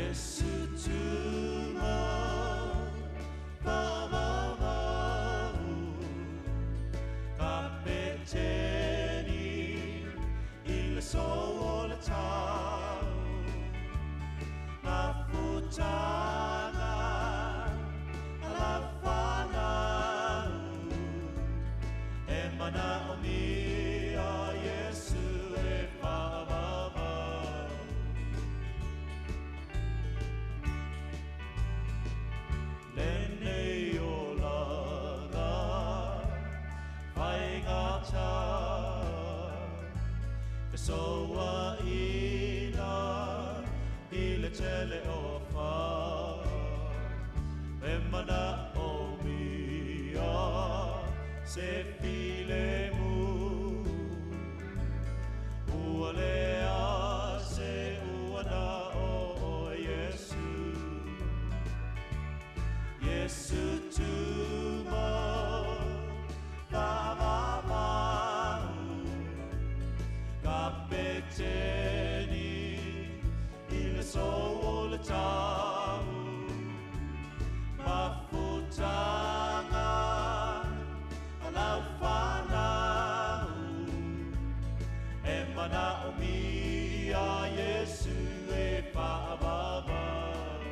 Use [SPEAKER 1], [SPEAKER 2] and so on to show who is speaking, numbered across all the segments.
[SPEAKER 1] Yesu tuma whawawau Kapeteni i le so o le tau Mafutanga a la whanau E mana o mia Yesu e whawawau. Lenei o lana whaingata Fesoa ina i le tele o wha E mana o mia se file mu Ua lea se ua na o Yesu. Yesu tuma whawawau Kapeteni i le so o le tau Mafutanga a lau whanau E mana o mia Yesu e whaavavau.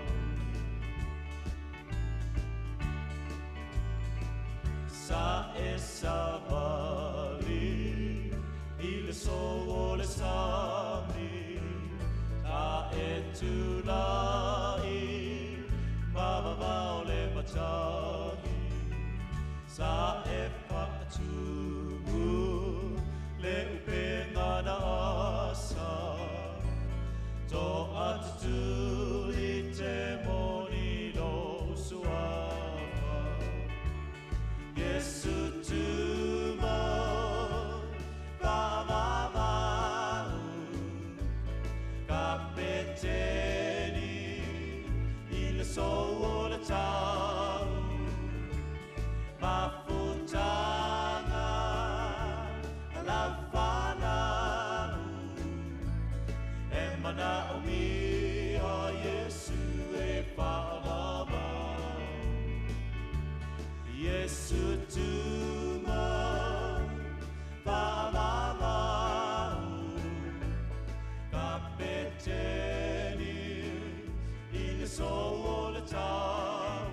[SPEAKER 1] Sa e savali i le so o le sami Ta e tulai mavavao le matagi Sa e whaatumu le upenga na asa To atutu i te moni lo suafa Yesu tuma whawawau Kapeteni i le so o le tau Mafutanga a lau whanau E mana o mia Yesu e whaavavau. Yesu tuma whaavavau Kapeteni i le so o le tau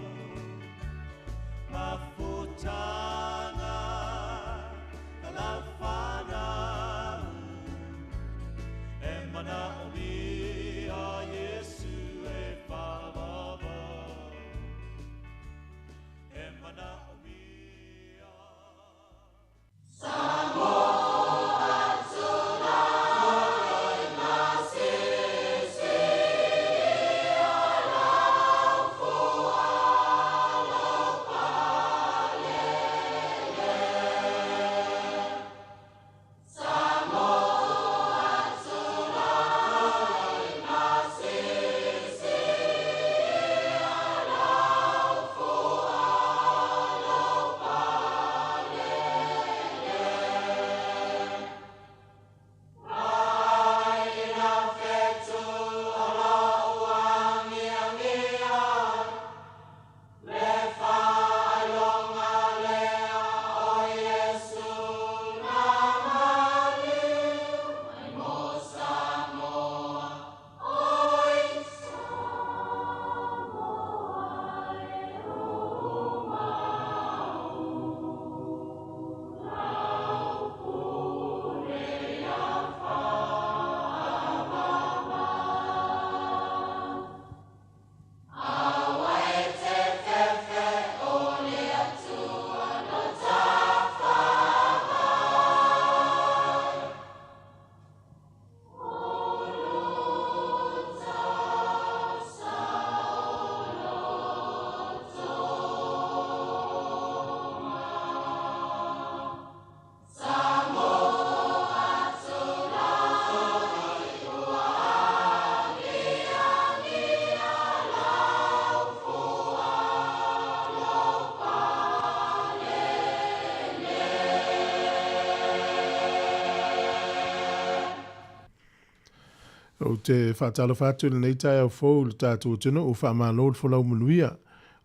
[SPEAKER 2] te faatalofa atu i lenei taeao fou i le tatou atunuu, faamalo le folau manuia.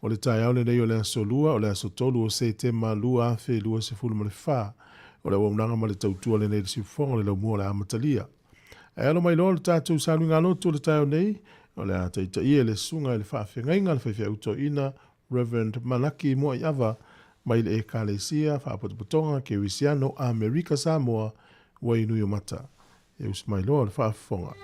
[SPEAKER 2] O le taeao lenei o le aso Lua, o le aso 3 o Setema 2024. O le auaunaga ma le tautua lenei i le siufofoga o le laumua o le a amatalia. Ae alo mai loa le tatou saluigalotu o le taeao nei, o le a taitaia e le susuga i le faafeagaiga le faifeau toeaina Reverend Malaki Muaiava mai le Ekalesia Faapotopotoga Kerisiano Amerika Samoa, Wainuiomata. E usu mai loa le faafofoga.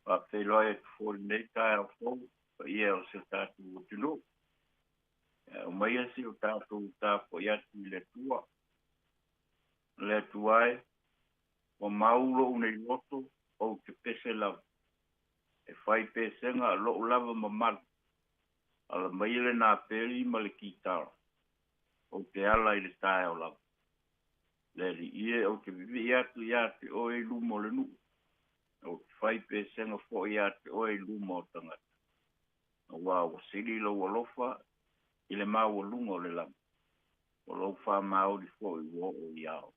[SPEAKER 3] Faafeiloai atu foi i lenei taeao fou i le paia o si o tatou atunuu. E aumaia si o tatou tapuai atu i le Atua. Le Atua e, ua mau lou nei loto, ou te pese lava. E fai pesega lou lava mamalu. Ala maia le napeli ma le kitara. Ou te ala i le taeao lava. Le Alii e, ou te vivii atu iā te oe i luma o le nuu. Ou te fai pesega foi iā te oe i luma o tagata. Aua ua sili lou alofa i le maualuga o le lagi, o lou faamaoni foi ua oo i ao.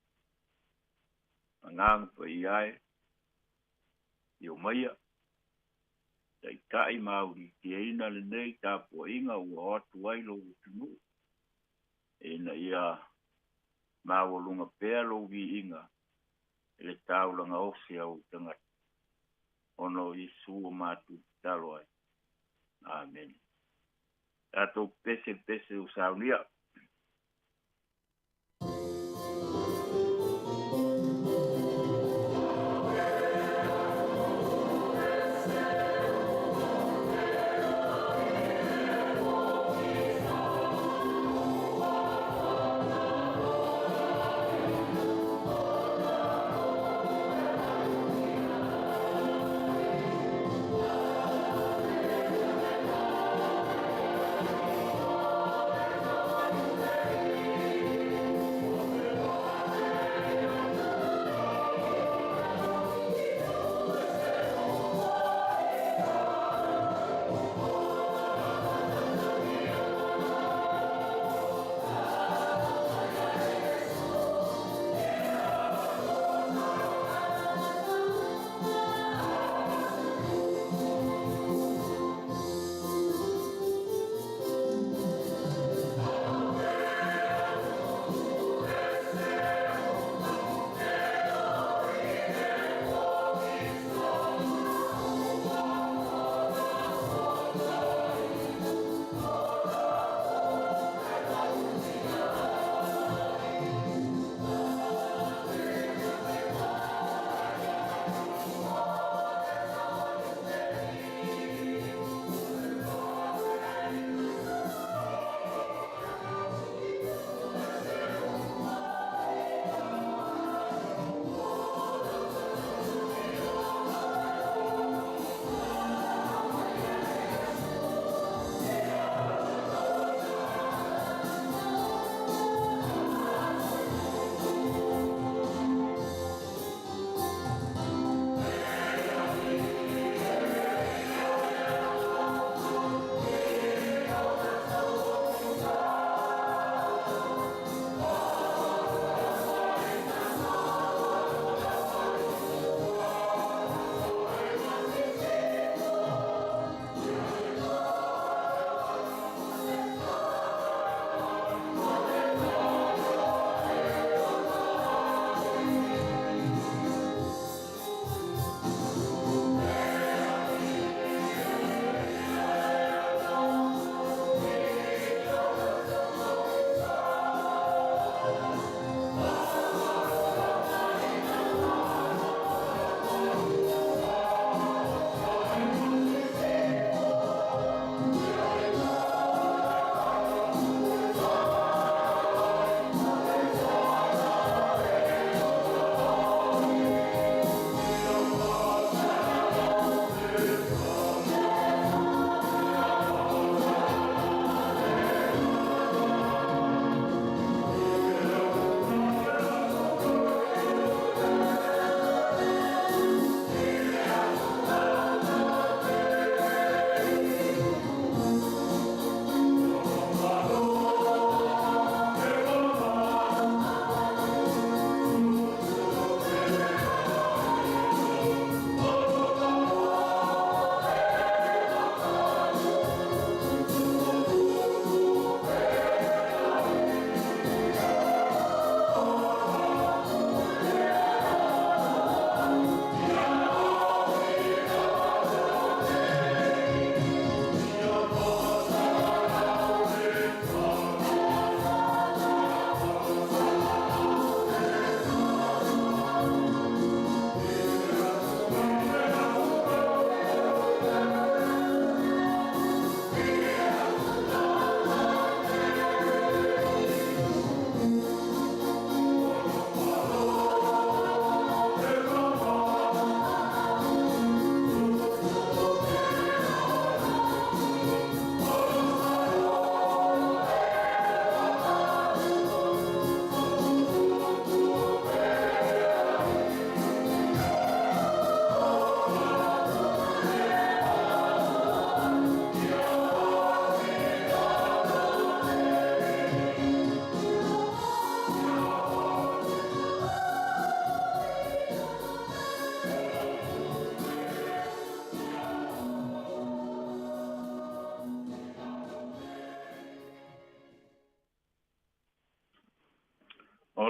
[SPEAKER 3] Agaga Paia e, afio maia, taitai ma aulitiaina lenei tapuaiga ua o atu ai lou atunuu, ina ia maualuga pea lou viiga i le taulaga osi a ou tagata, ona o Iesu o matou tatalo ai. Amene. Tatou pese pese o saunia.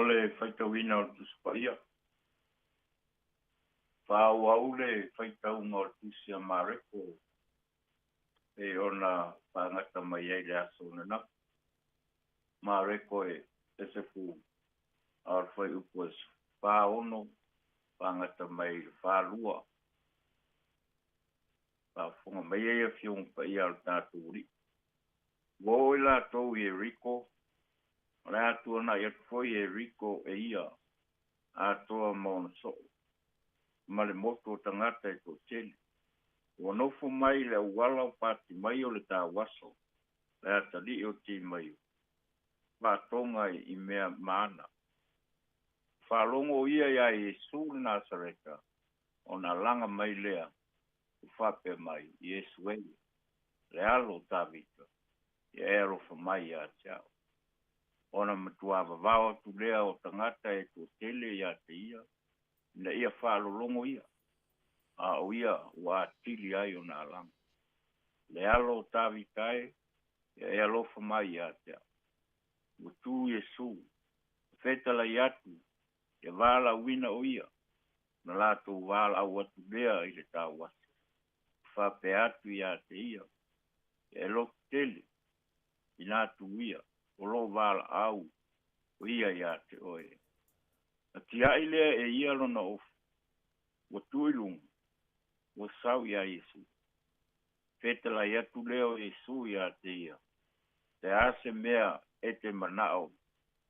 [SPEAKER 3] O le faitauina o le Tusi Paia. Faaauau le faitauga o le Tusi a Mareko e ona faagata mai ai le aso ananafi. Mareko e sefu a o le fuaiupu e 46 faagata mai i le 42. Faafofoga mai ai Afioga Paia o le tatou Alii. Ua oo i latou i Ieriko, o le a tuanai atu foi Ieriko e ia atoa ma ona soo, ma le motu o tagata e toatele. Ua nofo mai i le auala o Patimaio le tauaso, le atalii o Timaio, faatoga i mea maana. Faalogo ia iā Iesu le Nasareta, ona alaga mai lea, ua faapea mai, Iesu e, le alo o Tavita, ia e alofa mai ia te au. Ona matua vavao atu lea o tagata e toatele ia te ia, ina ia faalologo ia, a o ia ua atili ai ona alaga. Le alo o Tavita e, ia e alofa mai ia te au. Ua tu Iesu, fetalai atu, ia valaauina o ia, na latou valaau atu lea i le tauaso. Faapea atu ia te ia, ia e loto tele, ina atu ia, o lo valaau o ia ia te oe. Na tiai lea e ia lona ofu, ua tu i luga, ua sau iā Iesu. Fetalai atu lea o Iesu ia te ia, te a se mea e te manao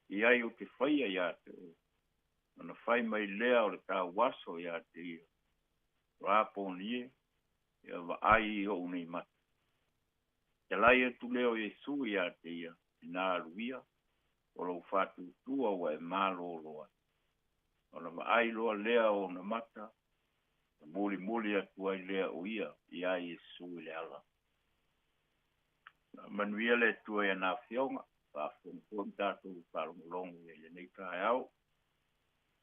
[SPEAKER 3] i ai o te faia ia te oe. Ona fai mai lea o le tauaso ia te ia, Raponi e, ia vaai i ou nei mata. Talai atu lea o Iesu ia te ia, ina alu ia, o lou faatuatua ua e malōlō ai. Ona vaai loa lea o ona mata, na mulimuli atu ai lea o ia iā Iesu i le ala. Manuia le Atua i ana afioga, faafofoga foi ma tatou faalogologo i lenei taeao,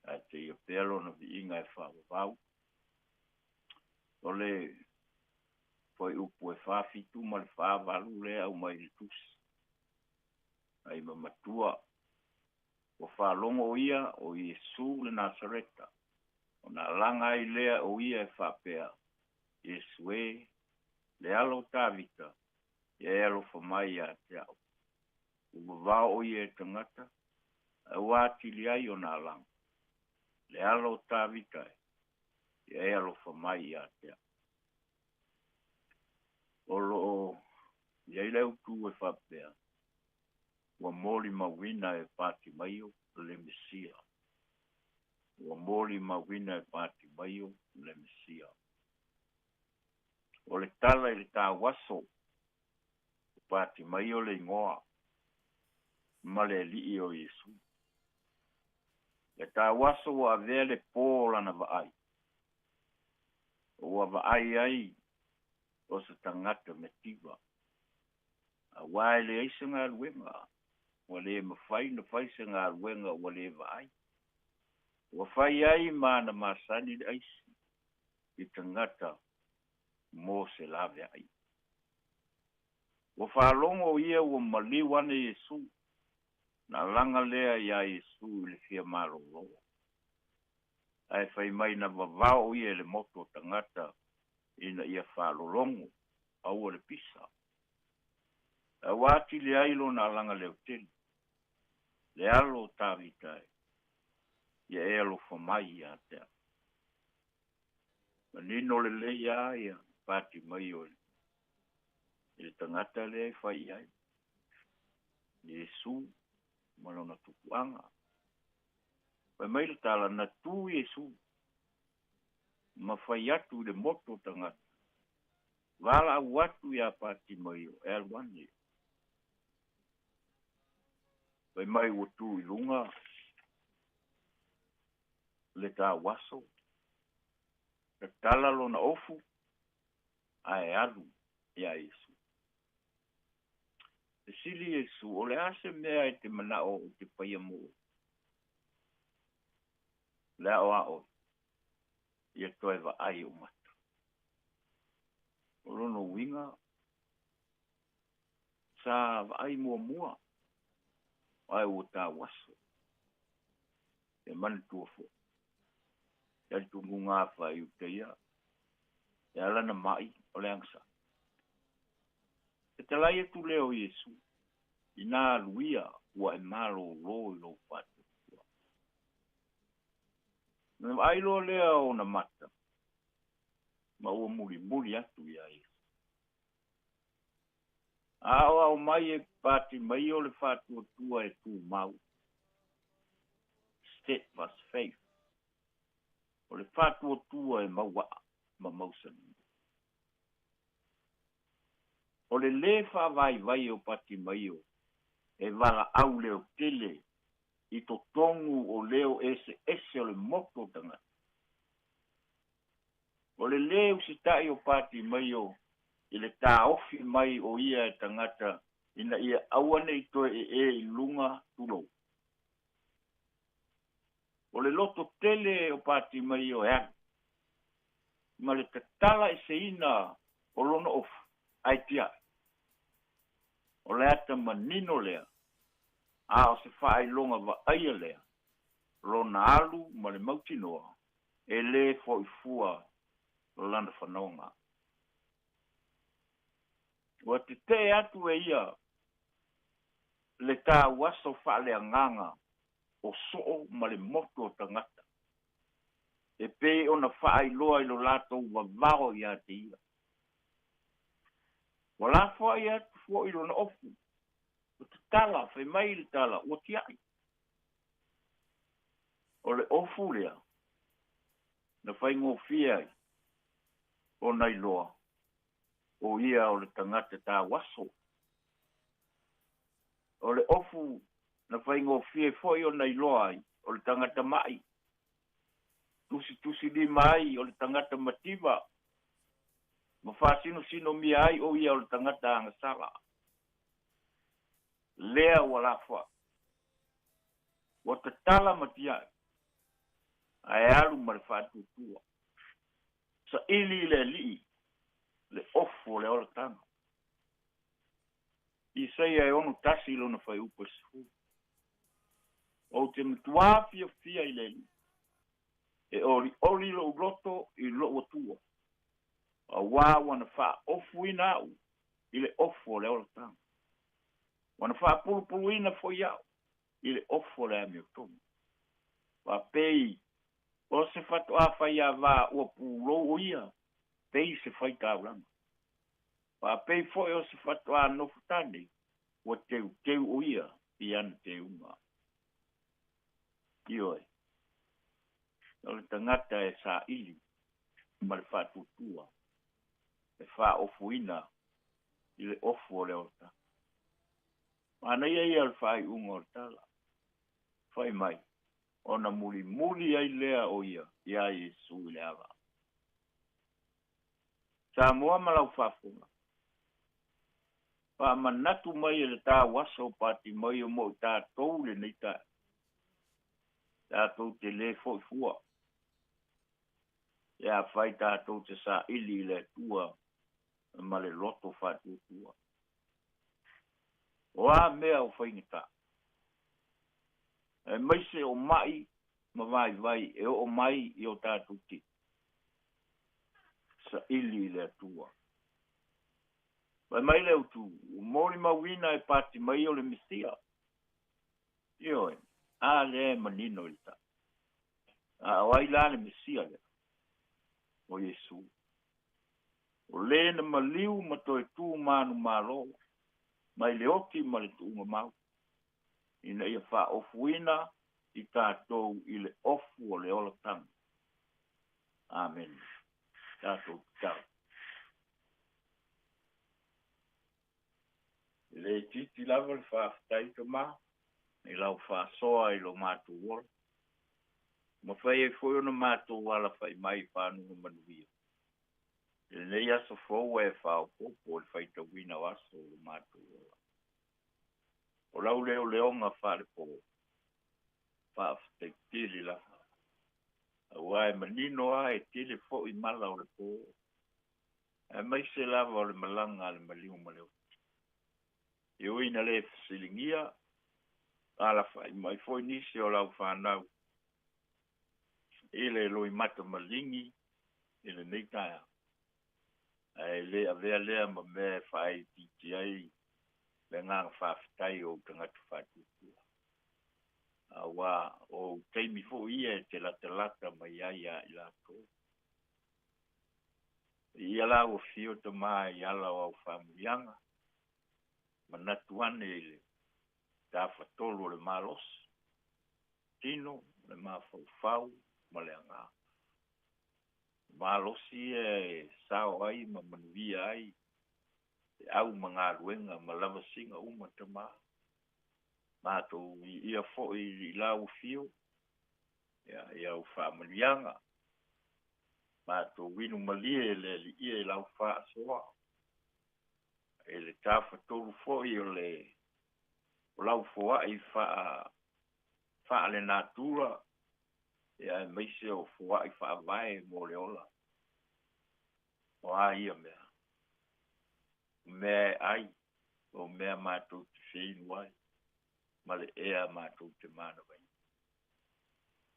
[SPEAKER 3] ae teia pea lona viiga e faavavau. O le fuaiupu e 47 ma le 48 lea aumai i le tusi. Ai ma matua, ua faalogo ia o Iesu le Nasareta, ona alaga ai lea o ia e faapea, Iesu e, le alo o Tavita, ia e alofa mai ia te au. Ua vavao o ia e tagata, ae ua atili ai ona alaga. Le alo o Tavita e, ia e alofa mai ia te au. O loo i ai le autu e faapea, ua molimauina e Patimaio le Mesia. Ua molimauina e Patimaio le Mesia. O le tala i le tauaso, o Patimaio le igoa ma le alii o Iesu. Le tauaso ua avea le pō o lana vaai. Ua vaai ai o se tagata mativa. Auā e leai se galuega, ua le mafai ona fai se galuega ua le vaai. Ua fai ai ma ana masani le aisi i tagata mo se laveai. Ua faalogo ia ua maliu ane Iesu, na alaga lea iā Iesu i le fia malōlō. Ae fai mai na vavao ia e le motu o tagata ina ia faalologo, aua le pisa. Ae ua atili ai lona alaga leotele. Le alo o Tavita e, ia e alofa mai ia te au. Manino lelei lava ia Patimaio i le tagata lea e fai i ai, Iesu ma lona tupuaga. Fai mai le tala, na tu Iesu ma fai atu i le motu o tagata, valaau atu iā Patimaio e alu ane. Fai mai ua tu i luga le tauaso, tatala lona ofu ae alu iā Iesu. Fesili Iesu, O le a se mea e te manao ou te faia mo oe? Le aoao ia toe vaai ou mata. O lona uiga, sa vaai muamua ae ua tauaso. E manatua fo'i talitonuga faaiuta ia e ala na ma'i o le agasā. E talai atu lea o Iesu, inā alu ia ua e malōlō i lou faatuatua. Na vaai loa lea ona mata, ma ua mulimuli atu iā Iesu. A aoao mai e pati mai o le faatuatua e tumau, steadfast faith, o le faatuatua e mauaa ma mausali. O le lē faavaivai o pati mai o e valaau leotele i totonu o leo eseese o le moto o tagata. O le lē usita'i o pati mai o i le taofi mai o ia e tagata ina ia aua ne'i toe ee i luga tulou. O le loto tele o pati mai o e alu ma le tatala eseina o lona ofu ae tia'i. O le ata manino lea, a o se faailoga vaaia lea, lona alu ma le mautinoa, e lē fo'ifua lana fanoga. Ua tete'e atu e ia le tauaso faaleagaga o so'o ma le moto o tagata, e pei ona faailoa i lo latou vavao iā te ia. Ua lafoai atu fo'i lona ofu, ua tatala, fai mai le tala, ua tia'i. O le ofu lea, na faigofie ai ona iloa o ia o le tagata tauaso. O le ofu na faigofie fo'i ona iloa ai o le tagata ma'i. Tusitusilima ai o le tagata mativa ma faasinosinomia ai o ia o le tagata agasala. Lea ua lafoai. Ua tatala ma tia'i, ae alu ma le faatuatua. Saili i le Alii le ofu o le olataga. Isaia e 61 lona fuaiupu e 10. Ou te matuā fiafia i le Alii, e olioli lo'u loto i lo'u Atua, auā ua na faaofuina a'u i le ofu o le olataga. Ua na faapulupuluina fo'i a'u i le ofu o le amiotonu. Faapei o se fato'a faiavā ua pulou o ia pei se faitaulaga. Faapei fo'i o se fato'a nofo tane ua teuteu o ia i ana teuga. Ioe, o le tagata e saili ma le faatuatua e faaofuina i le ofu o le olataga. Manaia ia o le faaiuga o le tala. Fai mai, ona mulimuli ai lea o ia iā Iesu i le ava. Samoa ma lau faafofoga, faamanatu mai e le tauaso o pati mai o mo i tatou lenei taeao. Tatou te lē fo'i fua. Pe afai tatou te saili i le Atua ma le loto faatuatua. O a mea o faigata, aemaise o ma'i ma vaivai e oo mai i o tatou tino, saili i le Atua. Fai mai le autu, ua molimauina e pati mai o le Mesia. Ioe, a lea e manino i le tala. A o ai la le Mesia lea? O Iesu. O lē na maliu ma toe tu manumalo mai le oti ma le tuuga mau, ina ia faaofuina i tatou i le ofu o le olataga. Amene. Tatou tatalo. E le itiiti lava le faafetai Tama i lau faasoa i lo matou ola. Mafai ai foi ona matou alafa'i mai i fanuga manuia. I lenei aso fou e faaopoopo i le faitauina o aso o lo matou ola. O lau leoleoga faalepo, faafetai tele lava. Auā e manino lava e tele fo'i mala o le po, aemaise lava o le malaga a le maliu ma le oti. E ui ina le fesiligia, alafa'i mai foi nisi o lau fanau. I le loimata maligi i lenei taeao, ae le avea lea ma mea e faaitiitia ai le agaga faafetai o ou tagata faatuatua, auā o ou taimi foi ia e te latalata mai ai ia i latou. Viia lau afio Tamā i ala o au faamanuiaga, manatu ane i le tafatolu o le malosi, tino, le mafaufau ma le agaga. O malosi ia e sao ai ma manuia ai le au ma galuega ma lavasiga uma Tamā. Matou viia foi i lau afio ia i au faamanuiaga. Matou inu malie le Alii e i lau faasoa, i le tafatolu foi o le o lau foai faa faalenatura, ia aemaise o foai faavae mo le ola. O a ia mea? O mea e ai, o mea matou te feinu ai, ma le ea matou te manavaina.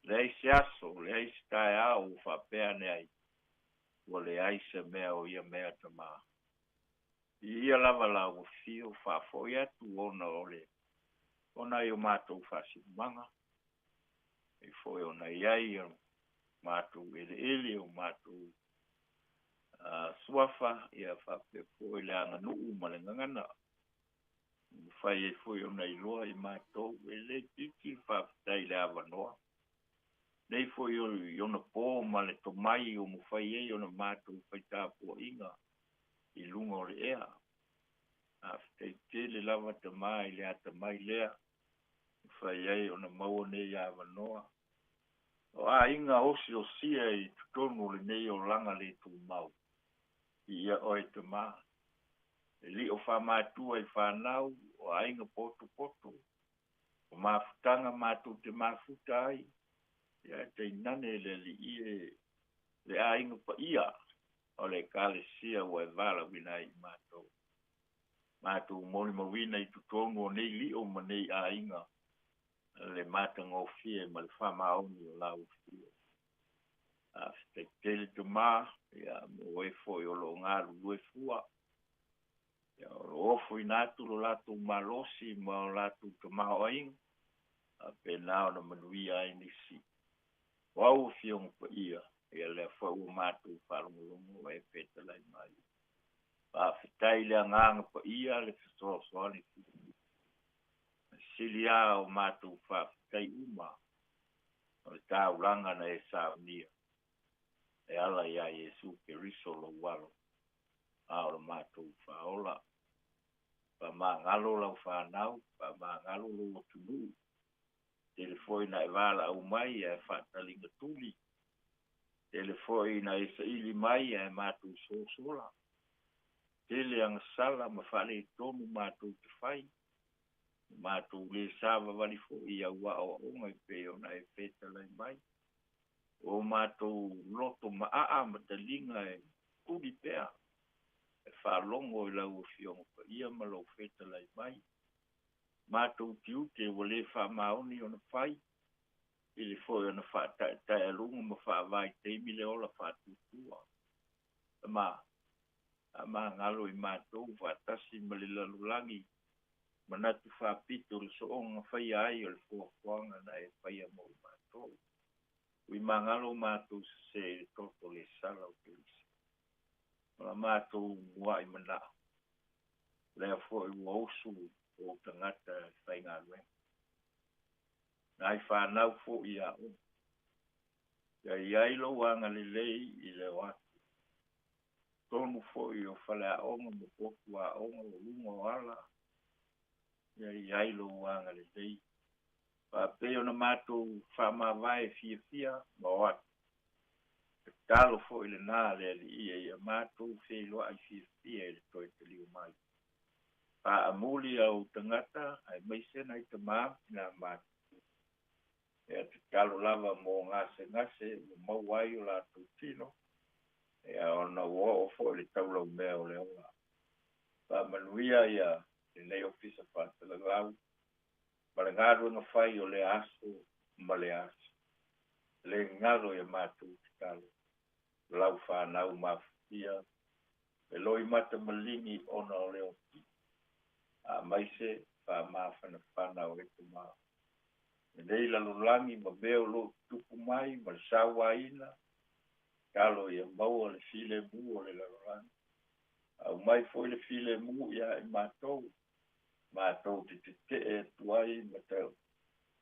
[SPEAKER 3] Leai se aso, leai se taeao ua faapea ane ai, ua leai se mea o ia mea Tamā. Viia lava lau afio, faafoi atu ona o le ona i o matou faasinomaga, e foi ona i ai o matou eleele, o matou suafa, ia faapea foi le aganuu ma le gagana. Ua mafai ai foi ona iloa i matou, e le itiiti le faafetai i le avanoa. Nei foi i ona po ma le tomai ua mafai ai ona matou fai tapuaiga i luga o le ea. Faafetai tele lava Tamā i le atamai lea ua mafai ai ona maua nei avanoa. O aiga osiosia i totonu o lenei olaga le tumau, viia oe Tamā. E lio faamatua i fanau, o aiga potopoto, o mafutaga matou te mafuta ai, ia tainane le Alii e le aiga paia o le Ekalesia ua e valaauina ai i matou. Matou molimauina i totonu o nei lio ma nei aiga le matagofie ma le faamaoni o lau afio. Faafetai tele Tamā, ia mo e foi o lo o galulue fua, ia o lo o ofoina atu lo latou malosi ma o latou tamaoaiga, faapena ona manuia ai nisi. O au Afioga Paia, ia lea foi ua matou faalogologo ua e fetalai mai. Faafetai i le Agaga Paia le fesoasoani filemu. Sili lava o matou faafetai uma o le taulaga na e saunia e ala iā Iesu Keriso lou Alo, a o le matou Faaola. Faamagalo lau fanau, faamagalo lou atunuu. Tele foi ina e valaau mai ae faataliga tuli. Tele foi ina e saili mai ae matou sosola. Tele agasala ma faaletonu matou te fai. Matou le savavali foi i au aoaoga e pei ona e fetalai mai. O matou loto maaa ma taliga e tuli pea e faalogo i lau Afioga Paia ma lou fetalai mai. Matou tiute ua le faamaoni ona fai, i le foi ona faataetaealuga ma faavaitaimi le ola faatuatua. Tama, faamagalo i matou faatasi ma le lalolagi manatu faapito le sooga faia ai o le fuafuaga na e faia mo i matou. Ui magalo matou sesē i le toto le sala o Keriso. O la matou mua'i mana'o, lea foi ua usu ou tagata e faigaluega. Nai fanau foi ia oe. Ia i ai lou agalelei i le o atu. Totonu foi o faleaoga ma potu aoga o luga o ala, ia i ai lou agalelei. Faapei ona matou faamavae fiafia ma o atu. Tatalo foi lenā le Alii ia matou feiloai fiafia i le toe taliu mai. Faamuli au tagata aemaise nai tamā ma tinā matutua. Ia tatalo lava mo gasegase ua maua ai o latou tino, ia ona ua oo foi le taulaumea o le ola. Faamanuia ia lenei Ofisa Faasalalau ma le galuega fai o lea aso ma lea aso. Le galo ia matou tatalo lau fanau mafutia e loi mata maligi ona o le oti a maise faamafanafana o e tamā lenei lalolagi ma mea o loo tutupu mai ma le sauaina talo ia maua le filemu o le lalolagi aumai foi le filemu ia i matou matou te tetee atu ai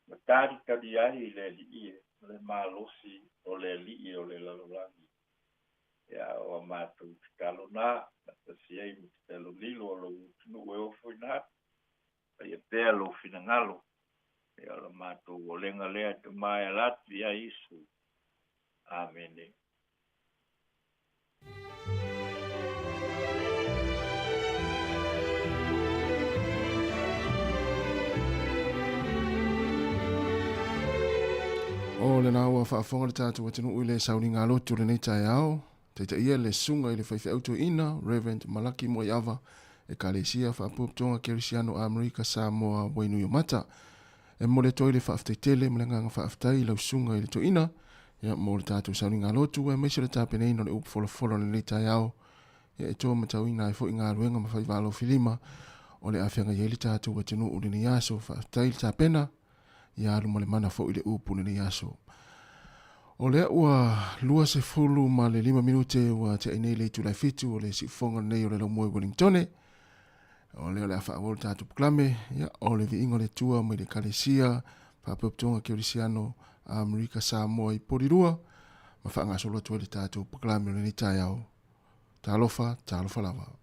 [SPEAKER 3] ma talitali ai i le Alii e ma le malosi o le Alii o le lalolagi ia o a matou tatalo na faatasi ai ma tatalo lilo o lou atunuu e ofoina atu faia pea lou finagalo ia o la matou olega lea e tamā e ala atu ia Iesu. Amene.
[SPEAKER 2] O lena ua faafofoga le tatou atunuu i le sauniga lotu lenei taeao. Taitaia le susuga i le faifeau toeaina, Reverend Malaki Moaiava, Ekalesia Faapuaputoga Kerisiano Amerika Samoa Wainuiomata. E momoli atu ai le faafetai tele ma le agaga faafetai i lau susuga i le toeaina, ia, mo le tatou sauniga lotu aemaise o le tapenaina o le upu folafola o lenei taeao, ia, e toa matauina ai foi galuega ma faiva alofilima o le a feagai ai le tatou atunuu i lenei aso. Faafetai le tapena. Ia alu ma le mana foi le upu lenei aso. O lea ua 25 minute ua teai nei le itula e 7 o le siufofoga lenei o le Laumua i Wellingtone. O lea o le a faaauau le tatou polokalame, ia, o le viiga o le Atua mai le Ekalesia Faapotopotoga Kerisiano Amerika Samoa i Porirua ma faagasolo atu ai le tatou polokalame o lenei taeao. Talofa, talofa lava.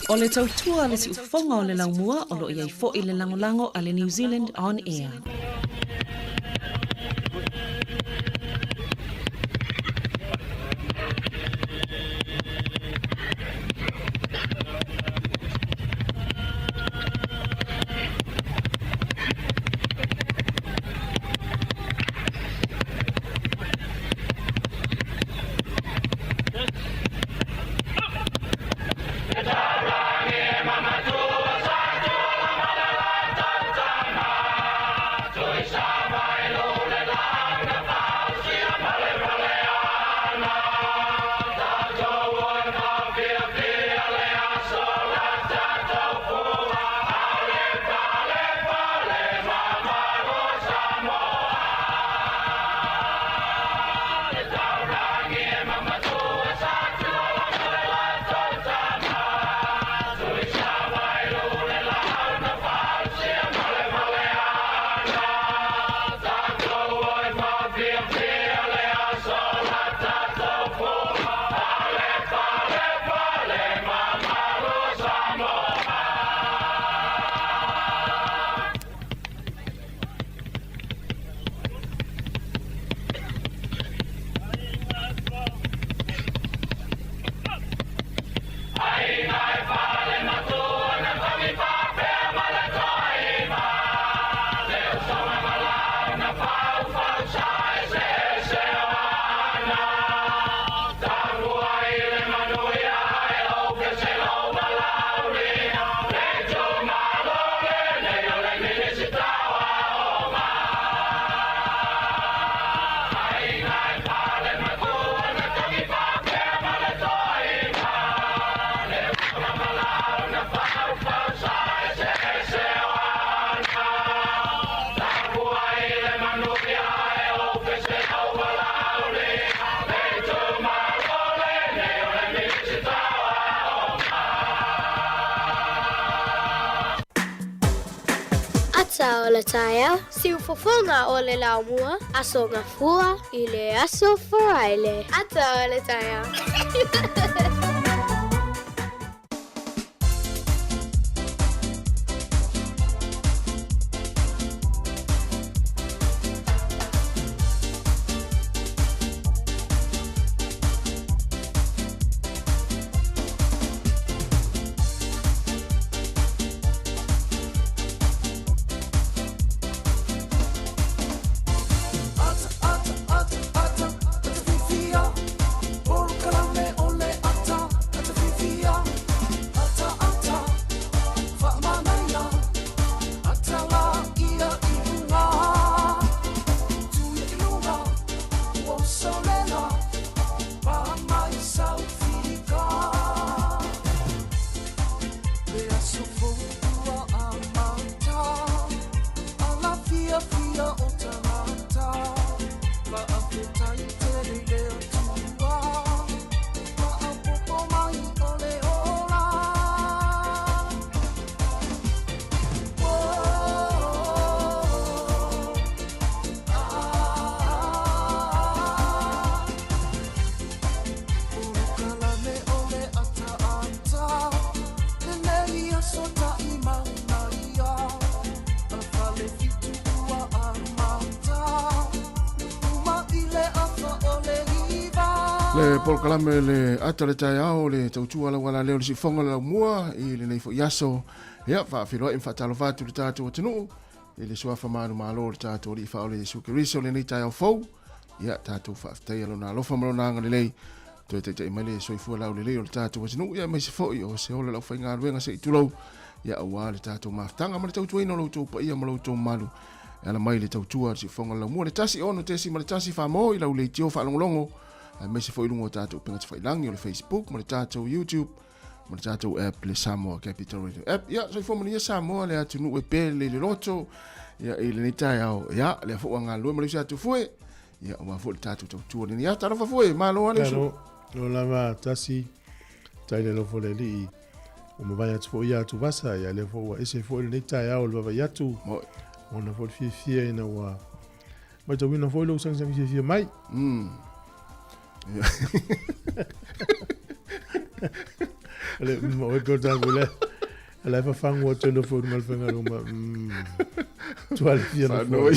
[SPEAKER 4] O le tautua a le siufofoga o le laumua o lo o i ai foi le lagolago a le New Zealand On Air.
[SPEAKER 5] Ata o le taeao, siufofoga o le laumua, Aso Gafua i le Aso Faraile. Ata o le taeao.
[SPEAKER 2] Le polokalame le ata le taeao le tautua lau ala lea o le siufoga o le laumua i lenei foi aso. Ia, faafeiloai ma faatalofa atu i le tatou atunuu i le suafa manumalo o le tatou Alii Faaola Iesu Keriso lenei taeao fou. Ia, tatou faafetaia lona alofa ma lona agalelei toe taitai mai le soifua laulelei o le tatou atunuu, ia aemaise foi o se ola o le aufaigaluega se i tulou, ia aua le tatou mafutaga ma le tautuaina o lo outou paia ma lo outou mamalu e ala mai le tautua a le Siufofoga o le Laumua, le 1 6.1 Famo i lau leitio faalogologo, aemaise foi i luga o tatou upega tafailagi o le Facebook ma le tatou YouTube ma le tatou app le Samoa Capital Radio app. Ia, soifua manuia Samoa, le atunuu e pele i le loto, ia, i lenei taeao, ia, lea foi ua galulue ma le usi atu fue, ia, aua foi le tatou tautua lenei. Ia, talofa fue, malo lava le usu.
[SPEAKER 6] Malo lava tasi, tai le alofa o le Alii, ua mavae atu foi ia atuvasa, ia lea foi ua ese foi lenei taeao o le vaavaai atu, ona foi le fiafia ina ua matauina foi lou sagisagi fiafia mai. Le o e peo tāku le, la e fafangu atu e nofo i runga le whenga ruma. Tua le fia nofo.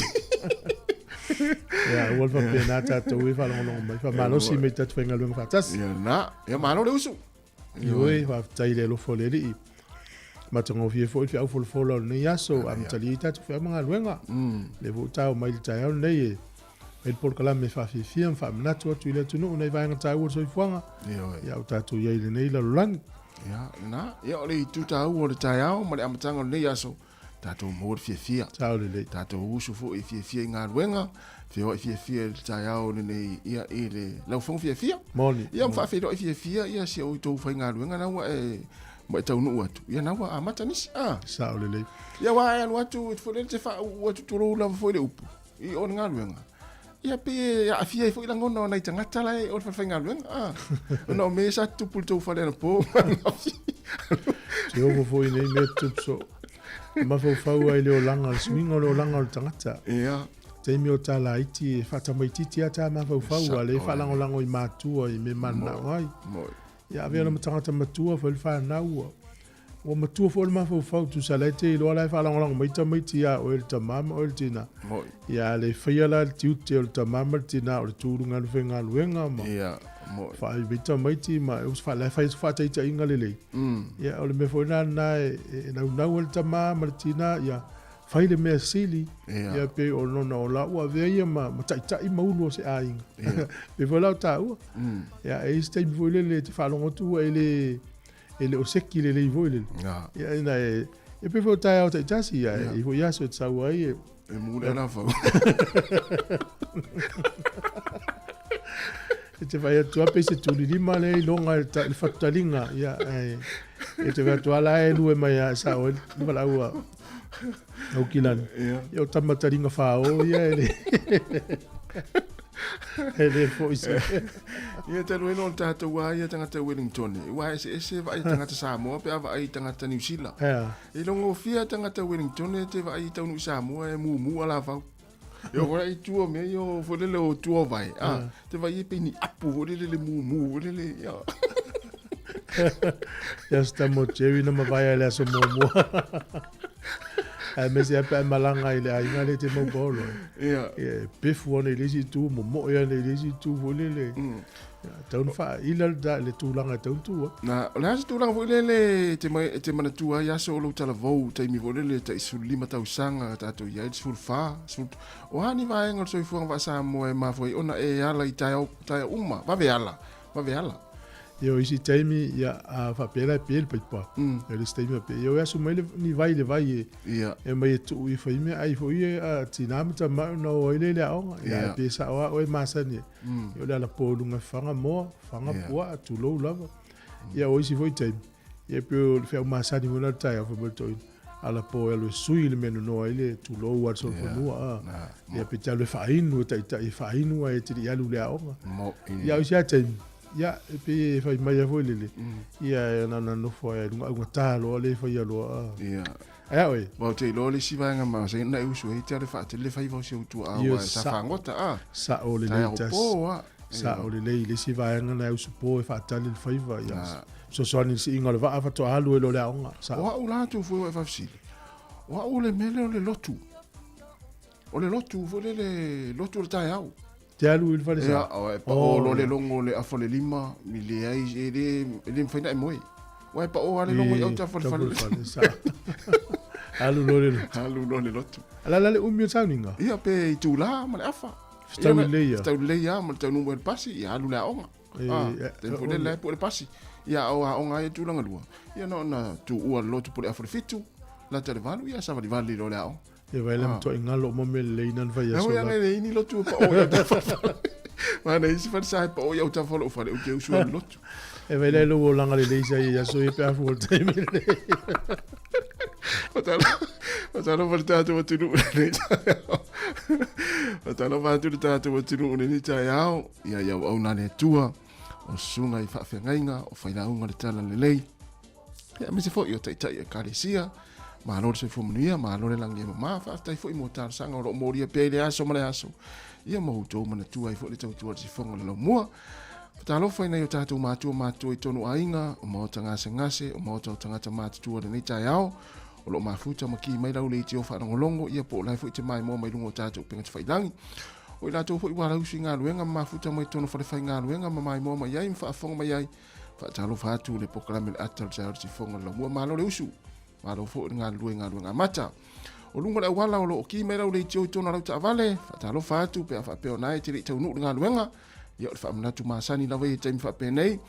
[SPEAKER 6] Ia, ua le faapena tātou e whaalongolongo mai. Whamalosi mai tātou whaingaluenga whaatasi.
[SPEAKER 2] Ia na, ia malo le usu.
[SPEAKER 6] Ioe, faafetai i le alofa o le Alii. Matagofie foi le feau folafola o lenei aso, amatalia ai tatou feau ma galuega. Lea foi ua tao mai le taeao lenei e fai le polokalame e faafiafia ma faamanatu atu i le atunuu nai vaega taua o le soifuaga.
[SPEAKER 2] Ioe.
[SPEAKER 6] Ia, o tatou i ai i lenei lalolagi.
[SPEAKER 2] Ia, lena. Ia, o le itu taua o le taeao ma le amataga o lenei aso, tatou maua le fiafia.
[SPEAKER 6] Sao lelei.
[SPEAKER 2] Tatou usu foi e fiafia i galuega, feoai fiafia i le taeao lenei, ia, i le laufogo fiafia.
[SPEAKER 6] Moni.
[SPEAKER 2] Ia, ma faafeiloai fiafia, ia, si o outou faigaluega na ua e, ua e taunuu atu. Ia, na ua amata nisi. Ah.
[SPEAKER 6] Sao lelei.
[SPEAKER 2] Ia, ua e alu atu, foi lele te faauu atu tulou lava foi le upu, i o le galuega. Ia, pe e aafia ai foi lagona o nai tagata la e o le falefaigaluega. Ah. Ona o mea sa tutupu i le tou fale anapo.
[SPEAKER 6] Te ovo foi nei mea tutupu soo. E mafaufau ai le olaga, le suiga o le olaga o le tagata.
[SPEAKER 2] Ia.
[SPEAKER 6] Taimi o tā laiti e faatamaitiiti lava tā mafaufau, a lea e faalagolago i matua i mea mananao ai. Ia avea loa ma tagata matua foi le fanau ua ua matua foi le mafaufau tusa la e te iloa la e faalagolago mai tamaiti ia oe le tama ma oe le tina. Ia a le faia la le tiute o le tama ma le tina o le tu i luga o le faigaluega ma faaiu tamaiti ma la e fai se faataitaiga lelei. Ia o le mea foi lena lena e naunau ai le tama ma le tina ia fai le mea sili, ia pei o lona o la ua avea ia ma taitai ma ulu o se aiga. Pei foi la o taua. Ia e i ai se taimi foi lele e te faalogo atu ua e le e le o seki lelei foi lele. Ia ina e e pei foi o taeao taitasi ia e i foi aso e te sau ai e
[SPEAKER 2] E mu le ana fau.
[SPEAKER 6] E te vai atu a pei se tulilima le iloga i le fatutaliga ia e e te vai atu a la e lue mai a sa o le valaua au kilani. Ia o tama taliga whāo ia e le. E le fo'i se.
[SPEAKER 7] Ia talu ai loa o le tatou a ia tagata Wellington, ua eseese vaai i tagata Samoa pe a vaai i tagata Niu Sila. E logofia tagata Wellington e te vaai i taunuu i Samoa e mumu alavau. E oo i tua mea ia o foi lele o tua o vae, a, te vaai e pei ni apu foi lele le mumu foi lele, ia.
[SPEAKER 6] Ia se tama o Jerry na mavae ai le aso muamua. Aemaise lava pe a e malaga i le aiga lea e te mau paolo ai.
[SPEAKER 7] Ia.
[SPEAKER 6] Ia e pefu ane i le isi itu, momoe ane i le isi itu foi lele. Ia, tau na faaila le, le tulaga e tau na tu ai.
[SPEAKER 7] Na, o le a se tulaga foi lele e te, mai, e te manatua ai aso o lou talavou, taimi foi lele tai 15 tausaga tatou i ai le 14, 10, o a ni vaega o le soifuaga vaa-Samoa e mafua ai ona e ala i taeao, taeao uma, vave ala, vave ala.
[SPEAKER 6] Ia o isi taimi, ia, a faapea la e pe le paipa. Ia o le isi taimi faapea, ia o e asu mai le, ni vai i le vai e, e mai e tuu ifo i mea ai foi e a tinā ma tamai ona o ai lea i le aoga. Ia ae pe sao lava oe masani ai. Ia o le alapo i luga e faga moa, faga puaa, tulou lava. Ia o isi foi taimi, ia e pei o le feau masani foi lena o le taeao fai mai le toeaina, alapo e alu e sui le mea e nonoa ai le tulou lava le solofanua. Ia pe te alu e faainu e taitai e faainu ae e te le i alu i le aoga. Ia o isi lava taimi, Ia, e pei e fai mai lava foi lele, ia e na ona nofo ai i luga augata loa le faia loa.
[SPEAKER 7] Ia.
[SPEAKER 6] Ae a oe?
[SPEAKER 7] Aua ou te iloa le isi vaega masani ona e usu ai te alu e faatele le faiva o si ou tuaa aua e sa fagota a.
[SPEAKER 6] Sao lelei
[SPEAKER 7] Taeao
[SPEAKER 6] tasi.
[SPEAKER 7] po a.
[SPEAKER 6] Sao lelei le isi vaega na e usu po e faatali le faiva, ia fesoasoani i le siiga o le vaa faatoa alu ai loa i le aoga.
[SPEAKER 7] Sao. O au la atu foi ua e faafesili, o au le mea lea o le lotu. O le lotu foi lele, lotu o le taeao.
[SPEAKER 6] Te alu i le falesa?
[SPEAKER 7] Ia, o e pao loa le logo le afa o le lima, i leai, e le, e le mafai ona e moe. Ua e pao lava le logo i autafa o le fale.
[SPEAKER 6] Alu loa le lotu.
[SPEAKER 7] Alu loa le lotu.
[SPEAKER 6] A le a la le umi o le sauniga?
[SPEAKER 7] Ia, pe itula ma le afa.
[SPEAKER 6] Fetau lelei ia.
[SPEAKER 7] Fetau lelei lava ma le taunuu mai o le pasi, ia alu le aoga. Ah, taimi foi lele la e pue le pasi. Ia, o aoga ia tulaga lua. Ia na ona tuua le lotu po o le afa o le fitu, lata i le valu, ia savalivali loa le aoga.
[SPEAKER 6] Ia vai le matuai galo uma mea lelei na na fai aso
[SPEAKER 7] la. E leai ni lotu e pao i autafa o le fale. Mana isi falesa e pao i autafa o lou fale, ou te usu ai i le lotu.
[SPEAKER 6] E vai le lou olaga lelei sa i aso ia pe a fua le taimi lenei.
[SPEAKER 7] Faatalofa le tatou atunuu i lenei taeao. Faatalofa atu le tatou atunuu i lenei taeao. Ia i auauna a le Atua, o susuga i faafeagaiga, o failauga o le Talalelei. Ia, aemaise foi o taitai o Ekalesia, malo le soifua manuia, malo le lagi e mama, faafetai foi mo talosaga o lo o molia pea i le aso ma le aso. Ia ma outou manatua ai foi le tautua a le sifoga o le laumua. Fatalofa i nai o tatou matua matutua i tonu aiga, o maota gasegase, o maota o tagata matutua i lenei taeao, o lo o mafuta ma ki mai lau leitio faalogologo, ia po o la e foi te maimoa mai luga o tatou upega tafailagi. O i latou foi ua lausu i galuega ma mafuta mai totonu o falefaigaluega ma maimoa mai ai ma faafofoga mai ai, Faatalofa atu i le polokalame le ata o le taeao i le sifoga o le laumua. Malo le usu, malo foi le galulue i galuega amata. O luga o le auala o lo o ki mai lau leitio i totonu o lau taavale, faatalofa atu pe a faapea o na e te le i taunuu i le galuega. Ia o le faamanatu masani lava ia i taimi faapenei,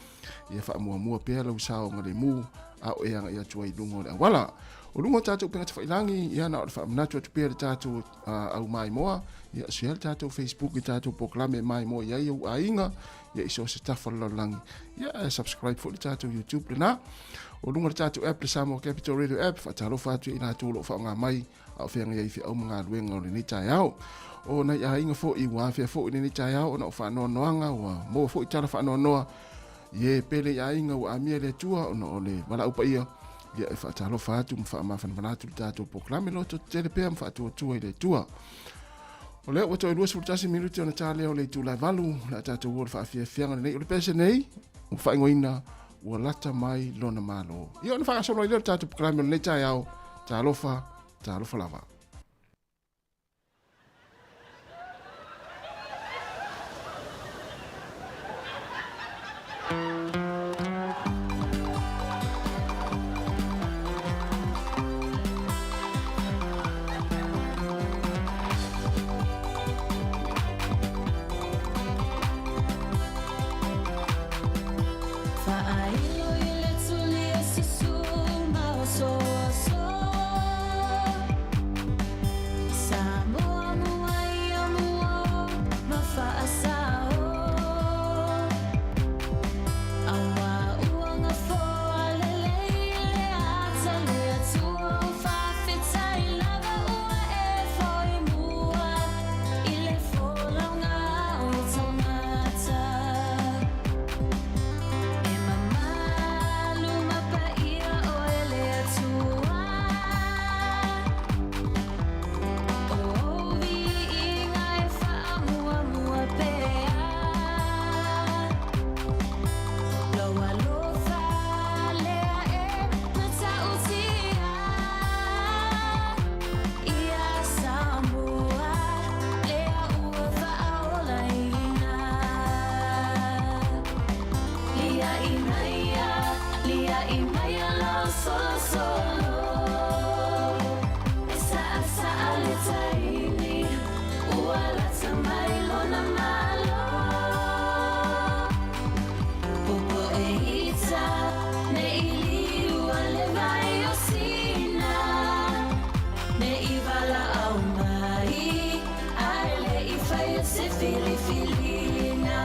[SPEAKER 7] ia faamuamua pea lau saogalemu a o e agai atu ai i luga o le auala. O luga o tatou upega tafailagi, ia na o le faamanatu atu pea i le tatou au maimoa, ia share le tatou Facebook i tatou polokalame e maimoa i ai ou aiga, ia i so o se tafa o le lalolagi. Ia ae subscribe foi le tatou YouTube lena. O luga o le tatou app, le Samoa Capital Radio app, faatalofa atu i latou o lo o faaaoga mai a o feagai ai feau ma galuega o lenei taeao. O nai aiga foi ua afea foi i lenei taeao ona o faanoanoaga, ua maua foi tala faanoanoa i e pele i aiga ua amia i le Atua ona o le valaau paia. Ia e faatalofa atu ma faamafanafana atu le tatou polokalame loto tetele pea ma faatuatua i le Atua. O lea ua toe 21 minute ona ta lea o le itula e 8, o le a tatou o i le faafiafiaga lenei. O le pese nei, ua faaigoaina ua lata mai lona Malo. Ia ona faagasolo ai lea o le tatou polokalame o lenei taeao. Talofa, talofa lava.
[SPEAKER 1] Solosolo E saʻasaʻa le taimi Ua lata mai lona malo Popoe ita Ne i liua le vai o Sina Ne i valaau mai Ae le i faia se filifiliga.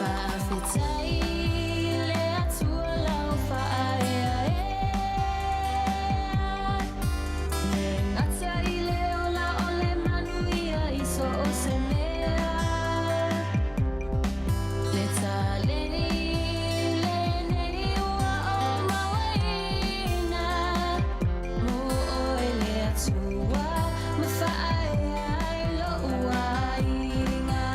[SPEAKER 1] Faafetai le Atua lau faaeaea. Le gata i le ola o le manuia i so o se mea. Le taleni lenei ua ou mauaina. Mo oe le Atua ma faaea ai lo'u aiga.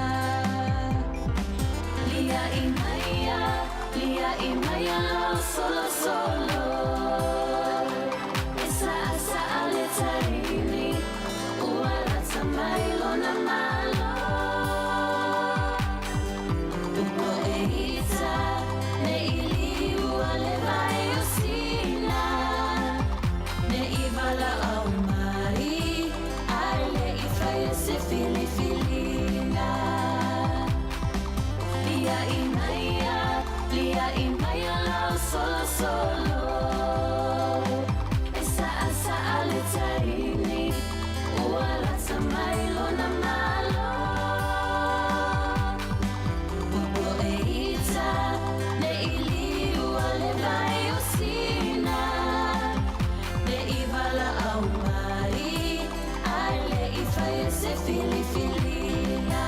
[SPEAKER 1] Lia'i maia, lia'i maia lau solosolo. E saʻasaʻa le taimi, ua lata mai lona malo. Popoe ita, ne i liua le vai o Sina. Ne i valaau mai, ae le i faia se filifiliga. Lia'i maia, lia'i maia lau solosolo. E saʻasaʻa le taimi, ua lata mai lona malo. Popoe ita, ne i liua le vai o Sina. Ne i valaau mai, ae le i faia se filifiliga.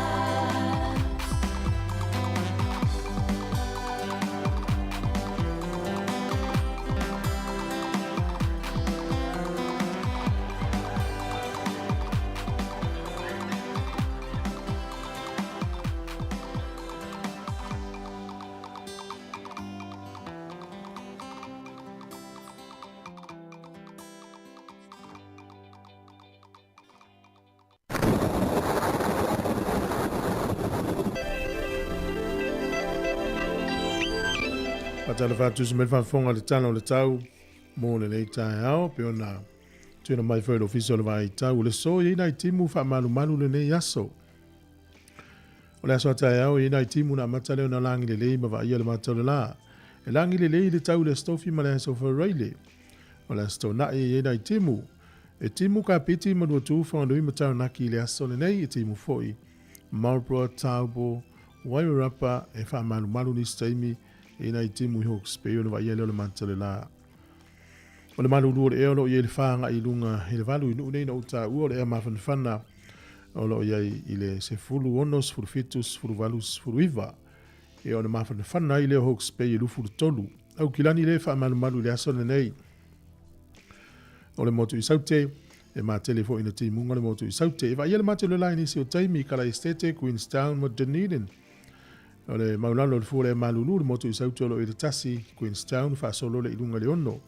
[SPEAKER 2] Faatalofa atu se mea faafofoga i le tala o le tau mo lenei taeao pei ona tuuina mai foi e le Ofisa o le Vaai Tau o le So i ai nai timu faamalumalu lenei aso. O le aso a taeao i ai nai timu na amata lea ona lagi lelei ma vaaia le mata o le la. E lagi lelei le tau i le Aso Tofi ma le Aso Faraile. O le Aso Toonai i ai nai timu. E timu Kapiti ma Luatu Whanganui ma Taranaki i le aso lenei, e timu foi Marlborough, Taupo, Wairarapa e faamalumalu nisi taimi i nai timu i Hawke's Bay ona vaaia lea o le mata o le la. O le malulu o le ea o lo o i ai le 4 agai i luga i le 8 i nuu nei na ou taua o le ea mafanafana o lo o i ai i le 16, 17, 18, 19. Ia ona mafanafana ai lea o Hawke's Bay e 23. Aukilani lea e faamalumalu i le aso lenei. O le motu i Saute, e matele foi ina timuga le motu i Saute. E vaaia le mate o le la i nisi o taimi i Kala Estate, Queenstown ma Dunedin. O le maulalo o le fua o le malulu, le motu i Saute o lo o i le 1, Queenstown faasolo le i luga i le 6.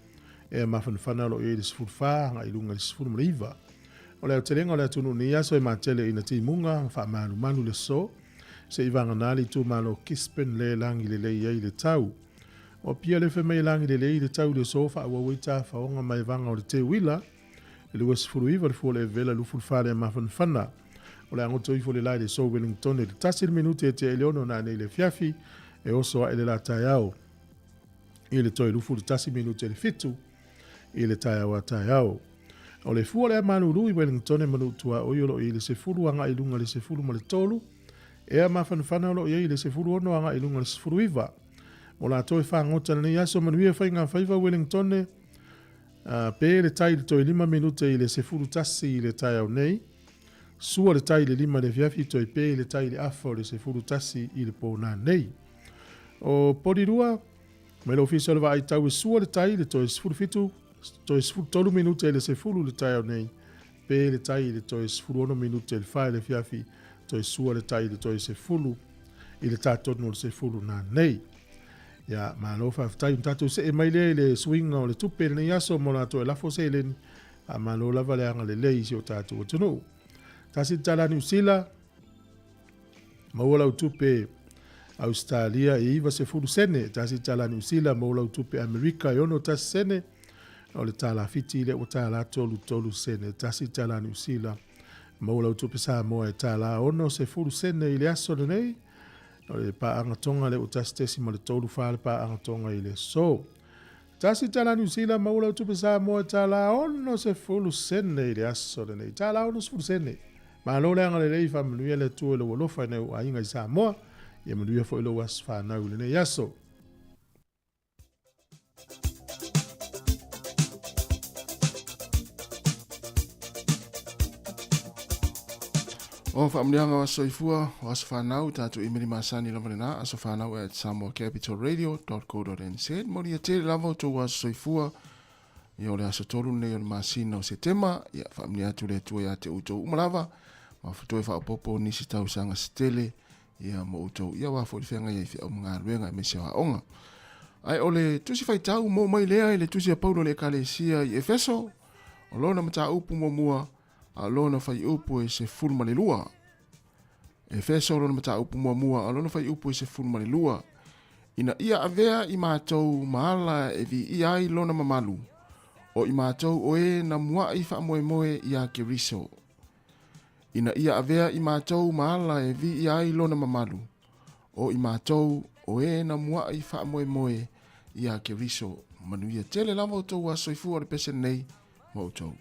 [SPEAKER 2] Ea mafanafana o lo o i ai le 14, agai i luga i le 19. O le aotelega o le atunuu nei aso e matele ina timuga ma faamalumalu le so, se i vagana le itumalo Gisborne le lagi lelei ai le tau. O Apia le fai mai e lagi lelei le tau i le so faaauau ai tafaoga ma evaga o le teuila, e 29 le fua o le evela 24 le mafanafana. O le agoto ifo le la i le so Wellington i le 1 le minute e tea i le 6 nanei le afiafi, e oso ae le la taeao i le toe 21 minute i le 7 i le taeao a taeao. O le fua o le ea malulu i Wellington e manu tuaoi o lo o i ai le 10 agai i luga i le 13, ea mafanafana o lo o i ai le 16 agai i luga i le 19. Mo latou e fagota i lenei aso manuia faiga faiva Wellington, pe le tai i le toe 5 minute i le 11 i le taeao nei, sua le tai i le 5 i le afiafi toe pe le tai i le afa o le 11 i le pō nanei. O Porirua, mai le ofisa o le vaai tau e sua le tai i le toe 17, toe 13 minute i le 10 i le taeao nei, pe le tai i le toe 16 minute i le 4 i le afiafi, toe sua le tai i le toe 10 i le tatonu o le 10 nanei.
[SPEAKER 6] Ia, malo faafetai. Ona tatou see mai lea i le suiga o le tupe i lenei aso mo latou e lafo seleni, faamalo lava le agalelei i si o tatou atunuu. $1 Niu Sila, maua lau tupe Ausetalia e 90 sene, $1 Niu Sila, maua lau tupe Amerika e 61 sene, o le tala Fiti lea ua $1.33 sene, $1 Niu Sila, maua lau tupe Samoa e $1.60 sene i le aso lenei, o le paaga Tonga lea ua 1.34 le paaga Tonga i le aso. $1 Niu Sila, maua lau tupe Samoa e $1.60 sene i le aso lenei, $1.60 sene. Malo le agalelei, faamanuia le Atua i lou alofa i nai ou aiga i Samoa, ia manuia foi lou aso fanau i lenei aso.
[SPEAKER 7] O faamanuiaga o aso soifua, o aso fanau, tatou imeli masani lava lena, aso fanau at samoacapitalradio.co.nz. Manuia tele lava o tou aso soifua, ia o le aso 3 lenei o le masina o Setema, ia faamanuia atu le Atua ia te outou uma lava, ma toe faaopoopo nisi tausaga se tele, ia mo outou, ia aua foi le feagai ai i feau ma galuega aemaise o aoga. Ae o le tusi faitau mo mai lea i le tusi a Paulo i le Ekalesia i Efeso, o lona mataupu muamua, a o lona fuaiupu e 12. Efeso lona mataupu muamua, a o lona fuaiupu e 12. Ina ia avea i matou ma ala e viia ai lona mamalu, o i matou o e na muaʻi faamoemoe iā Keriso. Ina ia avea i matou ma ala e viia ai lona mamalu, o i matou o e na muaʻi faamoemoe iā Keriso. Manuia tele lava outou aso soifua o le pese lenei ma outou.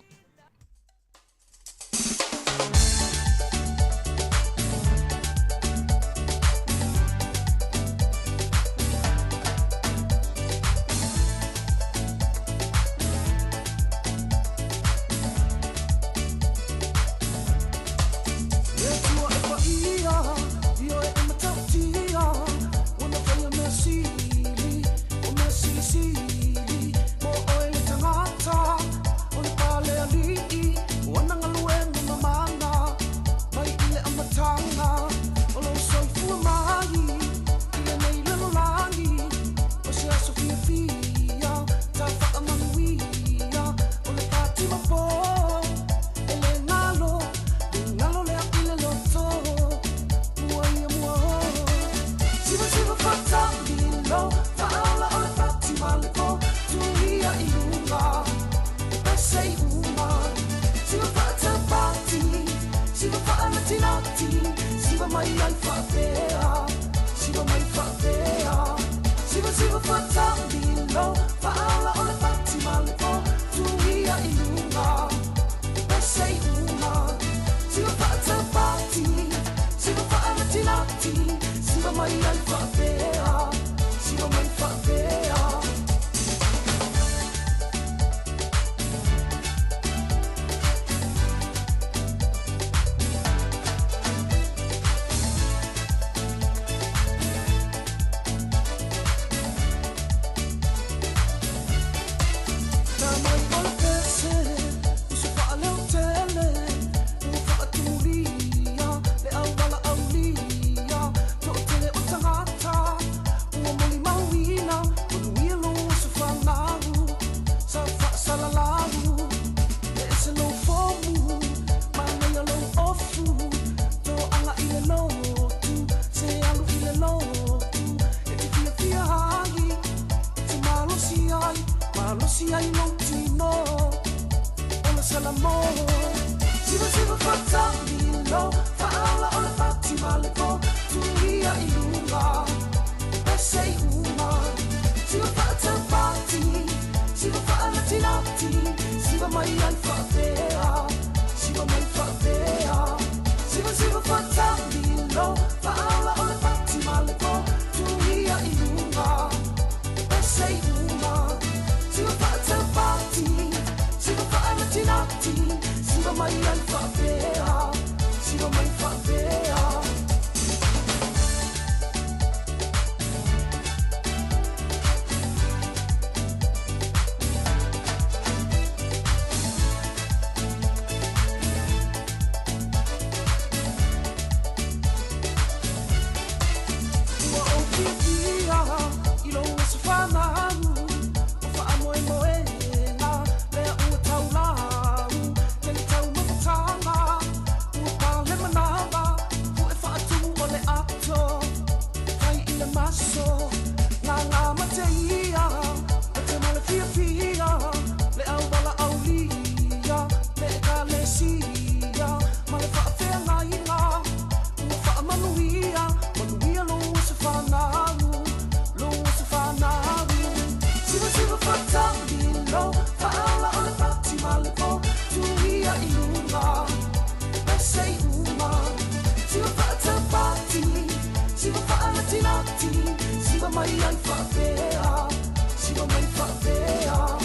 [SPEAKER 8] Siva mai ai faapea Siva mai faapea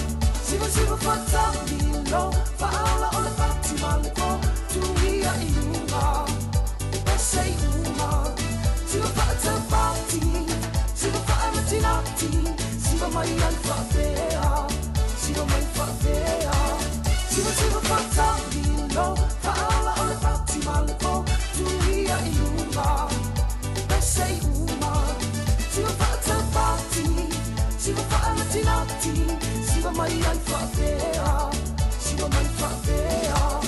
[SPEAKER 8] Siva siva faatamilo Faaola o le pati ma le po Tuia i luga Pese i uga Siva faatapati Siva faanatinati Siva mai ai faapea Siva mai faapea Siva siva faatamilo Faaola o le pati ma le po Tuia i luga Pese i uga Siva faatapati Siva faanatinati Siva mai ai faapea Siva mai faapea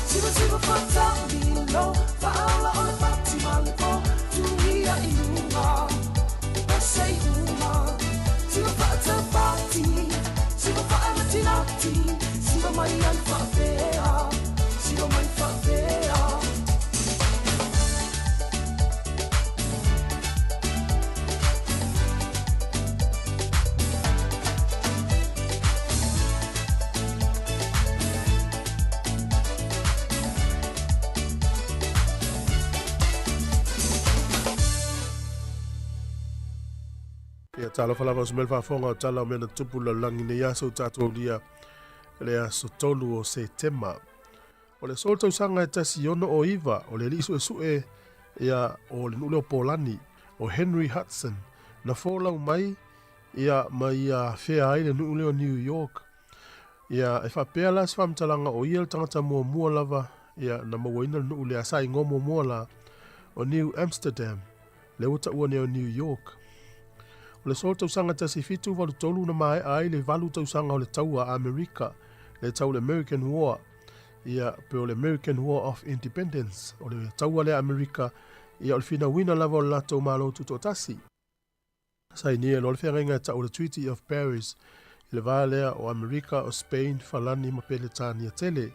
[SPEAKER 8] Siva siva faatamilo Faaola o le pati ma le po Tuia i luga Pese i uga Siva faatapati Siva faanatinati Siva mai ai faapea Siva mai faapea
[SPEAKER 2] Ia talofa lava o se mea le faafofoga o tala o mea na tupu i le lalolagi nei aso ua tatou aulia le aso 3 o Setema. O le aso o le tausaga e 169 o le alii suesue ia o le nuu lea o Polani o Henry Hudson na folau mai ia ma ia afea ai le nuu lea o New York. Ia e faapea la se faamatalaga o ia le tagata muamua lava ia na mauaina le nuu lea sa igoa muamua la o New Amsterdam lea ua taua nei o New York. O le aso o le tausaga 1783 na maea ai le valu tausaga o le taua a Amerika le tau le American War ia pe o le American War of Independence o le taua lea a Amerika ia o le finauina lava o le latou Malo Tutoatasi. Sainia loa le feagaiga e tau o le Treaty of Paris i le va lea o Amerika, o Spain, Falani ma Peretania tele,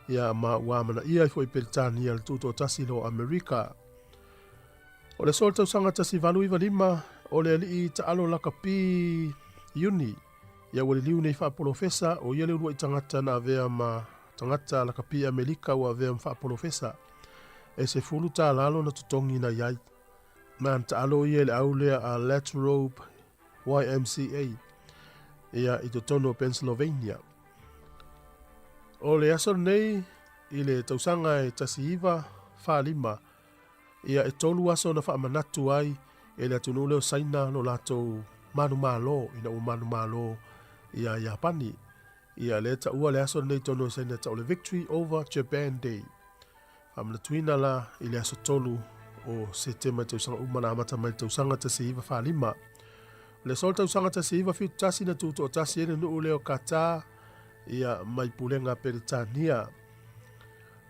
[SPEAKER 2] ia ma ua amanaia ai foi Peretania le tutoatasi loa o Amerika. O le aso o le tausaga 1895, o le alii taalo lakapi Iuni, ia ua liliu nei faapolofesa, o ia le uluai tagata na avea ma tagata lakapi Amelika ua avea ma faapolofesa. E $10 lona totogi na i ai. Na taalo ia i le au lea a Latrobe YMCA ia i totonu o Pennsylvania. O le aso lenei i le tausaga e 1945, ia e tolu aso na faamanatu ai e le atunuu lea o Saina lo latou manumalo ina ua manumalo ia Iapani. Ia lea taua le aso lenei i totonu o Saina tau le Victory over Japan Day. Faamanatuina la i le aso 3 o Setema i tausaga uma na amata mai le tausaga 1945. O le aso o le tausaga 1971 na tutoatasi ai le nuu lea o Qatar ia mai pulega Peretania.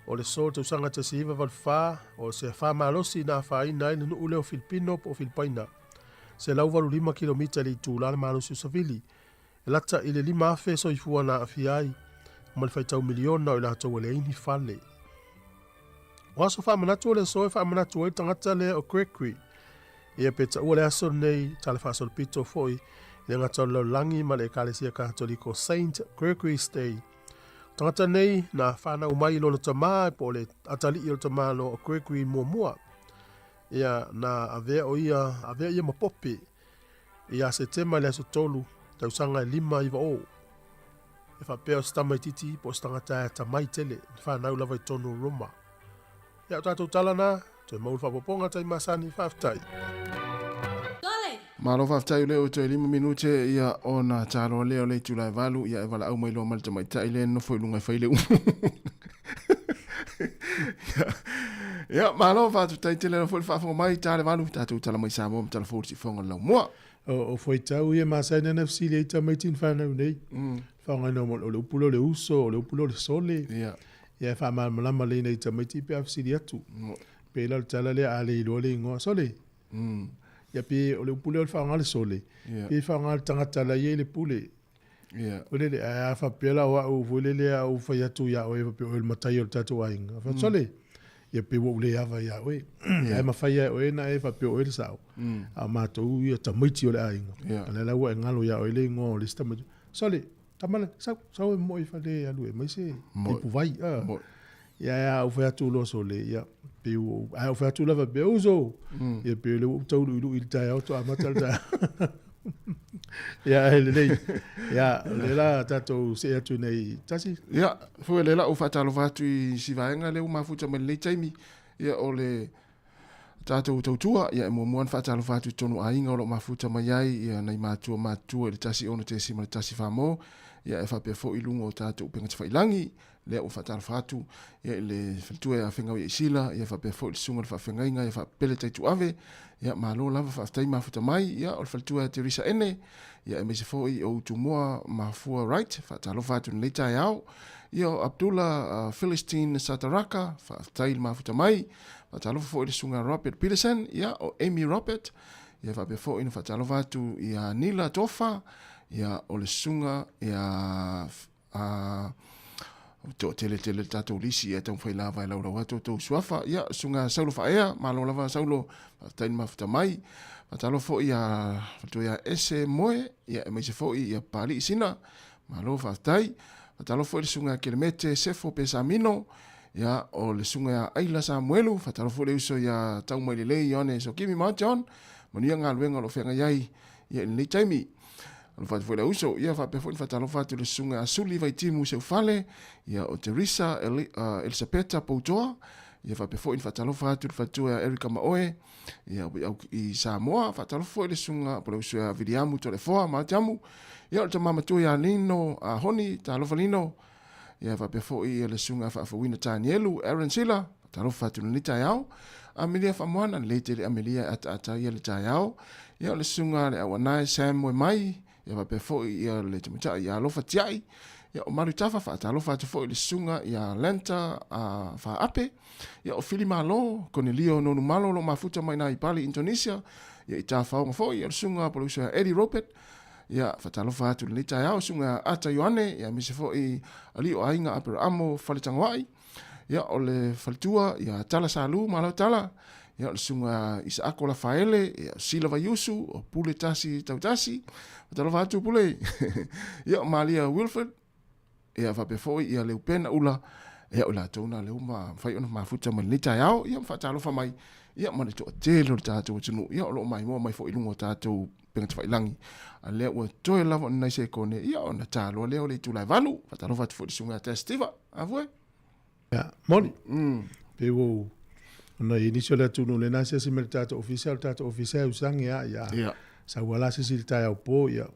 [SPEAKER 2] O le aso o le tausaga 1984 o se afa malosi na afaina ai le nuu lea o Filipino po o Filipaina. 185 kilomita i le itula le malosi o savili. E lata i le 5,000 soifua na aafia ai, ma le faitau miliona o i latou ua leai ni fale. O aso faamanatu o le aso e faamanatu ai le tagata lea o Gregory. Ia pe taua le aso lenei tala faasolopito foi i le gata o le lalolagi ma le Ekalesia Katoliko Saint Gregory's Day. O tagata nei na whanau mai i lona tamā po o le atalii o le tamā loa o Gregory muamua. Ia na avea o ia, avea ia ma pope Ia Setema i le aso 3, tausaga e 5 9 o. E faapea o se tamaitiiti po o se tagata e atamai tele, na fanau lava i totonu o Roma. Ia o tatou tala na, toe maua le faaopoopoga tai masani, faafetai.
[SPEAKER 7] Malo faafetai o lea ua toe 5 minute ia ona taloa lea o le itula e 8 ia e valaau mai loa ma le tamaitai lea e nofo i luga e fai le umu. Ia, malo faafetai tele lava foi le faafofoga mai ta le 8 tatou tala mai Samoa ma tala fou le siufofoga o le laumua.
[SPEAKER 6] O fuaitau ia masani ana fesili ai tamaiti na fanau nei. Faaaogaina o le upu lea o le uso, o le upu lea o le sole. Ia e faamalamalama lelei nai tamaiti pe a fesili atu. Pei la o le tala lea a le iloa le igoa, sole. Ia pe o le upu lea o le faaaoga le sole, pe faaaoga le tagata la e i ai le pule. Foi lele, ae a faapea la o au foi lele a ou fai atu ia oe faapea o oe le matai o le tatou aiga. Fai atu, sole, ia pei ua ou le ava ia oe. Ae mafai lava e oe ona e faapea o oe le sao. A o matou ia tamaiti o le aiga. A o lea la ua e galo ia oe le igoa o le isi tamaiti. Sole, tama le, sau, sau e moe i fale e alu e aumai se ipuvai. Ia e a ou fai atu loa sole, ia, pei ua ou, ae ou fai atu lava pea, uso! Ia pei o lea ua ou tauluiului i le taeao faatoa amata le taeao. Ia, ae lelei. Ia, o lea la tatou see atu nei tasi.
[SPEAKER 7] Ia, foi o lea la ou faatalofa atu i si vaega lea ua mafuta mai lenei taimi. Ia, o le tatou tautua, ia e muamua ona faatalofa atu i totonu o aiga o lo o mafuta mai ai, ia nai matua matutua i le 16.1 Famo, ia e faapea foi i luga o tatou upega tafailagi, lea ua faatalofa atu ia i le faletua ia Afegau ia Isila, ia faapea foi le susuga i le faafeagaiga ia Faapele Taituave, ia malo lava faafetai mafuta mai, ia o le faletua ia Teresa Ene, ia aemaise foi o Utumoa Mafua Wright, faatalofa atu i lenei taeao, ia o Abdullah Philistine Sataraka, faafetai le mafuta mai, faatalofa foi i le susuga Robert Peterson, ia o Amy Robert, ia faapea foi ona faatalofa atu ia Nila Tofa, ia o le susuga ia toatele tele le tatou lisi ia taumafai lava e laulau atu outou suafa. Ia, susuga Saulo Faaea, malo lava Saulo, faafetai le mafuta mai. Faatalofa foi ia faletua ia Ese Moe, ia aemaise foi ia Papalii Sina, malo faafetai. Faatalofa foi le susuga Kelemete Sefo Pesamino, ia o le susuga ia Aila Samuelu, faatalofa foi le uso ia Taumailelei Ioane Sokimi ma John, manuia galuega o lo o feagai ai ia i lenei taimi. Alofa atu foi le uso, ia faapea foi ona faatalofa atu le susuga ia Suli Vaitimu Seufale, ia o Teresa Eli, Elisapeta Poutoa, ia faapea foi ona faatalofa atu le faletua ia Erica Maoe, ia i Samoa, faatalofa foi le susuga po le uso ia Viliamu Tolefoa Matiamu, ia o le tama matua ia Lino Honi, talofa Lino, ia faapea foi le susuga faafouina Tanielu Aaron Sila, faatalofa atu lenei taeao. Amelia Faamoana, lelei tele Amelia e ataata ia le taeao. Ia o le susuga le Auanae Sam Moemai, ia faapea foi ia le tamaitai ia Alofa Tiai. Ia o Malutafa, faatalofa atu foi le susuga ia Lenta Faape. Ia o Fili Malo, Konelio Nonumalo o lo o mafuta mai na i Bali, Indonesia. Ia i Tafaoga foi, ia o le susuga po o le uso ia Eddie Robert. Ia, faatalofa atu i lenei taeao, susuga ia Ata Ioane, ia aemaise foi alii o aiga Aperaamo Faletagaoai. Ia, o le faletua, ia Tala Salu, malo Tala. Ia, o le susuga Isaako Lafaele, ia, Sila Vaiusu, o Pule Tasi Tautasi. Faatalofa atu Pule. Ia, o Malia Wilford, ia faapea foi ia Leupena Ula, ia o latou na lea ua mafai ona mafuta mai lenei taeao, ia ma faatalofa mai, ia ma le toatele o le tatou atunuu, ia o lo o maimoa mai foi i luga o tatou upega tafailagi, a lea ua toe lava o ni nai sekone, ia ona ta loa lea o le itula e 8. Faatalofa atu foi i le susuga ia Tess Steva. A fue.
[SPEAKER 6] Ia, moni. Pei ua ou, ona i nisi o le atunuu lena asiasi mai i le tatou ofisa, o le tatou ofisa e usage lava, ia,
[SPEAKER 7] Ia.
[SPEAKER 6] sau lava la se isi i le taeao po, ia.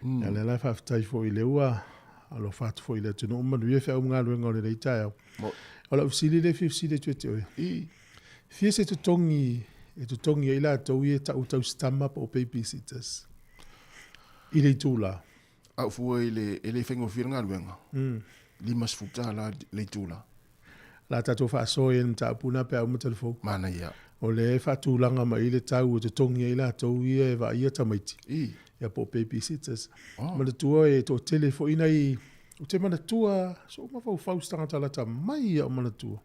[SPEAKER 6] Ia, lea la e faafetai foi lea ua alofa atu foi i le atunuu, manuia feau ma galuega o lenei taeao. O lau fesili lea e fia fesili atu ia te oe. Fia se totogi e totogi ai latou ia e tau tausitama po o babysitters i le itula?
[SPEAKER 7] Au fua i le, e le faigofie le galuega. $50 le itula.
[SPEAKER 6] La tatou faasoa i le mataupu lena pe a uma telefou.
[SPEAKER 7] Manaia.
[SPEAKER 6] O lea e faatulaga mai le tau e totogi ai latou ia e vaaia tamaiti. Ia po o babysitters. Oh. Manatua e toatele foi nai, ou te manatua, sou mafaufau se tagata lata mai ia o manatua.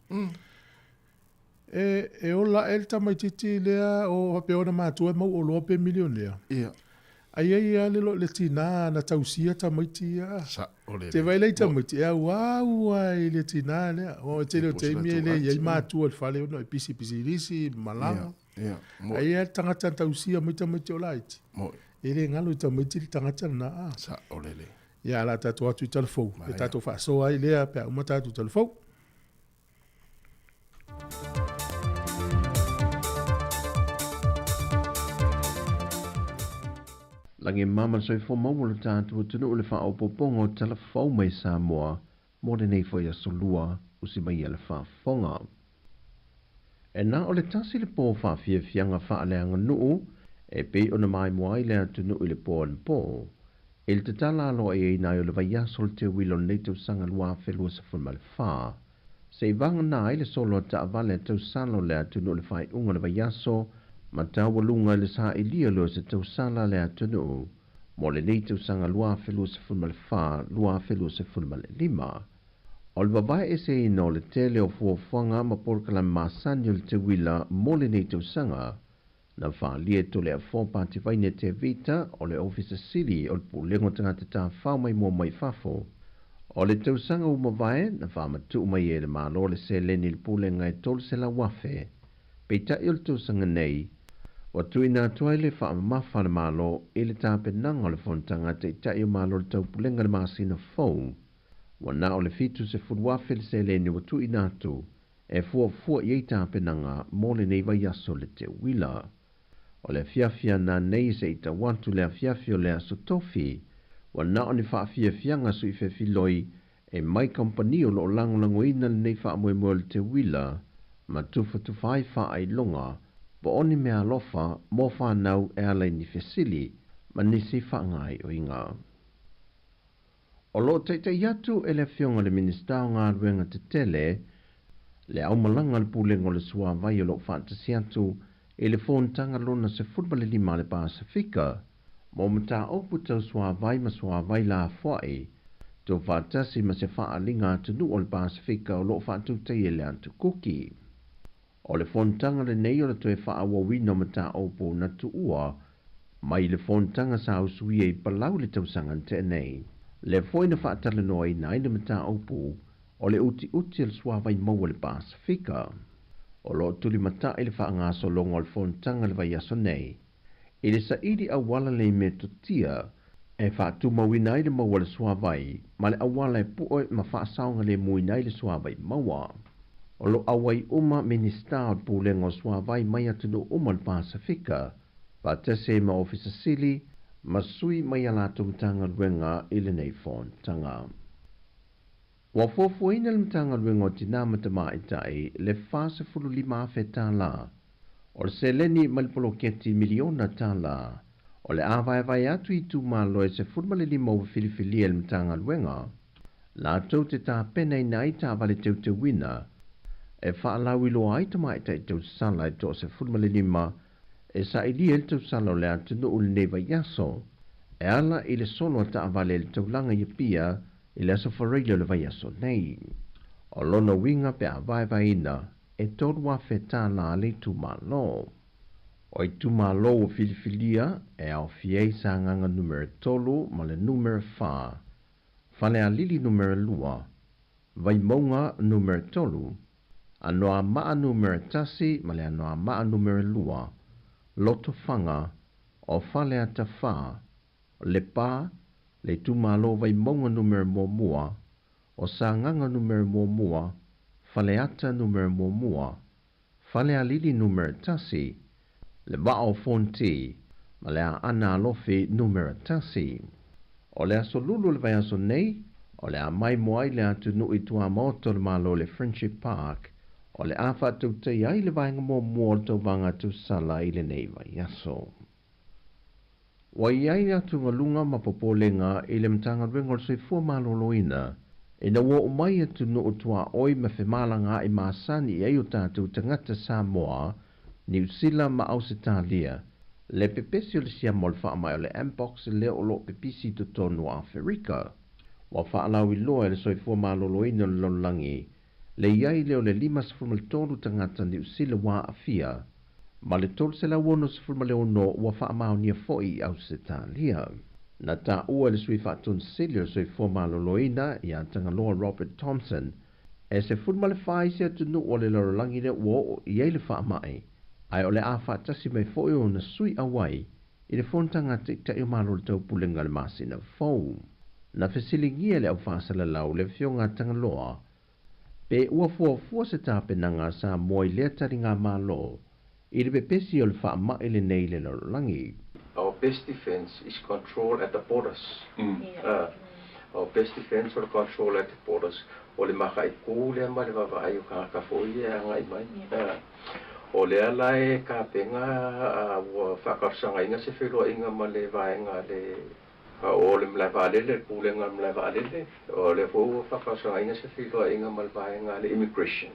[SPEAKER 6] E ola ae le tamaititi lea o faapea ona matua e mauoloa pe milionea.
[SPEAKER 7] Ia.
[SPEAKER 6] Ai ai lava le, le tina na tausia tamaiti ia.
[SPEAKER 7] Sa, o le.
[SPEAKER 6] Te vaai la i tamaiti, e auau lava i le tina lea. O le tele o taimi e le i ai matua i le fale ona e pisi pisilisi, malaga.
[SPEAKER 7] Ia,
[SPEAKER 6] ia. Ai lava le tagata na tausia mai tamaiti o laiti.
[SPEAKER 7] Moi.
[SPEAKER 6] E le galo i tamaiti le tagata lena.
[SPEAKER 7] Sa, o le le.
[SPEAKER 6] Ia, o le a tatou atu i talafou. E tatou faasoa ai lea pe a uma tatou talafou.
[SPEAKER 9] Lagi e mama le soifua maua o lo tatou atunuu i le faaopoopoga o tala fou mai Samoa mo lenei foi aso lua usi mai ia le faafofoga. E na o le tasi le pō faafiafiaga faaleaganuu e pei ona maimoa ai le atunuu i le pō anapo, i le tatala aloaia ai o le vaiaso o le teuila o lenei tausaga 2024. Se i vagana ai le solo a taavale a tausala o le atunuu i le faaiuga o le vaiaso ma taualuga i le sailia lea o se tausala a le atunuu mo lenei tausaga 2024 2025. O le vavae eseina o le tele o fuafuaga ma polokalame masani o le teuila mo lenei tausaga na faaalia e Toleafoa Pativaine Tevita o le Ofisa Sili o le Pulega o Tagata Tafao mai Mua Mai Fafo. O le tausaga ua mavae na faamatu'u mai e le Mālō le seleni i le pulega e 300,000. Peita'i o le tausaga nei, ua tuuina atu ai le faamamafa a le Mālō i le tapenaga o le fonotaga a Taitai o Malo o le Taupulega i le masina fou. Ua na o le 70,000 le seleni ua tuuina atu e fuafua i ai tapenaga mo lenei vaiaso le teuila. O le afiafi ana nei se i tau atu le afiafi o le Aso Tofi, ua na o ni faafiafiaga suifefiloi e mai kamupani o loo lagolagoina lenei faamoemoe o le teuila ma tufatufa ai faailoga po o ni meaalofa mo fanau e ala i ni fesili ma nisi faagaoioiga. O loo taita'i atu e le Afioga i le Minisita o Galuega Tetele le aumalaga a le Pulega o le Suavai o loo faatasi atu i le fonotaga lona 15 a le Pasefika mo mataupu tau suavai ma suavai lafoa'i tuufaatasi ma se faaaliga atunuu o le Pasefika o loo faatautaia i le Atu Kuki. O le fonotaga lenei o le toe faaauauina o mataupu na tuua mai le fonotaga sa usuia i Palau i le tausaga na tea nei. Lea foi na faatalanoaina ai le mataupu o le utiuti o le suavai maua i le Pasefika. O loo tulimata'i le faagasologa o le fonotaga i le vaiaso nei i le saili auala le metotia e faatumauina ai le maua o le suavai ma le auala e pu'e ma faasaogalemuina ai le suavai maua. O loo auai uma Minisita o le Pulega o Suavai mai atunuu uma o le Pasefika faatasi ai ma Ofisa Sili ma sui mai a latou Matagaluega i lenei fonotaga. Ua fuafuaina le Matagaluega o Tinā ma Tamaitai le $45,000 tālā o le seleni mai le poloketi miliona tālā o le a vaevae atu i itumalo e 15 ua filifilia e le Matagaluega latou te tapenaina ai taavale teuteuina e faalauiloa ai tamaitai tausala e 15 e sailia ai le tausala o le atunuu i lenei vaiaso e ala i le solo a taavale i le taulaga i Apia i le aso Faraile o le vaiaso nei. O lona uiga pe a vaevaeina e 3,000 tālā le itumalo. O itumalo ua filifilia e aofia ai Sagaga numera 3 ma le numera 4, Falealili numera 2, Vaimauga numera 3, Anoamaa numera 1 ma le Anoamaa numera 2, Lotofaga, o Faleata 4, Lepa, le itumalo Vaimauga numera 1, o Sagaga numera 1, Faleata numera 1, Falealili numera 1, le Vaa o Fonoti ma le Aana Alofi numera 1. O le aso Lulu o le vaiaso nei, o le a maimoa ai le atunuu i tuamaota o le Malo i le Friendship Park, o le a faatautaia ai le vaega muamua o le tauvaga tausala i lenei vaiaso. Ua i ai atugaluga ma popolega i le Matagaluega o le Soifua Maloloina ina ua oo mai atunuu tuaoi ma femalagaa'i masani i ai o tatou tagata Samoa, Niu Sila ma Ausetalia, le pepesi o le siama o le faamai o le Mpox lea o loo pepisi i totonu o Aferika. Ua faalauiloa e le Soifua Maloloina o le lalolagi le i ai lea o le 53 tagata Niu Sila ua aafia ma le 366 ua faamaonia foi i Ausetalia. Na taua e le Sui Faatonisili o le Soifua Maloloina ia Tagaloa Robert Thompson e 14 isi atunuu o le lalolagi lea ua oo i ai le faamai, ae o le a faatasi mai foi ona sui auai i le fonotaga a Taitai o Malo o le Taupulega i le masina fou. Na fesiligia e le aufaasalalau le Afioga a Tagaloa pe ua fuafua se tapenaga a Samoa i lea taligamalo i le pepesi o le faamai lenei i le lalolagi.
[SPEAKER 10] Our best defense is control at the borders. Our best defense o le control at the borders. O le makaʻikū lea ma le vaavaai o tagata foi ia e agai mai. O lea la e tapena ua faatalosagaina se feiloaiga ma le vaega a le o le malae vaalele, le pulega o le malae vaalele. O lea foi ua faatalosagaina se feiloaiga ma le vaega a le immigration.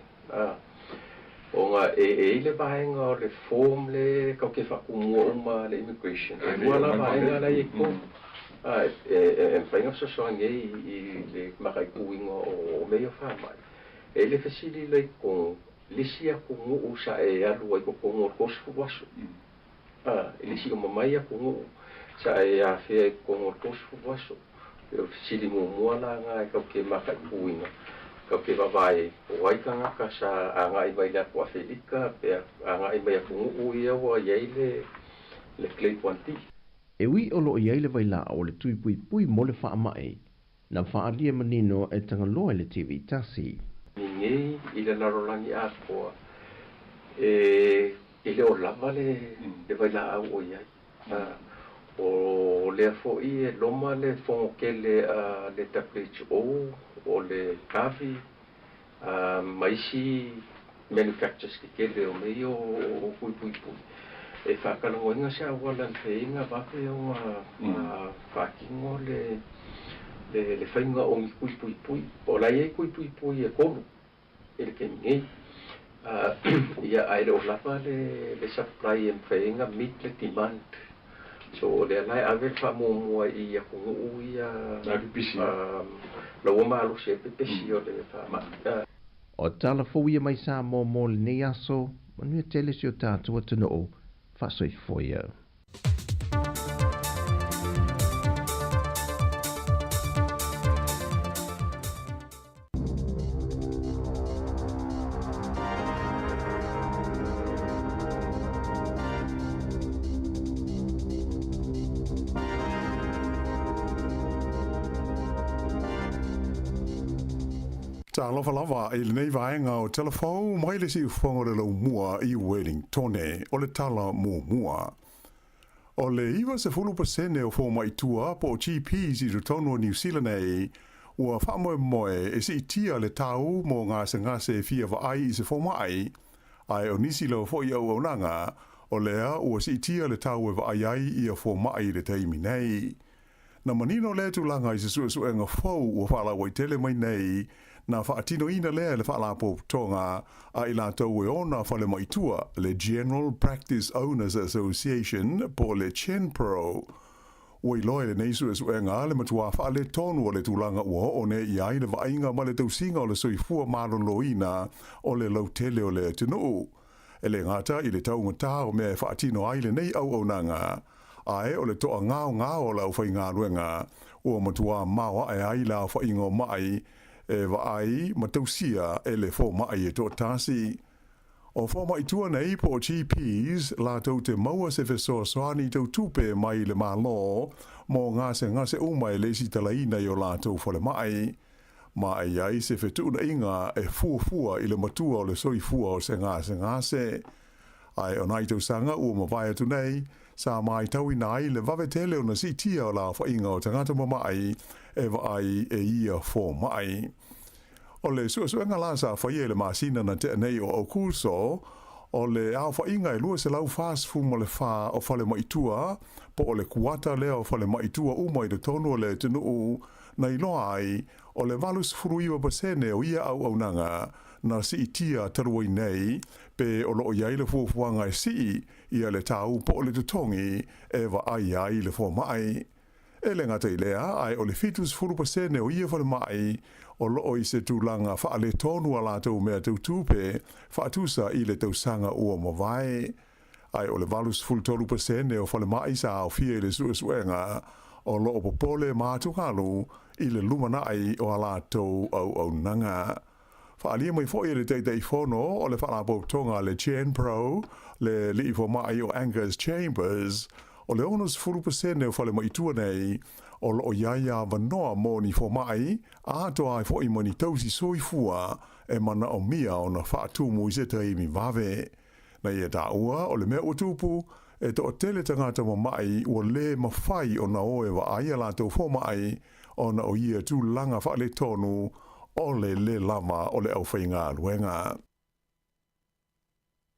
[SPEAKER 10] Ona e i ai le vaega o le form le tatou te faatumua uma a le immigration. E lua la vaega la e i ai totonu. E mafai ona fesoasoani ai i le mataituina o mea ia o faamai. E i ai le fesili la i totonu, le isi atunuu sa e alu ai totonu o le 30 aso. E le isi uma mai atunuu sa e afea i totonu o le 30 aso. E o fesili muamua la na e tatou te mataituina, tatou te vaavaai ai, po o ai tagata sa agai mai le atu Afelika pe agai mai atunuu ia ua i ai le le Clade 1D.
[SPEAKER 9] E ui o loo i ai le vailaau o le tui puipui mo le faamai, na faaalia manino e Tagaloa i le TV tasi.
[SPEAKER 10] Nei i le lalolagi atoa e e le o lava le le vailaau o i ai. O lea foi e loma le fono tele a le WHO o le Gavi ma isi manufacturers tetele o mea ia o puipuipui e faatalanoaina se auala e mafai ai ona vave ona faatino le le le faiga o ni tuipuipui. O la e i ai tuipuipui e tolu i le taimi nei, ia ae le o lava le le supply e mafai ai ona meet le demand. So o lea la e ave le faamuamua i atunuu ia la ua malosi ai pepesi o le faamai.
[SPEAKER 9] O tala fou ia mai Samoa mo lenei aso, manuia tele si o tatou atunuu, faasoifua ia.
[SPEAKER 11] Talofa lava i lenei vaega o Telefou mai le siufofoga o le laumua i Wellingtone o le tala muamua. O le 90% o fomai tua po o GPs i totonu o Niu Sila nei ua faamoemoe e siitia le tau mo gasegase e fia vaai i se fomai, ae o nisi lava foi auaunaga o lea ua siitia le tau e vaai ai ia fomai i le taimi nei. Na manino lea tulaga i se suesuega fou ua faalauaitele mai nei, na faatinoina lea e le Faalapotopotoga a i latou e ona falemai tua, le General Practice Owners Association po o le GenPro. Ua iloa e lenei suesuega le matuā faaletonu o le tulaga ua oo nei i ai le vaaiga ma le tausiga o le soifua maloloina o le lautele o le atunuu. E le gata i le taugata o mea e faatino ai lenei auaunaga, ae o le toagaogao o le aufaigaluega ua matuā maoae ai le aofaiga o maʻi e vaai ma tausia e le fomai e toatasi. O fomai tua nei po o GPs latou te maua se fesoasoani tau tupe mai le Malo mo gasegase uma e lesitalaina i o latou falemai. Ma e i ai se fetuunaiga e fuafua i le matua o le soifua o se gasegase. Ae o nai tausaga ua mavae atu nei, sa maitauina ai le vave tele ona siitia o le aofaiga o tagata mamaʻi e vaai e ia fomai. O le suesuega la sa faia i le masina na tea nei o Aokuso, o le aofaiga e 244 o falemai tua, po o le kuata lea o falemai tua uma i totonu o le atunuu, na iloa ai, o le 89% o ia auaunaga na siitia talu ai nei, pe o loo i ai le fuafuaga e sii ia le tau po o le totogi e vaai ai le fomai. E le gata i lea, ae o le 70% o ia falemai o loo i se tulaga faaletonu a latou mea tau tupe faatusa i le tausaga ua mavae. Ae o le 83% o falemai sa aofia i le suesuega o loo popole ma atugalu i le lumanai o a latou auaunaga. Faaalia mai foi e le Taitaifono o le Faalapotopotoga a le GenPro, le alii fomai o Angus Chambers, o le 60% o falemai tua nei o loo i ai avanoa mo ni fomai atoa ai foi ma ni tausi soifua e manaomia ona faatumu i se taimi vave. Na ia taua o le mea ua tupu, e toatele tagata mamaʻi ua lē mafai ona o e vaai a latou fomai ona o ia tulaga faaletonu o le lē lava o le aufaigaluega.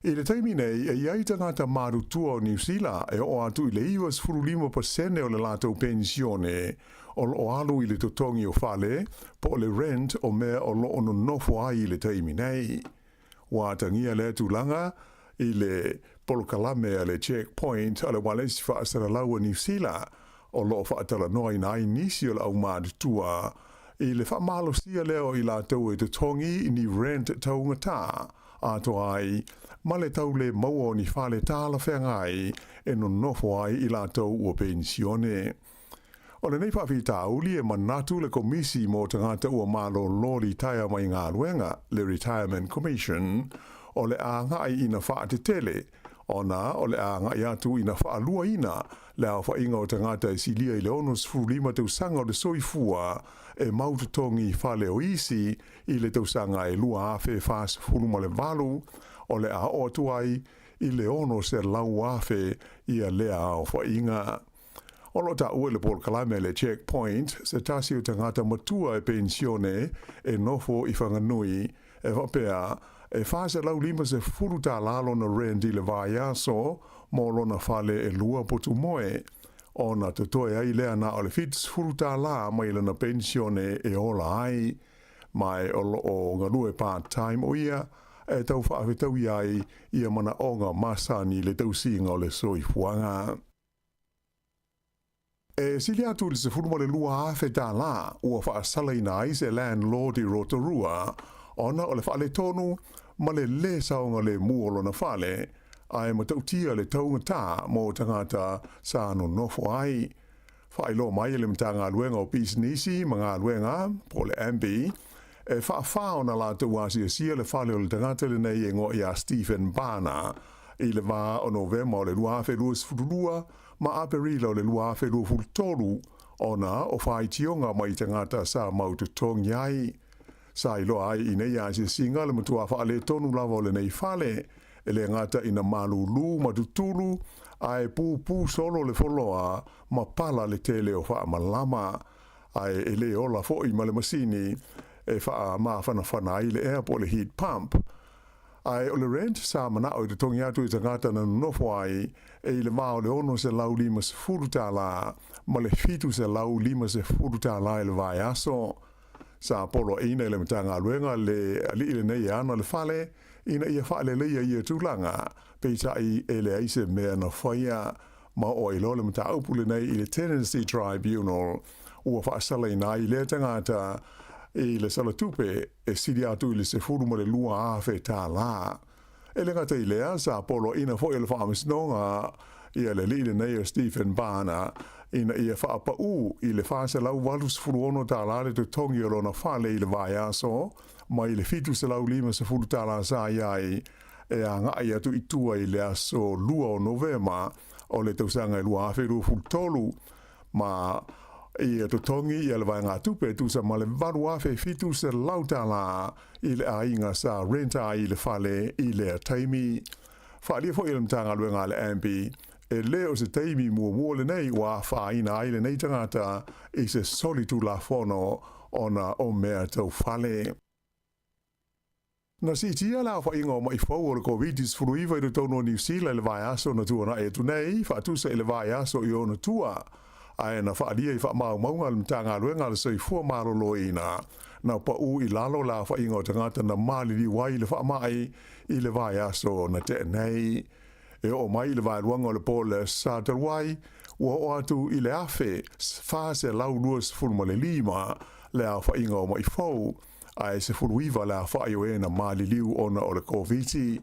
[SPEAKER 11] I le taimi nei, e i ai tagata matutua o Niu Sila e oo atu i le 95% o le latou penisione o loo alu i le totogi o fale po o le rent o mea o loo nonofo ai i le taimi nei. Ua atagia lea tulaga i le polokalame a le Checkpoint a le Ualesi Faasalalau a Niu Sila, o loo faatalanoaina ai nisi o le aumatutua i le faamalosia lea o i latou e totogi ni rent taugata atoa ai ma le tau le maua o ni fale talafeagai e nonofo ai i latou ua penisione. O lenei faafitauli e manatu le Komisi mo Tagata ua Malōlō Litaea mai Galuega, le Retirement Commission, o le a agai ina faatetele, ona o le a agai atu ina faaluaina le aofaiga o tagata e silia i le 65 tausaga o le soifua e mau totogi i fale o isi i le tausaga e 2048, o le a oo atu ai i le 600,000 ia lea aofaiga. O lo o taua i le polokalame a le Checkpoint se tasi o tagata matua e penisione e nofo i Whanganui, e faapea, e $450 tālā lona rent i le vaiaso mo lona fale e lua potu moe, ona totoe ai lea na o le $70 tālā mai lana penisione e ola ai. Ma e o lo o galue part-time o ia e tau faafetaui ai ia manaoga masani i le tausiga o le soifuaga. E sili atu i le $12,000 ua faasalaina ai se landlord i Rotorua ona o le faaletonu ma le lē saogalemu o lona fale, ae matautia le taugatā mo tagata sa nonofo ai. Faailoa mai e le Matagaluega o Pisinisi ma Galuega, po o le MB, e faafā ona latou asiasia le fale o le tagata lenei e igoa ia Stephen Bana i le va o Novema o le 2022 ma Aperila o le 2023 ona o faitioga mai tagata sa mau totogi ai. Sa iloa ai i nei asiasiga le matua faaletonu lava o lenei fale, e le gata ina malūlū ma tutulu, ae pupū solo le foloa ma pala le tele o faamalama, ae e le ola foi ma le masini e faamafanafana ai le ea po o le heat pump. Ae o le rent sa manao e totogi atu i tagata na nonofo ai, e i le va o le $650 ma le $750 i le vaiaso. Sa poloaiina e le Matagaluega le alii lenei e ana le fale ina ia faaleleia ia tulaga, peitai e leai se mea na faia. Ma oo ai loa le mataupu lenei i le Tenancy Tribunal, ua faasalaina ai lea tagata i le salatupe e sili atu i le $12,000. E le gata i lea, sa poloaiina foi e le Faamasinoga ia le alii lenei o Stephen Bana ina ia faapaū i le $486 le totogi o lona fale i le vaiaso mai le $750 sa i ai e agai atu i tua i le aso 2 o Novema o le tausaga e 2023 ma ia totogi ia le vaegatupe e tusa ma le $8,700 i le aiga sa rent ai le fale i lea taimi. Faaalia foi e le Matagaluega a le MB, e le o se taimi muamua lenei ua afaina ai lenei tagata i se solitulafono ona o mea tau fale. Na siitia le aofaiga o ma'i fou o le Koviti-19 i totonu o Niu Sila i le vaiaso na tuana'i atu nei, faatusa i le vaiaso i ona tua, ae na faaalia i faamaumauga a le Matagaluega a le Soifua Maloloina, na pau i lalo le aofaiga o tagata na maliliu ai i le faamai i le vaiaso na tea nei. E oo mai i le vaeluaga o le po le Sa talu ai, ua oo atu i le 1425 le aofaiga o ma'i fou, ae 19 le aofai o e na maliliu ona o le Koviti.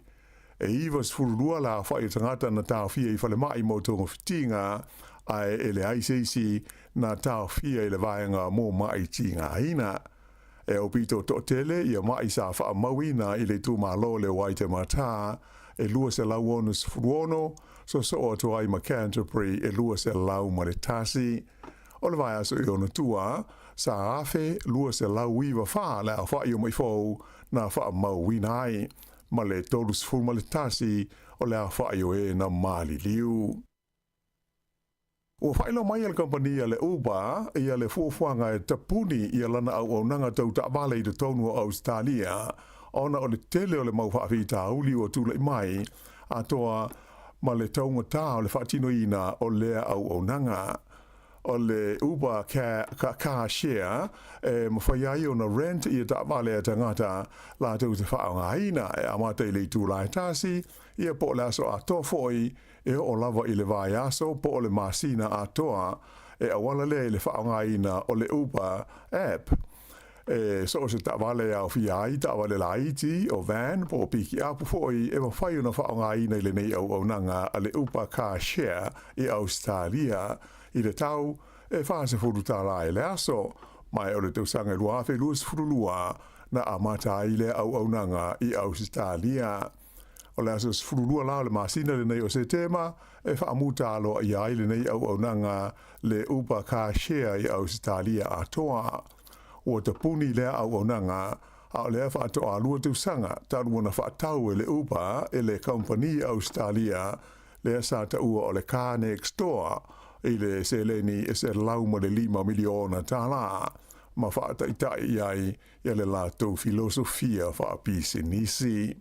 [SPEAKER 11] E 92 le aofai o tagata na taofia i falemai mo togafitiga, ae e leai se isi na taofia i le vaega mo ma'i tigaina. E aupito toatele ia ma'i sa faamauina i le itumalo le Waitematā e 266, soosoo atu ai ma Canterbury e 201. O le vaiaso i ona tua, sa 1294 le aofai o ma'i fou na faamauina ai, ma le 31 o le aofai o e na maliliu. Ua faailoa mai e le kamupani a le Uber ia le fuafuaga e tapuni ia lana auaunaga tau taavale i totonu o Ausetalia ona o le tele o le mau faafitauli ua tulai mai atoa ma le taugatā o le faatinoina o lea auaunaga. O le Uber Car Share e mafai ai ona rent ia taavale a tagata latou te faaaogaina e amata i le itula e tasi ia po o le aso atoa foi e oo lava i le vaiaso po o le masina atoa e auala lea i le faaaogaina o le Uber app. E so o se taavale e aofia ai taavale laiti, o van po o pikiapu foi e mafai ona faaaogaina i lenei auaunaga a le Uber Car Share i Ausetalia i le tau e $40 i le aso, ma e o le tausaga e 2022 na amata ai lea auaunaga i Ausetalia. O le aso 12 la o le masina lenei o Setema e faamuta aloaia ai lenei auaunaga le Uber Car Share i Ausetalia atoa. Ua tapuni lea auaunaga, a o lea faatoa 2 tausaga talu ona faatau e le Uber i le kamupani Ausetalia lea sa taua o le Car Next Door i le seleni e $105 miliona ma faataitai i ai ia le latou filosofia faapisinisi.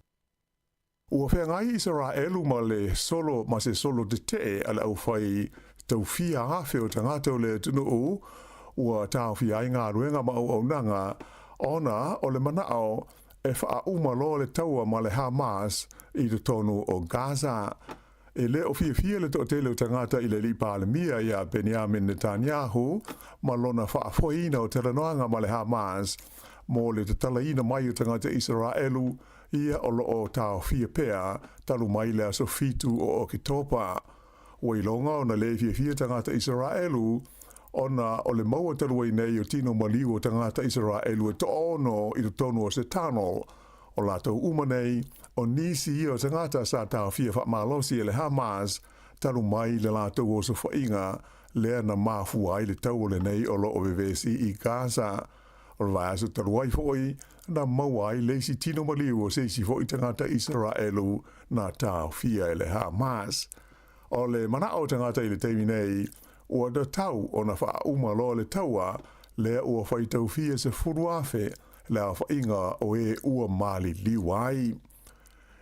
[SPEAKER 11] Ua feagai Isaraelu ma le solo ma se solo tetee a le aufai taufia afe o tagata o le atunuu ua taofia ai galuega ma auaunaga ona o le manao e faauma loa le taua ma le Hamas i totonu o Gaza. E le o fiafia le toatele o tagata i le alii Palemia ia Benjamin Netanyahu ma lona faafoeina o talanoaga ma le Hamas mo le tatalaina mai o tagata Isaraelu ia o loo taofia pea talu mai le aso 7 o Oketopa. Ua iloga ona le fiafia tagata Isaraelu ona o le maua talu ai nei o tino maliu o tagata Isaraelu e 6 i totonu o se tunnel. O latou uma nei, o nisi ia o tagata sa taofia faamalosi e le Hamas talu mai le latou osofaiga lea na mafua ai le taua lenei o loo vevesi i Gaza. O le vaiaso talu ai foi na maua ai le isi tino maliu o se isi foi tagata Isaraelu na taofia e le Hamas. O le manao o tagata i le taimi nei, ua tatau ona faauma loa le taua lea ua faitaufia 10,000 le aofaiga o e ua maliliu ai.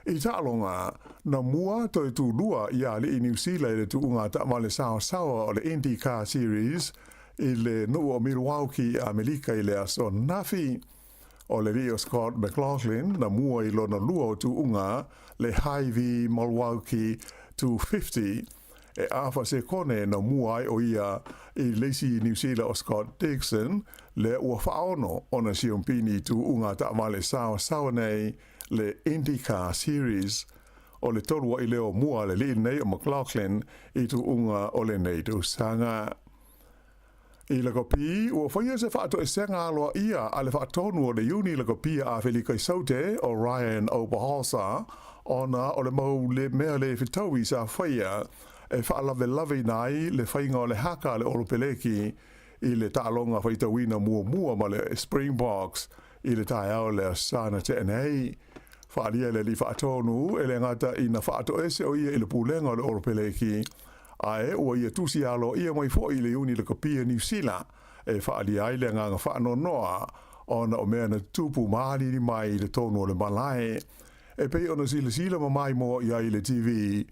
[SPEAKER 11] I taaloga, na mua toe tulua ia alii Niu Sila i le tuuga taavale saosaoa o le IndyCar Series i le nuu o Milwaukee i Amelika i le aso ananafi. O le alii o Scott McLaughlin na mua i lona lua o tuuga le Hy-Vee Milwaukee 250 e afa sekone na mua ai o ia i le isi Niu Sila o Scott Dixon lea ua faaono ona siompini i tuuga taavale saosaoa nei le IndyCar Series. O le tolu ai leo mua le alii nei o McLaughlin i tuuga o lenei tausaga. I lakapi, ua faia se faatoesega aloaia a le faatonu o le Iuni Lakapia Afelika i Saute o Ryan Oberholzer ona o le mau le mea le fetaui sa faia e faalavelave ai le faiga o le haka a le Olopeleki i le taaloga faitauina muamua ma le Springboks i le taeao le aso na tea nei. Faaalia le alii faatonu e le gata ina faatoese o ia i le pulega o le Olopeleki, ae ua ia tusi aloaia mai foi i le Iuni Lakapia Niu Sila e faaalia ai le agaga faanoanoa ona o mea na tupu malili mai i le tonu o le malae. E pei ona silasila ma maimoa i ai i le TV,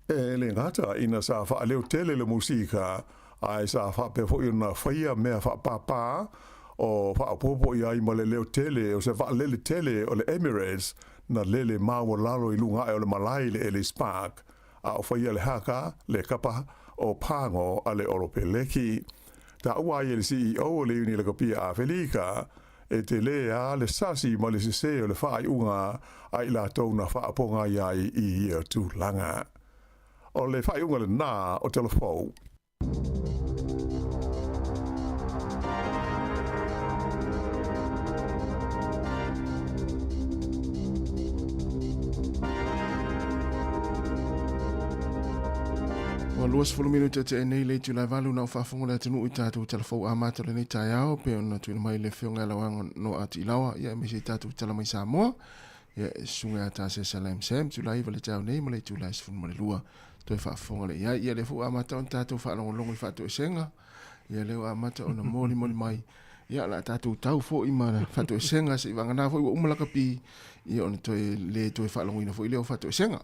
[SPEAKER 11] e le gata ina sa faaleo tele le musika, ae sa faapea foi ona faia mea faapāpā o faaopoopo i ai ma le leo tele o se vaalele tele o le Emirates na lele maualalo i luga ae o le malae i le Ellis Park, a o faia le haka le kapa o pago a le Olopeleki. Taua ai e le CEO o le Iuni Lakapia Afelika, e te lē a le sasi ma le sesē o le faaiuga a i latou na faapogai ai i ia tulaga. O le faaiuga lenā o Telefou.
[SPEAKER 7] Ua 20 minute te nei le itula e 8 na o faafofoga le atunuu i tatou talafou amata o lenei taeao pe ona tuuina mai le afioga ia Lauaga Noa Tiilawa ia aemaise i tatou tala mai Samoa ia e susuga ia Tasesa Lam Sam itula 9 le taeao nei ma le itula e 12 toe faafofoga le iai. Ia lea foi ua amata ona tatou faalogologo i faatoesega ia lea ua amata ona molimoli mai ia o le a tatou tau foi ma faatoesega se'i vagana foi ua uma lakapi ia ona toe le toe faalogoina foi lea o faatoesega.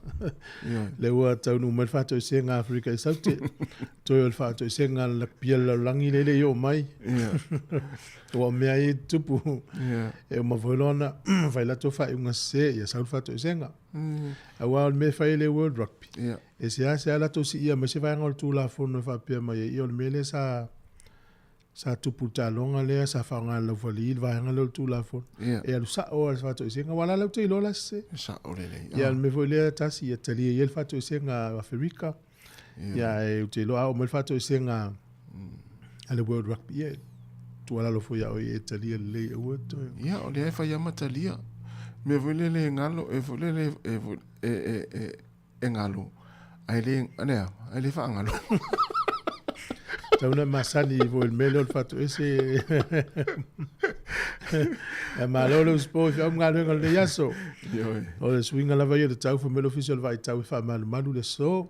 [SPEAKER 6] Ia. Lea ua taunuu mai le faatoesega a Afrika i Saute. Toe o le faatoesega a le lakapia le lalolagi lea e le i oo mai. Ia. Ua o mea ia e tutupu. Ia. E uma foi loa ona fai latou faaiuga sese, ia sau le faatoesega. Aua o le mea e fai e le World Rugby,
[SPEAKER 7] Ia.
[SPEAKER 6] e seasea latou siia mai se vaega o le Tulafono e faapea mai ai, ia o le mea lea sa sa tupu i le taaloga lea sa faaaoga e le laufali le vaega lea o le Tulafono.
[SPEAKER 7] Ia.
[SPEAKER 6] E alu sao lava le faatoesega, aua o la latou te iloa la sese.
[SPEAKER 7] Sao lelei.
[SPEAKER 6] Ia, o le mea foi lea tasi, ia talia ia le faatoesega a Aferika.
[SPEAKER 7] Ia.
[SPEAKER 6] Ia, ae ou te iloa a oo mai le faatoesega A le World Rugby, ia, tuualalo foi ia oe e talia lelei aua e toe.
[SPEAKER 7] Ia, o lea e fai lava ma talia. Mea foi lele e galo, e foi lele e, e, e, e, e galo, ae le, a le a, ae le faagalo.
[SPEAKER 6] Tau na masani foi le mea lea o le fatoese. Ia malo le usupo i feau ma galuega o lenei aso.
[SPEAKER 7] Ioe.
[SPEAKER 6] O le suiga lava ia o le tau fai mai le Ofisa o le Vaitau e faamalumalu le aso.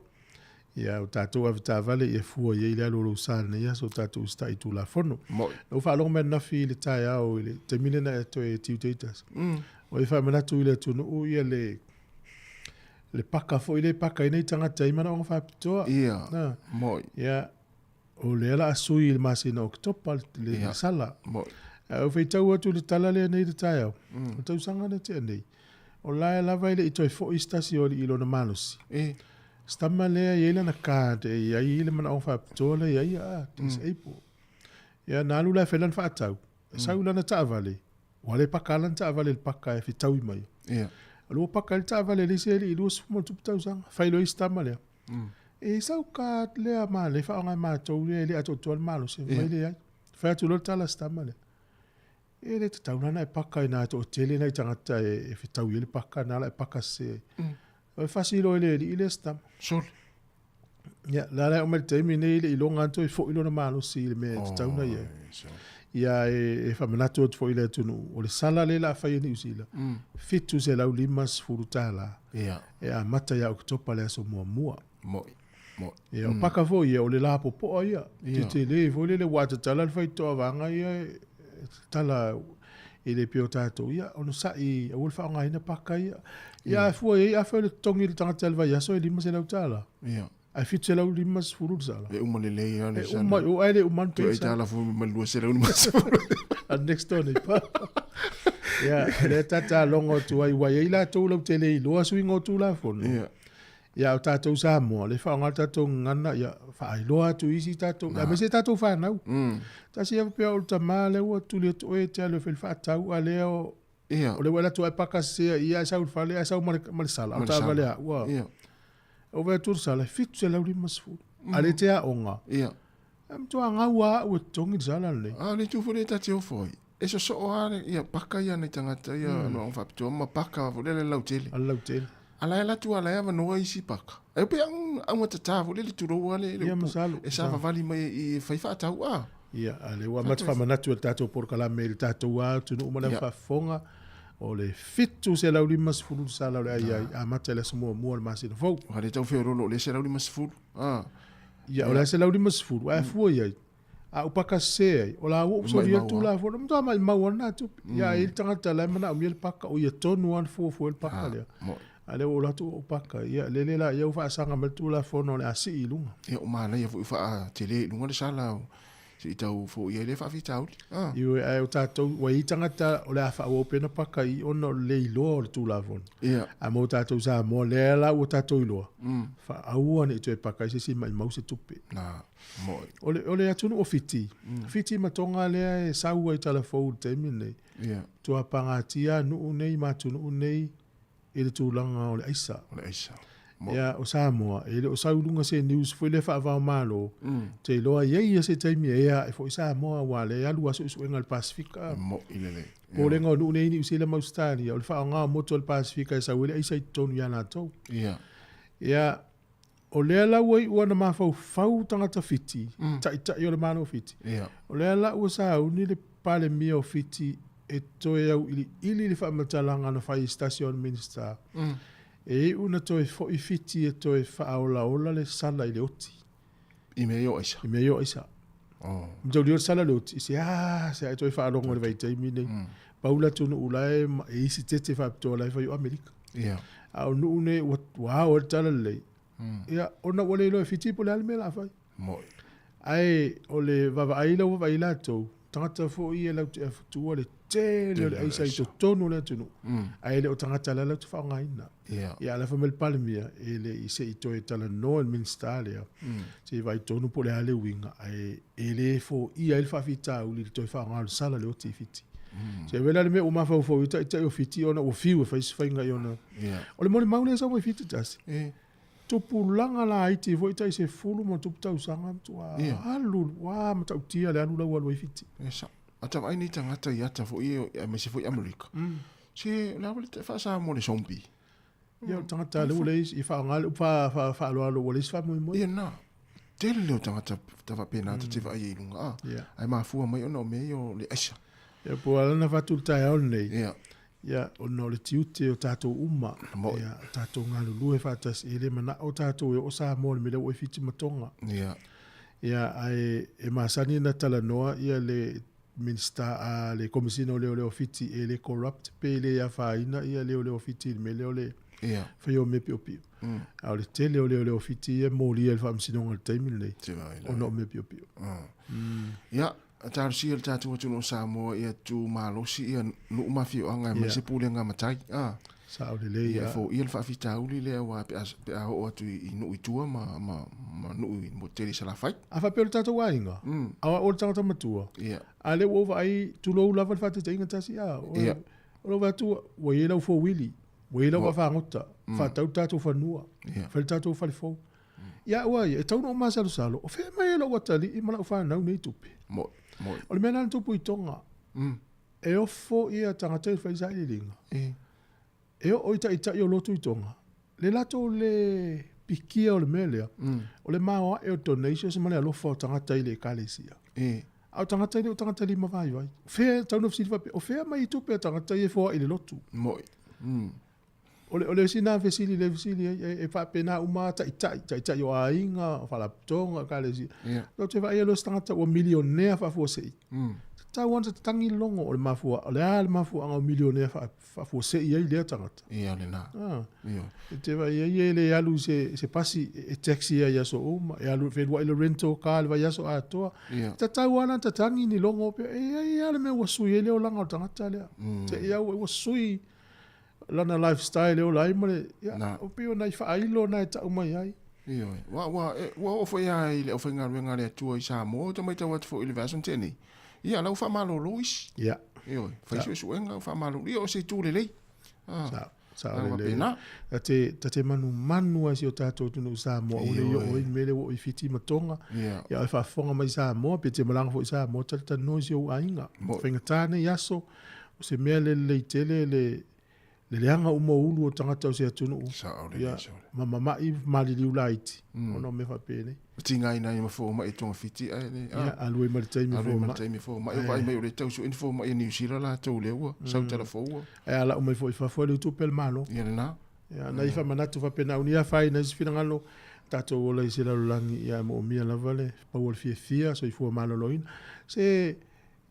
[SPEAKER 6] Ia o tatou avetaavale ia fua i ai le alu o lou sa i lenei aso o tatou usitai i Tulafono.
[SPEAKER 7] Moi.
[SPEAKER 6] Na ou faalogo mai ananafi i le taeao i le taimi lea na e toe Tuesday tasi. O e faamanatu i le atunuu ia le le paka foi lea e paka ai nei tagata i manaoga faapitoa.
[SPEAKER 7] Ia, moi.
[SPEAKER 6] Ia, o lea o le a sui i le masina o Oketopa le
[SPEAKER 7] Ia,
[SPEAKER 6] sala.
[SPEAKER 7] moi.
[SPEAKER 6] Ae ou faitau atu i le tala lea nei i le taeao, o le tausaga lea tea nei, o la e lava e le i toe foi se tasi o alii i lona malosi.
[SPEAKER 7] E.
[SPEAKER 6] Se tama lea e i ai lana card e i ai le manaoga faapitoa lea e i ai, a, disable. Ia, na alu la e fai lana faatau, e sau lana taavale, Ua le paka lana taavale i le paka e fetaui mai.
[SPEAKER 7] Ia.
[SPEAKER 6] O lea ua paka ai le taavale e le isi alii 20 ma tausaga. Fai loa isi tama lea. E sau card lea ma le faaaoga e matou lea e le atoatoa le malosi. Fai mai leai. Fai atu loa le tala a si tama lea. E le tatau la ona e paka ina e toatele nai tagata e fetaui ai le paka na la e paka sese ai. E fasi loa e le alii lea si tama.
[SPEAKER 7] Sole.
[SPEAKER 6] Ia, la la e oo mai le taimi nei le iloga atu e foi lona malosi i le mea e tatau ona i ai. Ia, e faamanatu atu foi i le atunuu, o le sala lea o le a fai e Niu Sila, $750.
[SPEAKER 7] Ia.
[SPEAKER 6] E amata ia Oketopa le aso muamua.
[SPEAKER 7] Moi. Moi.
[SPEAKER 6] Ia, o paka foi ia, o le lapopoa ia. Tetele foi lele, ua tatala le faitoavaga ia, e tatala e le pei o tatou, ia, onosai, aua le faaaogaina paka ia. Ia, a fua i ai, afai o le totogi i le tagata i le vaiaso e $500.
[SPEAKER 7] Ia.
[SPEAKER 6] Ae 750 le sala.
[SPEAKER 7] E uma lelei lava le
[SPEAKER 6] sala. E uma, o ae le uma ni
[SPEAKER 7] pei. Tuai tala foi ma le 250.
[SPEAKER 6] A next door neighbor. Ia, lea tata logo atu ai, ua i ai latou lautele iloa suiga o Tulafono.
[SPEAKER 7] Ia.
[SPEAKER 6] Ia, o tatou Samoa, le faaaoga le tatou gagana, ia, faailoa atu i isi tatou, aemaise tatou fanau. Tasi lava pea o le tama lea ua tuli atu oe e te alu e fai le faatau, a lea o,
[SPEAKER 7] Ia.
[SPEAKER 6] o lea ua alu atu ae paka sese ia, ae sau i le fale, ae sau ma le, ma le sala, o
[SPEAKER 7] Ma le
[SPEAKER 6] taavale
[SPEAKER 7] sala.
[SPEAKER 6] a, ua,
[SPEAKER 7] Ia.
[SPEAKER 6] ua vaai atu le sala, e 750. A le te aoga.
[SPEAKER 7] Ia.
[SPEAKER 6] E matua gau lava au e totogi le sala lenei.
[SPEAKER 7] A o le itu foi lea ta te ofo ai, e sosoo lava le, ia paka ia nai tagata ia mm. faapitoa ma paka foi lea le lautele.
[SPEAKER 6] A le lautele.
[SPEAKER 7] A la e alu atu lava la e avanoa isi paka. Ai pei augatata foi lele tulou lava le
[SPEAKER 6] Ia,
[SPEAKER 7] upu
[SPEAKER 6] masalo,
[SPEAKER 7] e savavali mai e fai faatau a.
[SPEAKER 6] Ia, a lea ua amata faamanatu e le tatou polokalame i le tatou atunuu ma le
[SPEAKER 7] Ia.
[SPEAKER 6] faafofoga, o le 750 le sala o le ai ai, amata i le aso muamua o le masina fou.
[SPEAKER 7] Ua le tau feoloolo o le 150. A.
[SPEAKER 6] Ia, o le 150, ae fua i ai, a ou paka sese ai, o la ua ou solia le Tulafono, matua maimau lava lena tupe. Ia, e i ai le tagata la e manaomia le paka, o ia tonu lava na fuafua ai le paka lea. A lea ua ou alu atu ua ou paka, ia, lele la ia ua faasaga mai le Tulafono o le a sii i luga.
[SPEAKER 7] Ia, ua manaia foi ua faatele i luga le sala o se i tau foia ai lea faafitauli. A.
[SPEAKER 6] Ioe, ae o tatou, ua i ai tagata o le a faaauau pea ona paka i ona o le le iloa o le Tulafono.
[SPEAKER 7] Ia.
[SPEAKER 6] A mo tatou Samoa, lea la ua tatou iloa, faaua ne i toe paka ai se isi maimau se tupe.
[SPEAKER 7] Na, moi.
[SPEAKER 6] O le, o le atunuu o Fiti, Fiti ma Tonga lea e sau ai i talafou i le taimi lenei.
[SPEAKER 7] Ia.
[SPEAKER 6] Tua pagatia nuu nei ma atunuu nei i le tulaga o le aisa.
[SPEAKER 7] O le aisa.
[SPEAKER 6] Ia, o Samoa, e le o sau i luga se news foi lea faava-o-Malo, te iloa e i ai ia se taimi e ea ae foi Samoa aua o lea e alu lava suesuega a le Pasefika.
[SPEAKER 7] E moi lelei.
[SPEAKER 6] Popolega o nuu nei i Niu Sila ma Ausetalia, o le faaaoga o motu a le Pasefika e sau ai le aisa i totonu ia latou.
[SPEAKER 7] Ia.
[SPEAKER 6] Ia, o lea la ua iu ona mafaufau tagata Fiti, taitai o le Malo o Fiti,
[SPEAKER 7] Ia.
[SPEAKER 6] o lea la ua sauni le Palemia o Fiti e toe auiliili le faamatalaga na fai e se tasi o ana Minisita, e iu na toe foi Fiti e toe faaolaola le sala i le oti.
[SPEAKER 7] I mea ia o aisa.
[SPEAKER 6] I mea ia o aisa.
[SPEAKER 7] Oh.
[SPEAKER 6] Mataulia o le sala i le oti, i se a se a e toe faalogo i le vaitaimi lenei. Pau le atunuu la e, e isi tete faapitoa la e fai o Amerika.
[SPEAKER 7] Ia.
[SPEAKER 6] A o nuu nei ua, ua ao ai le tala lelei. Ia, ona ua le iloa e Fiti po o le a le mea o le a fai.
[SPEAKER 7] Moi.
[SPEAKER 6] Ae o le vaavaai la ua vaavaai latou, tagata foi ia latou te afutua le tele o le aisa i totonu o le atunuu, ae le o tagata la latou te faaaogaina.
[SPEAKER 7] Ia.
[SPEAKER 6] Ia, a la fai mai le Palemia, e le i se i toe talanoa i le Minisita lea, se i vaai tonu po o le a le uiga, ae e le foia ai le faafitauli i le toe faaaoga o le sala le oti i Fiti. Se i la le mea ua mafaufau i taitai o Fiti ona ua fiu e fai se faiga i ona.
[SPEAKER 7] Ia.
[SPEAKER 6] O le molimau lea e sau mai Fiti tasi.
[SPEAKER 7] E.
[SPEAKER 6] Tupulaga laiti foi tai 10 ma tupu tausaga matua alu ua matautia le alu lau alu ai Fiti.
[SPEAKER 7] E sa'o. A ta vaai nei tagata i ata foi ia aemaise foi Amerika. Se o le a le faa-Samoa le zombie.
[SPEAKER 6] Ia o le tagata lea ua leai i faaaoga le upu faaaloalo ua leai se faamoemoe.
[SPEAKER 7] Ia lena. Tele lea o tagata ta faapena ta te vaai ai i luga a. Ae mafua mai ona o mea ia o le aisa.
[SPEAKER 6] Ia po o a lana avatu i le taeao lenei. Ia. Ia, ona o le tiute o tatou uma, ia, tatou galulue faatasi, e le manao tatou e oo Samoa i le mea lea ua i Fiti ma Tonga.
[SPEAKER 7] Ia.
[SPEAKER 6] Ia, ae e masani ona talanoa ia le Minisita a le Komesina o Leoleo o Fiti e le corrupt pe le afaina ia leoleo o Fiti i le mea lea o le faia o mea piopio. A o le tele o leoleo o Fiti ia e molia i le Faamasinoga i le taimi lenei ona o mea piopio.
[SPEAKER 7] Ia, talosia le tatou atunuu o Samoa ia tu malosi ia nuu ma afioaga aemaise pulega a matai.
[SPEAKER 6] Sao lelei.
[SPEAKER 7] Ia foia le faafitauli lea aua pe a oo atu i nuu i tua ma nuu i motu tele i Salafai.
[SPEAKER 6] A faapea o le tatou aiga, a o au o le tagata matua, a lea ua ou vaai, tulou lava le faataitaiga tasi, a, o lou vaai atu ua i ai lau fowili, ua i ai lau vaafagota, faatau le tatou fanua, fai le tatou fale fou. Ia au a ia, e tatau ona ou masalosalo, o fea mai ai lou atalii ma lau fanau nei tupe? O le mea lena na tupu i Tonga. E ofo ia tagata i fai sailiiliga. E oo i taitai o lotu i Tonga, le latou le pikia o le mea lea, o le maoae o donations ma le alofa o tagata i le ekalesia. A o tagata e le o tagata lima vaivai. O fea, e tatau ona fesili faapea, o fea mai i tupe a tagata ia e foai i le lotu? O le isi lena fesili lea e fesili ai, e faapena uma lava taitai, taitai o aiga, o faalapotopotoga, ekalesia. Ou te vaai loa i se tagata ua milionea faafuasei, tatau lava ona tatagi le logo o le mafua, o le a le mafuaaga o milionea faafuasei ai lea tagata.
[SPEAKER 7] Ia lena.
[SPEAKER 6] E te vaai ai e le alu i se pasi e taxi ai i aso uma, e alu e feluai i le rental car i le vaiaso atoa. E tatau lava ona tatagi ni logo pea, e i ai lava le mea ua sui ai le olaga o le tagata lea. Te i au ua sui lana lifestyle e ola ai ma le, ia, o pei o nai faailo na e tau mai ai.
[SPEAKER 7] Ioe. Ua, ua, ua oo foi lava i le aufaigaluega a le Atua i Samoa, ou te matau atu foi i le vaiaso na tea nei, ia, la ua faamalolo isi.
[SPEAKER 6] Ia.
[SPEAKER 7] Ioe, fai suesuega, ua faamalolo, ia o se itu lelei.
[SPEAKER 6] Ah. Sao, sao lelei. Faapena. Ta te, ta te manumanu lava i si o tatou atunuu i Samoa, aua ne i oo ai le mea lea ua oo i Fiti ma Tonga.
[SPEAKER 7] Ia.
[SPEAKER 6] Ia, a o faafofoga mai Samoa, pe te malaga foi i Samoa, talatalanoa i si ou aiga. Faigata nei aso, O se mea le lelei tele le le leaga uma o ulu o tagata o se atunuu.
[SPEAKER 7] Sao lelei, sao lelei.
[SPEAKER 6] Ma mama'i maliliu laiti ona o mea faapenei.
[SPEAKER 7] Tigaina ai ma fomai i Togafiti ae le
[SPEAKER 6] Ia, alu ai ma le taimi
[SPEAKER 7] fomai. Alu ai ma le taimi fomai. O vaai mai o lea e tau sue ni fomai a Niu Sila latou lea ua sau tala fou ua.
[SPEAKER 6] Ae a lau mai foi i fafo e le tupe a le Malo.
[SPEAKER 7] Ia lena.
[SPEAKER 6] Ia, nai faamanatu faapena uni afaina i se finagalo tatou ola i se lalolagi ia e moomia lava le pau o le fiafia, soifua maloloina. Se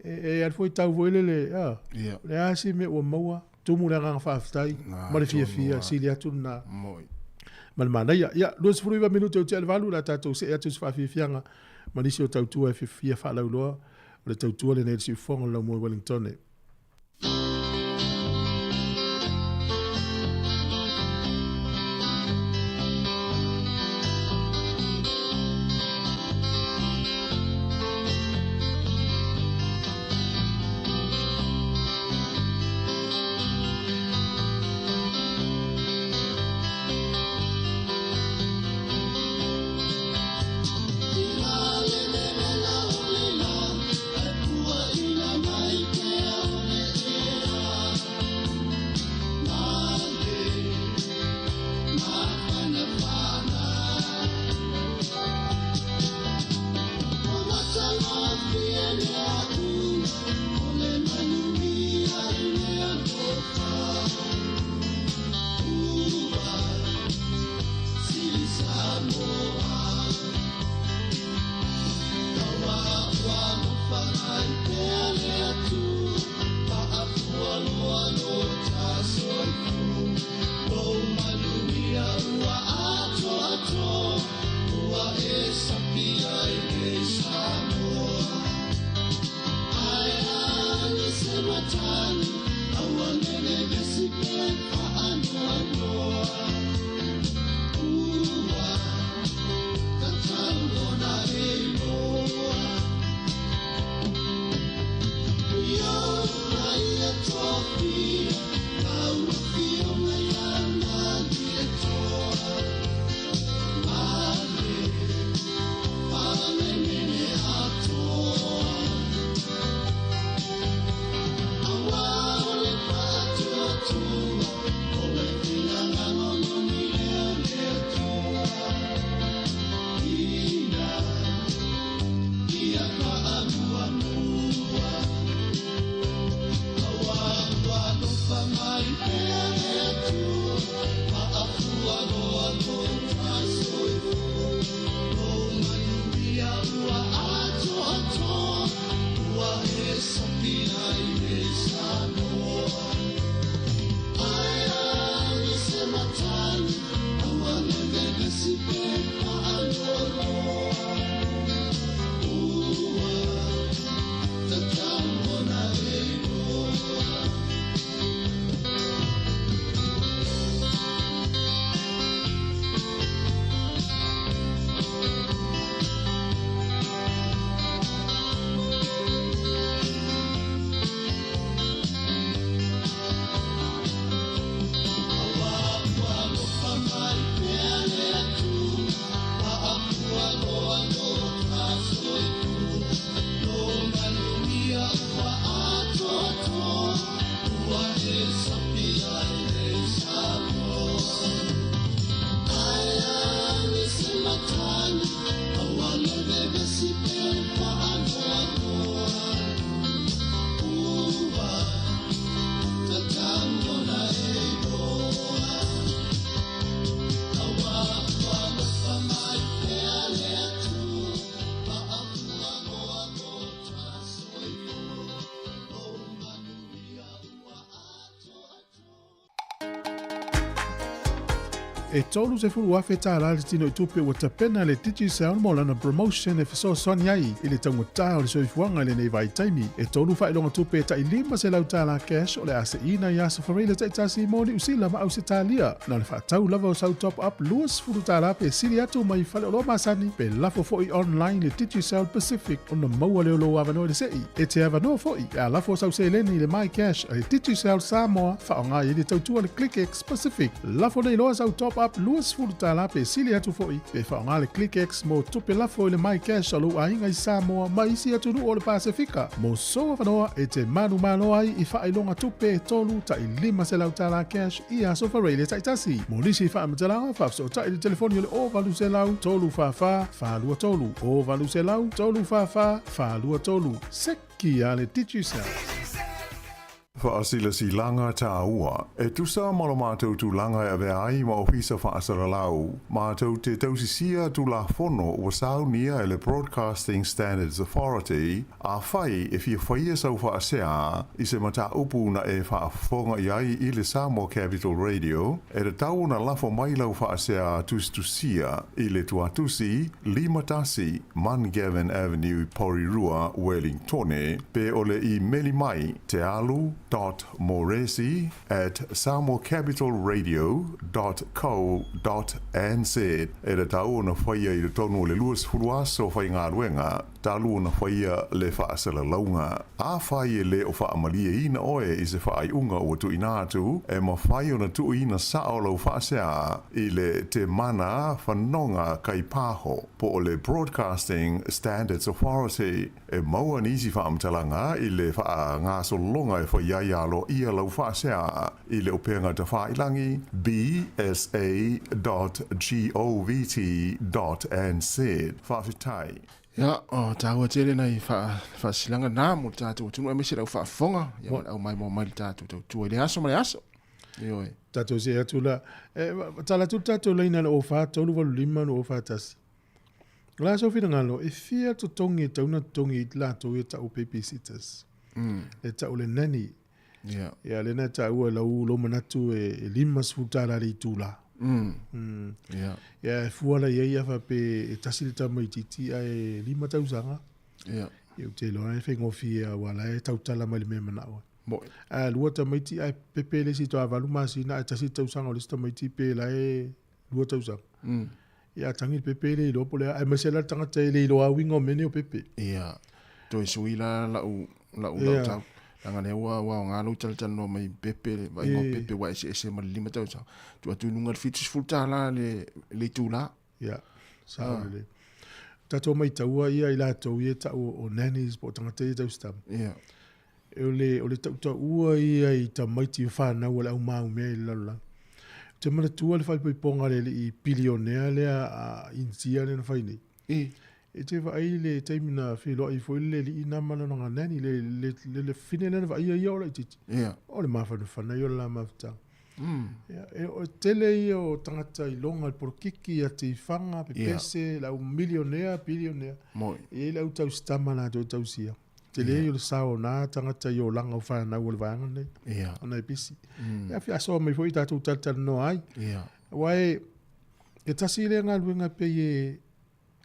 [SPEAKER 6] E alu foi tau foi lele, a, o le a se mea ua maua, tumu le agaga faafetai ma le fiafia, sili atu lena ma le manaia. Ia, 29 minute o tea le 8, o le a tatou see atu i se faafiafiaga ma nisi o tautua e fia faalauiloa, o le tautua lenei i le siufofoga o le laumua i Wellingtone.
[SPEAKER 2] E $30,000 le tinoitupe ua tapena e le Digicel mo lana promotion e fesoasoani ai i le taugata o le soifuaga i lenei vaitaimi. E tolu faailoga tupe e tai $500 cash o le a seina i aso Faraile taitasi mo Niu Sila ma Ausetalia. Na o le faatau lava o sau top up $20 pe sili atu mai faleoloa masani pe lafo foi online i le Digicel Pacific ona maua lea o lou avanoa i le sei. E te avanoa foi pe a lafo sau seleni i le MyCash a le Digicel Samoa faaaoga i ai le tautua a le ClickX Pacific. Lafo nei loa sau top up $20 pe sili atu foi pe faaaoga le ClickX mo tupe lafo i le MyCash a lou aiga i Samoa ma isi atunuu o le Pasefika. Mo sou avanoa e te manumalo ai i faailoga tupe e tolu tai $500 cash i aso Faraile taitasi. Mo nisi faamatalaga, faafesootai i le telefoni o le 0800 344 423, 0800 344 423. Seki a le Digicel.
[SPEAKER 11] Faasilasilaga tāua. E tusa ma lo matou tulaga e avea ai ma Ofisa Faasalalau, matou te tausisia Tulafono ua saunia e le Broadcasting Standards Authority, Afai e fia faia sau faasea i se mataupu na e faafofoga i ai i le Samoa Capital Radio, e tatau ona lafo mai lau faasea tusitusia i le tuatusi 51 Mungavin Avenue, Porirua, Wellingtone, pe o le imeli mai tealu dot moresi at samoacapitalradio dot co dot nz. E tatau ona faia i totonu o le 20 aso faigaluega talu ona faia le faasalalauga. Afai e le o faamalieina oe i se faaiuga ua tuuina atu, e mafai ona tuuina sao lau faasea i le Te Mana Fanoga Kaipaho po o le Broadcasting Standards Authority. E maua nisi faamatalaga i le faagasologa e fai ai aloaia lau faasea i le upega tafailagi bsa dot govt dot nz. Faafetai.
[SPEAKER 7] Ia, o tāua tele nai faasilaga na mo le tātou atunuu aemaise le au faafofoga, ia ma le au maimoa mai le tātou tautua i le aso ma le aso. Ioe.
[SPEAKER 6] Tātou see atu la. E, tala atu le tātou laina le 04 385 2041. O le a sou finagalo, e fia totogi e tau ona totogi i latou ia tau babysitters. E tau le nanny.
[SPEAKER 7] Yeah.
[SPEAKER 6] Ia lena e taua e lau lou manatu e $50 le itula.
[SPEAKER 7] Yeah.
[SPEAKER 6] Ia e fua la i ai a faapea e tasi le tamaitiiti ae 5 tausaga.
[SPEAKER 7] Yeah.
[SPEAKER 6] Ia ou te iloa e faigofie aua la e tautala mai le mea e manao ai.
[SPEAKER 7] Moe.
[SPEAKER 6] Ae lua tamaiti ae pepe le isi toa 8 masina ae tasi le tausaga o le isi tamaiti pe la e 2 tausaga. Ia a tagi le pepe e le iloa po o le a, aemaise la le tagata e le iloa uiga o mea nei o pepe.
[SPEAKER 7] Ia, toe sui la lau, lau, lau tau. Leaga lea ua, ua aoga lou talatalanoa mai i pepe, le vaaiga o pepe ua eseese ma le 5 tausaga. Tuu atu i luga i le $70 le, le itula.
[SPEAKER 6] Ia, sao lelei. Tatou maitaua ia i latou ia e tau o nannies po o tagata ia e tausitama.
[SPEAKER 7] Ia.
[SPEAKER 6] O le, o le tautaua ia i tamaiti o fanau a le au maumea i le lalolagi. Ou te manatua le faaipoipoga a le alii pilionea lea a Initia lea na fai nei.
[SPEAKER 7] I.
[SPEAKER 6] E te vaai i le taimi na feiloai foi le alii na ma lana nanny, le, le, le, le fine lea na vaaia ia o laitiiti.
[SPEAKER 7] Ia.
[SPEAKER 6] O le mafanafana ia o le la mafutaga. Ia, e, o tele ia o tagata iloga i le polokiki, ia tifaga, pepese, le au milionea, bilionea.
[SPEAKER 7] Moi.
[SPEAKER 6] E i ai le au tausitama latou e tausia. Tele ia o le sao o nā tagata i olaga o fanau o le vaega lenei.
[SPEAKER 7] Ia.
[SPEAKER 6] Ona e pisi. Ia faasoa mai foi tatou talatalanoa ai.
[SPEAKER 7] Ia.
[SPEAKER 6] Aua e, e tasi lea galuega pei e,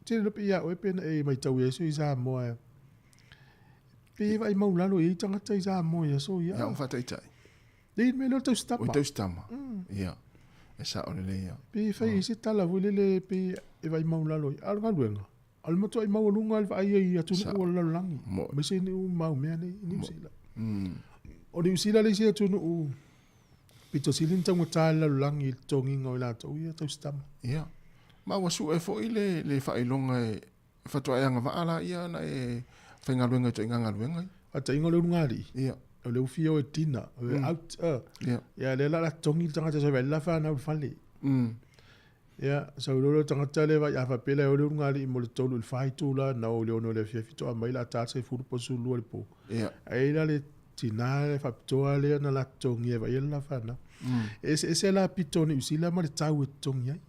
[SPEAKER 6] tele loa pei ia oe pe na e matau i aso i Samoa e, pei e vaai maulalo i ai tagata i Samoa i aso ia.
[SPEAKER 7] Ia, o faataitai.
[SPEAKER 6] Nei, le mea lea o le tausitama.
[SPEAKER 7] O le tausitama. Ia. E sao lelei ia.
[SPEAKER 6] Pei e fai ai se tala foi lele pei e vaai maulalo ai. A o le galuega, O le matuai maualuga le vaai ai i atunuu o le lalolagi, aemaise nuu mau mea nei i Niu Sila. O Niu Sila le isi atunuu pito sili ona taugata i le lalolagi i le totogiina o i latou ia tausitama.
[SPEAKER 7] Ia. Ma ua sue foi le, le faailoga e faatoa e agavaa laia ona e faigaluega i ituaiga galuega ia.
[SPEAKER 6] Faataiga o le ulugalii.
[SPEAKER 7] Ia.
[SPEAKER 6] O le ufia o e dinner, o e out.
[SPEAKER 7] Ia.
[SPEAKER 6] Ia lea la totogi le tagata e vaai le la fanau i le fale. Ia, sau loa le tagata lea vaai a faapea la e o le ulugalii mo le 3 i le 4 itula, na o i le 6 i le afiafi toa mai la ta le 10 po o le 12 i le po.
[SPEAKER 7] Ia.
[SPEAKER 6] Ae i ai la le tina le faapitoa lea na la totogia e vaaia le la fanau. E eseese la pito o Niu Sila ma le tau e totogi ai.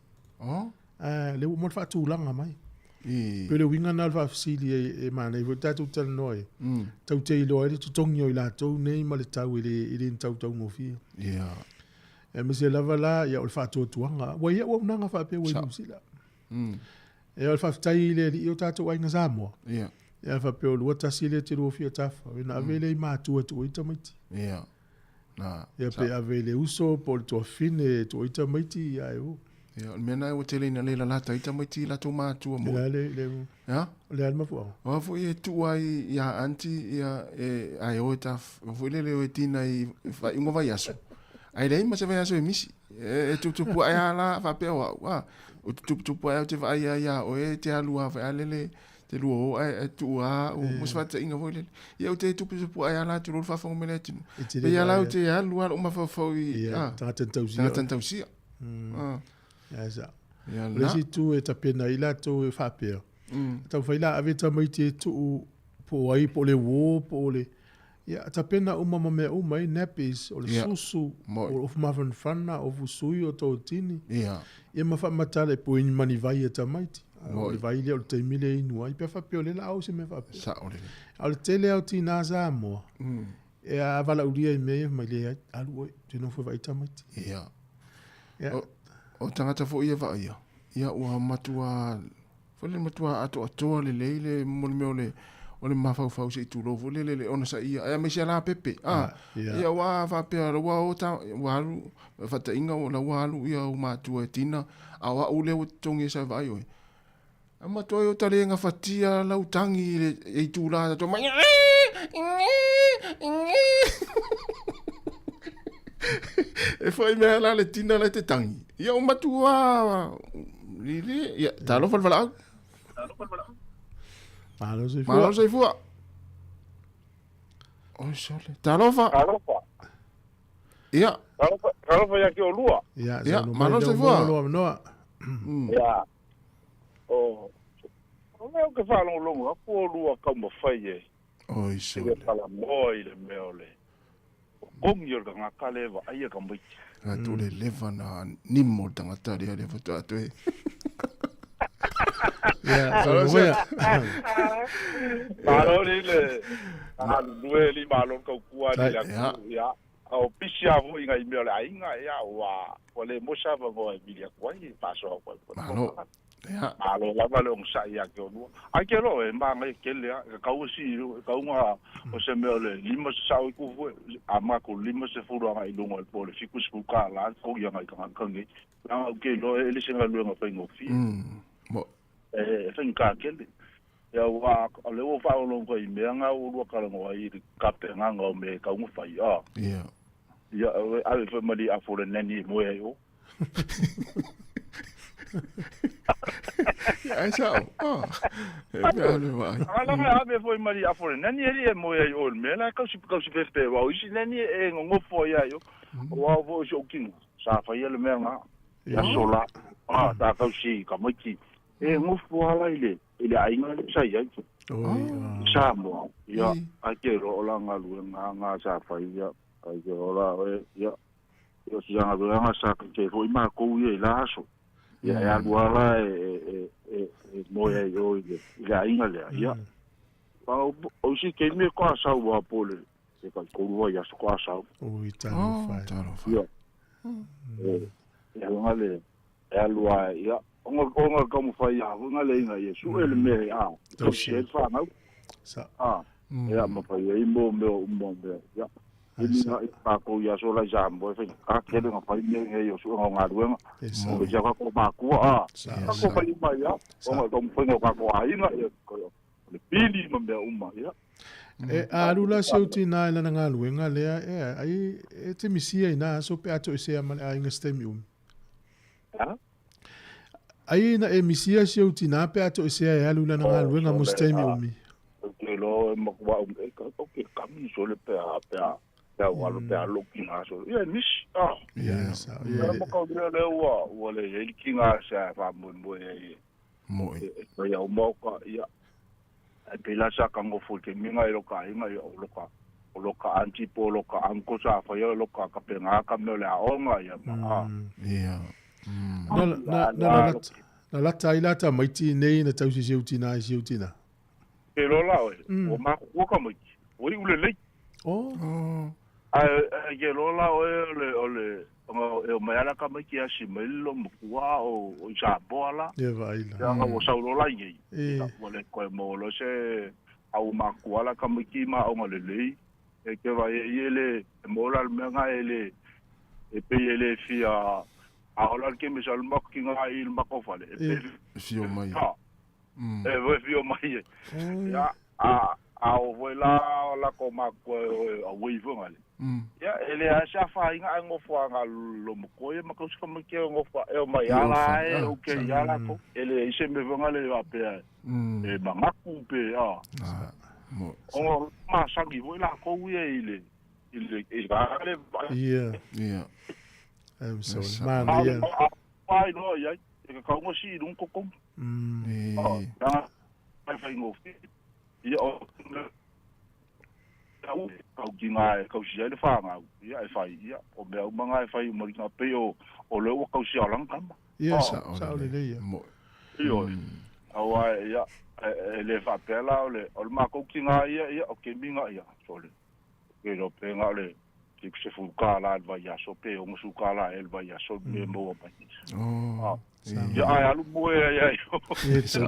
[SPEAKER 7] Oh.
[SPEAKER 6] Lea ua uma ona faatulaga mai.
[SPEAKER 7] I.
[SPEAKER 6] Pei o le uiga lena o le faafesili e manaia foi le tatou talanoa ai. Tau te iloa ai le totogi o i latou nei ma le tau e le ni tau taugofie.
[SPEAKER 7] Ia.
[SPEAKER 6] E ma se lava la ia o le faatuatuaga. Ua i ai auaunaga faapea ua i Niu Sila. Ia o le faafetai i le Alii o tatou aiga Samoa.
[SPEAKER 7] Ia.
[SPEAKER 6] Ia faapea o lua tasi lea e te lua fia tafa, ona ave lea i matua e tuu ai tamaiti.
[SPEAKER 7] Ia. Na.
[SPEAKER 6] Ia pe ave i le uso po o le tuafine e tuu ai tamaiti, ia e o.
[SPEAKER 7] Ia, o le mea lena ua tele ina le lalata ai tamaiti i latou matua
[SPEAKER 6] mo. Le, le,
[SPEAKER 7] Ia?
[SPEAKER 6] O le a le mafuaaga?
[SPEAKER 7] O a foi e tuu ai ia aunty ia e ae o e ta foi lele o e tina i faaiuga vaiaso. Ae leai ma se vaiaso e misi. E tuputupu ae a la faapea o au. A, o te tuputupu ae au te vaai ai ia oe e te alu a foi a lele te lua o ae e tuu a o mo se faataitaiga foi lele. Ia ou te tuputupu ae a la tulou le faafofoga mai le atunuu. Pei a la ou te alu a lou mafaufau i
[SPEAKER 6] a. Tagata tausia.
[SPEAKER 7] Tagata tausia.
[SPEAKER 6] Ia sa. Ia O le isi itu e tapena ai latou e faapea, taumafai la ave tamaiti e tuu po o ai, po o le uō, po o le... Ia, tapena uma ma mea uma ai, nappies, o le susu, o le ofu mafanafana, ofu sui, o totini. Ia ma faamatala e poi ni mani vai e tamaiti. O le vai lea o le taimi lea e inu ai. Pe faapea o lea la au se mea faapea.
[SPEAKER 7] Sao lelei.
[SPEAKER 6] A o le tele lava o tinā Samoa, e a valaaulia i mea ia, fai mai leai, alu oe, ou te nofo e vaai tamaiti.
[SPEAKER 7] Ia. Ia. O tagata foi ia vaaia, ia ua matua foi le matua atoatoa lelei le mo le mea o le o le mafaufau se i tulou foi lele le onosaia ae aemaise la pepe a ia ua faapea ua o ta ua alu faataiga ua ua alu ia ou matua e tina a o au lea ua totogi e sau e vaai oe a matua o ta le gafatia lau tagi i le itula tatou mai e foi mea la le tina la te tangi ia o matua lili ia talofa le valaau
[SPEAKER 6] Malo soifua.
[SPEAKER 7] Malo soifua. Oi sole. Talofa.
[SPEAKER 12] Talofa.
[SPEAKER 7] Ia.
[SPEAKER 12] Talofa, talofa ia ki olua.
[SPEAKER 6] Ia,
[SPEAKER 7] Ia, malo soifua.
[SPEAKER 6] Malo noa.
[SPEAKER 12] Ia. O o mea o ke whaalongolongo aku o lua kaumawhai e.
[SPEAKER 7] Oi sole.
[SPEAKER 12] I le talanoa i le mea o le o kongi o le tangata le vaaia tamaiti.
[SPEAKER 7] A tu le leva na nimo le tangata lea lea faatoa toe.
[SPEAKER 6] Ia, saunoa.
[SPEAKER 12] Malo ni le galulue li malo le taukua ni le atunuu ia. O pisi lava foi ngai mea o le aiga ia ua ua le maua se avanoa e vili atu ai e faasoa atu ai foi.
[SPEAKER 7] Malo. Ia.
[SPEAKER 12] Malo lava le onosai ia te oulua. Ai ke loa e manaia tele lava, e tatau e sii, e tatau ona o se mea o le 500 itu foi, a matou 50 agai i luga po o le $70 le totogi agai i tagata nei. Leaga ou te iloa e le se galuega faigofie. E faigata tele. Ia aua o lea ua faalogologo i mea na ua oulua talanoa ai i le tapenaga o mea e tatau ona fai, a.
[SPEAKER 7] Ia.
[SPEAKER 12] Ia, ave foi ma le afu o le nanny e moe ai o.
[SPEAKER 7] Ia, ai sao. Ah. E pea le vaai.
[SPEAKER 12] A lava ave foi ma le afu o le nanny e e moe ai o i le mea la e kausi kausi pepe aua o isi nanny e nonofo ai ia o. Aua foi o si ou tina, sa faia le mea na. I aso la, a, sa kausi i tamaiti. E nofo lava i le i le aiga lea sa i ai. I Samoa, ia, ai te iloa o la galuega na sa fai, ia, ai te iloa la oe, ia, ia o si galuega sa te foi matou ia i la aso. Ia e alu lava la e, e, e, e moe ai i o i le, i le aiga lea, ia. O isi taimi e toa sau lava po o le le tai-3 vaiaso toa sau.
[SPEAKER 6] Oi, talofa e.
[SPEAKER 7] Talofa.
[SPEAKER 12] Ia. E, e alu le, e alu lava, ia, ona ona taumafai lava foi na le ina ia sue le mea e a, tausi ai le fanau.
[SPEAKER 6] Sa.
[SPEAKER 12] A, ia ma fai ai mo mea uma mea, ia. I ni i tātou i aso la i Samoa e faigata tele ona fai mea nei o suega o galuega. O isi a tatou matua, a, tatou fai uma ai lava, ona o taumafaiga o tatou aiga, ia, o le pili ma mea uma, ia.
[SPEAKER 6] E a alu la si ou tinā i lana galuega lea, e ai e te misia i nā aso pe a toesea ma le aiga se taimi umi.
[SPEAKER 12] A?
[SPEAKER 6] Ai ina e misia si ou tinā pe a toesea e alu i lana galuega mo se taimi umi.
[SPEAKER 12] Ou te iloa e matua au e ka o ke kami sole pe a pe a pe a ua pe a lo kinā sole. Ia e misi, a.
[SPEAKER 6] Ia, sa, ia.
[SPEAKER 12] Ia ma kau lea lea ua ua le iai le kinā sa e faamoemoe ai e
[SPEAKER 7] Moi.
[SPEAKER 12] E fai au maoka, ia. Ai pei la sa ka nofo i te minga i loka aiga, ia, o loka, o loka aunty po o loka uncle sa faia o loka kapenga ka mea o le aoga, ia, ma, a.
[SPEAKER 7] Ia.
[SPEAKER 6] Na, na, na, lalata, na lata ai la tamaiti i nei na tausi si ou tinā i si ou tinā?
[SPEAKER 12] Te iloa la oe, ua makutua tamaiti, ua iu lelei.
[SPEAKER 6] Oh.
[SPEAKER 12] Ae, ae ke iloa la oe o le, o le, E o mai ala ka mai ki asi mai lo makua o i Samoa la.
[SPEAKER 6] Ia vaai la.
[SPEAKER 12] Ia ua sau loa la i nei. Ua le koe mo lo se au makua la ka mai ki ma o lelei. E ke vai e le e mo la le mea nga e le e pe e le fia a ola ke me sal mak ki nga i le makofale. E pe
[SPEAKER 7] fio mai.
[SPEAKER 12] Ha. E voi fio mai e. Ia a o voi la la ko makua a wei fo ngale. Ia e le asa fa inga ai ngofo anga lo mo e ma kausi ka ke ngofo e o mai ala e o ke ala ko e le ise me vonga le va pe e mangaku pe a
[SPEAKER 7] mo
[SPEAKER 12] o ma sangi voi la ko ia i le i va le
[SPEAKER 6] ia
[SPEAKER 7] ia
[SPEAKER 6] I'm so man ia
[SPEAKER 12] ai no ia e ka ngo si run ko ko
[SPEAKER 7] e
[SPEAKER 12] ai fai ngofi ia o au kau ki ngā kau si ai le whāngau ia e whai ia o mea umanga e whai umari ngā pe o le ua kau si alang kama
[SPEAKER 6] ia sa o le leia
[SPEAKER 12] iyo aua ia e le whapela o le mākou ki ngā ia ia o ke minga ia so le ke ro pe ngā le ki se fuka la el vai aso pe o ngusuka la el vai aso me moa mai ia ai alu moe ai
[SPEAKER 6] ia sa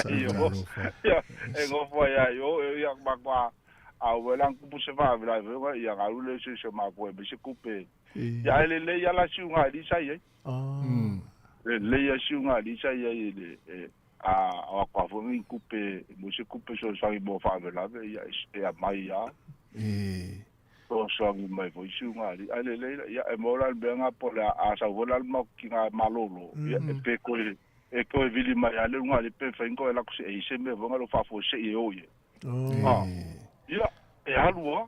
[SPEAKER 12] ia e ngofo ia yo ia makwa a wela kupu se va vela vela ia ga le se se ma ko e se kupe ia le le ia la siunga li sa ye le le ia siunga li sa ye le a a kwa fo ni kupe mo se kupe so sa mo fa vela ia e mai ia
[SPEAKER 7] e
[SPEAKER 12] so sa mai fo siunga li a le le ia e mo la benga po la a sa vola ma ki nga malolo ia e pe ko e ko vili mai a le nga le pe fa ngo la ko se e se me vonga lo fa fo se e o ye ia e alua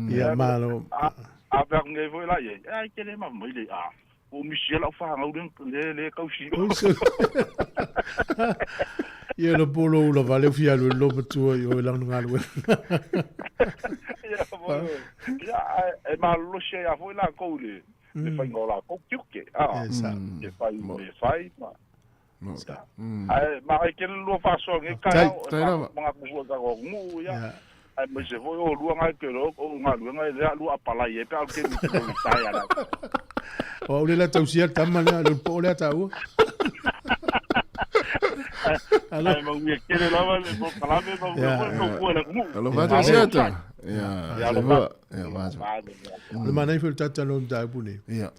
[SPEAKER 6] ia malo
[SPEAKER 12] a ver ngai voi la ye ai ke le ma mai le a o Michel au fa ngau le le kausi
[SPEAKER 6] ia lo polo lo vale fia lo lo matua yo la ngalu
[SPEAKER 12] ia ia e ma lo se a voi la ko le le fa ngola ko kyuke a e fai me fai ma ai ma ke lo fa so nge ka ma ku ka ko ngu ya ai mo se voi o lua ngai ke ro o nga lua ngai le lua pala ye pe al ke mi ko ta ya la
[SPEAKER 6] o le la tausia tama le lo po le ta u
[SPEAKER 12] ai ma ngi ke le la le po kala me ma ko ko le ngu
[SPEAKER 7] lo va ta ya ya va ya va
[SPEAKER 6] le manai fo tata lo da bune
[SPEAKER 7] ya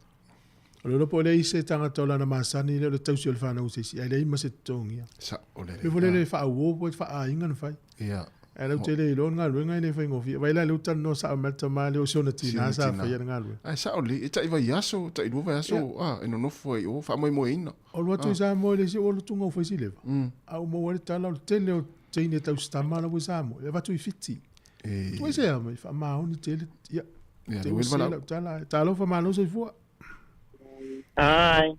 [SPEAKER 6] O le po le ise tangata o lana masani le tausi o le whanau se isi. Ai le ima se tongia.
[SPEAKER 7] Sa o le.
[SPEAKER 6] Le fo le wha au po wha a inga na whai.
[SPEAKER 7] Ia.
[SPEAKER 6] Ai lau te le ilo ngā luenga i le whai ngowhia. Vai la le utan no sa o melta ma le o se ona tina sa whai ana ngā lue.
[SPEAKER 7] Ai sa o le, e tai vai aso, tai lua vai aso, a, e nonofo ai o, wha moi moi ina.
[SPEAKER 6] O lua tu sa mo le si o lo tunga o whai si lewa. A o mo wale tala o tele o teine tau stama la wisa mo. E watu i fiti. Tuai se ama, i wha maoni tele, ia.
[SPEAKER 7] Ia,
[SPEAKER 6] te use lau tala. Talo wha malo se fua.
[SPEAKER 13] Ai.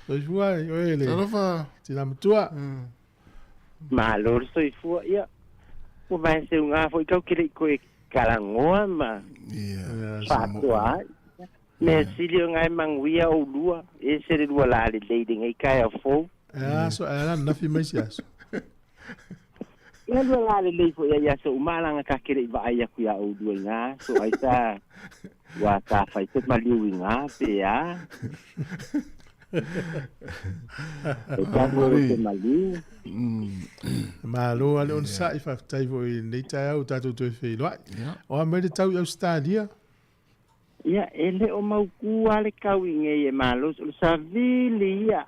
[SPEAKER 6] Soifua, oe le.
[SPEAKER 7] Talofa.
[SPEAKER 6] Tina matua.
[SPEAKER 13] Malo le soifua, ia. Ua vai se unga foi kau kele i koe kalangoa ma.
[SPEAKER 7] Ia.
[SPEAKER 13] Whātua ai. Me sili o ngai manguia o lua. E se le lua la le leide ngai kai a fou.
[SPEAKER 6] E aso, e ala nafi mai si aso.
[SPEAKER 13] Ia lua la le lei fo ia ia so umalanga ka kele i vaai aku ia o lua i ngā. So ai sa ua tā whai te maliu i ngā, pe a. E tāku o te maliu.
[SPEAKER 6] Malo, ale on sa i whaftai fo i nei tai au tātou toe wheiloai. O a mai le tau i Australia?
[SPEAKER 13] Ia, e le o mauku ale kau i ngei e malo. O le savili ia.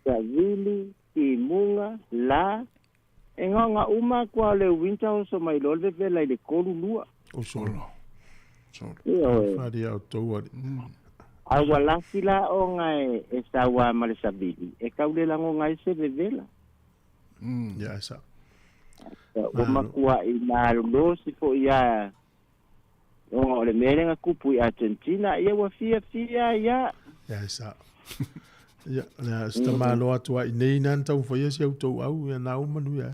[SPEAKER 13] Savili, ki munga, la. E ngā ngā uma kua le winter o so mai lolve vela i le kolu lua.
[SPEAKER 6] O solo.
[SPEAKER 7] Solo.
[SPEAKER 13] Ia oe.
[SPEAKER 6] Whare au tau ari.
[SPEAKER 13] A ua lasi la o ngai e saua ma le savili. E kaule lango ngai se vevela.
[SPEAKER 6] Ia sa.
[SPEAKER 13] O makua i malolosi fo ia. O le melenga kupu i Argentina. Ia ua fia fia ia.
[SPEAKER 6] Ia sa. Ia, na sta malo atua i nei nan tau whaia si au tau au. Ia nā umanu ia.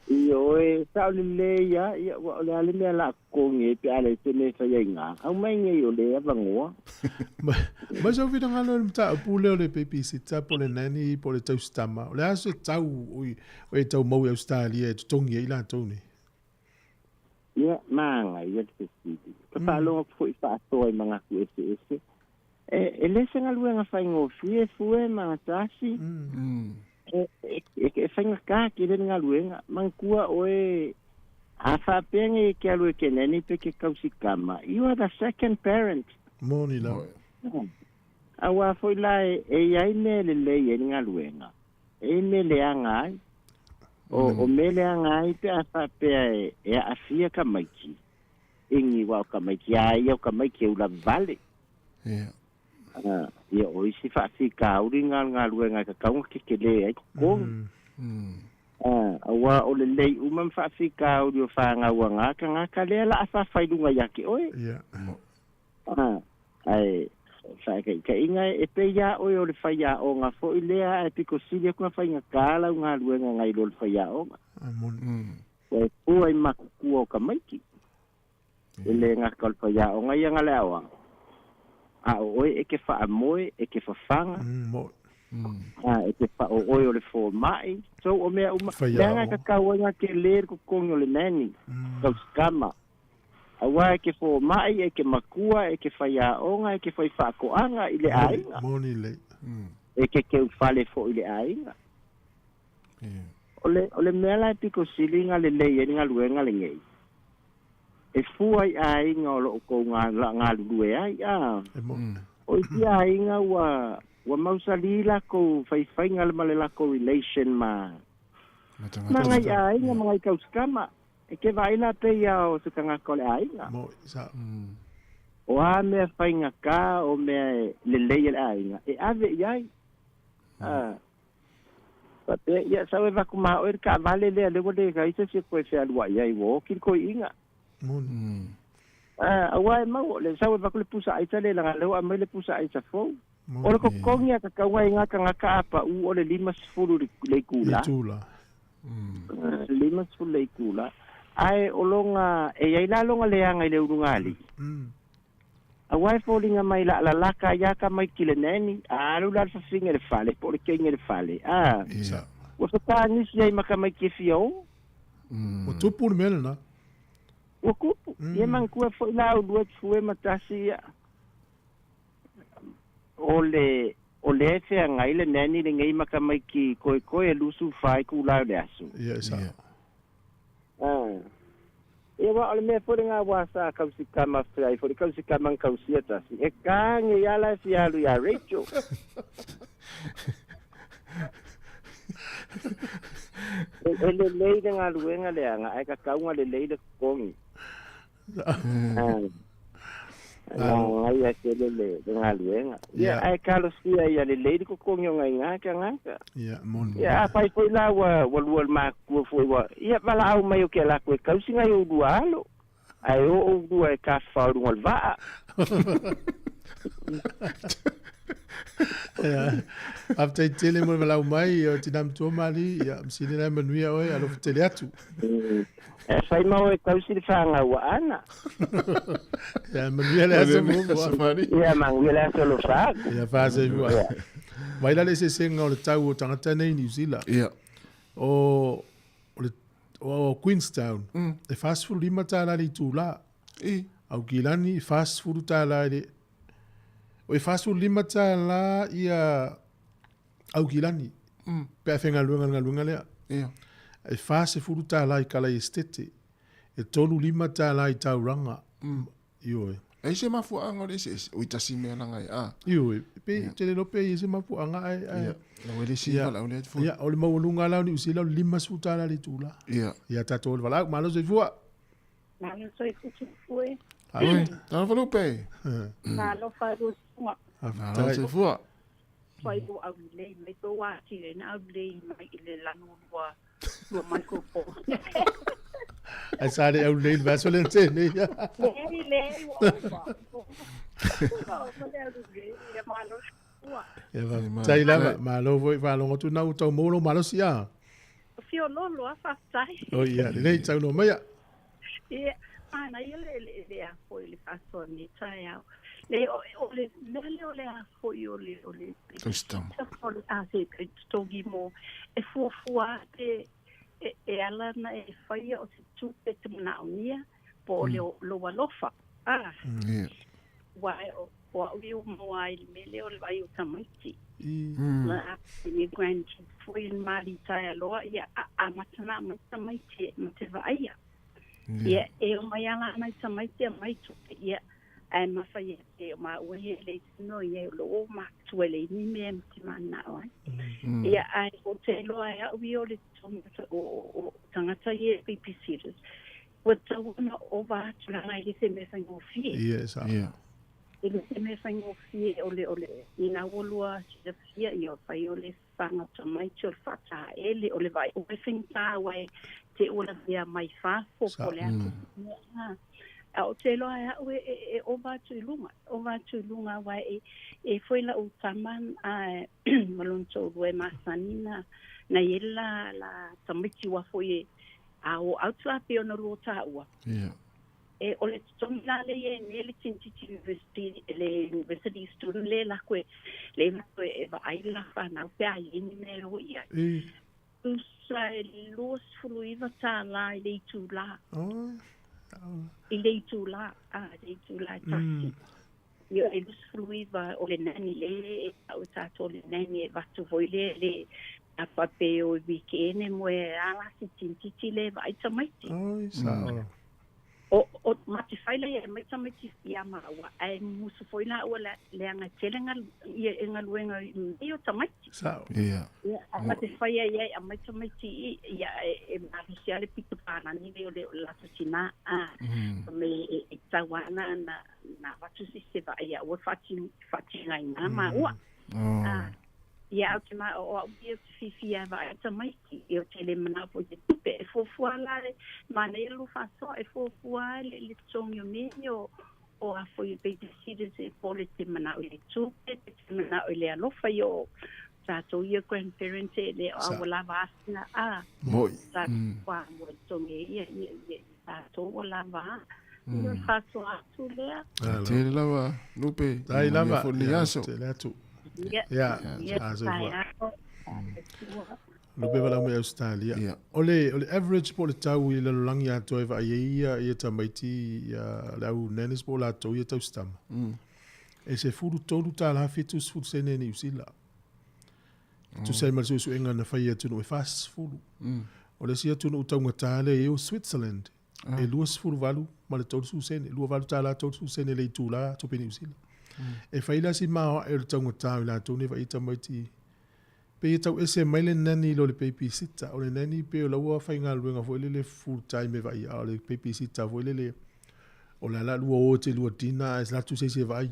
[SPEAKER 13] Io e sa o le le ia, ia ua o le ale mea la konge pe ale te me whai ai ngā. Au mai ngei o le avangoa.
[SPEAKER 6] Mai sau whina ngalo le mta apu leo le babysitter po le nani po le taustama. O le aso tau o e tau mau i Australia e tutongi e i la tau nei.
[SPEAKER 13] Ia, māngai ia le fesili. Ka faalogo atu fo'i fa'atoa i magaku eseese. E lē se galuega faigofie fue magatasi. E faigakā kele le galuega. Manatua oe a faapea ge ke alu e ke neni pe ke kausikama. You are the second parent.
[SPEAKER 6] Moni la.
[SPEAKER 13] Auā foi la e iai mea lelei ai le galuega. E i mea leaga ai. O mea leaga ai pe a faapea e aafia tamaiti. Igi ua o tamaiti a ia o tamaiti e ulavale. Ia o isi faafikauli ga le galuega e tatau ona kekelē ai totogi. Auā o lelei uma ma faafikauli o fagauagā tagata lea la'a fafailuga iā te oe. Ae fa'ataʻitaʻiga e pei iā oe o le faiaʻoga fo'i lea ae pito sili aku na faigatā lau galuega nai lo le faiaʻoga. Ua e pua i makutua o tamaiti. E lē gata o le faiaʻoga ia na le aoaga. A o oe e ke fa'amoe, e ke fafaga. E ke fa'ao'oe o le foma'i. So o mea uma. Leaga e tatau ai na telē le totogi o le nani. Tausikama. Auā e ke foma'i, e ke makua, e ke faiaʻoga, e ke fai fa'ato'aga i le aiga.
[SPEAKER 6] Moni lei.
[SPEAKER 13] E ke keufale fo'i le aiga. O le mea la e pito sili na lelei ai le galuega lenei. E fua i aiga o lo'o tou galulue ai a. O isi aiga ua mausalī lakou faifaiga ma le lakou relation ma magai aiga magai tausikama. E ke vaai la pei ia o se tagata o le aiga. O a mea faigatā o mea e lelei e le aiga e ave i ai. Faapea ia sau e vaku maʻoe le taavale lea lea ua lē ai se isi e toe fealuaʻi ai ua oki le toeʻiga. Auā e mau le sau e vaku le pusa aisa le laga lea ua aumai le pusa aisa fou. O le totogi a tatauga i gā tagata a pa'ū o le 50 le itulā. 50 le itulā. Ae o loga e iai la loga leaga i le ulugalii. Auā e foliga mai la lalaka ai a tamaiti le nani, a alu la le fafine i le fale po o le teine i le fale. Ua fetagisi ai ma tamaiti e fia o.
[SPEAKER 6] Ua tupu le mea lenā.
[SPEAKER 13] Ua tupu. Ia manatua fo'i la aulua tufue ma tasi ia. O le o lea e feagai le nani lenei ma tamaiti koekoe e 24 itulā o le aso.
[SPEAKER 6] Ia e sa'o.
[SPEAKER 13] Ia uā o le mea foi legā ua sa kausikama feai foi le kausikama na tausia tasi e kage ia la e fia alu iā Rachel. E lelei le galuega leaga ae tatau ona lelei le totogi. Manaia tele le galuega. Ia ae talosia ia lelei le totogi o gaigā tagata.
[SPEAKER 6] Ia moni.
[SPEAKER 13] Ia afai foi la ua lua le matutua foi ua ia valaau mai o ke alu atu e tausi nai ou lua alo. Ae o ou lua e tafafao i luga o le vaa.
[SPEAKER 6] Ia, faafetai tele mo le valaau mai o tina matua Mali, ia masini la e manuia oe, alofa tele atu.
[SPEAKER 13] E fai ma oe tausi le fanau a Ana.
[SPEAKER 6] Ia, manuia le aso muamua.
[SPEAKER 13] Ia, manuia le aso alofa atu.
[SPEAKER 6] Ia, faasai ua. Mai la le eseesega o le tau o tagata nei i New Zealand.
[SPEAKER 7] Ia.
[SPEAKER 6] O, o le o Queenstown, e $45 le itulā.
[SPEAKER 7] I.
[SPEAKER 6] Aukilani, e $40 i le O e $45 ia Aukilani. Pe a faigaluega i le galuega lea.
[SPEAKER 7] Ia.
[SPEAKER 6] E $40 i Kalai Esitete. E $35 i Tauranga. Ioe.
[SPEAKER 7] E ai se mafuaaga o le eseese? Oi tasi mea laga e a.
[SPEAKER 6] Ioe. Pe te le iloa pe i ai se mafuaaga ae ae.
[SPEAKER 7] Ia. Lau e le isi valaau lea fua.
[SPEAKER 6] Ia, o le maualuga la o Niu Sila o le $50 le itula.
[SPEAKER 7] Ia.
[SPEAKER 6] Ia tatou o le valaau. Malo soifua.
[SPEAKER 14] Malo soifua e.
[SPEAKER 7] Oi, talofa Lupe.
[SPEAKER 14] Talofa Lusunga.
[SPEAKER 7] Malo soifua.
[SPEAKER 14] Fai o au lei mai to wa ti le na au lei mai i le lanu lua lua microphone.
[SPEAKER 6] Ai sa le au lei le vaso le te nei.
[SPEAKER 14] Lei lei ua ofa. Ua le au lei ia malo soifua.
[SPEAKER 6] Ia faafetai lava, malo foi faalogo atu na ua tau maua lou malosi a.
[SPEAKER 14] Fio lolo a faafetai.
[SPEAKER 6] O ia, lelei saunoa maia.
[SPEAKER 14] Ia, manaia le le le a foi le faasoa nei taeao. Le o o le mea lea o le a foi o le o le
[SPEAKER 7] Custom.
[SPEAKER 14] o le a se pe totogi mo e fuafua a pe e, e ala na e faia o se tupe te manaomia. Po o le lou alofa. A.
[SPEAKER 7] Ia.
[SPEAKER 14] Ua e o o a'u ia ua maua ai i le mea lea o le vaai o tamaiti. Ma a i grandkids foi i le malitaea loa, ia a amata ona aumai tamaiti e ma te vaaia. Ia e omai lava la nai tamaiti aumai tupe, ia ae mafai e o maua ia e leai se mea o i ai o loo matua e leai ni mea ma te mananao ai. Ia ae ou te iloa e a'u ia o le totogi o o tagata ia e babysitters ua tatau ona ova atu leaga e le se mea faigofie.
[SPEAKER 6] Ia e sa'o.
[SPEAKER 7] Ia.
[SPEAKER 14] E le se mea faigofie o le o le ina ua lua silafia ia fai o le faga o tamaiti o le faataele o le vaai o e faigata aua e te ua lavea mai fafo po o le a foi se mea a. A ou te iloa e a'u e e ova atu i luga, ova atu i luga aua e e foi la'u tama a ma lona to'alua e masani na na i ai le la la tamaiti aua foi e a o atu la pei ona lua taua.
[SPEAKER 7] Ia.
[SPEAKER 14] E o le totogi la lea i ai nei le tamaitiiti university le university student lea lako e lea lako e vaai le la fanau pe a i ai ni mea e o i ai. Tusa e $29 i le itulā. I le itulā, a, i le itulā e tasi. Ia e 29 o le nanny le e tau e tātou o le nanny e avatu foi lea le a faapea e o i weekend e moe ai a la si tamaitiiti lea e vaai tamaiti.
[SPEAKER 6] Oi, sao.
[SPEAKER 14] O, o, ma te fai lea e aumai tamaiti ia māua, ae musu foi lāua leaga e tele ia e galuega i mea o tamaiti.
[SPEAKER 6] Sao.
[SPEAKER 7] Ia.
[SPEAKER 14] Ia, ae ma te fai ai ai aumai tamaiti i, ia e, e malosi lava le pito palagi lea o le o le latou tinā, a, me e, e tatau lava na, na, na avatu se isi e vaai ia aua le faatigaina māua.
[SPEAKER 7] Oh.
[SPEAKER 14] A, ia, au te ma, o au ia ou te fiafia e vaai tamaiti, ia ou te le manao foi i se tupe. E fuafua la le manaia lou faasoa, e fuafua le, le totogi o mea ia o, o a foi o babysitters e po o le te manao i le tupe, pe te manao i le alofa ia o tatou ia grandparents e le o a ua lava asina a.
[SPEAKER 7] Moi.
[SPEAKER 14] Tatou ua mo e totogi ai ia, ia, ia, ia tatou ua lava a. Ia o le faasoa atu lea.
[SPEAKER 7] Tele lava, Lupe.
[SPEAKER 6] Tai lava.
[SPEAKER 7] Manuia foi lenei aso.
[SPEAKER 6] Tele atu.
[SPEAKER 14] Ia,
[SPEAKER 6] Ia,
[SPEAKER 14] ia,
[SPEAKER 6] a soifua.
[SPEAKER 14] taeao.
[SPEAKER 6] Lupe valaau mai Australia.
[SPEAKER 7] Ia.
[SPEAKER 6] O le, o le average po o le tau i le lalolagi atoa e vaai ai ia, ia tamaiti ia, le au nannies po o latou ia tausitama. E $13 70 sene Niu Sila. Tusa ai ma le suesuega na fai e atunuu e 40. O le isi atunuu taugata lea e i ai o Switzerland. E 28 ma le 30 sene, $28 30 sene le itula tupe Niu Sila. E fai la si maoae o le taugata o i latou nei vaai tamaiti pei e tau ese mai le nanny i lo le babysitter. O le nanny pei o la ua faigaluega foi lele full time e vaai, a o le babysitter foi lele o le a la lua o e te lua dinner ae alu atu se isi e vaai.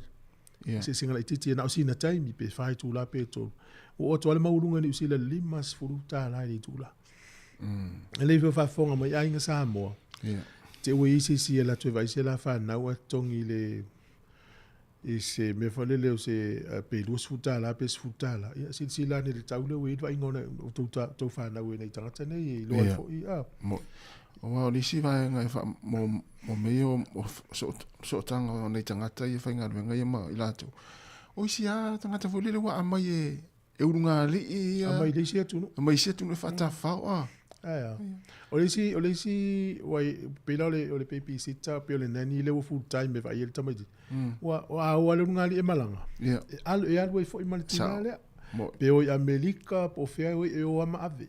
[SPEAKER 7] Ia.
[SPEAKER 6] Eseesega laitiiti e na o sina taimi pe 4 itula pe 3. Ua oo atu lava le maualuga i Niu Sila i le $50 i le itula. E le i faafofoga mai aiga Samoa.
[SPEAKER 7] Ia.
[SPEAKER 6] Te ua i ai se isi e alu atu e vaai se la fanau ae totogi i le i se mea foi lele o se pe $20 pe $10. Ia silasila ane i le tau lea ua i ai le vaaiga o tou tou fanau e nai tagata nei e iloa ai
[SPEAKER 7] Ia.
[SPEAKER 6] foi a.
[SPEAKER 7] Mo aua o le isi vaega e faa mo mo mea ia o sootaga o nai tagata ia faigaluega ia ma i latou. O isi lava tagata foi lele ua aumai e e ulugalii ia.
[SPEAKER 6] Aumai i le isi atunuu.
[SPEAKER 7] Aumai i isi atunuu e faatafafao a.
[SPEAKER 6] Ae a. O le isi, o le isi, ua pei la o le, o le babysitter, pei o le nanny lea ua full time e vaai ai le tamaitiiti. Ua, a o lava le ulugalii e malaga,
[SPEAKER 7] Ia.
[SPEAKER 6] e alu, e alu ai foi ma le tinā
[SPEAKER 7] Sao.
[SPEAKER 6] lea.
[SPEAKER 7] Mo.
[SPEAKER 6] Pe o i Amerika, po o fea e o ai, e o lava ma ave.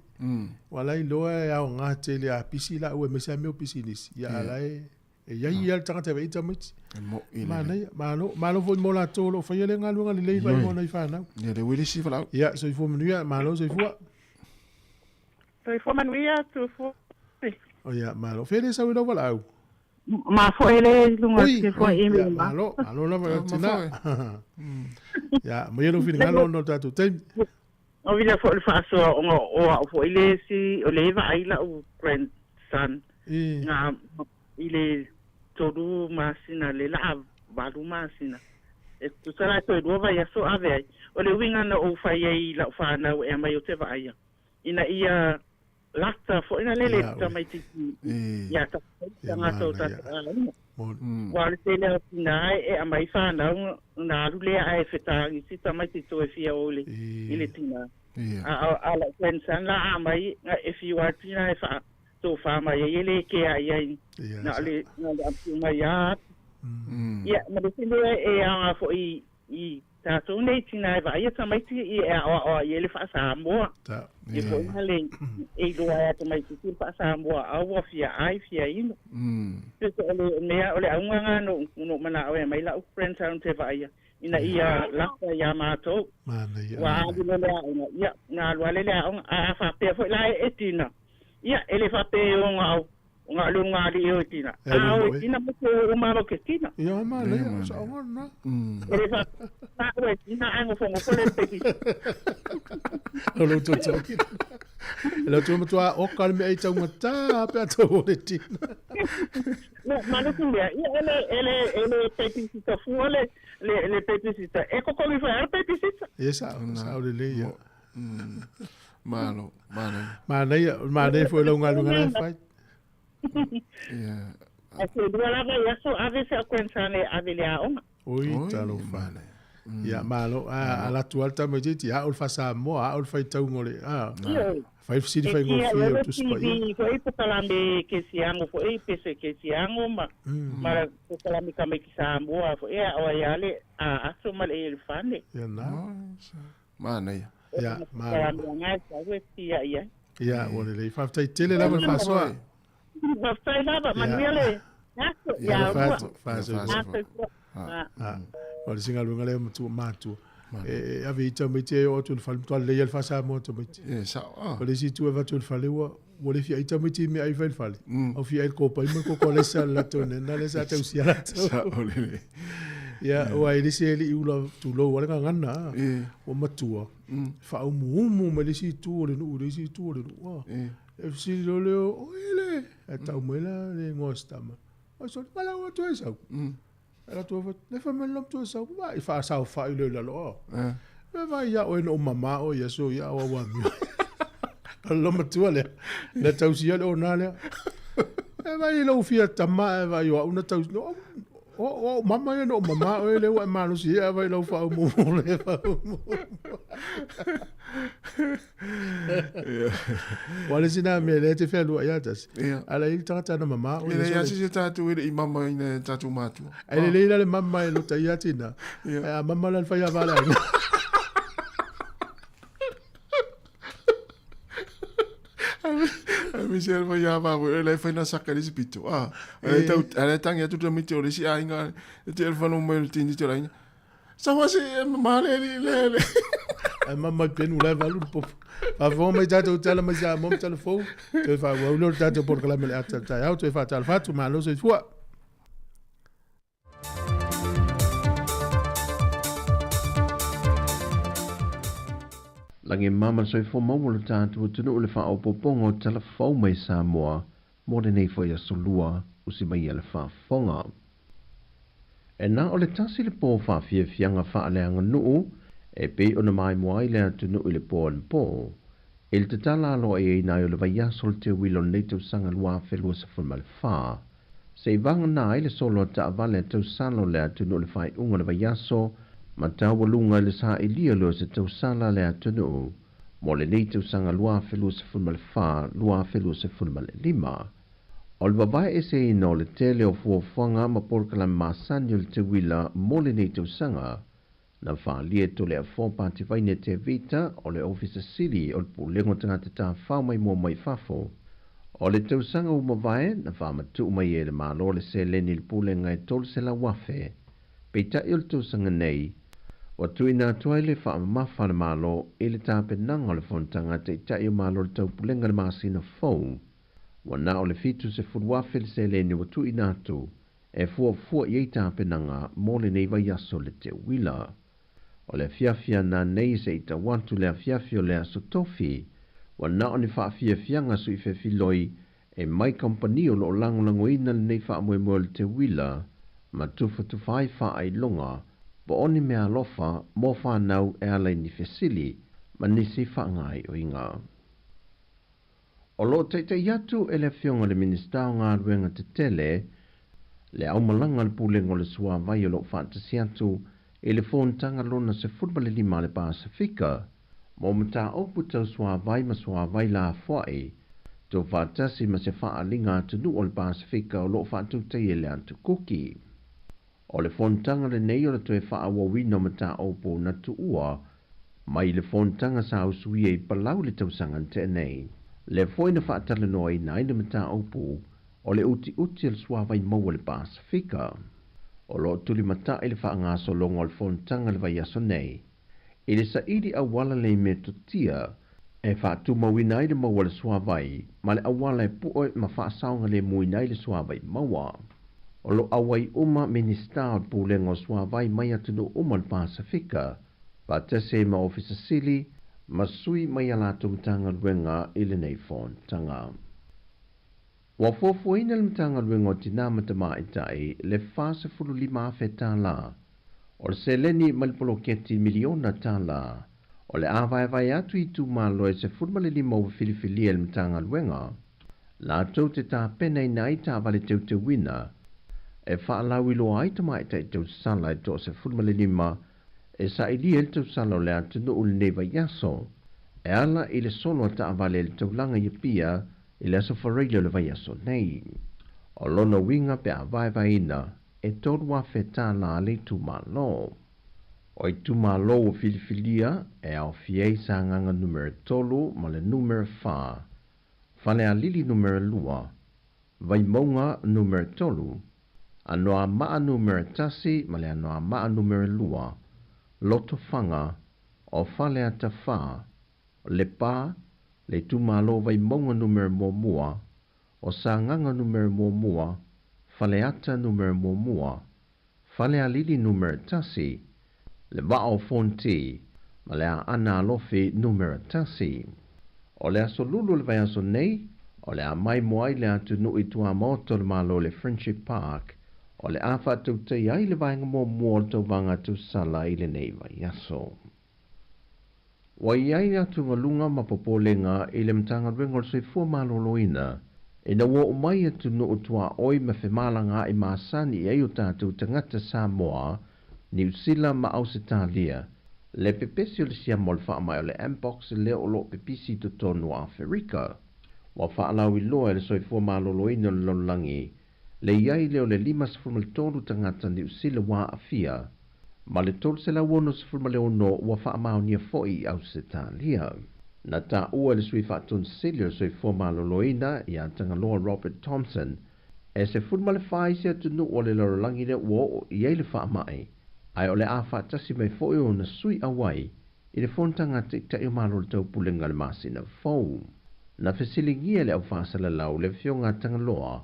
[SPEAKER 6] Ua la iloa e aoga tele a pisi laua aemaise lava mea o pisinisi, ia a la e, E i ai ia le tagata e vaai tamaiti.
[SPEAKER 7] E mo'i lelei.
[SPEAKER 6] Manaia, malo, malo foi mo latou o lo o faia lea galuega lelei vaai mo nai fanau.
[SPEAKER 7] Ia le uili si valaau.
[SPEAKER 6] Ia, soifua manuia, malo soifua.
[SPEAKER 15] Soifua manuia, soifua.
[SPEAKER 6] O ia, malo. Fea le sau i lau valaau?
[SPEAKER 15] Ma foi le lunga
[SPEAKER 6] Ui,
[SPEAKER 15] se foi
[SPEAKER 6] ia,
[SPEAKER 15] e
[SPEAKER 6] malo, malo lava
[SPEAKER 7] Ah,
[SPEAKER 6] i tina.
[SPEAKER 7] mafoe.
[SPEAKER 6] Ia, maia lou finagalo ona o le tatou taimi.
[SPEAKER 15] O vila foi le faasoa ona o a'u foi le isi o le vaai la'u grandson
[SPEAKER 6] E,
[SPEAKER 15] nga i le 3 masina le la'a 8 masina e tusa la toe 2 vaiaso ave ai o le uiga na ou fai ai i la'u fanau e aumai o te vaaia ina ia lata foi na lele
[SPEAKER 6] ia, ue.
[SPEAKER 15] tamaitiiti
[SPEAKER 7] E.
[SPEAKER 15] ia ta
[SPEAKER 6] E
[SPEAKER 15] tagata o
[SPEAKER 6] manaia.
[SPEAKER 15] tatou aiga
[SPEAKER 6] Moni.
[SPEAKER 15] Ua o le tele o tinā e aumai fanau na alu lea ae fetagi si tamaiti toe fia o i le i le
[SPEAKER 6] E,
[SPEAKER 15] tinā.
[SPEAKER 7] Ia.
[SPEAKER 15] A a a la'u grandson la a aumai e fiu atu tinā e faa Tofā mai ai e lē kea'i ai na o le na o le apiu mai a atu. Ia ma le isi mea e aoga fo'i i tatou nei tinā e vaaia tamaiti ia e aoaoa i ai le faasamoa. Ia fo'i na le e iloa ai a tamaititi le faasamoa a ua fia ai fia inu. Pei o le mea o le auga lena na ou manao e aumai la'u grandson te vaaia ina ia lata iā matou. Ua alu loa le aoga, ia na alu lava lea i le aoga, ae a faapea foi la e tina, ia e le faapea e o gao o le ulugalii e o i tina, a o i tina ma te o uma lava ke tina.
[SPEAKER 6] Ia manaia, o saoga lena.
[SPEAKER 15] E le faapea o e tina ae nofonofo le peki.
[SPEAKER 6] O lou totogi. E lau tua matua oka le mea i taugata pe a tau o le tina.
[SPEAKER 15] No, ma le mea, ia ele ele ele babysitter fua le le le babysitter. E kokogi foi a le babysitter.
[SPEAKER 6] Ia sao, sao lelei ia.
[SPEAKER 7] Malo, manaia.
[SPEAKER 6] Manaia, manaia foi lau galuega la e fai.
[SPEAKER 7] Ia.
[SPEAKER 15] Ae se lua lava i aso ave se au grandson e ave i le aoga.
[SPEAKER 6] Oi, talofa. Ia, malo. A alu atu lava le tamaitiiti, a o le faa-Samoa, a o le faitauga o le, a. Fai le fesili faigofie o le Tusi Paia.
[SPEAKER 15] TV foi polokalame kerisiano foi pese kerisiano ma ma polokalame tamaiti Samoa foi e aoga ai lava le a aso ma le elefane.
[SPEAKER 6] Ia na.
[SPEAKER 7] Manaia.
[SPEAKER 6] Ia, malo.
[SPEAKER 15] Polokalame lena e tatau e tiai ai.
[SPEAKER 6] Ia, ua lelei. Faafetai tele lava le faasoa.
[SPEAKER 15] Faafetai lava, manuia le aso. Ia, ua.
[SPEAKER 6] Faasoifua. O le isi galuega lea matua matua. E ave i tamaiti e oo atu i le fale, matua lelei lava le faa-Samoa o tamaiti.
[SPEAKER 7] E sao.
[SPEAKER 6] O le isi itu e avatu i le fale ua ua le fia ai tamaiti i meaai fai i le fale. Au fia ai le kopai ma le koko alaisa a le latou nena lea sa tausia latou.
[SPEAKER 7] Sao lelei.
[SPEAKER 6] Ia, aua e le se alii ula tulou lava le gagana, ua matua, faaumuumu mai le isi itu o le nuu i le isi itu o le nuu. E fesili loa lea, o ai le? Ae tau mai la le igoa o si tama. Oi sole, valaau atu ai sau. Ae atu ai, le fai mai le matua sau, vai faasaofai lea i lalo. E vai ia oe na ou mama oe i aso ia au au amio. O le matua lea, na tausia le ona lea. E vai i lou fia tama e vai o au na tausi. No, o, o, mama ia na ou mama oe lea ua e malosi ai, a vai lau faaumuumu le faaumuumu. Ua le isi na mea lea e te fealuai ia tasi. Ala i le tagata na mama
[SPEAKER 7] oe. E leai lava se isi o tatou e le i mamaina e tatou matua.
[SPEAKER 6] Ae lelei la le mama e lota ia tina. Ae a mama la le faiava a le aiga.
[SPEAKER 7] Ae Michelle faiava foi o le fai na saka le isi pito. Ah, e tau ale tangi atu tamaiti o le isi aiga e te whano mai o le tini te o le aiga. Sawa se e mama le li le le.
[SPEAKER 6] Ae mama i penu la e valu le popo. Faafofoga mai tatou tala mai Samoa ma tala fou. Toe faaauau lea o le tatou polokalame o le ata o le taeao. Toe faatalofa atu, malo soifua.
[SPEAKER 9] Lagi e mama le soifua maua o lo tatou atunuu i le faaopoopoga o tala fou mai Samoa mo lenei foi aso lua usi mai ia le faafofoga. E na o le tasi le pō faafiafiaga faaleaganuu e pei ona maimoa ai le atunuu i le pō anapo, i le tatala aloaia ina ai o le vaiaso o le teuila o lenei tausaga 2024, se i vagana ai le solo a taavale a tausala o le atunuu i le faaiuga o le vaiaso ma taualuga i le sailia loa o se tausala a le atunuu mo lenei tausaga 2024, 2025. O le vavae eseina o le tele o fuafuaga ma polokalame masani o le teuila mo lenei tausaga, na faaalia e Toleafoa Pativaine Tevita o le Ofisa Sili o le Pulega o Tagata Tafao mai Mua Mai Fafo. O le tausaga ua mavae, na faamatuu mai ai e le Malo le seleni i le Pulega e $300,000. Peitai o le tausaga nei, ua tuuina atu ai le faamamafa a le Malo i le tapenaga o le Fonotaga a Taitai o Malo o le Taupulega i le masina fou. Ua na o le $70,000 le seleni ua tuuina atu e fuafua i ai tapenaga mo lenei vaiaso le teuila. O le afiafi ana nei se i tau atu le afiafi o le Aso Tofi, ua na o ni faafiafiaga suifefiloi e mai kamupani o lo o lagolagoina lenei faamoemoe o le teuila ma tufatufa ai faailoga po o ni meaalofa mo fanau e ala i ni fesili ma nisi faagaoioiga. O lo o taita'i atu e le Afioga i le Minisita o Galuega Tetele le aumalaga a le Pulega o le Suavai o lo o faatasi atu i le Fonotaga lona 15 a le Pasefika mo mataupu tau suavai ma suavai lafoai Tuufaatasi ma se faaaliga atunuu o le Pasefika o loo faatautaia e le Atukuki. O le fonotaga lenei o le toe faaauauina o mataupu na tuua mai le fonotaga sa usuia i Palau i le tausaga na tea nei. Lea foi na faatalanoaina ai le mataupu o le utiuti o le suavai maua o le Pasefika. O loo tulimatai le faagasologa o le fonotaga le vaiaso nei i le saili auala le metotia e faatumauina ai le maua o le suavai ma le auala e pue ma faasaogalemuina ai le suavai maua. O lo auai uma Minista o le Pulega o Suavai mai atunuu uma o le Pasefika, faatasi ai ma Ofisa Sili ma sui mai a latou Matagaluega i lenei fonotaga. Ua fuafuaina le Matagaluega o Tinā ma Tamaitai le $45,000 o le seleni mai le poloketi miliona tālā o le a vaevae atu i itumalo e 15 ua filifilia e le Matagaluega latou te tapenaina ai taavale teuteuina e faalauiloa ai tamaitai tausala e 15 e sailia ai le tausala o le atunuu i lenei vaiaso e ala i le solo a taavale i le taulaga i Apia i le aso Faraile o le vaiaso nei. O lona uiga pe a vaevaeina e $3,000 le itumalo. O itumalo ua filifilia e aofia ai Sagaga numera 3 ma le numera 4, Falealili numera 2, Vaimauga numera 3, Anoamaa numera 1 ma le Anoamaa numera 2, Lotofaga, o Faleata 4, Lepa, le itumalo Vaimauga numera 1, o Sagaga numera 1, Faleata numera 1, Falealili numera 1, le Vaa o Fonti ma le Aana Alofi numera 1. O le aso Lulu o le vaiaso nei, o le a maimoa ai le atunuu i tuamaota o le Malo i le Friendship Park, o le a faatautaia ai le vaega muamua o le tauvaga tausala i lenei vaiaso. Ua i ai atugaluga ma popolega i le Matagaluega o le Soifua Maloloina ina ua oo mai atunuu tuaoi ma femalagaai masani i ai o tatou tagata Samoa, Niu Sila ma Ausetalia, le pepesi o le siama o le faamai o le Mpox lea o loo pepisi i totonu o Aferika. Ua faalauiloa e le Soifua Maloloina o le lalolagi le i ai lea o le 53 tagata Niu Sila ua aafia ma le 366 ua faamaonia foi i Ausetalia. Na taua e le Sui Faatonisili o le Soifua Maloloina ia Tagaloa Robert Thompson e 14 isi atunuu o le lalolagi lea ua oo i ai le faamai, ae o le a faatasi mai foi ona sui auai i le fonotaga a Taitai o Malo o le Taupulega i le masina fou. Na fesiligia e le aufaasalalau le afioga a Tagaloa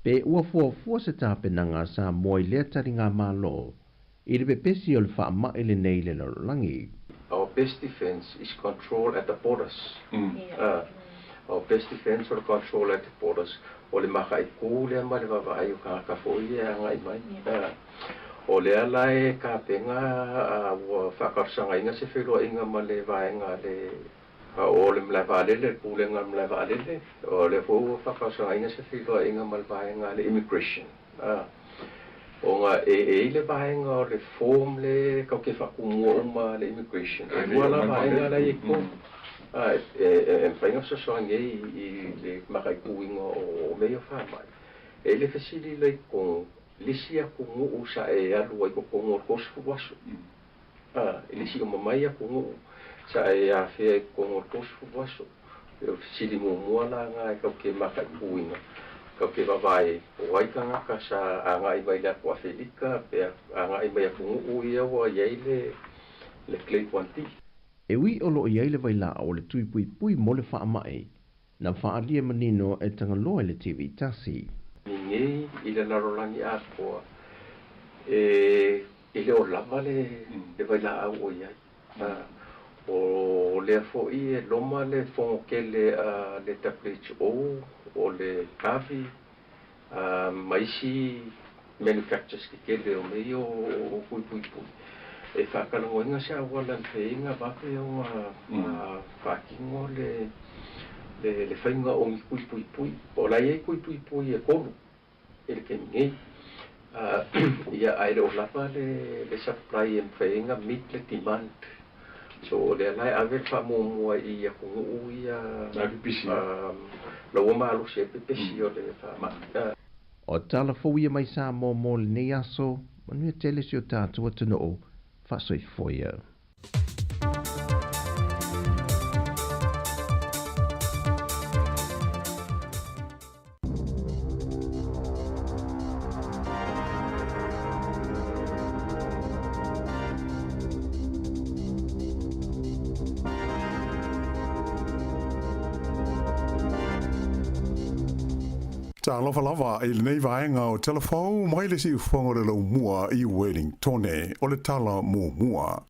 [SPEAKER 9] pe ua fuafua se tapenaga a Samoa i lea taligamalo i le pepesi o le faamai lenei i le lalolagi.
[SPEAKER 10] Our best defense is control at the borders. Our best defense o le control at the borders. O le makaʻikū lea ma le vaavaai o tagata foi ia e agai mai. O lea la e tapena ua faatalosagaina se feiloaiga ma le vaega a le o le malae vaalele, le pulega o le malae vaalele. O lea foi ua faatalosagaina se feiloaiga ma le vaega a le immigration. Ona e i ai le vaega o le form le tatou te faatumua uma le immigration. E lua la vaega la e i ai i totonu. E mafai ona fesoasoani ai i le mataituina o mea ia o faamai. E i ai le fesili la i totonu, le isi atunuu sa e alu ai i totonu o le 30 aso. E le isi uma mai atunuu sa e afea i totonu o le 30 aso. O le fesili muamua la lena e tatou te mataituina, tatou te vaavaai ai, po o ai tagata sa agai mai le atu Afelika pe agai mai atunuu ia ua i ai le Clade 1D.
[SPEAKER 9] E ui o loo i ai le vailaau o le tui puipui mo le faamai, na faaalia manino e Tagaloa i le TV tasi.
[SPEAKER 10] Nei i le lalolagi atoa, e le o lava le vailaau o i ai. O lea foi e loma le fono tele a le WHO, o le Gavi, ma isi manufacturers tetele o mea ia o tui puipui, e faatalanoaina se auala e mafai ai ona vave ona faatino le faiga o ni tui puipui. O la e i ai tui puipui e tolu i le taimi nei, ia ae le o lava le supply e mafai ai ona meet le demand. So o lea la e ave le faamuamua i atunuu ia
[SPEAKER 7] Na pipisi.
[SPEAKER 10] La ua malosi ai pepesi o le faamai.
[SPEAKER 9] O tala fou ia mai Samoa mo lenei aso, manuia tele si o tatou atunuu, faasoifua ia.
[SPEAKER 11] Talofa lava i lenei vaega o Telefou mai le siufofoga o le laumua i Wellingtone o le tala muamua.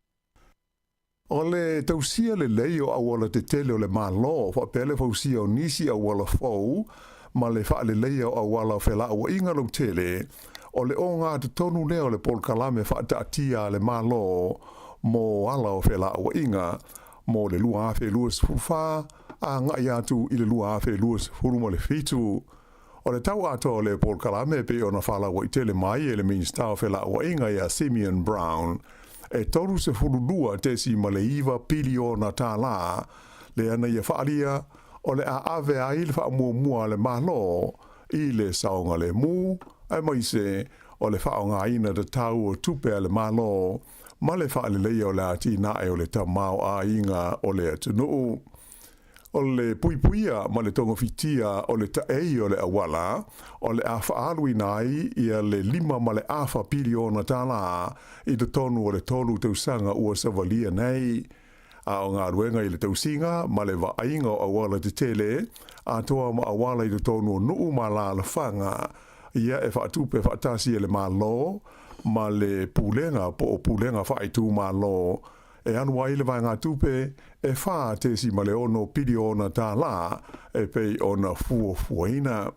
[SPEAKER 11] O le tausia lelei o auala tetele o le Malo, faapea le fausia o nisi auala fou ma le faaleleia o auala o felauaiga lautele, o le ogatotonu lea o le polokalame faataatia a le Malo mo ala o felauaiga mo le 2024 agai atu i le 2027. O le tau atoa o lea polokalame e pei ona faalauaitele mai e le Minisita o Felauaiga ia Simeon Brown, e $32.9 piliona tālā, lea na ia faaalia o le a ave ai le faamuamua a le Malo i le saogalemu, aemaise o le faaaogaina tatau o tupe a le Malo ma le faaleleia o le atinae o le tamaoaiga o le atunuu. O le puipuia ma le togafitia o le taei o le auala, o le a faaaluina ai ia le $5.5 piliona tālā i totonu o le 3 tausaga ua savalia nei. A o galuega i le tausiga ma le vaaiga o auala tetele, atoa ma auala i totonu o nuu ma alaalafaga, ia e faatupe faatasi e le Malo ma le Pulega po o Pulega Faaitumalo, e alu ai le vaegatupe e $4.6 piliona tālā e pei ona fuafuaina.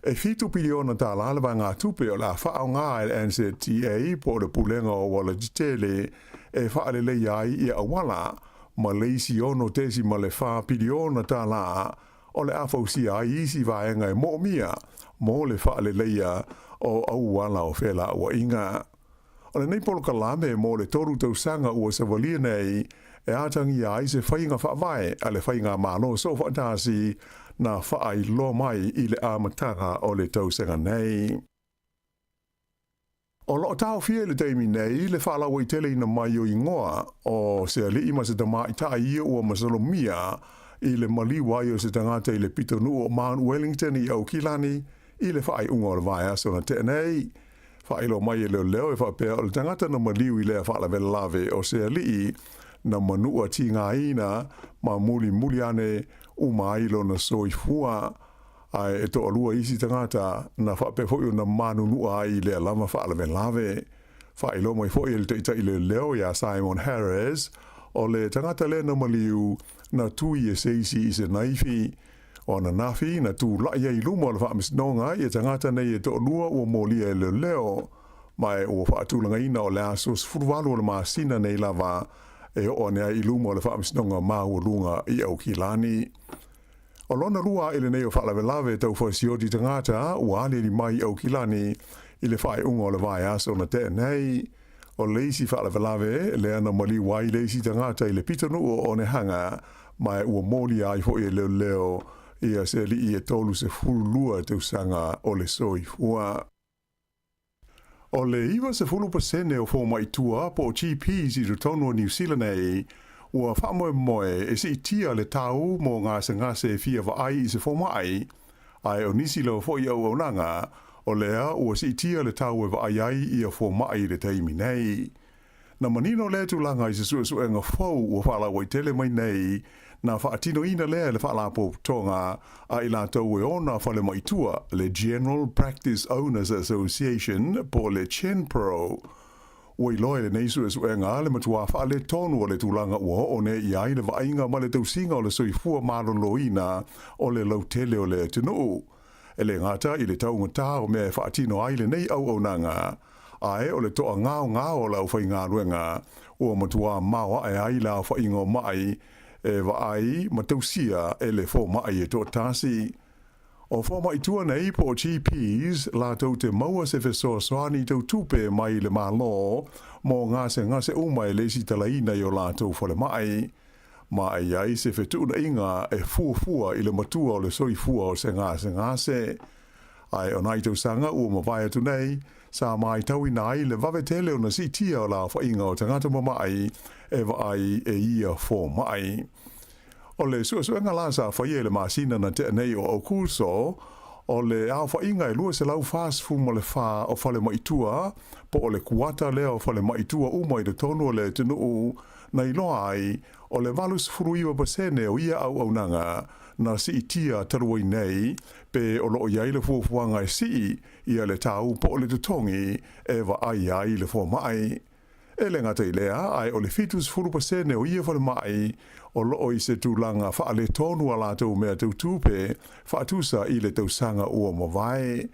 [SPEAKER 11] E $7 piliona tālā le vaegatupe o le a faaaoga e le NZTA po o le Pulega o Auala Tetele e faaleleia ai ia auala, ma le isi $6.4 piliona tālā o le a fausia ai isi vaega e moomia mo le faaleleia o auala o felauaiga. O lenei polokalame mo le 3 tausaga ua savalia nei e atagia ai se faiga faavae a le faigamalo soofaatasi na faailoa mai i le amataga o le tausaga nei. O loo taofia i le taimi nei le faalauaiteleina mai o igoa o se alii ma se tamaitai ia ua masalomia i le maliu ai o se tagata i le pitonuu o Mount Wellington i Aukilani i le faaiuga o le vaiaso na tea nei. Faailoa mai e leoleo e faapea o le tagata na maliu i lea faalavelave o se alii na manua tigaina ma mulimuli ane uma ai lona soifua, ae e toalua isi tagata na faapea foi ona manunua ai i lea lava faalavelave. Faailoa mai foi e le taitai leoleo ia Simon Harris, o le tagata lea na maliu na tui e se isi i se naifi. O ananafi na tulai ai i luma o le faamasinoga ia tagata nei e toalua ua molia e leoleo, ma e ua faatulagaina o le aso 18 o le masina nei lava e oo ane ai i luma o le faamasinoga maualuga i Aukilani. O lona lua ae lenei o faalavelave tau fasioti tagata ua aliali mai i Aukilani i le faaiuga o le vaiaso na tea nei. O le isi faalavelave lea na maliu ai le isi tagata i le pitonuu o Onehanga, ma e ua molia ai foi e leoleo ia se alii e 32 tausaga o le soifua. O le 90% o fomai tua po o GPs i totonu o Niu Sila nei, ua faamoemoe e siitia le tau mo gasegase e fia vaai i se fomai, ae o nisi lava foi auaunaga, o lea ua siitia le tau e vaai ai ia fomai i le taimi nei. Na manino lea tulaga i se suesuega fou ua faalauaitele mai nei, na faatinoina lea e le Faalapotopotoga a i latou e ona falemai tua, le General Practice Owners Association po o le GenPro. Ua iloa e lenei suesuega le matuā faaletonu o le tulaga ua oo nei i ai le vaaiga ma le tausiga o le soifua maloloina o le lautele o le atunuu. E le gata i le taugatā o mea e faatino ai lenei auaunaga, ae o le toagaogao o le aufaigaluega ua matuā maoae ai le aofaiga o maʻi e vaai ma tausia e le fomai e toatasi. O fomaʻi tua nei po o GPs latou te maua se fesoasoani tau tupe mai le Malo mo gasegase uma e le isitalaina i o latou falemaʻi, ma e i ai se fetuunaiga e fuafua i le matua o le soifua o se gasegase. Ae o nai tausaga ua mavae atu nei, sa maitauina ai le vave tele ona siitia o le aofaiga o tagata mamaʻi e vaai e ia fomaʻi. O le suesuega la sa faia i le masina na tea nei o Aokuso, o le aofaiga e 244 o falemaʻi tua, po o le kuata lea o falemaʻi tua uma i totonu o le atunuu, na iloa ai, o le 89% o ia auaunaga na siitia talu ai nei, pe o loo i ai le fuafuaga e sii ia le tau po o le totogi e vaai ai le fomaʻi. E le gata i lea, ae o le 70% o ia falemaʻi o loo i se tulaga faaletonu a latou mea tau tupe faatusa i le tausaga ua mavae.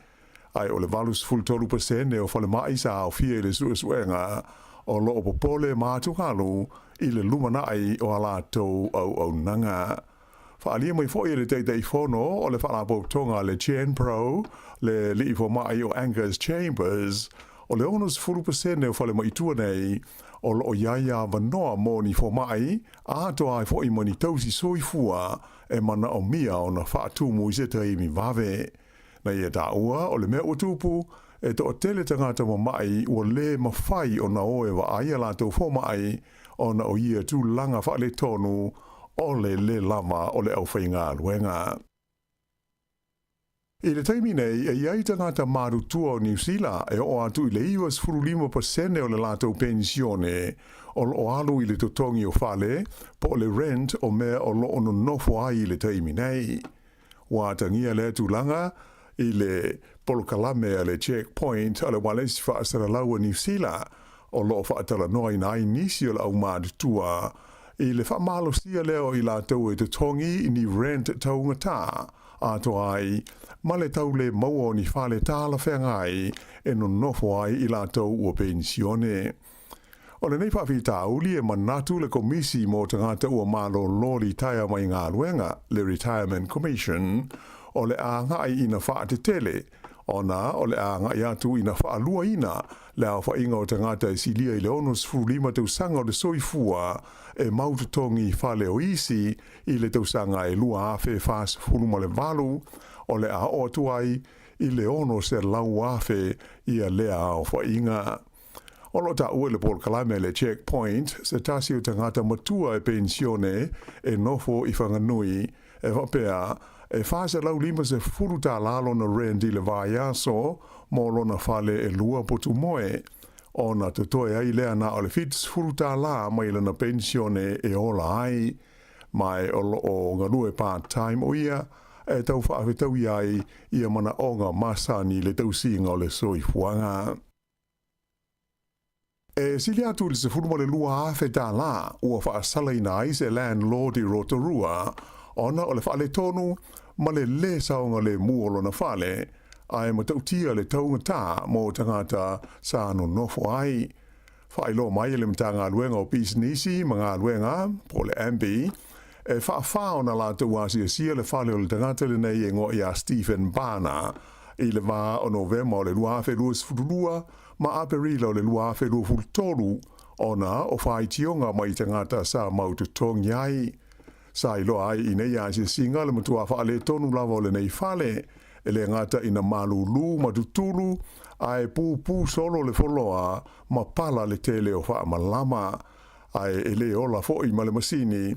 [SPEAKER 11] Ae o le 83% o falemaʻi sa aofia i le suesuega o loo popole ma atugalu i le lumanai o a latou auaunaga. Faaalia mai foi e le Taitaifono o le Faalapotopotoga a le GenPro, le alii fomaʻi o Angus Chambers, o le 60% o falemaʻi tua nei o loo i ai avanoa mo ni fomaʻi atoa ai foi ma ni tausi soifua e manaomia ona faatumu i se taimi vave. Na ia taua o le mea ua tupu, e toatele tagata mamaʻi ua lē mafai ona o e vaai a latou fomaʻi ona o ia tulaga faaletonu o le lē lava o le aufaigaluega. I le taimi nei, e i ai tagata matutua o Niu Sila e oo atu i le 95% o le latou penisione o loo alu i le totogi o fale po o le rent o mea o loo nonofo ai i le taimi nei. Ua atagia lea tulaga i le polokalame a le Checkpoint a le Ualesi Faasalalau a Niu Sila o loo faatalanoaina ai nisi o le aumatutua i le faamalosia lea o i latou e totogi ni rent taugatā atoa ai ma le tau lē maua o ni fale talafeagai e nonofo ai i latou ua penisione. O lenei faafitauli e manatu le Komisi mo Tagata ua Malōlō Litaea mai Galuega, le Retirement Commission, o le a agai ina faatetele, ona o le a agai atu ina faaluaina le aofaiga o tagata e silia i le 65 tausaga o le soifua e mau totogi fale o isi i le tausaga e 2048, o le a oo atu ai i le 600,000 ia lea aofaiga. O loo taua i le polokalame le Checkpoint se tasi o tagata matua e penisione e nofo i Whanganui, e faapea, e $450 tālā lona rent i le vaiaso mo lona fale e lua potu moe, ona totoe ai lea na o le $70 mai lana penisione e ola ai, ma e o loo galue part-time o ia e tau faafetaui ai ia manaoga masani i le tausiga o le soifuaga. E sili atu i le $12,000 ua faasalaina ai se landlord i Rotorua ona o le faaletonu ma le lē saogalemu o lona fale, ae matautia le taugatā mo tagata sa nonofo ai. Faailoa mai e le Matagaluega o Pisinisi ma Galuega, po o le MB, e faafā ona latou asiasia le fale o le tagata lenei e igoa ia Stephen Bana i le va o Novema o le 2022 ma Aperila o le 2023 ona o faitioga mai tagata sa mau totogi ai. Sa iloa ai i nei asiasiga le matua faaletonu lava o lenei fale, e le gata ina malūlū ma tutulu, ae pupū solo le foloa ma pala le tele o faamalama, ae e lē ola foʻi ma le masini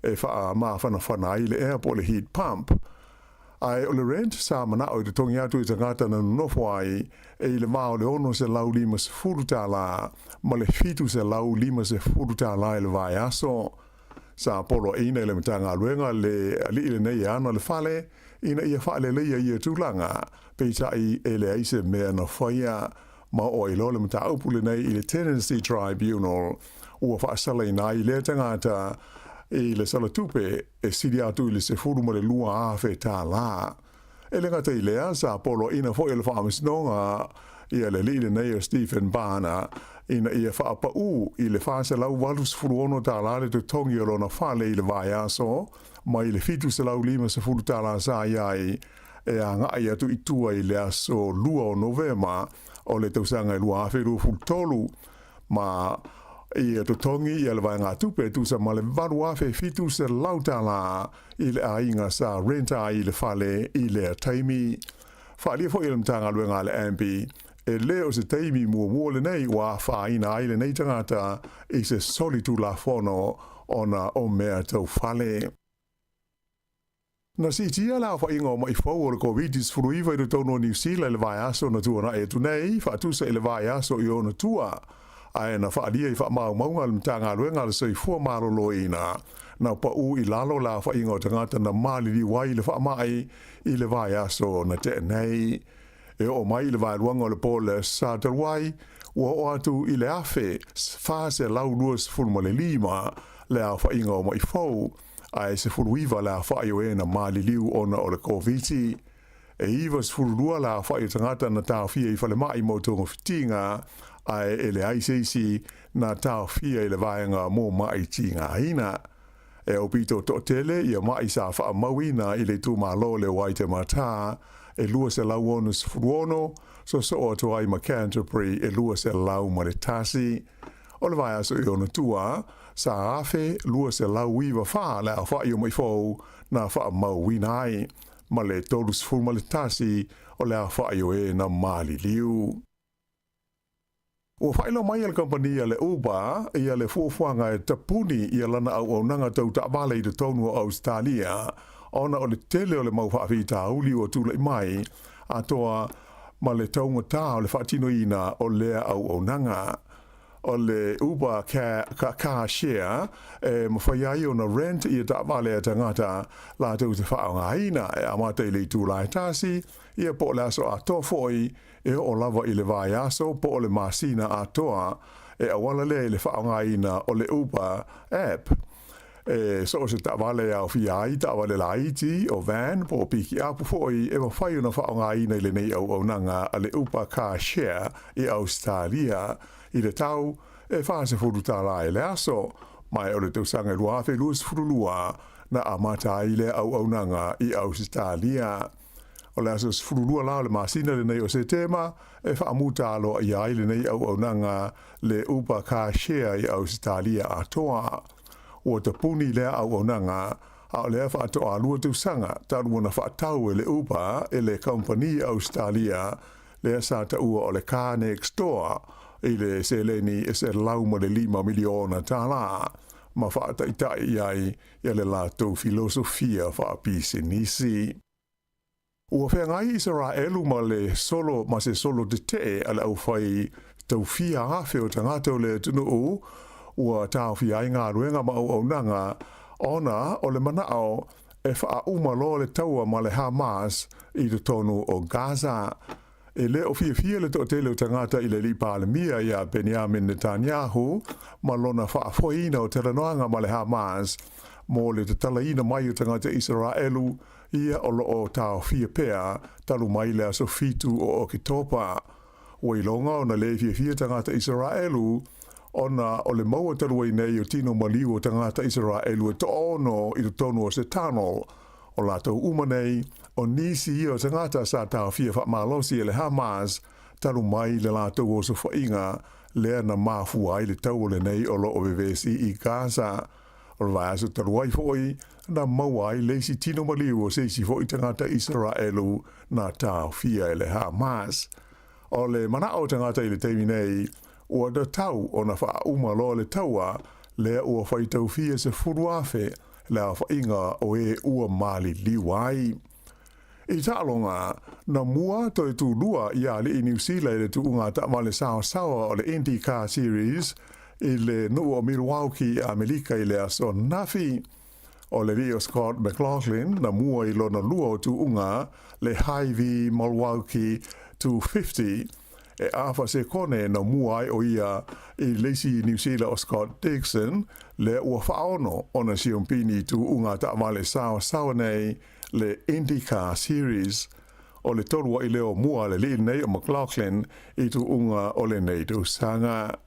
[SPEAKER 11] e faamafanafana ai le ea po o le heat pump. Ae o le rent sa manao e totogi atu i tagata na nonofo ai e i le va o le $650 ma le $750 i le vaiaso. Sa poloaiina e le Matagaluega le alii lenei e ana le fale ina ia faaleleia ia tulaga, peitai e leai se mea na faia. Ma oo ai loa le mataupu lenei i le Tenancy Tribunal, ua faasalaina ai lea tagata i le salatupe e sili atu i le $12,000. E le gata i lea, sa poloaiina foi e le Faamasinoga ia le alii lenei o Stephen Bana ina ia faapaū i le $486 le totogi o lona fale i le vaiaso mai le $750 sa i ai. e agaʻi atu i tua i le aso 2 o Novema o le tausaga e 2023 ma ia totogi ia le vaegatupe e tusa ma le $8,700 tālā i le aiga sa rent ai le fale i lea taimi. Faaalia foi e le Matagaluega a le AMBI e lē o se taimi muamua lenei ua afaina ai lenei tagata i se solitulafono ona o mea tau fale. Na siitia le aofaiga o maʻi fou o le Koviti-19 i totonu o Niu Sila i le vaiaso na tuanaʻi atu nei, faatusa i le vaiaso i ona tua, ae na faaalia i faamaumauga a le Matagaluega a le Soifua Maloloina, na paʻū i lalo le aofaiga o tagata na maliliu ai i le faamai i le vaiaso na tea nei. E oo mai i le vaeluaga o le po le Sa talu ai, ua oo atu i le 1,425 le aofaiga o maʻi fou, ae 19 le aofai o e na maliliu ona o le Koviti. E 92 le aofai o tagata na taofia i falemai mo togafitiga, ae e leai se isi na taofia i le vaega mo maʻi tigaina. E aupito toatele ia maʻi sa faamauina i le itumalo le Waitematā e 266, soosoo atu ai ma Canterbury e 201. O le vaiaso i ona tua, sa 1,294 le aofai o maʻi fou na faamauina ai, ma le 31 o le aofai o e na maliliu. Ua faailoa mai e le kamupani a le Uber ia le fuafuaga e tapuni ia lana auaunaga tau taavale i totonu o Ausetalia ona o le tele o le mau faafitauli ua tulai mai atoa ma le taugatā o le faatinoina o lea auaunaga. O le Uber Car Share e mafai ai ona rent ia taavale a tagata latou te faaaogaina e amata i le itula e tasi ia po o le aso atoa foi e oo lava i le vaiaso po o le masina atoa e auala lea i le faaaogaina o le Uber app. E so o se taavale e aofia ai taavale laiti, o van po o pikiapu foi e mafai ona faaaogaina i lenei auaunaga a le Uber Car Share i Ausetalia i le tau e $40 i le aso, ma e o le tausaga e 2022 na amata ai lea auaunaga i Ausetalia. O le aso 12 la o le masina lenei o Setema e faamuta aloaia ai lenei auaunaga le Uber Car Share i Ausetalia atoa. Ua tapuni lea auaunaga, a o lea faatoa 2 tausaga talu ona faatau e le Uber i le kamupani Ausetalia lea sa taua o le Car Next Door i le seleni e $105 miliona ma faataitai ai ia le latou filosofia faapisinisi. Ua feagai Isaraelu ma le solo ma se solo tetee a le aufai taufia afe o tagata o le atunuu ua taofia ai galuega ma auaunaga ona o le manaʻo e faauma loa le taua ma le Hamas i totonu o Gaza. E lē o fiafia le toatele o tagata i le alii palemia ia Benjamin Netanyahu ma lona faafoeina o talanoaga ma le Hamas mo le tatalaina mai o tagata Isaraelu ia o loo taofia pea talu mai le aso 7 o Oketopa. Ua iloga ona lē fiafia tagata Isaraelu ona o le maua talu ai nei o tino maliu o tagata Isaraelu e 6 i totonu o se tunnel. O latou uma nei, o nisi ia o tagata sa taofia faamalosi e le Hamas talu mai le latou osofaiga lea na mafua ai le taua lenei o loo vevesi i Gaza. O le vaiaso talu ai foi na maua ai le isi tino maliu o se isi foi tagata Isaraelu na taofia e le Hamas. O le manaʻo o tagata i le taimi nei, ua tatau ona faauma loa le taua lea ua faitaufia 10,000 le aofaiga o e ua maliliu ai. I taaloga, na mua toe tulua ia alii Niu Sila i le tuuga taavale saosaoa o le IndyCar Series i le nuu o Milwaukee, Amelika i le aso ananafi. O le alii o Scott McLaughlin na mua i lona lua o tuuga le Hy-Vee Milwaukee 250 e afa sekone na mua ai o ia i le isi Niu Sila o Scott Dixon lea ua faaono ona siompini i tuuga taavale saosaoa nei le IndyCar Series. O le tolu ai lea o mua le alii nei o McLaughlin i tuuga o lenei tausaga.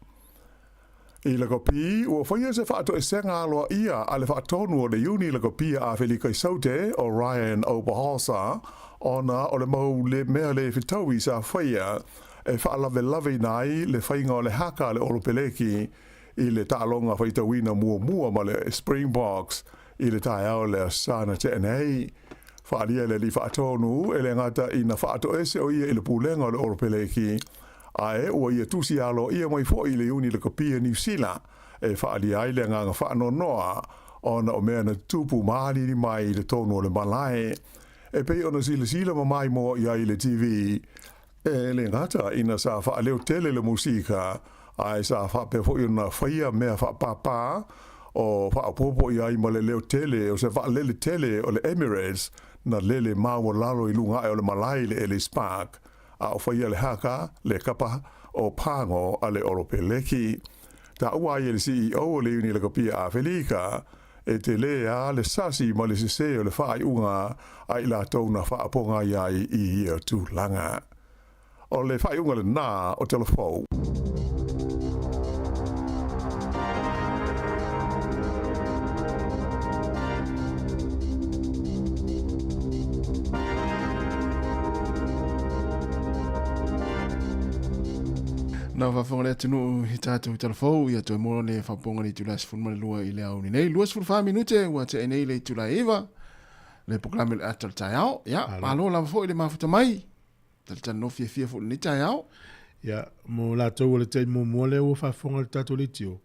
[SPEAKER 11] I lakapi, ua faia se faatoesega aloaia a le faatonu o le Iuni Lakapi a Afelika i Saute o Ryan Oberholser. Ona o le mau le mea le fetaui sa faia e faalavelaveina ai le faiga o le haka a le Olopeleki i le taaloga faitauina muamua ma le Springboks i le taeao le Aso Sa na tea nei. Faaalia e le Alii Faatonu e le gata ina faatoese o ia i le pulega o le Olopeleki, ae ua ia tusi aloaia mai foi i le Iuni Lakapia Niu Sila e faaalia ai le agaga faanoanoa ona o mea na tutupu mālili mai i le tonu o le malae. E pei ona silasila ma maimoa i ai i le TV, e le gata ina sa faaleo tele le musika, ae sa faapea foi ona faia mea faapāpā o faaopoopo i ai ma le leo tele o se vaalele tele o le Emirates na lele maualalo i luga ae o le malae i le Ellis Park, a o faia le haka, le kapa o Pago a le Olopeleki. Taua ai e le CEO o le Iuni Lakapia Afelika, E telē a le sasi ma le sesē o le faaiuga a i latou na faapogai ai i ia tulaga. O le faaiuga lenā o Telefou.
[SPEAKER 7] Na faafofoga le atunuu i tatou Telefou ia toe mo le faapopoga i le itula e 12 i le aoauli nei. 24 minute ua tea nei le itula e 9 le polokalame o le ata o le taeao. Ia, malo lava foi le mafuta mai. Talatalanoa fiafia foi i lenei taeao.
[SPEAKER 6] Ia, mo latou o le taimi muamua lea ua faafofoga i le tatou leitio,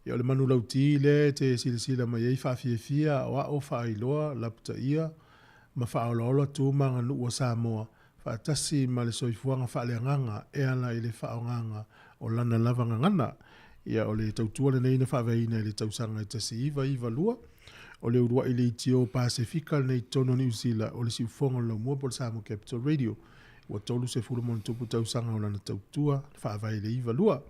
[SPEAKER 6] ia o le manulauti lea e te silasila mai ai faafiafia, aoao, faailoa, lapataia ma faaolaola tu ma aganuu a Samoa faatasi ma le soifuaga faaleagaga e ala i le faaaogaga o lana lava gagana. Ia, o le tautua lenei na faavaeina i le tausaga e 1992, o le uluai leitio Pasefika lenei i totonu o Niu Sila o le siufofoga o le laumua po o le Samoa Capital Radio. Ua 30 ma tausaga o lana tautua na faavae i le 92.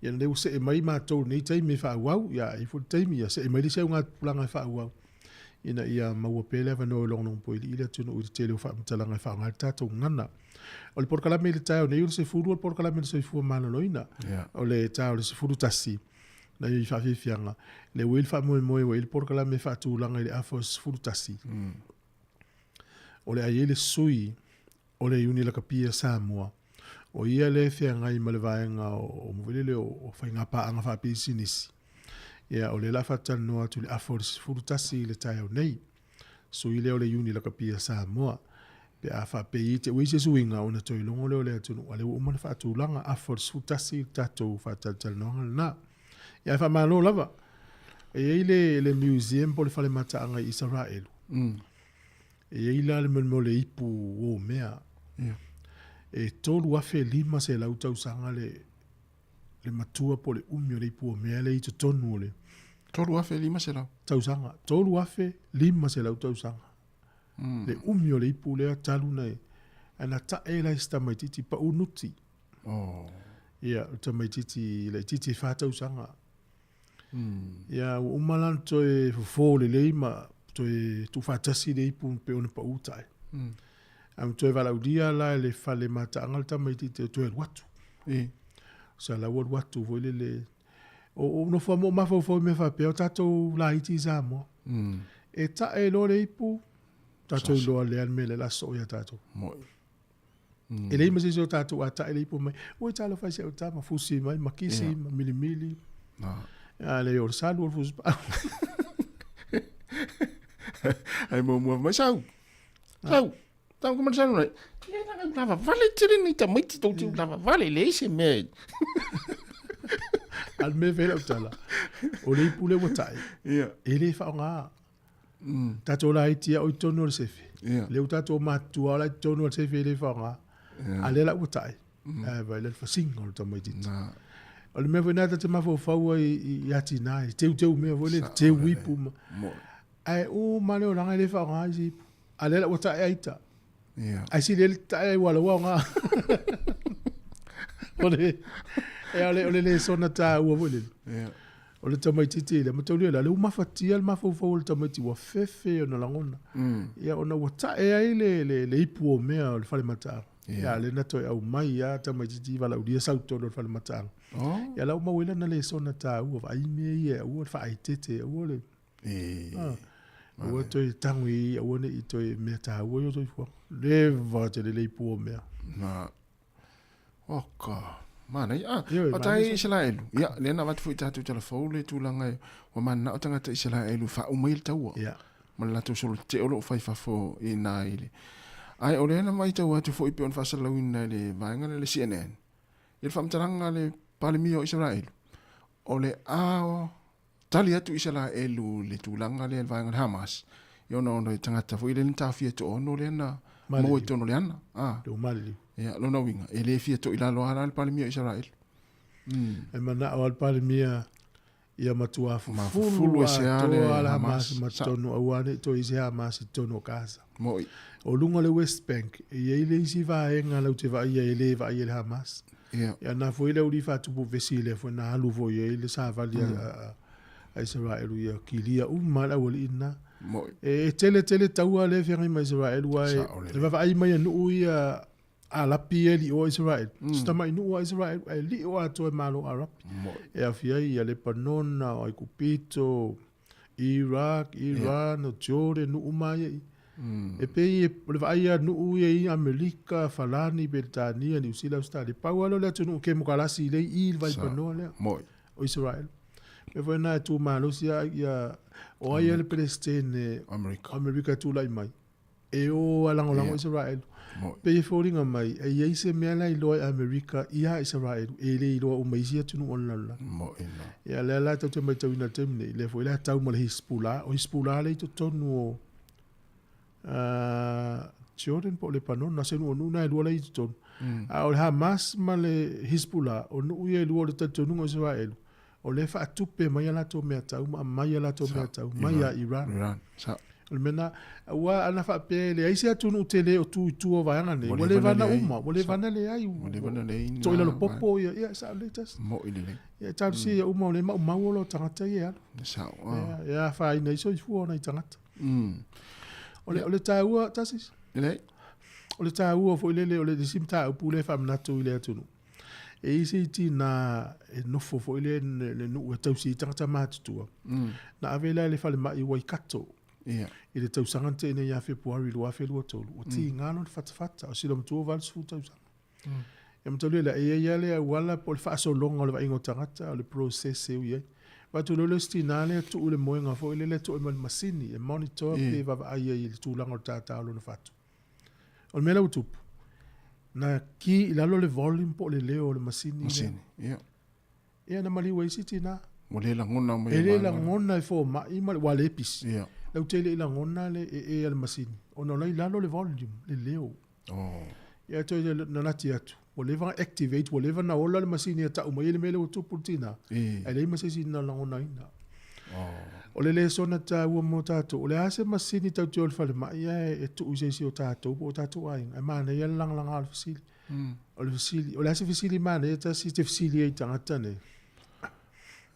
[SPEAKER 6] Ia, lenei ua see mai matou i lenei taimi e faaauau, ia, e i ai foi le taimi, ia see mai le isi augatupulaga e faaauau. ina ia maua pea le avanoa e logologo poilii le atunuu i le tele o faamatalaga e faaaoga ai le tatou gagana. O le polokalame i le taeao nei o le 10 o le polokalame o le soifua maloloina. O le ta o le 11 na i faafiafiaga, le ua i le faamoemoe ua i le polokalame e faatulaga i le afa o le 11. O le a i ai le sui o le Iuni Lakapia Samoa, o ia lea e feagai ma le vaega o mo lele o faiga paaga faapisinisi. Ia, o lea o le a faatalanoa atu i le afa o le 11 i le taeao nei. Sui lea o le Iuni Lakapia Samoa. Pe a faapei te ua i se suiga ona toe logo lea o le atunuu, a lea ua uma ona faatulaga afa o le 11 i le tatou faatalatalanoaga lena. Ia, ae faamalo lava. E i ai le museum po o le fale mataaga i Isaraelu. E i ai la le mea o le ipu o mea. Yeah. E 3,500 tausaga le, le matua po o le umi o le ipu o mea lea i totonu o le...
[SPEAKER 7] 3,500.
[SPEAKER 6] Tausaga. 3,500 tausaga. Le umi o le ipu lea talu na e... Ae na tae la i se tamaitiiti pau nuti.
[SPEAKER 7] Oh.
[SPEAKER 6] Ia, o le tamaitiiti laitiiti e 4 tausaga. Ia, ua uma la ona toe fofo lelei ma toe tuufaatasi le ipu pei ona pau tae. Ae ua toe valaaulia la e le fale mataaga le tamaitiiti e toe alu atu. Sa la ua alu atu foi lele. O nofo lava ma ou mafaufau i mea faapea, o tatou laiti i Samoa. E tae loa le ipu, tatou iloa lea le mea lea o le a sosoo ia tatou. E leai ma se isi o tatou a tae le ipu mai, oi talofa i si au tama, fusi mai, ma kisi, ma milimili. A leai o le salu o le fusi paau.
[SPEAKER 7] Ai muamua mai sau. Sau. Tau kuma salu nei. Ia na lava vale tele ni tamaiti tou te lava vale leai se mea.
[SPEAKER 6] A le mea fai lau tala, o le ipu lea ua tae, e le faaaoga. Tatou laiti lava o i totonu o le sefe. Lea ua tatou matutua o la i totonu o le sefe e le faaaoga. A lea la ua tae, ae vaai la le fasiga o le tamaitiiti. O le mea foi lena ta te mafaufau ai i atina, e teuteu mea foi lea, teu ipu ma. Ae uma le olaga e le faaaoga isi ipu. A lea la ua tae ai ita. Ae sili ai le tae ai ua lau aoga. O le, e, o le lesona taua foi lele. O le tamaitiiti lea, mataulia la, lea ua mafatia le mafaufau o le tamaiti ua fefe ona lagona. Ia, ona ua tae ai le ipu o mea o le fale mataaga. Ia, lea na toe aumai lava tamaitiiti valaaulia sau totonu o le fale mataaga. Ia, la ua maua ai lana lesona taua, vaai mea ia, aua le faaeteete, aua le... Aua toe tago i ai aua ne i toe mea taua i o soifuaga. Leva tele le ipu o mea.
[SPEAKER 7] Na. Oka. Manaia. Ah, o tai Isaraelu. Ia, lea na avatu foi i tatou tala fou le tulaga e ua mananao tagata Isaraelu e faauma ai le taua.
[SPEAKER 6] Ia.
[SPEAKER 7] Ma le latou solo tetee o lo o fai fafo i ina i le. Ae o lea na matau atu foi pei ona faasalalauina e le vaega lea le CNN. I le faamatalaga a le Palemia o Isaraelu, o le a tali atu Isaraelu i le tulaga lea i le vaega o le Hamas, ia ona o le tagata foi lea na taofia e toaono lea na maua i totonu o le ana.
[SPEAKER 6] Ah. Le maliliu.
[SPEAKER 7] Ia, lona uiga, e le fia toilalo lava la le Palemia o Isaraelu.
[SPEAKER 6] E manao lava le Palemia ia matua fufulu atoa le Hamas ma totonu aua ne i toe i ai se Hamas i totonu o Gaza.
[SPEAKER 7] Moi.
[SPEAKER 6] O luga o le West Bank, e i ai le isi vaega latou te vaaia e le vaaia e le Hamas.
[SPEAKER 7] Ia.
[SPEAKER 6] Ia na foi le aualii faatupu vesi lea foi na alu foi i ai le savali a Isaraelu ia kilia uma le aualii lena.
[SPEAKER 7] Moi.
[SPEAKER 6] E tele tele taua lea e feagai ma Isaraelu aua e vaavaai mai e nuu ia Arapi ia e li'oa Isaraelu. Si tamai nuu a Isaraelu ae li'o atoa e Malo Arapi. E aofia ai ia Lepanona, o Aikupito, Iraq, Iran, o Jordan, nuu uma ia i. E pei o le vaai a nuu ia i Amerika, Falani, Peretania, Niu Sila, Ausetalia, pau lava lea o le atunuu kemokarasi lea i i le vaipanoa lea o Isaraelu. Mea foi lena e tu malosi lava ia o ai le Peresetene o Amerika e tulai mai e o a lagolago Isaraelu. Pei e foliga mai e i ai se mea la e iloa e Amerika ia Isaraelu e le iloa uma e isi atunuu o le lalolagi. Ia lea la tatou te maitauina i le taimi nei, lea foi la tau ma le Hispulah, o Hispulah lea i totonu o Jordan po o Lebanon, na se nuu o nuu na e lua la i totonu. A o le Hamas ma le Hispulah, o nuu ia e lua o le talitonuga o Isaraelu, O lea e faatupe mai a latou meatau ma aumai a latou meatau mai ia Iran.
[SPEAKER 7] Iran, sa.
[SPEAKER 6] O le mea lena, aua ana faapea e leai se atunuu tele o tu i tua o vaega nei, ua leva ona uma, ua leva ona leai,
[SPEAKER 7] ua leva ona leai
[SPEAKER 6] toilalo popo ia, ia e sao lelei tasi.
[SPEAKER 7] Moi lelei.
[SPEAKER 6] Ia talosia ia uma o lea e maumau ola o tagata ia e alu.
[SPEAKER 7] Sao.
[SPEAKER 6] Ia, e afaina ai soifua o nai tagata. O le, o le taua, tasi?
[SPEAKER 7] Lelei.
[SPEAKER 6] O le taua foi lele, o le isi mataupu lea e faamanatu i le atunuu. E i ai se isi na e nofo foi lea le nuu e tausi ai tagata matutua. Na ave la i le falemai i Waikato.
[SPEAKER 7] Yeah.
[SPEAKER 6] I le tausaga na tea nei ia Fepuari 2023, ua tiga lona fatafata, o si loomatua ua 80 tausaga. Ia mataulia lea, e i ai lava le auala po o le faasologa o le vaaiga o tagata, o le process e ui ai. Avatu loa le isi tina lea tuu i le moega foi lele tuu ai ma le masini e monitor pe vaavaai ai i le tulaga o le tata o lona fatu. O le mea la ua tupu, na ki i lalo le volume po o le leo o le masini.
[SPEAKER 7] Masini, ia.
[SPEAKER 6] Ia, na maliu ai isi tina.
[SPEAKER 7] Ua le lagona
[SPEAKER 6] mai. E le lagona e fomai ma ua le pisi.
[SPEAKER 7] Ia.
[SPEAKER 6] Lau te le i lagona le ee a le masini, ona o la i lalo le volume, le leo.
[SPEAKER 7] Oh.
[SPEAKER 6] Ia, toe na lati atu, ua leva ona activate, ua leva ona ola le masini e tau mai ai le mea lea ua tupu i le tina, ae leai ma se isi na lagonaina. O le lesona taua mo tatou, o le a se masini tatou te o i le falemai ae e tuu i se isi o tatou po o tatou aiga, e manaia le lagalaga o le fesili. O le fesili, o le a se fesili manaia tasi e te fesili ai i tagata nei?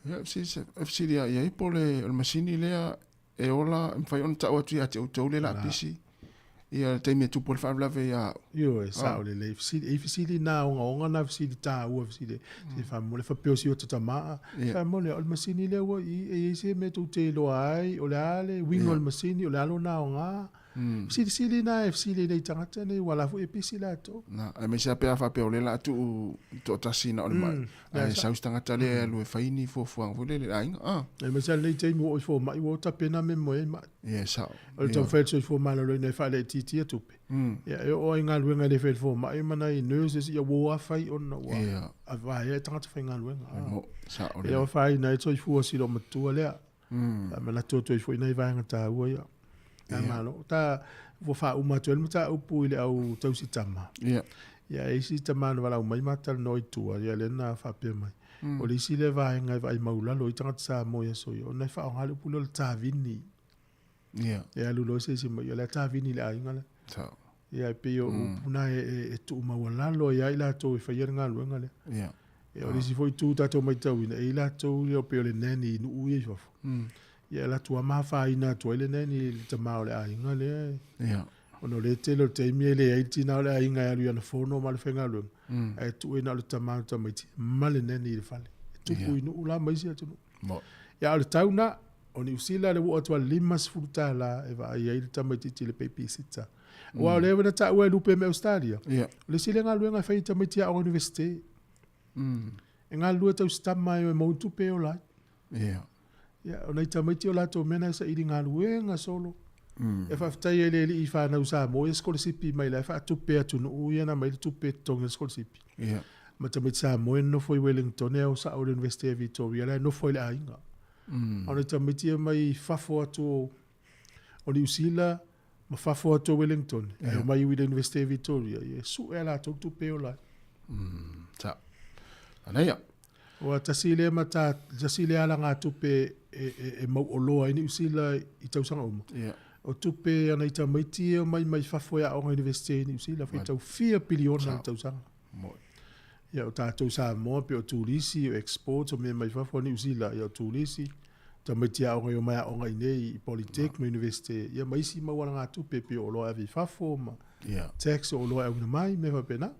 [SPEAKER 7] Ia, e fesili lava i ai po o le masini lea e ola, e mafai ona tau atu ia te outou le lapisi ia le taimi e tupu ai le faalavelave ia au.
[SPEAKER 6] Ioe, sao lelei. Fesili, e fesili na ogaoga na fesili taua fesili. Se faamolemole faapea o si ota tama. Faamolemole, o le masini lea ua i, e i ai se mea tou te iloa ai, o le a le uiga o le masini, o le a lona aoga. Fesilisili na e fesili ai nei tagata nei, ua la foi e pisi latou.
[SPEAKER 7] Na, aemaise lava pe a faapea o lea o le a tuu toatasi na o le mai, ae sau se tagata lea e alu e fai ni fuafuaga foi lele i le aiga. Ah.
[SPEAKER 6] Aemaise lava lenei taimi ua oo i fomai, ua tapena mea moe ai mai.
[SPEAKER 7] Ia, e sao.
[SPEAKER 6] O le taumafai o le soifua maloloina e faalaitiitia tupe. Ia, e oo lava i galuega e le fai e le fomai ma nai nurses, ia ua o lava fai ona ua vaea e tagata faigaluega.
[SPEAKER 7] Sao lelei.
[SPEAKER 6] Ia, ua afaina ai le soifua o si loomatua lea. Faamanatu atu ai foi nai vaega taua ia. Ia malo. Ta ua faauma atu ai le mataupu i le au tausi tama.
[SPEAKER 7] Ia.
[SPEAKER 6] Ia e isi tama na valaau mai ma talanoa i tua, ia lea na faapea mai. O le isi lea vaega e vaai maulalo ai tagata Samoa i aso ia, ona e faaaoga le upu lea o le tavini.
[SPEAKER 7] Ia.
[SPEAKER 6] E alu loa se isi mai, o le a tavini i le aiga lea.
[SPEAKER 7] Sao.
[SPEAKER 6] Ia e pei o upu na e tuumaualalo ai lava i latou e faia le galuega lea.
[SPEAKER 7] Ia.
[SPEAKER 6] Ia o le isi foi itu tatou matauina, e i ai latou ia pei o le nanny i nuu ia i fafo. Ia e alu atu lava ma afaina atu ai le nanny i le tama o le aiga lea.
[SPEAKER 7] Ia.
[SPEAKER 6] Ona o lea e tele o le taimi e leai le tina o le aiga e alu i ana fono ma le faigaluega, ae tuu ai na o le tama o le tamaiti ma le nanny i le fale. E tupu i nuu la ma isi atunuu. Ia a o le tau na. O Niu Sila le ua atu a le $50 e vaai ai le tamaitiiti i le babysitter. Aua o lea na taua e lupe mai Ausetalia, o le isi lea galuega e fai e tamaiti aoga Iunivesite. E galulue tausitama e o e maua ni tupe e ola ai. Ia, o nai tamaiti o latou mea na e saili galuega solo. E faafetai ai i le alii fanau Samoa ia sikolasipi mai la e faatupe e atunuu ia na aumai le tupe e totogi ai le sikolasipi. Ma tamaiti Samoa e nonofo i Wellington e ao sao i le Iunivesite a Victoria la e nofo ai le aiga. A o nai tamaiti ia mai fafo atu o Niu Sila ma fafo atu o Wellington e omai i le Iunivesite a Victoria, ia e sue a latou tupe e ola ai.
[SPEAKER 7] Sa. Anaia.
[SPEAKER 6] Ua tasi lea mata, tasi lea alagatupe e mauoloa ai Niu Sila i tausaga uma. O tupe a nai tamaiti e omai mai fafo e aoga Iunivesite i Niu Sila, faitau fia piliona i le tausaga. Ia o tatou Samoa pei o turisi, o exports, o mea mai fafo a Niu Sila, ia o turisi, tamaiti aoga e omai aoga i nei i Polytech ma Iunivesite, ia ma isi mau alagatupe pei o oloa e ave i fafo ma tax o oloa e auina mai, mea faapena.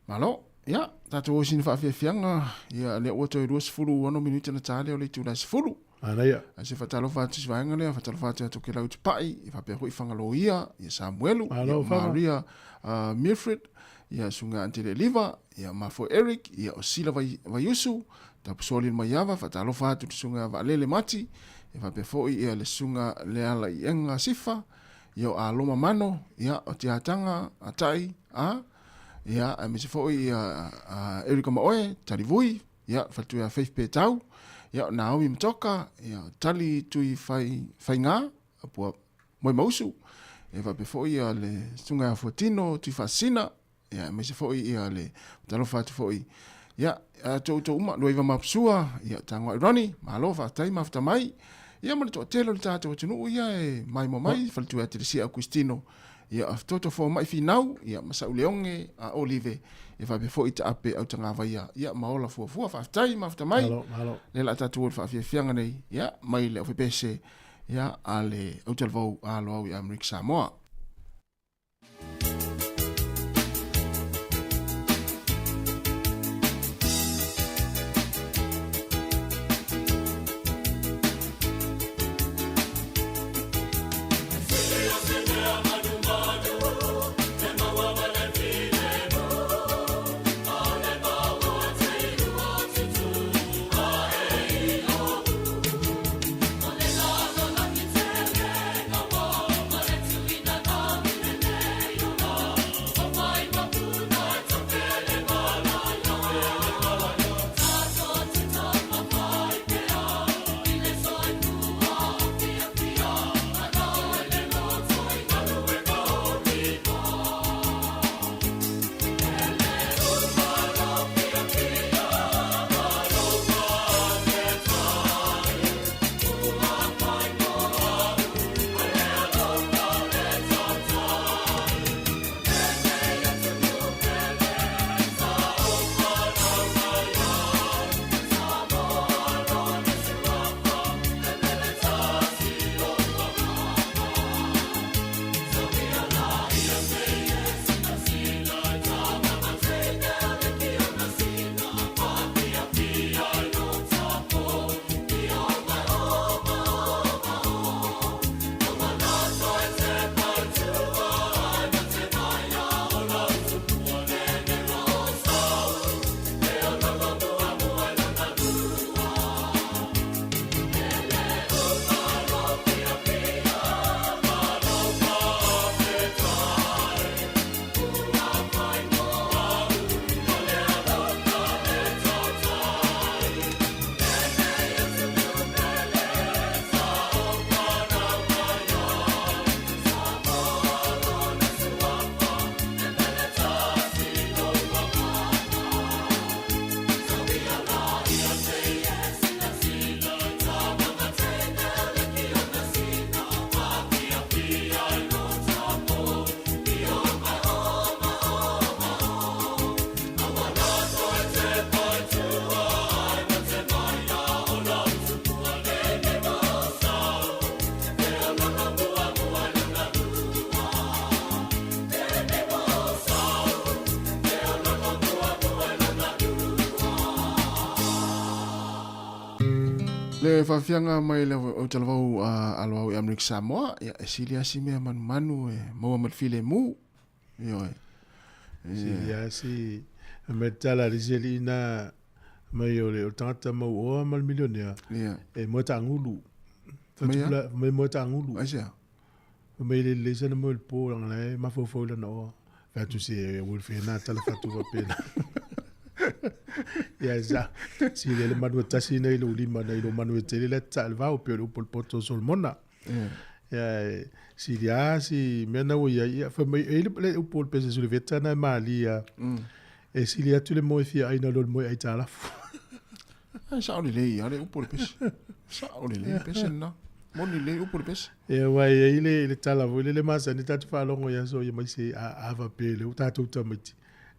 [SPEAKER 7] Malo. Ia, tatou o i sina faafiafiaga, ia, lea ua toe 26 minute ona ta lea o le itula e 10.
[SPEAKER 6] Manaia.
[SPEAKER 7] Ae se faatalofa atu i se vaega lea, faatalofa atu ia Tokelau Tupai, ia faapea foi Fagaloia, ia Samuelu,
[SPEAKER 6] Malo,
[SPEAKER 7] ia
[SPEAKER 6] Faga.
[SPEAKER 7] Maria Milfred, ia Susuga Antele Eliva, ia Mafo Eric, ia o Sila Vai, Vaiusu, Tapusoa Lilomaiava, faatalofa atu i le Susuga Vaalele Mati, ia faapea foi ia le Susuga Leala Iega Sifa, ia o Aloma Mano, ia o Tiataga Atai, a, ia, aemaise foi ia Erika Maoe, Talivui, ia, faletua ia Faith Petau, ia, o Naomi Matoka, ia, Tali Tui Fai, Faiga, Pua Moemausu, ia faapea foi ia le Susuga ia Fuatino Tui Faasisina, ia, aemaise foi ia le talofa atu foi, ia, a tou outou uma, Luaiva Mapusua, ia, Tagoai Ronnie, malo, faafetai, mafuta mai, ia, ma le toatele o le tatou atunuu ia e maimoa mai, faletua ia Telesia Augustino, Ia toto fomai finau, ia ma Sauleoge a Olive, ia faapea foi Taape Autagavaia, ia ma ola fuafua. Faafetai mafuta mai.
[SPEAKER 6] Malo, malo.
[SPEAKER 7] Lea la a tatou o i le faafiafiaga nei, ia, mai le aufepese, ia, a le autalavou a Loau i Amerika Samoa. Le faafiaga mai le o talavou a alo au i Amerika Samoa, ia e sili lava si mea manumanu e maua ma le filemu. Ioe.
[SPEAKER 6] Sili lava si me tala le isi alii na mai o le tagata mauoa ma le milionea e moe taagulu. Mai moe taagulu.
[SPEAKER 7] Aisea?
[SPEAKER 6] Mai le lelei sana moe i le po leaga la e mafaufau i lana oa. Fai atu se e ua le na tala fatu faapena. Ia sa si le manu e tasi nei lou lima nei lou manu e tele lea tataa i le vao pei o le upu a le poto o Solomona. Ia sili lava si mea na ua i ai ia fai mai e i ai le upu o le pese Suliveta na e malie e sili atu le moe fia ai nai lo le moe aitalafu.
[SPEAKER 7] Ai sao lelei lava le upu o le pese. Sao lelei le pese lena. Moni lelei upu o le pese.
[SPEAKER 6] Ia aua e i ai le, le tala foi lele masani tatou faalogo i aso ia mai se a, a faapea lea ua tatou tamaiti.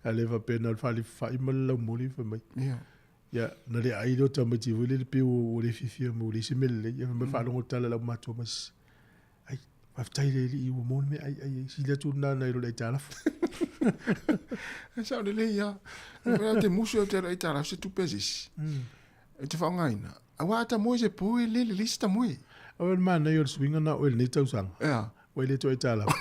[SPEAKER 6] A le faapea na o le faalifafa'i ma le laumoli fai mai.
[SPEAKER 7] Ia.
[SPEAKER 6] Ia, na le ai lea o tamaiti foi lele pei ua le fiafia mai ua leai se mea lelei. Ia fai mai faalogo tala i le aumatua mai, Ai, faafetai le alii ua maua le mea ai, ai, ai, sili atu lena nai lo le aitalafu.
[SPEAKER 7] E sao lelei lava. E te musu e te alu aitalafu se tupe a se isi. E te faaaogaina. Aua a ta moe se po e le lelei se ta moe.
[SPEAKER 6] O le manaia o le suiga na o e lenei tausaga.
[SPEAKER 7] Ea.
[SPEAKER 6] Ua e le toe aitalafu.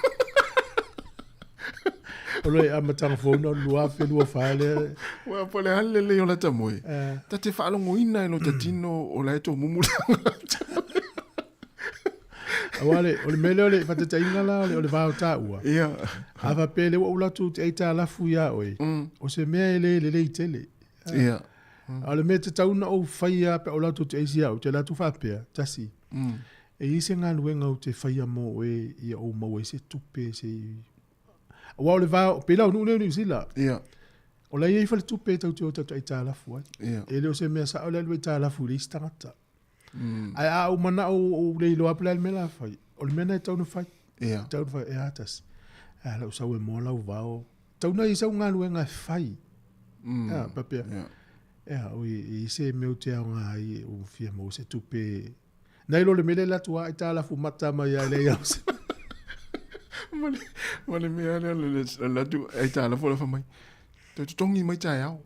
[SPEAKER 6] O le amataga fou na o le 2024 lea.
[SPEAKER 7] Ua po le a le lelei o lata moe. Ta te faalogoina e lo ta tino o la e tomumu le
[SPEAKER 6] Aua le, o le mea lea o le faataitaiga la o le, o le va o taua.
[SPEAKER 7] Ia.
[SPEAKER 6] A faapea lea ua ou alu atu ou te aitalafu iā oe, o se mea e le lelei tele.
[SPEAKER 7] Ia.
[SPEAKER 6] A o le mea e tatau ona ou faia pe a ou alu atu ou te aisi iā oe, ou te alu atu faapea, tasi, e i ai se galuega ou te faia mo oe ia ou maua ai se tupe se i... Aua o le va, pei la o nuu nei o Niu Sila.
[SPEAKER 7] Ia.
[SPEAKER 6] O la e i ai faletupe e tatou te o tatou te aitalafu ai.
[SPEAKER 7] Ia.
[SPEAKER 6] E le o se mea sao le alu aitalafu i le isi tagata. Ae a ou manao ua ou le iloa po o le a le mea la fai, o le mea lena e tatau ona fai.
[SPEAKER 7] Ia.
[SPEAKER 6] E tatau ona fai, e a tasi, a lau sau e moa lau vao. Tatau ona i ai sau galuega e fai. A, faapea, e a, oi, e i ai se mea ou te aoga ai, ua fia maua se tupe. Nai lo le mea lea e alu atu lava aitalafu mata mai lava e leai lava se.
[SPEAKER 7] Ma le mea lea o le alu atu aitalafu o le fai mai, toe totogi mai taeao.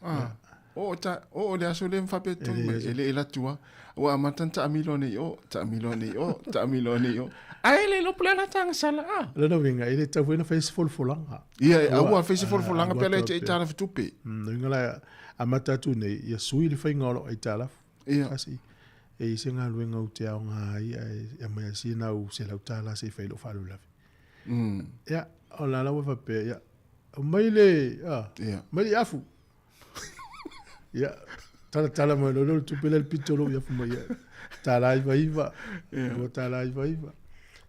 [SPEAKER 7] Ah, oo ta, oo le aso lea ma faapea totogi mai, e le alu atu lava. Ua amata ona taamilo ane i o, taamilo ane i o, taamilo ane i o. Ae le iloa po o le a la ta agasala, ah.
[SPEAKER 6] O lona uiga, e le tatau foi ona fai se folafolaga.
[SPEAKER 7] Ia, aua fai se folafolaga pe a le te aitalafu tupe.
[SPEAKER 6] O lona uiga la, amata atu nei, ia sui le faiga o lau aitalafu.
[SPEAKER 7] Ia.
[SPEAKER 6] Kasi, e i ai se galuega ou te aoga ai, ae aumai lava sina au $100 se i fai ai lou faalavelave. Ia, o la la ua faapea, ia, aumai le, a,
[SPEAKER 7] Ia.
[SPEAKER 6] aumai le afu. Ia, talatala mai loa lea o le tupe lea i le pito o lou afu mai ia. $99,
[SPEAKER 7] Ia.
[SPEAKER 6] $2.99.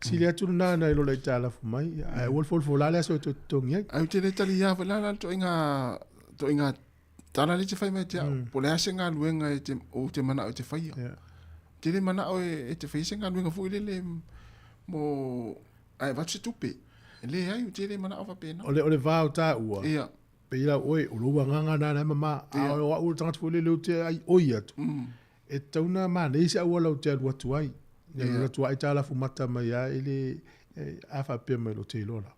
[SPEAKER 6] Sili atu lena nai lo le aitalafu mai, ia, ae aua le folafola le aso e toe totogi ai.
[SPEAKER 7] Ae ou te le talia foi la la le toaiga, toaiga tala lea e te fai mai ia te au. Po o le a se galuega e te, ou te manao e te faia.
[SPEAKER 6] Ia.
[SPEAKER 7] Ou te le manao e, e te faia se galuega foi lele mo, ae avatu se tupe. E leai, ou te le manao faapena.
[SPEAKER 6] O le, o le va o taua,
[SPEAKER 7] Ia.
[SPEAKER 6] pei la oe, o lou agaga lena la e mama, a o au o le tagata foi lele ou te aioi atu, e tatau ona manaia se auala ou te alu atu ai. Ia alu atu aitalafu mata mai lava e le, a faapea mai loa ou te iloa la.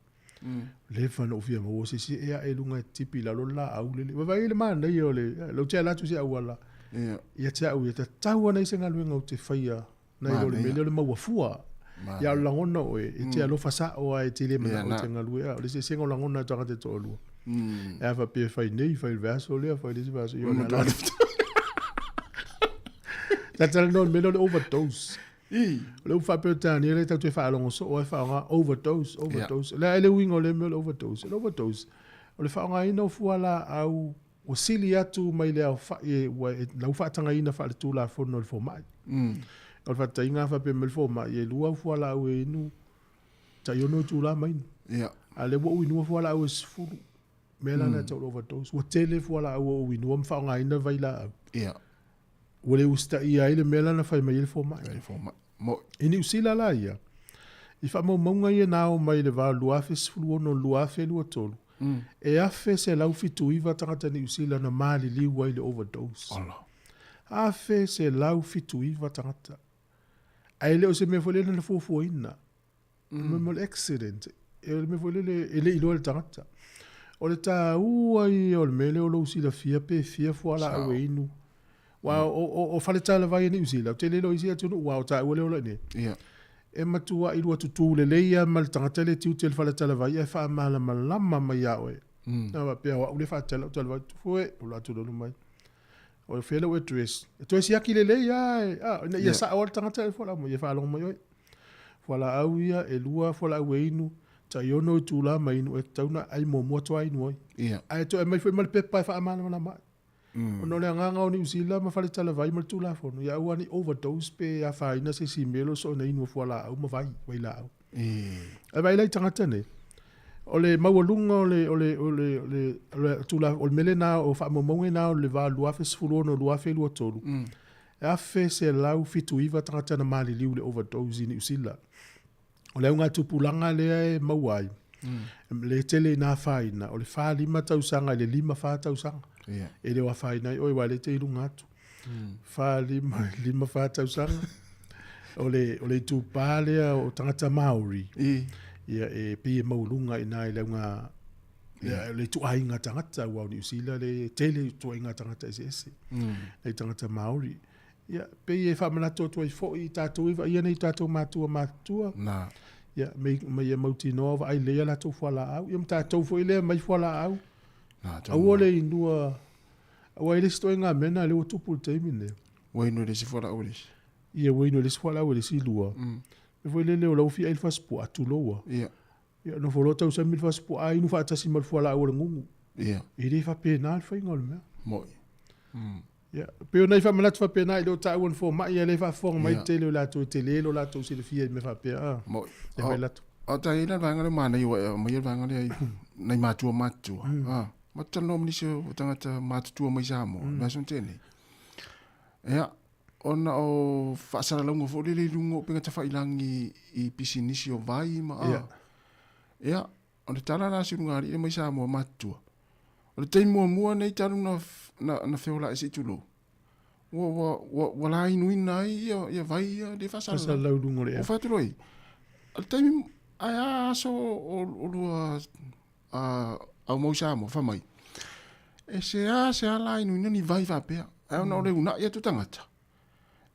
[SPEAKER 6] Leva ona ou fia maua se isi e ae i luga e tipi i lalo le laau lele. Vaavaai i le manaia o le, ou te ala atu i se auala, ia te au ia, tatau lava ona i ai se galuega ou te faia nai lo le mea lea o le maua fua. Ia o le lagona o oe, e te alofa sao lava e te le manao e te galue. O le eseesega o lagona o tagata e toalua. E a faapea e fai nei, fai le vaiaso lea, fai le isi vaiaso, ia o le ala. Sa talanoa i le mea lea o le overdose. O le upu faa-Peretania lea tatou te faalogo soo ai e faaaoga, overdose, overdose. O le a le uiga o lea mea o le overdose? O le overdose, o le faaaogaina o fualaau ua sili atu mai le aofai ua la ua faatagaina faaletulafono e le fomai. O le faataitaiga a faapea mai le fomai, e lua au fualaau e inu tai ono itula ma inu. A o lea ua ou inua fualaau e 10. Mea la lena e tau o le overdose. Ua tele fualaau ua ou inua ma faaaogaina vailaau. Ua le usitaia ai le mea la na fai mai ai le fomai. I Niu Sila la ia, i faamaumauga ia na ao mai le va o le 2016 2023, e 1,179 tagata Niu Sila na maliliu ai i le overdose. 1,179 tagata. Ae le o se mea foi lele na fuafuaina. Mm. O le accident, e o le mea foi lele e le iloa e le tagata. O le taua ia o le mea lea o lou silafia pe fia fualaau e inu. Aua o faletalavai a Niu Sila, ou te le iloa i isi atunuu, aua o taua lea e ola i inei. E matuai lua tutū lelei lava ma le tagata lea e tiute i le faletalavai ae faamalamalama mai ia oe. Na faapea o au lea e faatali lau talavai, tufu e, o atu loa mai. O fea lau address? E toe siaki lelei lava, ina ia sao lava le tagata e fualaau mai, ia faalogo mai oe. Fualaau ia, e lua fualaau e inu, tai ono itula ma inu, e tatau ona ai muamua faatoa inu ai. Ae toe aumai foi ma le pepa e faamalamalama ai. Ona o le agaga o Niu Sila ma faletalavai ma le Tulafono, ia aua ne i overdose pe afaina se isi mea o lo o soona inu o fualaau ma vai, vailaau. Ae vaai la i tagata nei, o le maualuga o le, o le, o le, o le, o le, tula, o le mea lena o faamaumauga na o le va 2016 2023, e 1,179 tagata na maliliu i le overdose i Niu Sila. O le augatupulaga lea e maua ai, le tele ina afaina, o le 45 tausaga i le 54 tausaga. E le o afaina ai oe, aua o lea e te i luga atu. 4, 5, 5, 4 tausaga. O le, o le itupa lea o tagata Māori, ia, e pei e maualuga i ina i le auga, le ituaiga tagata, aua o Niu Sila le tele ituaiga tagata eseese, nai tagata Māori. Ia, pei e faamanatu atu ai foi i tatou e vaaia nei tatou matua matutua.
[SPEAKER 7] Na.
[SPEAKER 6] Ia, me, ma ia mautinoa vaai lelei a latou fualaau. Ia ma tatou foi lea mai fualaau.
[SPEAKER 7] Na,
[SPEAKER 6] Aua le inua, aua e le isi ituaiga mea lena lea ua tupu i le taimi lenei.
[SPEAKER 7] Ua inu e le isi fualaau e le isi.
[SPEAKER 6] Ia, ua inu e le isi fualaau e le isi lua. Mea foi lele o lau fia ai le fasipuaa, tulou a.
[SPEAKER 7] Ia.
[SPEAKER 6] Ia, nofo loa tausami le fasipuaa inu faatasi ma le fualaau a le gugu.
[SPEAKER 7] Ia.
[SPEAKER 6] E le faapena le faiga o le mea.
[SPEAKER 7] Mo'i.
[SPEAKER 6] Ia, pei o nai faamanatu faapena i le o taua ni fomai ia lea e faafofoga mai le tele o latou e tele lo latou silafia i mea faapea a.
[SPEAKER 7] Mo'i.
[SPEAKER 6] E fai latou.
[SPEAKER 7] O ta i le vaega lea manaia ua e aumaia le vaega lea i nai matua matutua. A, ma talanoa ma nisi o tagata matutua mai Samoa, le aso na tea nei. Ia, ona o faasalalauga foi lele i luga o upega tafailagi i pisinisi o vai ma a. Ia, o le tala la a si ulugalii mai Samoa matutua, o le taimi muamua nei talu na, na, na feola'i se i tulou, ua, ua, ua, ua lainuina ai ia, ia vai ia le faasalalau.
[SPEAKER 6] Faasalalau i luga o le ea.
[SPEAKER 7] Ua fai atu loa i, o le taimi, ae a aso o, o lua aumau Samoa, fai mai, e se a se a lainuina ni vai faapea, ae ona o le una'i atu o tagata,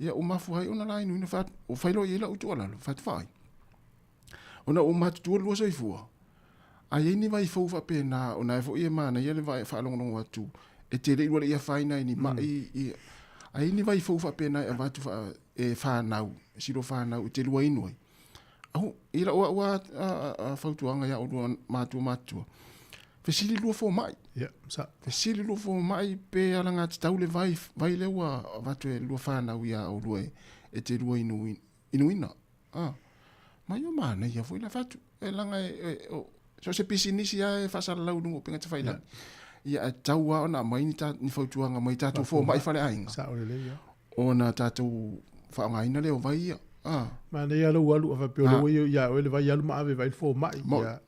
[SPEAKER 7] ia ua mafua ai ona lainuina, fai atu, ua fai loa i ai la'u tuualalo, fai atu, vaai, ona ua matutua le lua soifua, a i ai ni vai fou faapena, ona e foi e manaia le faalogologo atu, e te le i lua le i afaina ai ni ma'i, ia, a i ai ni vai fou faapena e avatu faa, e fanau, e silo fanau e te lua inu ai, Au, i lau au a fautuaga ia oulua matua matutua, fesili lua fomai.
[SPEAKER 6] Ia, sa.
[SPEAKER 7] Fesili lua fomai pe alagatatau le vai, vai lea ua avatu e lua fanau ia oulua e te lua inu, inuina. Ah. Ma ia manaia foi la fatu. E laga e, e, o, so se pisinisi lava e faasalalau i luga o upega tafailagi. Ia, ae tatau lava ona aumai ni, ta, ni fautuaga mai tatou fomai faleaiga.
[SPEAKER 6] Sao lelei, ia.
[SPEAKER 7] Ona tatou faaaogaina lea o vai ia. Ah.
[SPEAKER 6] Manaia lou alu a faapea o lea ua ia oe le vai alu ma ave vai le fomai. Ia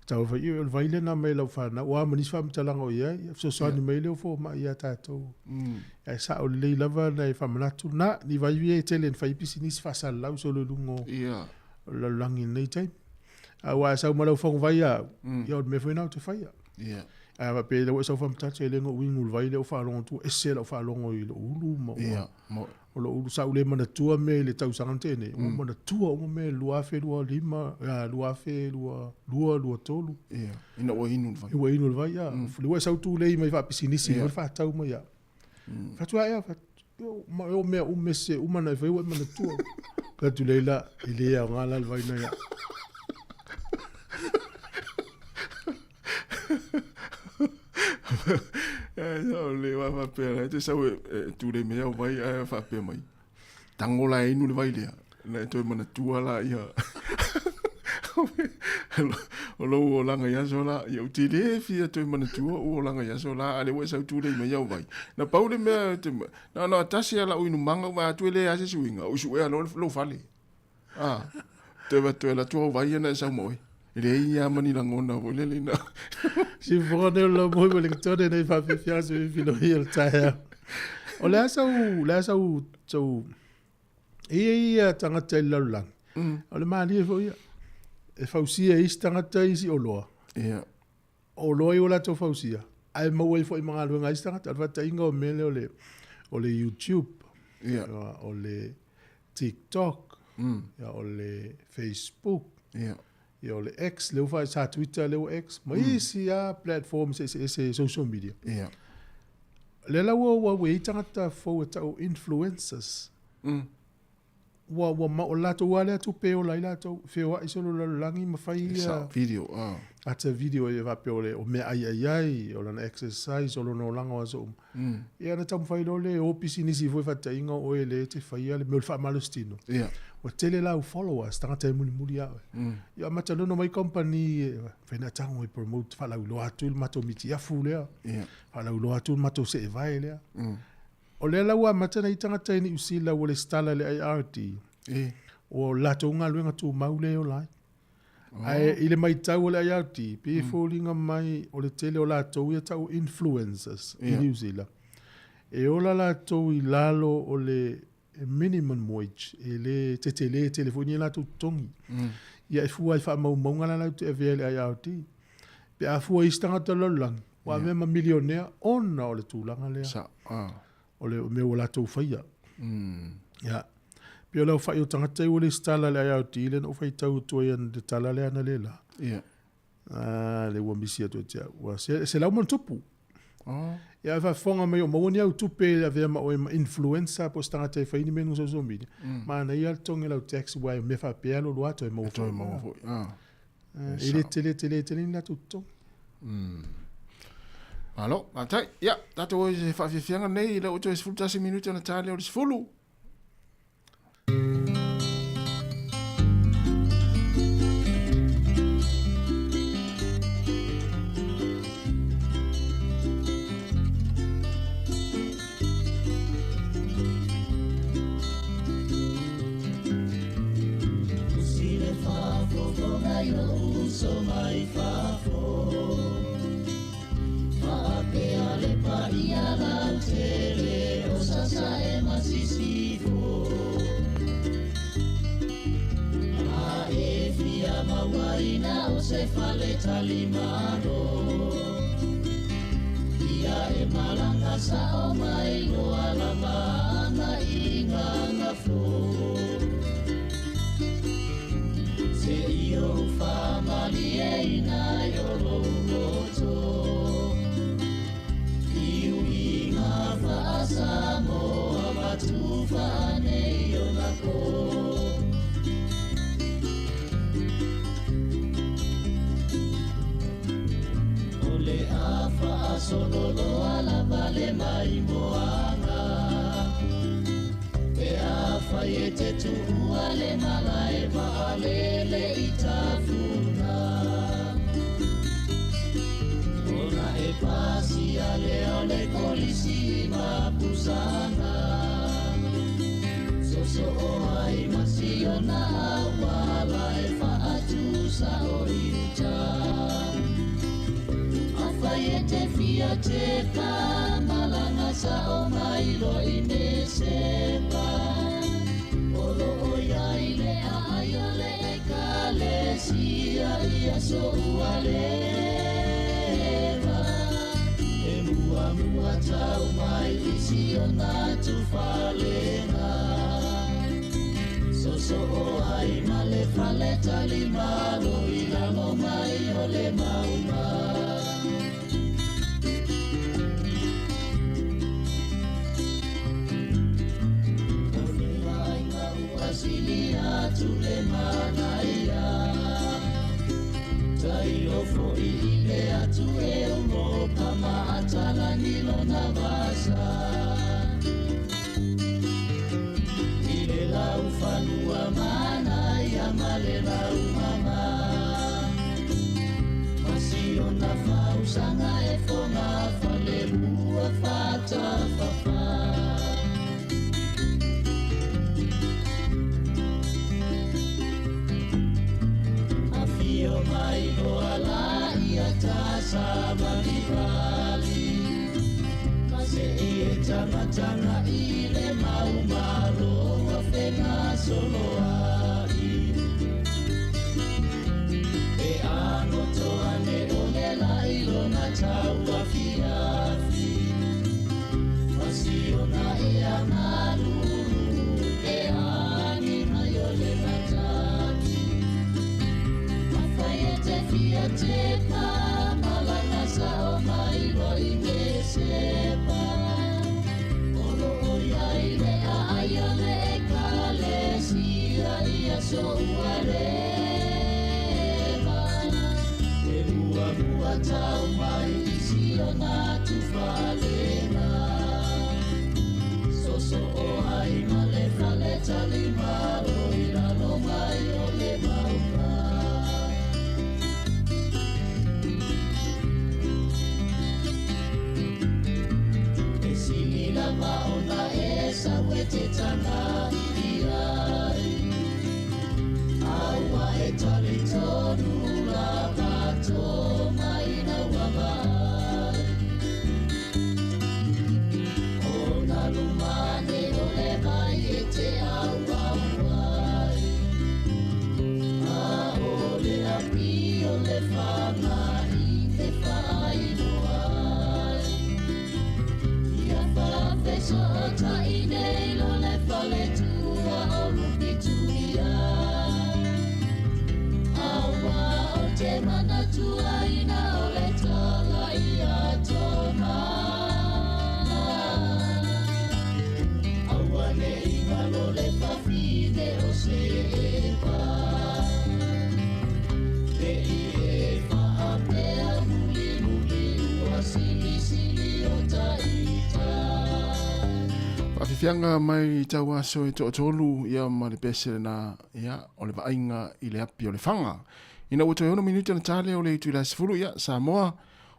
[SPEAKER 6] tau fai o le vai lena mai lau fanau. Ua ma nisi faamatalaga o i ai, ia fesoasoani mai lea o fomai ia tatou. Ae sao lelei lava nai faamanatu na, ni vai ia e tele ina fai pisinisi faasalalau solo i luga o le lalolagi i lenei taimi. Aua a sau ma lau faguvai ia au, ia o le mea foi lena ou te faia. Ae a faapea ua e sau faamatatu e le na ou inu i le vai lea ou faalogo atu ua ese lau faalogo i lou ulu ma ua o lou ulu sa ou le manatua mea i le tausaga na tea nei, ua manatua uma mea i le 2025, 2022, 2023.
[SPEAKER 7] Ina ua inu le vai.
[SPEAKER 6] Ua inu le vai, ia. Lea ua e sau tulei mai faapisinisi mai faatau mai au. Fai atu ai, fai atu, ma o mea uma se uma na e fai ua e manatua. Fai atu leila, e le aoga la le vai na ia.
[SPEAKER 7] Ai, o le wa faapea la, te sau e tulei mai au vai ae faapea mai. Tango la e inu le vai lea. Na e toe manatua la ia. O lou olaga i aso la, ia ou te le fia toe manatua ou olaga i aso la, a le ua e sau tulei mai au vai. Na pau le mea, te, na ona tasi a lau inumaga ua atu e le a se suiga, ou suea loa lou fale. Ah, toe va toe la atu au vai ia na e sau ma oe. E leai lava ma ni lagona foi lele ina.
[SPEAKER 6] Siufofoga nei o le Laumoi Wellington nei faafiafia se filifilofia o le taeao. O le a sau, le a sau, sau, E i ai ia tagata i le lalolagi, o le malie foi ia. E fausia e isi tagata isi oloa.
[SPEAKER 7] Ia.
[SPEAKER 6] O oloa ia ua latou fausia, ae maua ai foi ma galuega a isi tagata. O le faataitaiga o mea lea o le, O le YouTube, ia, o le TikTok, ia, o le Facebook,
[SPEAKER 7] ia,
[SPEAKER 6] ia, o le X, lea ua fai sa Twitter lea ua X, ma isi lava platforms eseese social media.
[SPEAKER 7] Ia.
[SPEAKER 6] Lea la ua ua ua i ai tagata fou e tau influencers. Ua ua ma o latou lava lea tupe e ola ai latou, feoai solo i le lalolagi ma fai
[SPEAKER 7] ia Sao video
[SPEAKER 6] ah. Ata video e faapea o le o mea ai ai ai, o lana exercise, o lona olaga o aso uma. Ia ona taumafai loa lea e o pisinisi foi faataitaiga o oe lea e te faia le mea o le faamalositino.
[SPEAKER 7] Ia.
[SPEAKER 6] Ua tele lau followers, tagata e mulimuli ia oe. Ia amata loa ona omai kamupani e fai na tago e promote faalauiloa atu le matou mitiafu lea.
[SPEAKER 7] Ia.
[SPEAKER 6] Faalauiloa atu le matou seevae lea. O lea la ua amata ona i ai tagata i Niu Sila ua lesitala i le IRD, o latou galuega tumau lea e ola ai. Ae i le matau a le IRD, pei e foliga mai o le tele o latou ia tau influencers i Niu Sila, e ola latou i lalo o le minimum wage, e le tetele tele foi ni a latou totogi. Ia e fua i faamaumauga la latou te avea i le IRD. Pe a fua i isi tagata o le lalolagi, ua avea ma milionea ona o le tulaga lea.
[SPEAKER 7] Sa, ah.
[SPEAKER 6] O le mea ua latou faia. Ia. Pei o le aofai o tagata ia ua lesitala i le IRD lea na ou faitau atu ai le tala lea analeila.
[SPEAKER 7] Ia.
[SPEAKER 6] Ah, lea ua misi atu ia te au. Ua 100+.
[SPEAKER 7] Oh.
[SPEAKER 6] Ia, ae faafofoga mai o maua ni au tupe e avea ma oe ma influencer po o se tagata e fai ni mea i luga o social media. Manaia lava le totogi o lau tax aua o mea faapea e alualu lava toe maua
[SPEAKER 7] foi. Toe maua foi. Ah.
[SPEAKER 6] E le tele tele tele ni latou totogi.
[SPEAKER 7] Malo, faafetai. Ia, tatou o i se faafiafiaga nei, lea ua toe 11 minute ona ta lea o le 10.
[SPEAKER 1] tau mai i si ona tufalega. Soso o ai ma le fale tali malo i lalo mai o le mauga. E sili lava ona e sawe te tanga i ai. Aua e tali tonu lava tō mai na wawai. O nā lumane o le vai e te au au ai. A o le api o le whanga i te whainoa ai. Ia whawheso o tai nei lo le fale tua o lupi tuia. Aua o te mana tuaina o le tala ia toma. Aua ne ingalo le whawhine o se epa. Te i e whaapea muli muli ua sili sili o taita.
[SPEAKER 7] Faafifiaga mai tau aso e toʻatolu ia ma le pese lena ia o le vaaiga i le api o le faga. Ina ua toe 6 minute na tale o le itu i le 10 ia Samoa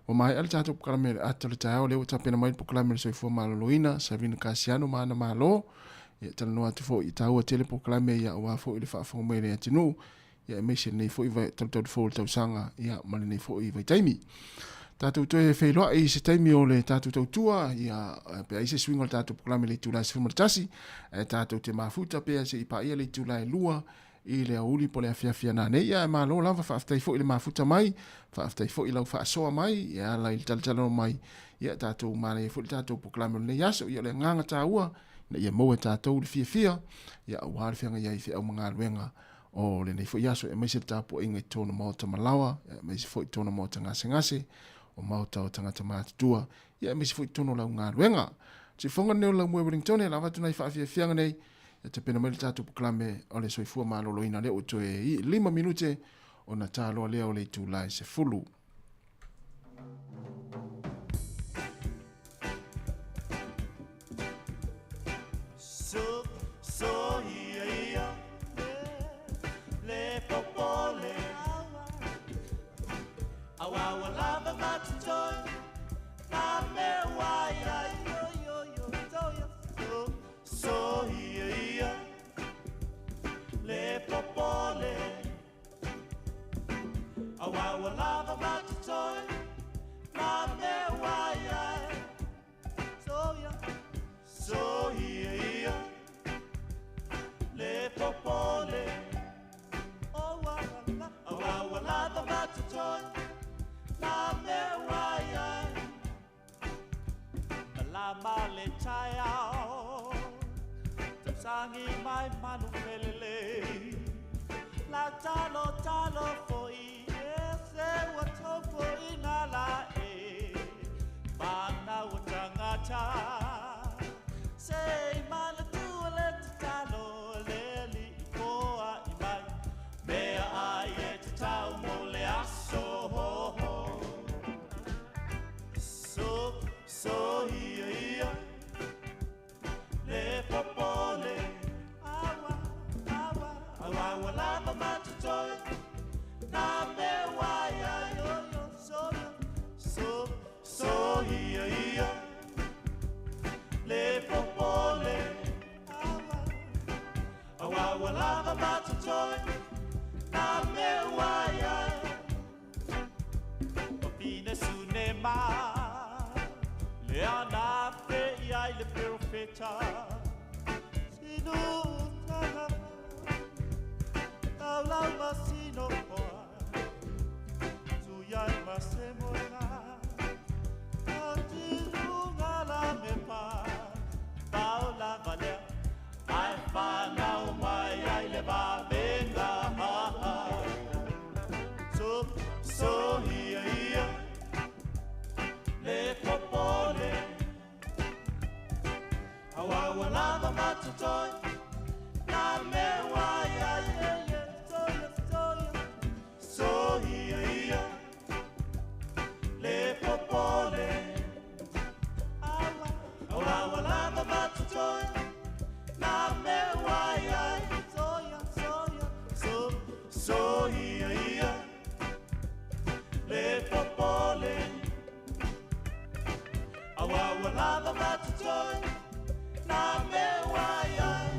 [SPEAKER 7] ua mae'a le tatou pokalame le ata o le taeao lea ua tapena mai le pokalame o le soifua malōlōina Savina Kasiano ma ana mālō. Ia talanoa atu fo'i i taua tele pokalame ia auā fo'i le faafofoga mai le atunuu ia aemaise lenei fo'i talutalu fou o le tausaga ia ma lenei fo'i vaitaimi. Tatou toe feiloai i se taimi o le tatou tautua ia pe ai se suiga o le tatou pokalame i le itula e 11 ae tatou te mafuta pea se'i paia le itula e 2 i le aoauli po o le afiafi ana nei. Ia ae malo lava, faafetai foi i le mafuta mai, faafetai foi i lau faasoa mai e ala i le talatalanoa mai ia tatou manaia foi le tatou pokalame o lenei aso. Ia o le agaga taua ina ia maua e tatou le fiafia ia aua le feagai ai i feau ma galuega o lenei foi aso, aemaise le tapuaiga i totonu o maota malaoa, aemaise foi i totonu o maota gasegase, o maota o tagata matutua, ia aemaise foi i totonu o lau galuega. Sifoga lenei o le Laumua i Wellington, e lava atu nai faafiafiaga nei, e tapena mai le tatou pokalame o le soifua maloloina lea ua toe 5 minute ona taloa lea o le itula e 10.
[SPEAKER 8] So, so ia ia le popole aua ua lava matotoe na me wai ai yo yo yo to yo so so ia ia le popole aua ua lava matotoe na me wai ai so ia so ia ia le popole aua ua lava matotoe na me wai ai malama le taeao tausangi mai manu felele la talo talo foi e se ua tofo i ngā la e mana ua tangata se i mana tua le tatalo le li i poa i mai mea ai e te tau mo le aso ho ho so so ia ia le popole aua aua aua ua lava matotoe na me wai ai yo yo so yo so so ia ia le popole aua aua ua lava matotoe na me wai ai o fine sune ma le ana fe i ai le profeta sinu tanga tau lau masino koa tu iai masemoega atiluga la me pa tau lava lea ai whanau mai ai le vavenga ha ha so so ia ia le popole aua ua lava matotoe na me wai ai ye ye to ye to ye lava vatutoi na me wai ai.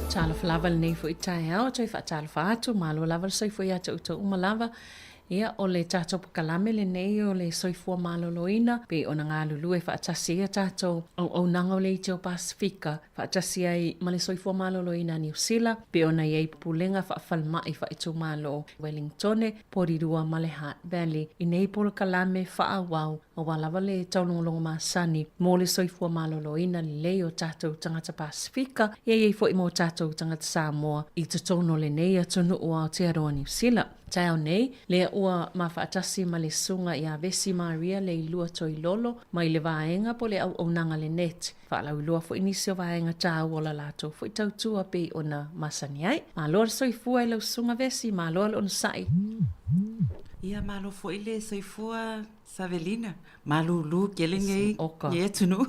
[SPEAKER 4] Talofa lava lenei foi taeao, toe faatalofa atu, malo lava le soifua ia te outou uma lava. Ia, o le tatou pokalame lenei o le soifua maloloina, pei ona galulue faatasi ai a tatou auaunaga o le Aiteo Pasefika, faatasi ai ma le soifua maloloina a Niu Sila, pei ona i ai pulega faafalemai faaitumalo Wellingtone, Porirua ma le Hutt Valley i nei polokalame faaauau aua lava le taulogologo masani mo le soifua maloloina lelei o tatou tagata Pasefika, ia i ai foi mo tatou tagata Samoa i totonu o lenei atunuu o Aotearoa Niu Sila. Taeao nei, lea ua ma faatasi ma le Susuga ia Vesi Maria Leilua Toilolo mai le vaega po le auaunaga le net. Faalauiloa foi nisi o vaega taua o la latou foi tautua pei ona masani ai. Malo le soifua i lau Susuga Vesi, malo le onosai.
[SPEAKER 16] Ia malo foi le soifua Savelina. Malulu kele nei nei atunuu.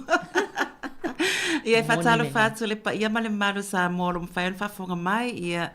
[SPEAKER 16] Ia e faatalofa atu le paia ma le mamalu o Samoa o lo o mafai ona faafofoga mai, ia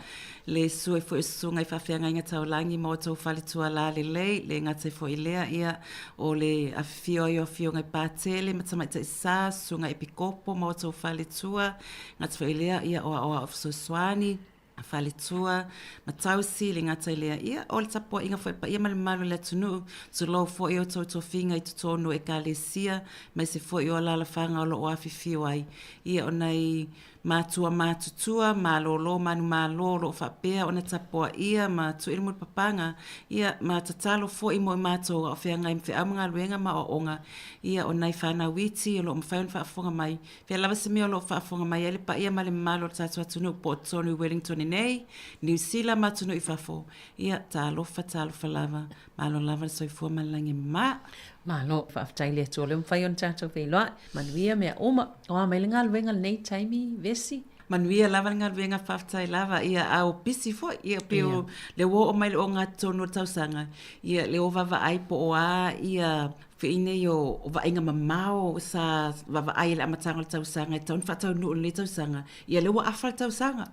[SPEAKER 16] le susu ai foi o susuga i faafeagaiga taulagi ma outou faletuala lelei, le gata ai foi i lea, ia o le afifio ai o afioga i Patele ma Tamaitai Sa, susuga Epikopo ma outou faletua, gata foi i lea, ia o aoao fesoasoani, faletua ma tausi, le gata i lea, ia o le tapuaiga foi paia ma le mamalu o le atunuu, tulou foi outou tofiga i totonu o Ekalesia, aemaise foi o alaalafaga o lo o afifio ai, ia o nai matua matutua, malolo manumalo o lo o faapea ona tapuaia ma tuu i le mulipapaga, ia ma tatalo foi mo i matou a o feagai ma feau ma galuega ma aoaoga, ia o nai fanau iti o lo o mafai ona faafofoga mai, Fea lava se mea o lo o faafofoga mai ai le paia ma le mamalu o le tatou atunuu po o totonu i Wellington i nei, Niu Sila ma atunuu i fafo, ia, talofa, talofa lava. Malo lava le soifua ma le lagi e mama.
[SPEAKER 4] Malo, faafetai i le Atua o lea ua mafai ona tatou feiloai. Manuia mea uma. O a mai le galuega i lenei taimi, Vesi?
[SPEAKER 16] Manuia lava le galuega faafetai lava ia a o pisi foi ia pei o le ua oo mai le ogatotonu o le tausaga ia le o vaavaai po o a ia fei nei o vaaiga mamao sa vaavaai i le amataga o le tausaga e tatau ona faataunuu i lenei tausaga ia lea ua afa le tausaga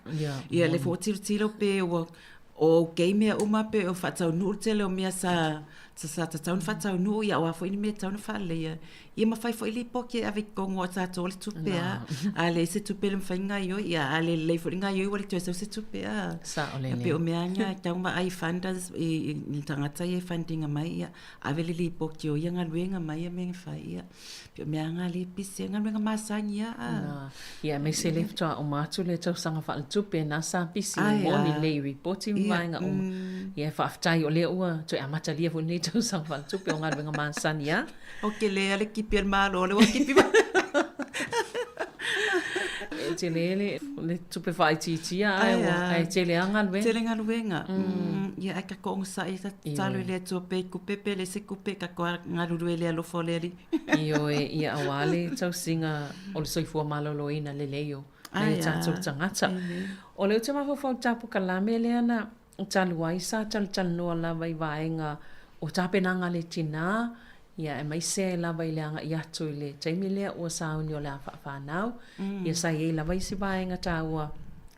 [SPEAKER 16] ia lea foi ua tilotilo pe ua o okay mea uma pe o faataunuu le tele o mea sa sa tatau ona faataunuu ia o a foi ni mea e tatau ona faaleleia ia ma fai foi lipoti e ave i totonu o tatou le tupe a a leai se tupe le mafai ona gaoioi ia a le lelei foi le gaoioi ua le toe sau se tupe a
[SPEAKER 4] Sao lelei.
[SPEAKER 16] Pei o mea na e tatau ona vaai funders i i tagata ia e fund ina mai ia ave le lipoti o ia galuega ma ia mea na fai ia pei o mea na lea e pisi ai galuega masani a.
[SPEAKER 4] Na, ia aemaise lea faatoa uma atu le tausaga faaletupe na sa pisi ai moni lelei i ripoti ma vaega uma. Ia faafetai o lea ua toe amatalia foi lenei tausaga faaletupe o galuega masani a.
[SPEAKER 16] O ke lea le kipi a le Malo lea ua kipi mai.
[SPEAKER 4] E tele le, le tupe faaitiitia ae ua, ae tele lava galuega.
[SPEAKER 16] Tele galuega. Ia ae tatou onosai tatalo i le Atua pea i tupe pe leai se tupe tatou galulue i le alofa o le Alii.
[SPEAKER 4] Ioe, ia aua le tausiga o le soifua maloloina lelei o nai o tatou tagata. O lea ou te mafaufau i le taputapukalame lea na talu ai sa talatalanoa lava i vaega o tapenaga a le tinā, ia aemaise ai lava i le agai atu i le taimi lea ua sauni o le a faafanau. Ia sa i ai lava isi vaega taua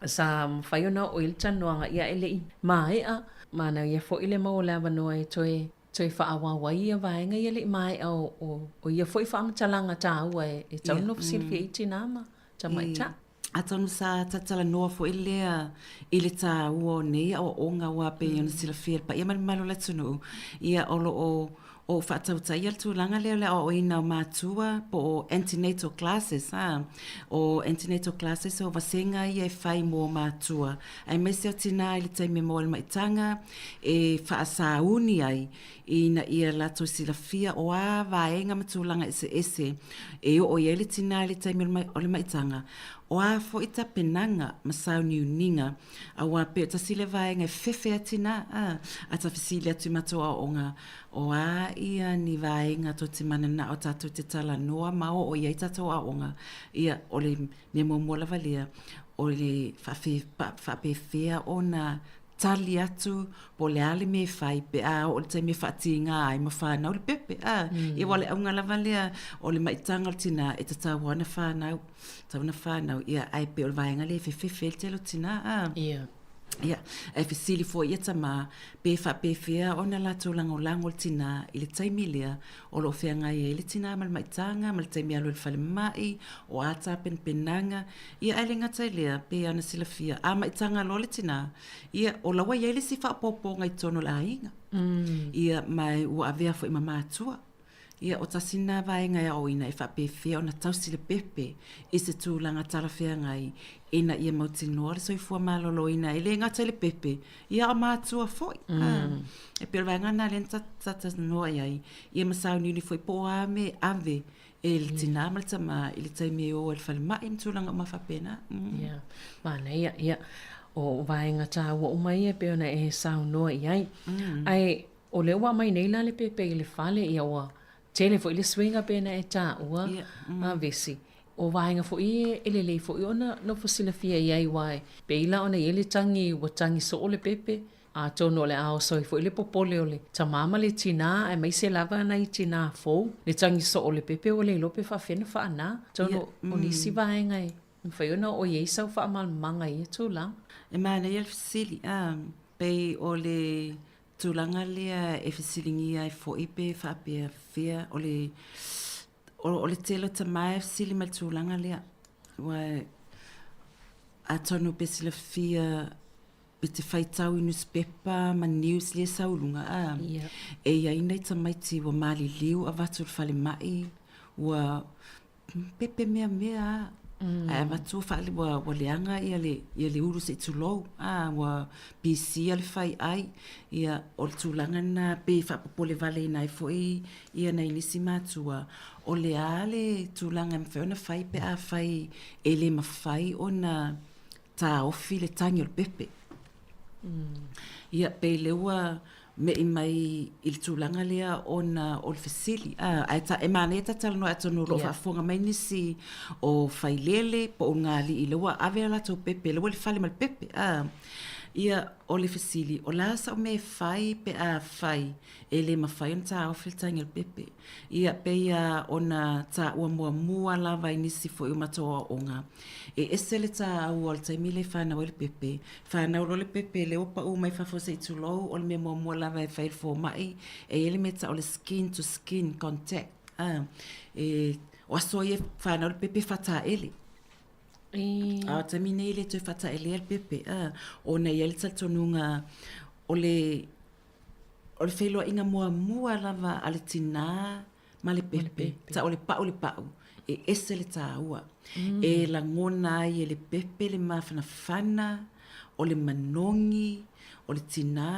[SPEAKER 4] sa mafai ona oo i ai le talanoaga, ia e le i maea. Manaia foi le maua o le avanoa e toe toe faaauau ai ia vaega ia e le i maea o ia foi faamatalaga taua e tatau ona silafia ai tinā ma tamaitai.
[SPEAKER 16] Atonu sa talatalanoa foi lea i le taua o nei aoaoga aua pei ona silafia e le paia ma le mamalu o le atunuu, ia o lo o o faatautaia le tulaga lea o le aoaoina o matua po o antenatal classes a. O antenatal classes o vasega ia e fai mo matua aemaise o tina i le taimi e maua ai le maitaga e faasauni ai ina ia latou silafia o a vaega ma tulaga eseese e oo i ai le tina i le taimi o le maitaga, o a foi tapenaga ma sauniuniga, aua pei o tasi lea vaega e fefe ai tina, a, a ta fesili atu i matou aoaoga, o a ia ni vaega tou te mananao tatou te talanoa ma oo i ai tatou aoaoga, ia, o le mea muamua lava lea, o le faapefea ona tali atu po o le a le mea e fai pe a oo i le taimi e faatiga ai ma fanau le pepe, a. Ia aua o le auga lava lea o le maitaga o le tina e tatau lava ona fanau, tatau ona fanau, ia ae pei o le vaega lea e fefefe ai le tele o tina, a.
[SPEAKER 4] Ia.
[SPEAKER 16] Ia, ae fesili foi ia tama pe faapefea ona latou lagolago le tina i le taimi lea o lo o feagai ai le tina ma le maitaga ma le taimi e alu ai i le falemai, o a tapenapenaga, Ia ae le gata i lea, pei ona silafia, a maitaga loa le tinā, ia, o la ua i ai le isi faaopoopoga i totonu o le aiga. Ia, ma ua avea foi ma matua. Ia, o tasi lena vaega e aoaoina e faapefea ona tausi le pepe i se tulaga talafeagai ina ia mautinoa le soifua maloloina, e le gata i le pepe, ia a o matua foi. E pei o le vaega lena lea na talatalanoa i ai, ia ma sauniuni foi po o a mea e ave e le tinā ma le tamā i le taimi e o ai i le falemai ma tulaga uma faapena.
[SPEAKER 4] Ia, manaia, ia. O vaega tāua uma ia e pei ona e saunoa i ai. Ae o lea ua aumai nei la le pepe i le fale, ia ua tele foi le suiga pei ona e tāua, a Vesi. O vaega foi ia e lelei foi ona nofo silafia i ai aua e pei la ona i ai le tagi ua tagi soo le pepe, Atonu o le a oso ai foi le popole o le tamā ma le tinā, aemaise lava nai tinā fou, le tagi soo o le pepe ua le iloa pe faafefea ona faanā. Atonu o nisi vaega e mafai ona oo i ai sau faamalamalamaga i ia tulaga.
[SPEAKER 16] E manaia le fesili, a, pei o le tulaga lea e fesiligia ai foi pe faapea fea o le, o le tele o tama e fesili mai i le tulaga lea, aua atonu pe silafia me te whaitau i newspaper ma news lea e sau i luga a e i ai nai tamaiti ua maliliu avatu i le falemai ua pepe meamea a ae avatu ua ua leaga ia le ia le ulu se i tulou a ua pisia le faiai ia o le tulaga lena pei e faapopole valeina ai foi ia nai nisi matua o le a le tulaga e mafai ona fai pe afai e le mafai ona taofi le tagi o le pepe. Ia, pei lea ua, me'i mai i le tulaga lea ona o le fesili, a, ae ta, e manaia ta talanoa atonu o lo o faafofoga mai nisi o failele po o ngā ali'i lea ua ave a latou pepe, lea ua i le fale ma le pepe, a. Ia, o le fesili, o le a sa'u mea e fai pe afai e le mafai ona taofi le tagi a le pepe? Ia, pei lava ona taua muamua lava i nisi foi o matou aoaoga, e ese le taua o le taimi lea e fanau ai le pepe. Fanau loa le pepe, lea ua pau mai fafo se i tulou, o le mea muamua lava e fai e le fomai, e i ai le mea e tau o le skin to skin contact. A, e, o aso ia e fanau le pepe e faataele. A o le taimi nei e le toe faataelea le pepe, a, ona e i ai le talitonuga o le O le feiloaiga muamua lava a le tinā ma le pepe, tau o le pa'u le pa'u, e ese le tāua. E lagona ai e le pepe le mafanafana, o le manogi, o le tinā,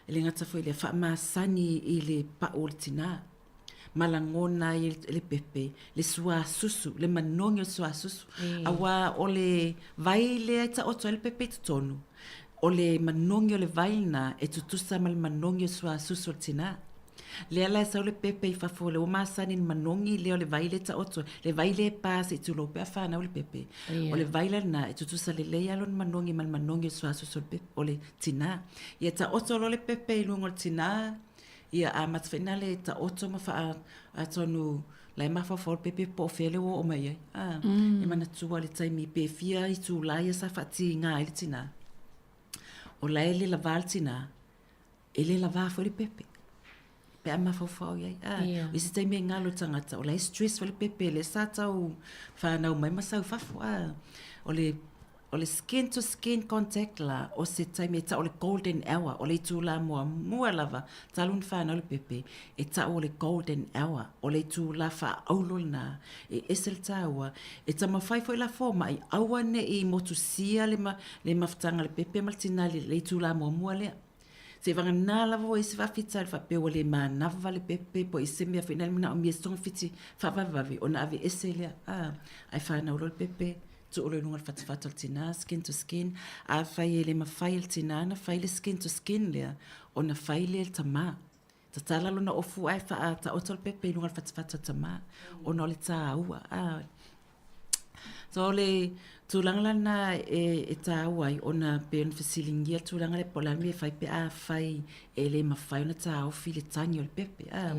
[SPEAKER 16] e le gata foi i lea, faamasani i le pa'u o le tinā. Ma lagona ai e le pepe le suasusu, le manogi o le suasusu. Aua o le vai lea e taoto ai le pepe i totonu, o le manogi o le vai lena e tutusa ma le manogi o le suasusu o le tinā. Lea la e sau le pepe i fafo lea ua masani i le manogi lea o le vai lea e taoto ai, le vai lea e pa se i tulou pe a fanau le pepe. O le vai la lena e tutusa lelei lava lona manogi ma le manogi o le suasusu o le pepe, o le tinā. Ia taoto loa le pepe i luga o le tinā, Ia amata foi na le taoto ma faa atonu la e mafaufau le pepe po o fea le ua oo mai ai. A, mm. E manatua le taimi pe fia itulā ia sa faatiga ai le tinā. O la e le lavā le tinā, e le lavā foi le pepe. Pe a mafaufau i ai. A, yeah. I se taimi e ngalo tangata, o la e stress foi le pepe, le sa tau whanau mai ma sau fafo. A, o le O le skin to skin contact la, o se taimi e tau o le golden hour, o le itulā muamua lava talu ona whanau le pepe, e tau o le golden hour, o le itulā faaulo lena, e ese le tāua, e taumafai foi la fomai, aua ne i motusia le, ma, le mafutaga a le pepe ma le tinā i le itulā muamua lea. Seivagana lava ua i ai se faafitauli faapea ua le manava le pepe po o i se mea foi lea e manaomia se togafiti faavavevave ona aveese lea, a, ae fanau loa le pepe, tuu loa i luga o le fatafata o le tinā, skin to skin. Afai e le mafai e le tinā ona fai le skin to skin lea, ona fai lea e le tamā. Tatala lona ofu ae faataoto le pepe i luga o le fatafata o le tamā, ona o le tāua, a. So o le tulaga la lena e, e tāua ai, ona pei ona fesiligia le tulaga lea po o le a le mea e fai pe afai e le mafai ona taofi le tagi o le pepe, a.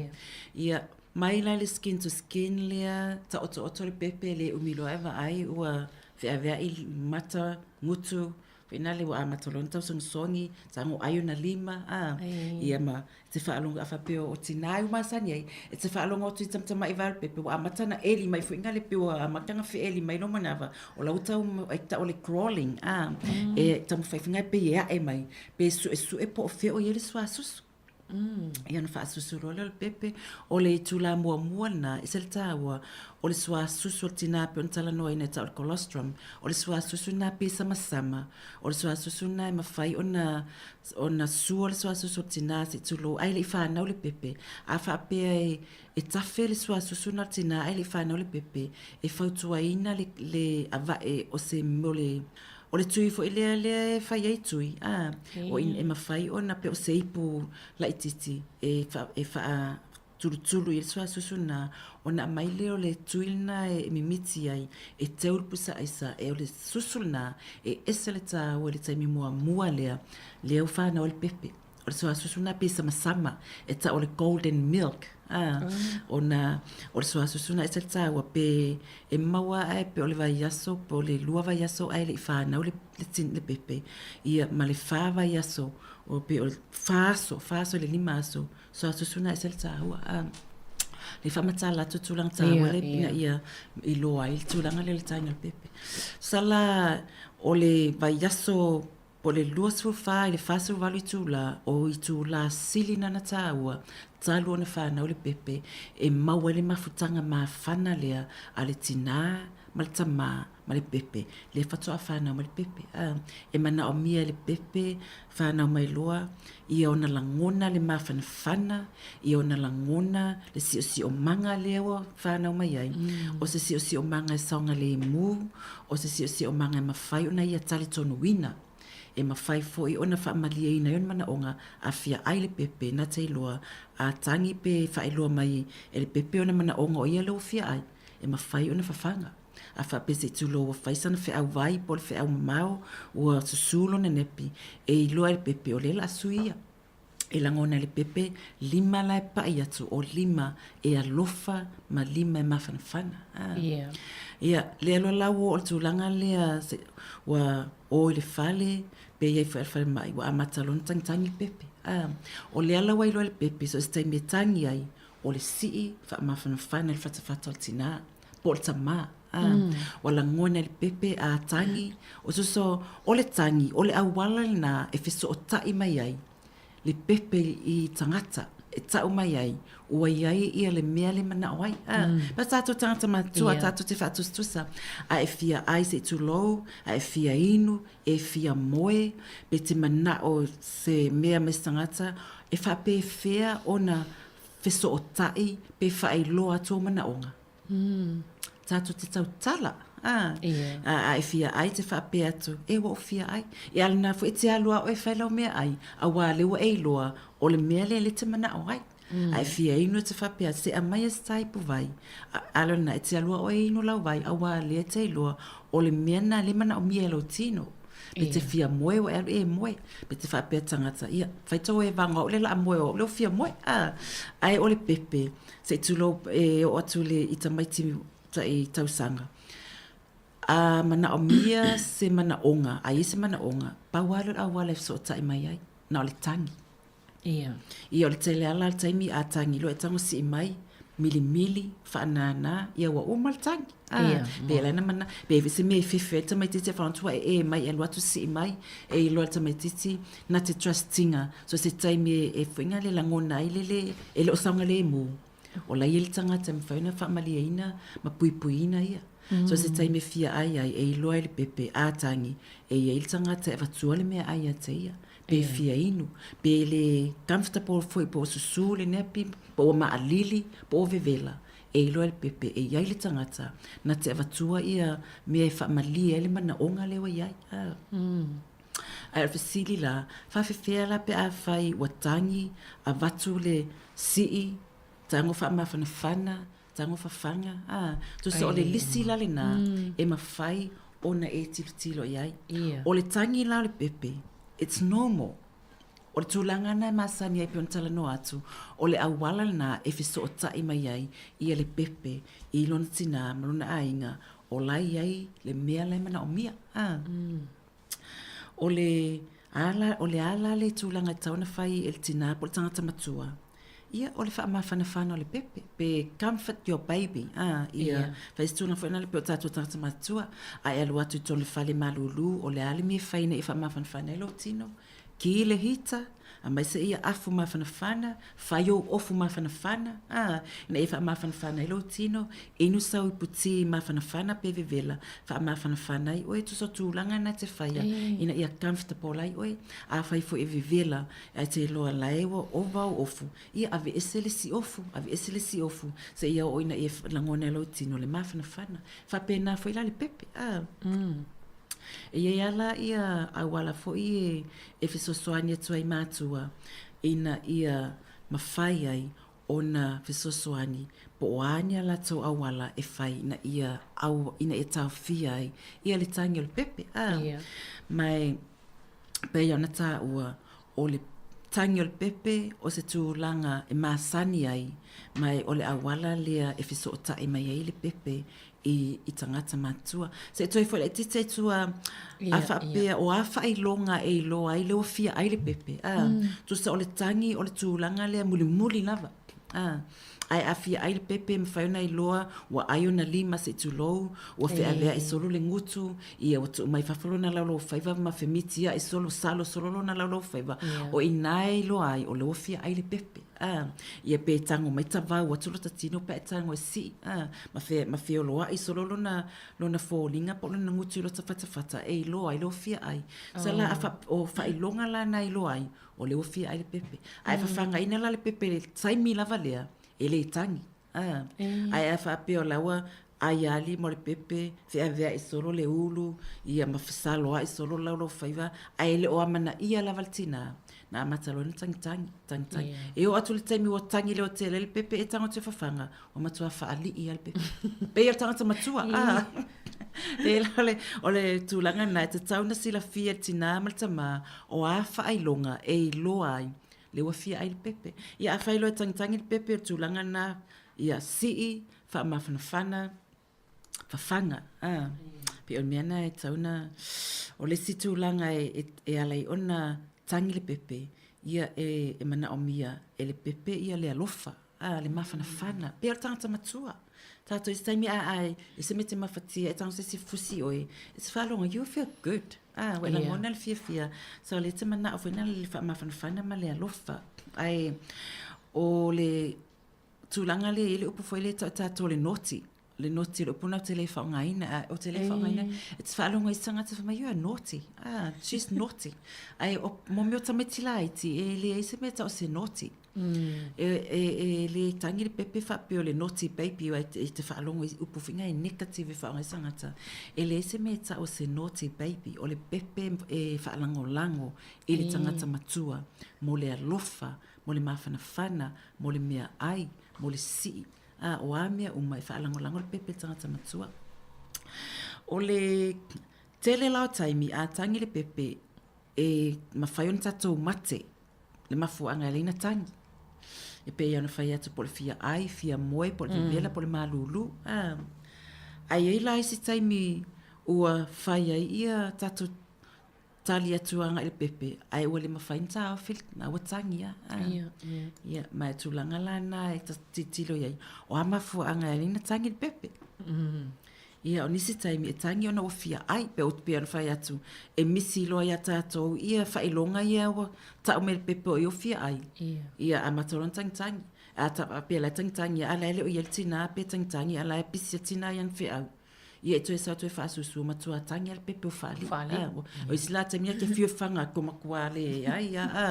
[SPEAKER 16] Ia, mai la i le skin to skin lea, taotooto le pepe, le umi loa e vaai ua feaveai mata, gutu, Pēnā le ua amata loa ona tausogisogi, tago ai ona lima, a, ia ma te faalogo a faapea o tinā e ua masani ai, e te faalogo atu i tamatamai valepepe, ua amata ona eli mai foi ngā le pe ua amata ona feeli mai lo manawa, o la ua tau e tau o le crawling, a, e taumafai foi ngā pei e ae mai, pe suesue po o fea o i ai le suasusu. Ia ona faasusu loa lea o le pepe. O le itulā muamua lena, e ese le tāua, o le suasusu o le tinā pei ona talanoaina e tau o le colostrum, o le suasusu lena pei e samasama, o le suasusu lena e mafai ona ona sua le suasusu o le tinā se i tulou ae le i fanau le pepe. A faapea e e tafe le suasusu lena o le tinā ae le i fanau le pepe, e fautuaina le le ava'e o se o le O le tui foi lea lea e fai ai tui, a, o i e mafai ona pei o se ipu laitiiti e wha, e whaatulutulu i le suasusu lena, ona aumai lea o le tui lena e mimiti ai, e teu le pusa aisa, e o le susu lena e ese le tāua i le taimi muamua lea, lea ua whanau ai le pepe. O le suasusu lena pei samasama, e tau o le golden milk, a, ona o le suasusu lena e ese le tāua pe e maua ae pe o le vaiaso po o le lua vaiaso ae le i whanau le, le, tin, le pepe, ia ma le whā vaiaso, o pe o le whā aso, whā aso i le lima aso, suasusu lena e ese le tāua, a. Le whaamatala atu tūlanga tāua le ina ia i loa ai le tūlanga lea o le taina o le pepe. Sala o le vaiaso Po o le 24 i le 48 itulā, o itulā sili nana tāua, talu ona whānau le pepe, e mau ai le mafutaga mafana lea a le tinā ma le tamā ma le pepe, lea faatoa whānau mai le pepe. A, e manaomia e le pepe whānau mai loa, ia ona lagona le mafanafana, ia ona lagona le siosiomaga lea ua whānau mai ai, o se siosiomaga e saogalemu, o se siosiomaga e mafai ona ia talitonuina. E mafai foi ona faamalieina ai ona manaoga a fia ai le pepe na te iloa a tagi pe faailoa mai e le pepe ona manaoga o ia lea ua fia ai, e mafai ona fafaga. A faapea se i tulou ua fai sana feau vai po o le feau mamao ua susu lona nepi, e iloa e le pepe o lea o le a sui ia. E lagona e le pepe lima la e paʻi atu o lima e alofa ma lima e mafanafana. A.
[SPEAKER 4] Yeah.
[SPEAKER 16] Ia, lea loa la ua oo i le tulaga lea se, ua o i le fale, pe i ai foi a le falemai, ua amata loa ona tagitagi le pepe. A. O lea la ua iloa e le pepe, so o se taimi e tagi ai, o le sii faamafanafana i le fatafata o le tinā, po o le tamā. A. Ua lagona e le pepe a tagi, o soso, o le tagi, o le auala lenā e fesootai mai ai le pepe i tagata e tau mai ai, ua i ai ia le mea le manao ai. A. Ma tatou tagata matutua, tatou te faatusatusa, a e fia ai se i tulou, a e fia inu, e fia moe, pe te manao se mea me se tagata, e faapefea ona fesootai pe faailoa atu ou manaoga. Tatou te tautala, a, a, a e fia ai te faapea atu, e ua ou fia ai. E ala nā foi e te alu a oe e fai lau meaai, auā lea ua e iloa, o le mea lea lea e te manao ai. A e fia inu e te faapea atu, se aumaia se taipu vai. A, ala lena, e te alu a oe e inu lau vai, auā lea e te iloa, o le mea lena lea e manaomia e lou tino. Pe te fia moe ua e alu e moe. Pe te faapea tagata, ia, fai tou e vago au lea o le a moe o au lea ua fia moe. A, ae o le pepe, se i tulou e oo atu le i tamaiti tai tausaga, a manaomia se manaoga, a i ai se manaoga, pau lava lea o le auala e fesootai mai ai, na o le tagi.
[SPEAKER 4] Ia.
[SPEAKER 16] Ia, o le tele lava la o le taimi a tagi loa e tago sii mai, milimili, faanānā, ia ua uma le tagi. A,
[SPEAKER 4] Ia.
[SPEAKER 16] pe ala na mana, pe se mea e fefe ai le tamaitiiti e whanatu e e mai e alu atu sii mai, e iloa le tamaitiiti, na te trust inga. So se taimi e, e fuinga le lagona ai le le, e le o saogalemu. O la ia le tagata e mafai ona faamalieina ma puipuiina ia. So se taimi e fia ai ai, e iloa ai le pepe, a tagi, e i ai le tagata e avatua le meaai ia te ia. Pe fia inu, pe le comfortable foi po o susu le nappy, po ua maalili, po o vevela, e iloa e le pepe e i ai le tagata na te avatua ia mea e faamalie ai le manaoga lea ua i ai. A. Ae o le fesili la, faafefea la pe afai ua tagi, avatu le sii, tago faamafanafana, tago fafaga, a. Tusa o le lisi la lena e mafai ona e tilotilo i ai. O le tagi la o le pepe, it's normal. O le tulaga lena e masani ai pei ona talanoa atu, o le auala lena e fesootai mai ai ia le pepe i lona tinā ma lona aiga o la e i ai le mea la e manaomia. A. O le a la, o le a la le tulaga e tatau ona fai e le tinā po o le tagata matua? Ia, o le faamafanafana o le pepe, pe comfort your baby, a, ia, yeah. Fai se tulaga foi lena pei o tatou tagata matua, a e alu atu i totonu o le fale malūlū, o le a le mea e fai ina ia faamafanafana ai lou tino? Kī le hita, aumai se ia afu mafanafana, fai ou ofu mafanafana, a, ina ia faamafanafana ai lou tino, inu sau ipu tī mafanafana pe vevela, faamafanafana ai oe, tusa o tulaga na e te faia, ina ia comfortable ai oe. Afai foi e vevela, Ae te iloa la e ua ova ou ofu, ia aveese le isi ofu, aveese le isi ofu, seia oo ina ia lagona e lou tino le mafanafana. Faapena foi la le pepe, a. E i ai lava la ia auala foi e, e fesoasoani atu ai matua ina ia mafai ai ona fesoasoani po o a ni a latou auala e fai ina ia au, ina ia taofia ai ia le tagi o le pepe, a. Ma e pei ona taua, o le tagi o le pepe o se tulaga e masani ai, ma o le auala lea e fesootai mai ai le pepe i, i tagata matutua. Se i toe foi laitiiti ai tua, a faapea o a faailoga e iloa ai le ua fia ai le pepe, a, tusa o le tagi o le tulaga lea mulimuli lava. A, ae a fia ai le pepe, mafai ona iloa ua ai ona lima se i tulou, ua feaveai solo le gutu, ia ua tuu mai fafo lona laulaufaiva ma femitiai solo, salo solo lona laulaufaiva. O i ina e iloa ai o lea ua fia ai le pepe. A, ia pe tago mai tavau atu lota tino pe a e tago e sii, a, ma fe, ma feoloai solo lona, lona foliga po o lona gutu i lota fatafata e iloa ai lea ua fia ai. Sa la a fa, o faailoga la na e iloa ai, O lea ua fia ai le pepe. Ae fafagaina la le pepe i le taimi lava lea, e le tagi. A, ae a faapea o la ua Ai alima o le pepe, feaveai solo le ulu, ia ma fesaloai solo le laulaufaiva, ae le o amanaia lava le tinā, na amata loa ona tagitagi, tagitagi. Yeah. E oo atu i le taimi ua tagi leotele ai le pepe e tago atu e fafaga, ua matua faalii lava le pepe. Pei o le tagata matua, ah. Pei la o le, o le tulaga lena, e tatau ona silafia e le tinā ma le tamā, o a faailoga e iloa ai le ua fia ai le pepe. Ia afai loa e tagitagi le pepe, o le tulaga lena, ia sii, faamafanafana, fafaga, a. Pei o le mea lena e tatau ona, o le isi tulaga e ala ai ona tagi le pepe, ia e manaomia e le pepe ia le alofa, a, le mafanafana, pei o le tagata matua. Tātou i se taimi a ai, i se mea e te mafatia, e tago se isi fusi oe, e te faalogo, you feel good. A, ua e lagona le fiafia. So o lea e te manao foi lea le faamafanafana ma le alofa. Ae o le tulaga lea e i ai le upu foi lea e tau tatou o le naughty. Le naughty, o le upu lena ou te le faaaogaina, a ou te le faaaogaina, e te faalogo i se tagata fai mai, you are naughty. Ah, she's naughty. Ae o, mo mea o tamaiti laiti, e leai se mea e tau o se naughty. E, e, e le tagi le pepe faapea o le naughty baby, e te, e te faalogo i upu foi nei negative e faaaoga ai se tagata. E leai se mea e tau o se naughty baby, o le pepe e faalagolago i le tagata matua mo le alofa, mo le mafanafana, mo le meaai, mo le sii, a o a mea uma e faalagolago le pepe i le tagata matua. O le tele la o taimi a tagi le pepe e mafai ona tatou mate le mafuaaga e ala ai ona tagi. E pei ona fai atu po o le fia ai, fia moe, po o le vevela, po o le malulu. A, ae i ai la isi taimi ua fai ai ia tatou tali atu agai le pepe, ae ua le mafai ona taofi, na ua tagi lava. Ah. Ia, ia. Ia, ma e tulaga la na e tilotilo i ai, o a mafuaaga e ala ai ona tagi le pepe. Ia, o nisi taimi e tagi ona ua fia ai, pe o pei ona fai atu, e misi loa iā tatou ia faailoga ia ua tau mai le pepe o ia ua fia ai. Ia. Ia, amata loa ona tagitagi. A ta, a pei la e tagitagi lava, a la e le o i ai le tinā, pe tagitagi, a la e pisi le tinā i ana feau. Ia e toe sau toe faasusu matua tangi a le pepe o faali. Faali. Ah, o isi la taimi ke whiu whanga ko makua le ai ia a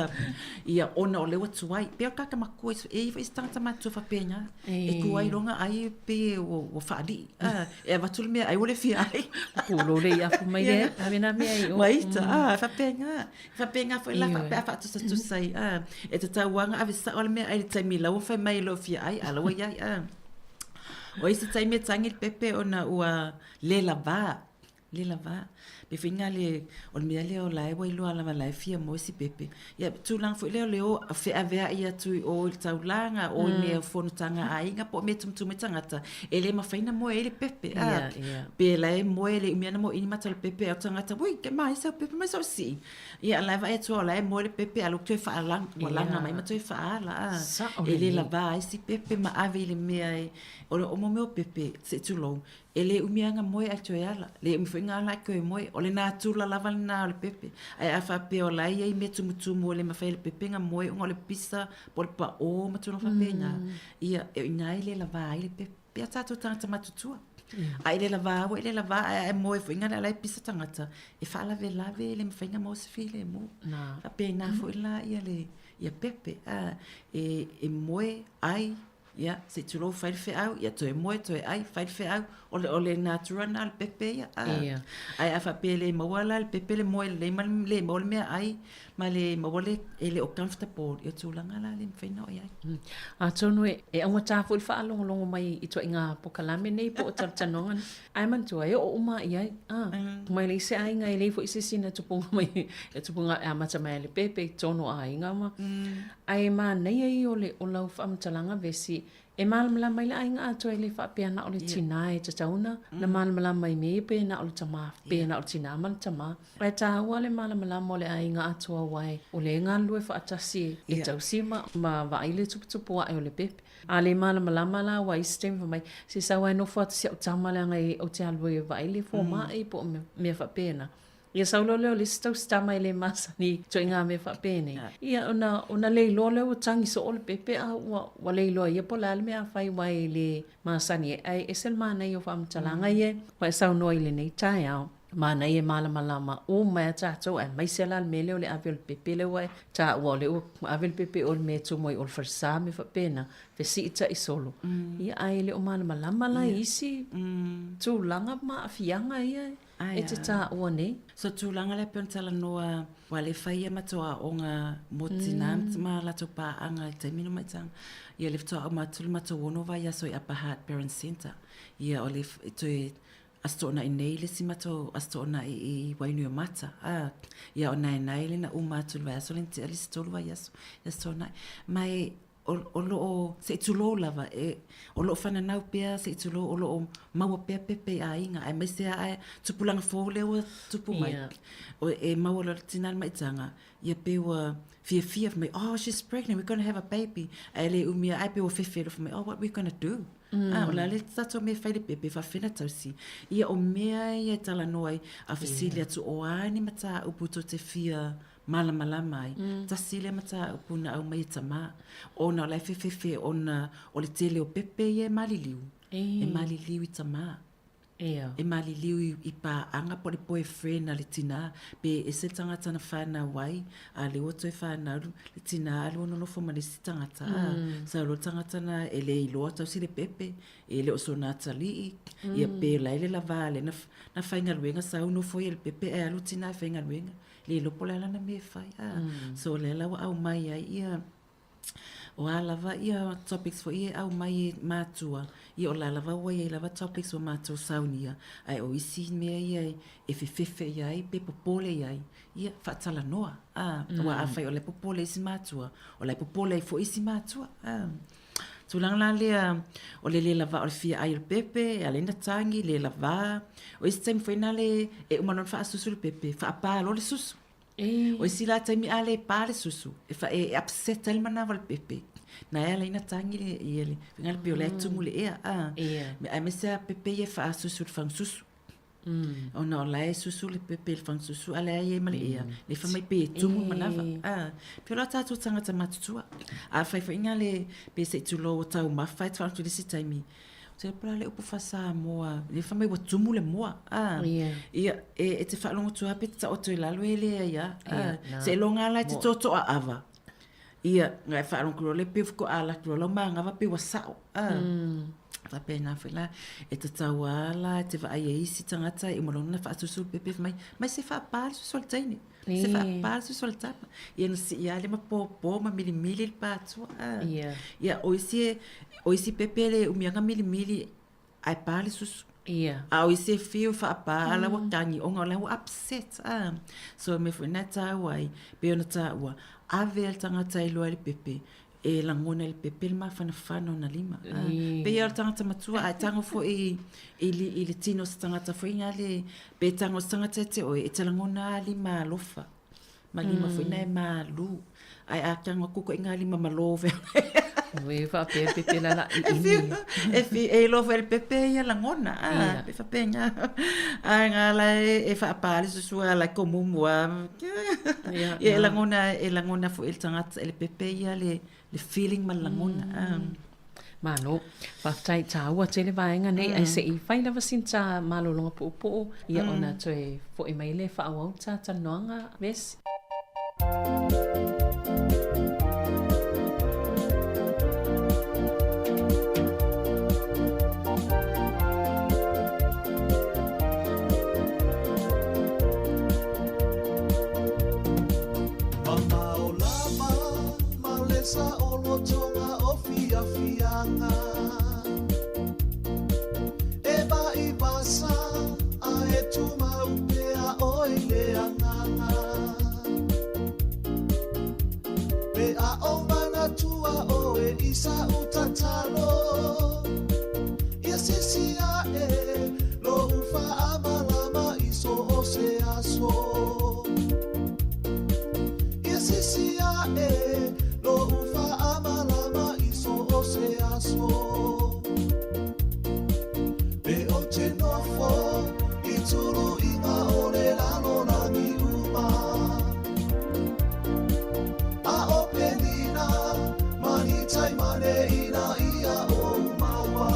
[SPEAKER 16] ia ona o le ua tuai. Pe o kaka makua e iwa isi tangata matua whapenga. E kuai ronga ai pe o, o faali. Ah, e avatu le mea ai o le fia ai.
[SPEAKER 4] Ko lo le ia fu mai le ave na mea i
[SPEAKER 16] o. Maita, ah, whapenga. Whapenga foi la whapea whaatusatusai. Ah, e te tauanga ave sa o le mea ai le taimi lau whai mai lo fia ai ala ua iai. Ah. O isi taimi e tangi le pepe ona ua le lavā, le lavā. Pe whinga le, o le mea lea o lae ua iloa lava lae fia moe si pepe. Ia, tulaga foi lea o le o feaveai atu i o i le taulaga, o i mea o fonotaga a aiga po o mea tumutumu ai tagata, e le mafai ona moe ai le pepe. A,
[SPEAKER 4] Yeah, yeah.
[SPEAKER 16] Pe lae moe le umi ana mo ini mata o le pepe a o tagata, ui, ke mahi sau pepe mai sau sii. Ia, lae vaai atu o lae moe le pepe a lou toe whaalang, ua langa mai ma toe whaala. A.
[SPEAKER 4] Sao
[SPEAKER 16] E le
[SPEAKER 4] lelei.
[SPEAKER 16] lavā ai si pepe ma ave i le mea e, o le o mo mea o pepe, se i tulou, e le umi lava na moe ae toe ala, le umi foi na ala ae toe moe. O le natura lava lena o le pepe. Ae a faapea o la e i ai mea tumutumu e le mafai e le pepe na moe ona o le pisa po o le paʻō ma tulaga faapena, ia, e o i ina e le lavā ai le pepe. Pei o tātou tagata matutua. A i le lavā ua i le lavā ae a e moe foi na la e pisa tagata, e faalavelave e le mafai na maua se filemu. Faapena foi la ia le ia pepe, a e e moe, ai, ia, se i tulou fai le feau, ia toe moe, toe ai, fai le feau, o le o le natura na o le pepe ia, a. Ae a faapea e le maua la le pepe le moe lelei ma le maua le meaai, Ma le maua le, e le o comfortable i o tulaga la le mafai ona oo i ai.
[SPEAKER 4] Atonu e augata foi le faalogologo mai i ituaiga pokalame nei po o talatalanoaga nei, ae manatua e oo uma i ai, a, mai leai se aiga e leai foi se isi na tupuga mai, e tupuga e amata mai a le pepe i totonu o aiga ma, ae manaia ia o le, o lau faamatalaga vesi E malamalama ai le aiga atoa e le faapea na o le tinā e tatau ona na malamalama i mea ia pe na o le tamā, pe na o le tinā ma le tamā. Ae tāua le malamalama o le aiga atoa aua e o le galulue faatasi e tausi ma ma vaai le tuputupu ae o le pepe. A le malamalama la aua i isi taimi fai mai, se sau lava e nofo atu si au tama leaga e ou te alu e vaai le fomai po o mea faapena. Ia sau loa lea o le isi tausitama e le masani i ituaiga mea faapenei. Ia, ona, ona le iloa lea ua tagi soo le pepe a ua, ua le iloa e ia po o le a le mea a fai aua e le masani ai. Ae ese le manaia o faamatalaga ia ua e saunoa i lenei taeao. Manaia e malamalama uma ai a tatou, aemaise la le mea lea o le ave o le pepe lea ua e taua o lea ua ave le pepe o le mea e tumu ai o le falesa ma mea faapena, fesiitai solo. Ia ae le o malamalama la i isi tulaga ma aafiaga ia e te taua nei.
[SPEAKER 16] So tulaga lea pei ona talanoa aua lea e fai ia matou aoga mo tina ma latou paaga i le taimi lenei o maitaga. Ia lea faatoa uma atu le matou 6 vaiaso i Upper Hutt Parents Centre. Ia o le toe Aso Toonai nei le isi matou Aso Toonai i Wainuiomata. A, ia o Naenae lea na uma atu i le vaiaso lea na tea le isi 3 vaiaso i Aso Toonai. Ma e, o, o lo o, se i tulou lava, e, o lo o fananau pea se i tulou, o lo o maua pea pepe i aiga, aemaise lava tupulaga fou lea ua tupu mai. Yeah. O, e maua loa le tina le maitaga, ia pei ua fiafia fai mai, oh, she's pregnant, we're gonna have a baby. Ae le umi ae pei ua fefe loa fai mai, oh, what we gonna do? A, o le a le tatou mea e fai le pepe, faafefea ona tausi? Ia, o mea ia e talanoa ai, a fesili atu, o a ni mataupu tou te fia malamalama ai? Tasi lea mataupu na aumai e tamā, ona o la e fefefe ona o le tele o pepe ia e maliliu, e maliliu i tamā. E maliliu i paaga po o le boyfriend a le tinā, pe ese le tagata na fanau ai, a lea ua toe fanau le tinā a lea ua nonofo ma le isi tagata, a, sau loa le tagata na e le iloa tausi le pepe, e le o sona atalii, ia pe la e le lava a lea na faigaluega sau nofo ia i le pepe ae alu le tinā e faigaluega, le iloa po o le a lana mea e fai, a. So o lea la ua aumai ai ia O a lava ia topics foi ia e aumai e matua, ia o la lava ua i ai lava topics ua matou saunia, ae o isi mea ia e fefefe i ai pe popole i ai, ia faatalanoa. A, aua afai o la e popole isi matua, o la e popole ai foi isi matua. A. Tulaga la lea o le le lava o le fia ai o le pepe, e ala ai ona tagi, le lava. O isi taimi foi nale e uma loa ona faasusu le pepe, faapa loa le susu. O isi la taimi a le pa le susu, e, fa, e upset ai le manawa o le pepe. Na e ala ai ona tagi le, ia le, faiga le pei o la e tumu le ea. A.
[SPEAKER 4] Ia.
[SPEAKER 16] Aemaise a pepe ia e faasusu i le fagususu. Ona o la e susu le pepe i le fagususu a la e i ai ma le ea. Le fai mai pei e tumu le manawa. A. Pei o la tatou tagata matutua. Afai foi nga le, pe se i tulou o taumafa e te faalogo atu i le isi taimi, Ou te iloa po o le a le upu faa-Samoa, lea fai mai ua tumu le moa, a. Ia, e te faalogo atu lava pe te taoto i lalo e leai lava, a. Seiloga lava la e te totoaava, ia, ona e faalogo atu loa lea pei faatoa alu atu loa lau magava pei ua sao, a. Faapena foi la, e tatau lava la e te vaai e isi tagata e uma loa ona faasusu le pepe fai mai, mai se faapa le susu a le teine. Se faapa le susu a le tama. Ia na sii lava lea ma pōpō ma milimili le pātua.
[SPEAKER 4] Ia.
[SPEAKER 16] Ia, o isi e, o isi pepe e le umi lava ona milimili ae pa le susu.
[SPEAKER 4] Ia.
[SPEAKER 16] A o isi e fiu e faapa a la ua tagi ona o la ua upset. A. So o le mea foi lena e taua ai, pei ona taua, ave lava le tagata e iloa ai le pepe, e lagona e le pepe le mafanafana o na lima. E pei lava o le tagata matua, a e tago foi i le tino o se tagata foi lale, pe tago o se tagata ia te oe, e te lagona lava lima alofa, ma lima foi na e malu. Ae a tago atu koe i ngā lima malō
[SPEAKER 4] Ue, faapea pepe la la i imi.
[SPEAKER 16] E fi, e iloa foi e le pepe ia lagona, a, pe faapena. A ngā la e whaapā le susua la ko mumu a. Ia, e lagona, e lagona foi e le tagata, e le pepe ia le, le feeling ma le lagona.
[SPEAKER 4] Malo, faafetai taua tele vaega nei, ae se i fai lava sina ta malologa puupuu, ia ona toe foi mai lea e faaauau ta talanoaga, Vesi.
[SPEAKER 8] Mamao lava ma le saolotoga o fiafiaga E vaivasa a e tumau pea oe i le agaga Pe a o manatua oe i sa'u tatalo Ia sisi a'e lo'u faamalama i so o se aso Ia sisi a'e lo'u faamalama i so o se aso Pe ou te nofo i tuluiga o le lalolagi uma A o Penina ma ni taimane ina ia ou maua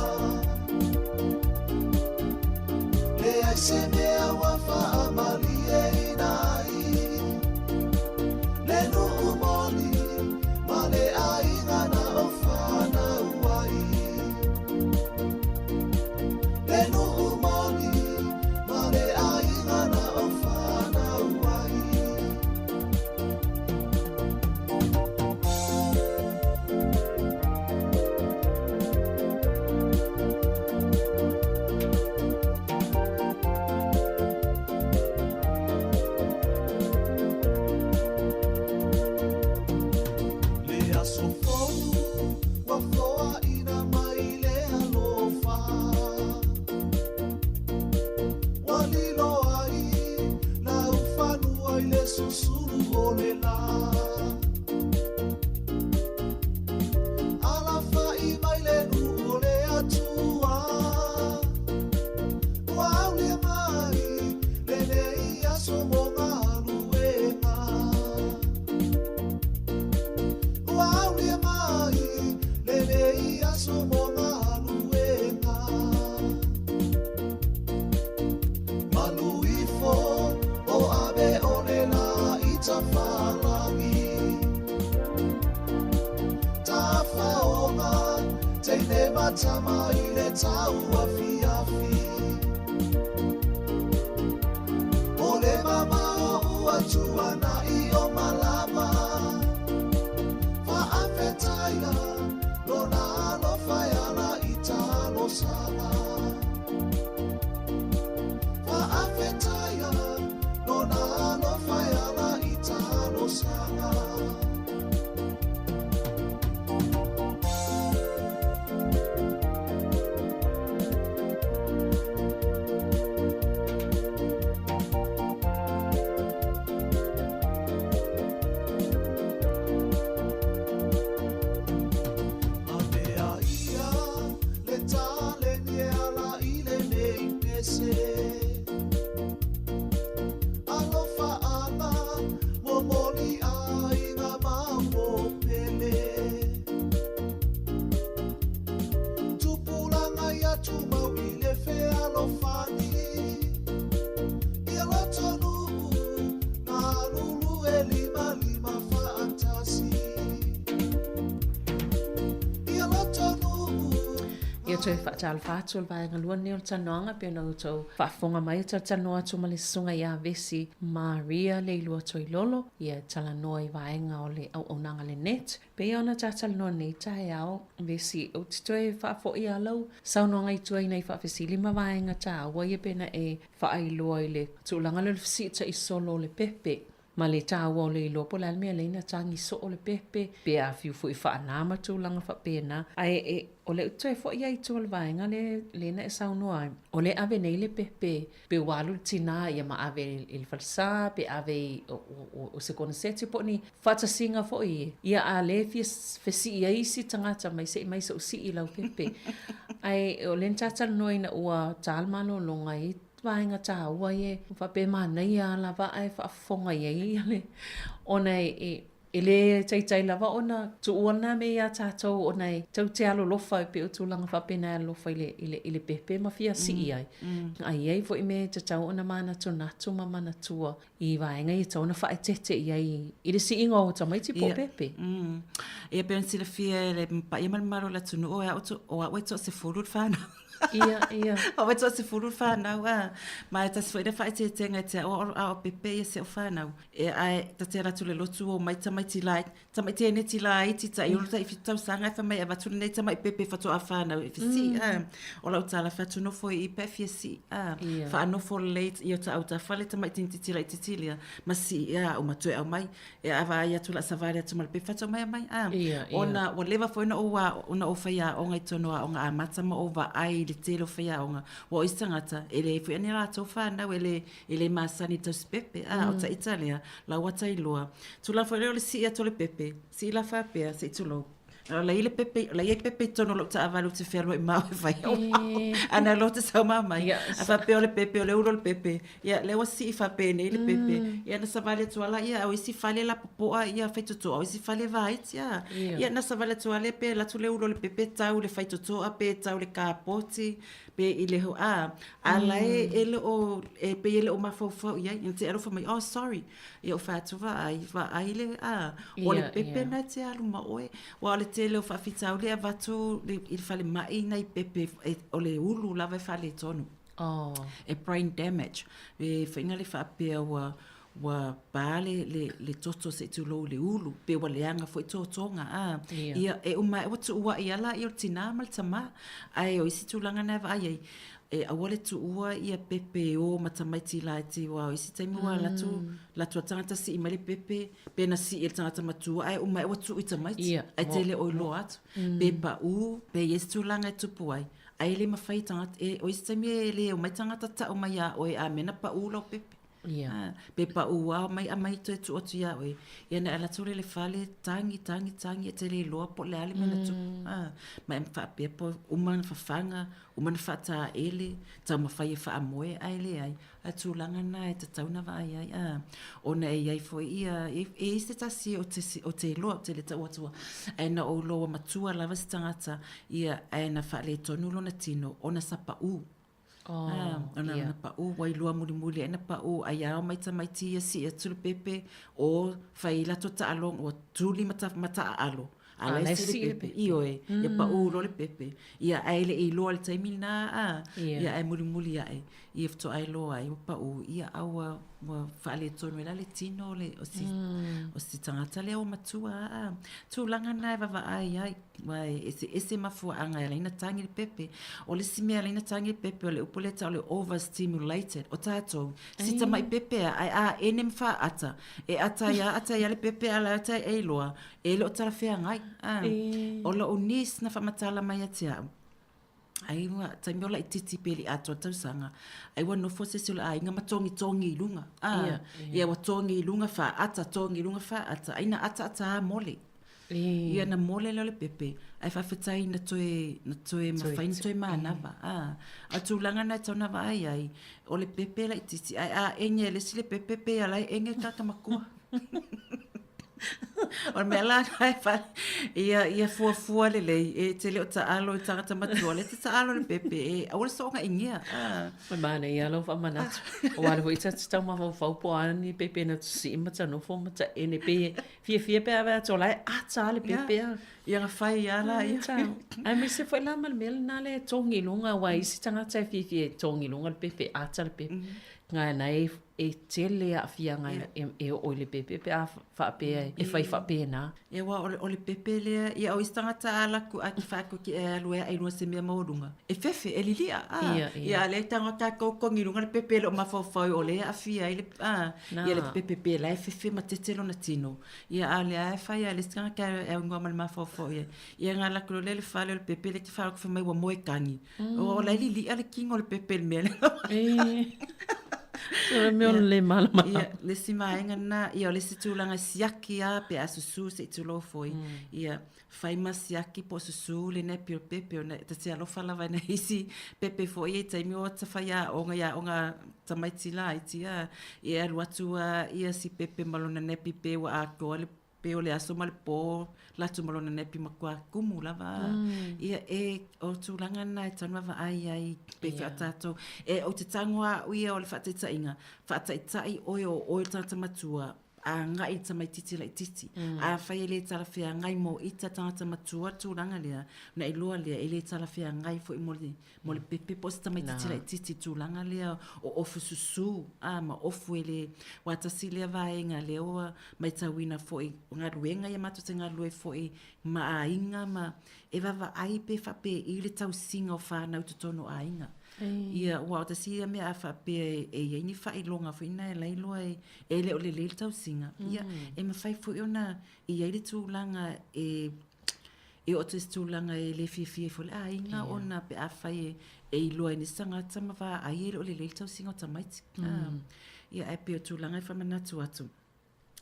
[SPEAKER 8] Leai se mea ua aso mo galuega. Malu ifo o ave o le la i tafalagi. Tafaoga teine matama i le tauafiafi. O le mamao ua tuana'i o malama. Faafetaia lona alofa e ala i talosaga. Faafetaia lona alofa e ala i talosaga. A mea ia le taleni e ala i lenei pese. Alofa anga momoli aiga mau o pele. Tupulaga ia tumau i le fealofani. Ia lotonuu galulue limalima faatasi. Ia lotonuu
[SPEAKER 4] Ia toe faatalofa atu o le vaega lua lenei o le talanoaga pei ona outou faafofoga mai e talatalanoa atu ma le susuga ia Vesi Maria Leilua Toilolo ia e talanoa i vaega o le auaunaga a le NET. Pei ona talatalanoa nei taeao, Vesi, ou te toe faafoi lava lau saunoaga i tua i nai faafesili ma vaega taua ia pei ona e faailoa i le tulaga lea o le fesiita'i solo o le pepe. Ma le taua o le iloa po o le a le mea e ala ai ona tagi soo le pepe, pe afio foi faana ma tulaga faapena. Ae e, o lea ou te toe foi lava i tua i le vaega lea, lea na e saunoa ai, o lea e ave nei le pepe, pe ua alu le tinā ia ma ave i le falesa, pe ave i, o, o, o se koneseti po o ni faatasiga foi ia, ia a lea e fia fesii ai isi tagata mai se i mai se i ou sii i lau pepe. Ae o lea na ta talanoa ina ua ta le malologa i vaega taua ia e faapea e manaia lava ae faafofoga i ai ia le ona e e le taitai lava ona tuua lena mea iā tatou ona e tou te alolofa e pei o tulaga faapena e alolofa i le i le i le pepe ma fia sii ai. Ae i ai foi mea e tatau ona manatunatu ma manatua i vaega ia e tatau ona faaeteete i ai i le siiga o tamaiti po o pepe.
[SPEAKER 16] Ia pei ona silafia e le paia ma le mamalu o le atunuu o au o au e toasefulu le fanau. Ia, ia. O au e toasefulu le fanau, a. Ma e tasi foi lea faaeteetega ia te au a o pepe ia si au fanau. E ae ta te alu atu i le lotu o mai tamaiti laiti, tamai tēneti laiti tai ono tai fitu tausaga e fai mai e avatu lenei tamai pepe faatoa fanau e fesii a. O lau tala fai atu nofo i i pe fia sii a. Faanofo lelei i o ta autafale tamai teinititi laititi lea ma sii a uma toe aumai. E a vaai atu la savali atu ma le pepe faatoa mai aumai a. Ona ua leva foi ona ou ona ou faiaoga i totonu o aoga amata ma ou vaai i le tele o faiaoga. Ua o isi tagata e leai foi ni a latou fanau e le E le masani tausi pepe, a, o ta ita lea, lau ata iloa. Tulaga foi lea o le sii atu o le pepe, sii la faapea, se i tulou. O la i le pepe, o la i ai pepe i totonu o lou taavale ou te fealuai ma au e fai au ao. A na loa te sau ma mai. A faapea o le pepe, o le ulu o le pepe, ia, lea ua sii faapenei le pepe. Ia na savali atu lava la, ia, o isi fale lapopoa ia faitotoa, o isi fale vaiti, a. Ia na savali atu lava lea pe alu atu le ulu o le pepe tau i le faitotoa pe tau i le kapoti, Pe i le ho a, a la e e le o e pei e le o mafaufau i ai. Ina te alofa mai, oh sorry. Ia o fai atu vaai, vaai le a, o le pepe na e te alu ma oe. Aua o le tele o faafitauli e avatu i le falemai nai pepe e, o le ulu lava e faaletonu.
[SPEAKER 4] Oh.
[SPEAKER 16] E brain damage. E whainga le whaapea ua, ua pā le, le, le toto se i tulou i le ulu, pe ua leaga foi tōtōga, ā, Ia. ia, e uma ae ua tuuaʻi a laia o le tinā ma le tamā. Ae o isi tulaga na e vaai ai, e aua le tuua ia pepe e ō ma tamaiti laiti, aua o isi taimi ua alu atu, alu atu a le tagata sii mai le pepe, pe na sii e le tagata matua, ae uma ae ua tuu i tamaiti, Ia, ae te le o iloa atu. Pe paʻū, pe i ai se tulaga e tupu ai, ae le mafai e tagata, e, o isi taimi e le omai tagata tau mai iā oe a mea na paʻū lau pepe. Ia. Pe paʻū a omai aumai toe tuu atu iā ʻoe, ia na e alu atu lea i le fale, tagi, tagi, tagi, e te le iloa po o le a le mea na tupu. Ma e faapea po uma ona fafaga, uma ona faataele, taumafai e faamoe ae leai. A o tulaga na e tatau ona vaai ai, ona e i ai foi ia, e i ai se tasi ou te iloa, ou te le tau atua, ae na ou iloa ua matua lava se tagata, ia, ae na faaletonu lona tino ona sa paʻū. Oh, ona yeah. paʻū, ua iloa mulimuli aʻe na paʻū, ai a omai tamaiti ia sii atu le pepe, o fai i latou taaloga, ua tuli ma, ta, ma taaalo. A la e sii le pepe. Ioe, ia paʻū loa le pepe. Ia, ae le i iloa i le taimi lena, a. Yeah. Ia, ae mulimuli aʻe, ia faatoa iloa ai ua paʻū, ia, a ua, ua faaletonu ai la le tino o le, o si, o si tagata lea ua matua, a. Tulaga na e vaavaai ai. Aua e eseese mafuaaga e ala ai ona tagi le pepe. O le isi mea e ala ai ona tagi le pepe, o le upu lea e tau o le overstimulated. O tatou, si tamai pepe a, ae aene ma faaata, e ata ai a ata ai a le pepe a la e e iloa, e le o talafeagai. O lou niece na faamatala mai ia te au, ai ua taimi o laititi pe le i atoa tausaga, ai ua nofo se isi o le aiga ma togitogi i luga. Ia ua togi i luga faaata, togi i luga faaata, ai na ataata a mole. Ia na mole lea o le pepe, ae faafetai na toe, na toe mafai ona toe manava. A, a o le tulaga lena e tatau ona vaai ai, o le pepe laitiiti, ae a ege e le isi le pepe, pei lava la e ege le tagata matua. O le mea la lena e fai, ia, ia fuafua lelei, e te le o taalo i le tagata matua, o lea e te taalo i le pepe, e aua le soonaigia.
[SPEAKER 4] Ua manaia lou faamanatu. Aua o lea foi ta te tau mafaufau po o a ni pepe na tusii ma ta nofo ma ta ene pei e Fiafia pe a vaai atu o la e ata lava le pepe a.
[SPEAKER 16] Ia na fai lava la ia.
[SPEAKER 4] Aemaise foi la ma le mea lena lea e togi i luga aua e isi tagata e fiafia e togi i luga le pepe, ata le pepe. Ngai e e tele aafiaga e oo i le pepe pe a faapea e fai faapena.
[SPEAKER 16] Ia aua o le pepe lea, ia o isi tagata a alu atu a fai atu e alu e ae i luga i se mea maualuga, e fefe, e lilia. Ia a o lea e tago tatou togi i luga le pepe e le o mafaufau o lea e aafia ai le, a. Ia le pepe pe la e fefe ma tete lona tino. Ia a o lea e fai a le isi tagata e aunoa ma le mafaufau i ai. Ia na alu atu loa lea i le fale o le pepe lea e te fai atu fai mai ua moe tagi. O la e lilia le tino o le pepe i le mea lea.
[SPEAKER 4] So le mea o le le malamalama.
[SPEAKER 16] Ia, le isi vaega lena, ia o le isi tulaga e siaki lava pe a susu se i tulou foi. Ia, fai ma siaki po o susu le nappy o le pepe ona e ta te alofa lava i nai isi pepe foi ia i taimi o ta faiaoga i aoga tamaiti laiti a, ia e alu atu a ia si pepe ma lona nappy pe ua atoa le pe o le aso ma le po latou ma lona nappy matua kumu lava a. Ia e o tulaga na e tatau ona vaavaai ai pe whea tātou. E ou te tango a au ia o le whaataitaiga, whaataitai oe o oe le tagata matua, agai i le tamaitiiti laitiiti. Afai e le talafeagai mo ita tagata matua le tulaga lea, ona iloa lea e le talafeagai foi mo le, mo le pepe po o se tamaitiiti laitiiti i le tulaga lea o ofu susu, a, ma ofu e le, aua tasi lea vaega lea ua maitauina foi, o galuega ia matou te galulue foi ma aiga ma e vaavaai pe faapei le tausiga o fanau i totonu o aiga. Ia, aua o tasi ia mea a faapea e i ai ni faailoga foi na e la iloa e, e le o lelei le tausiga, ia, e mafai foi ona i ai le tulaga e e oo atu i se tulaga e le fiafia ai foi le aiga ona pe afai e, e iloa e nisi tagata ma vaai e le o lelei le tausiga o tamaiti. Ia, ae pei o tulaga e faamanatu atu.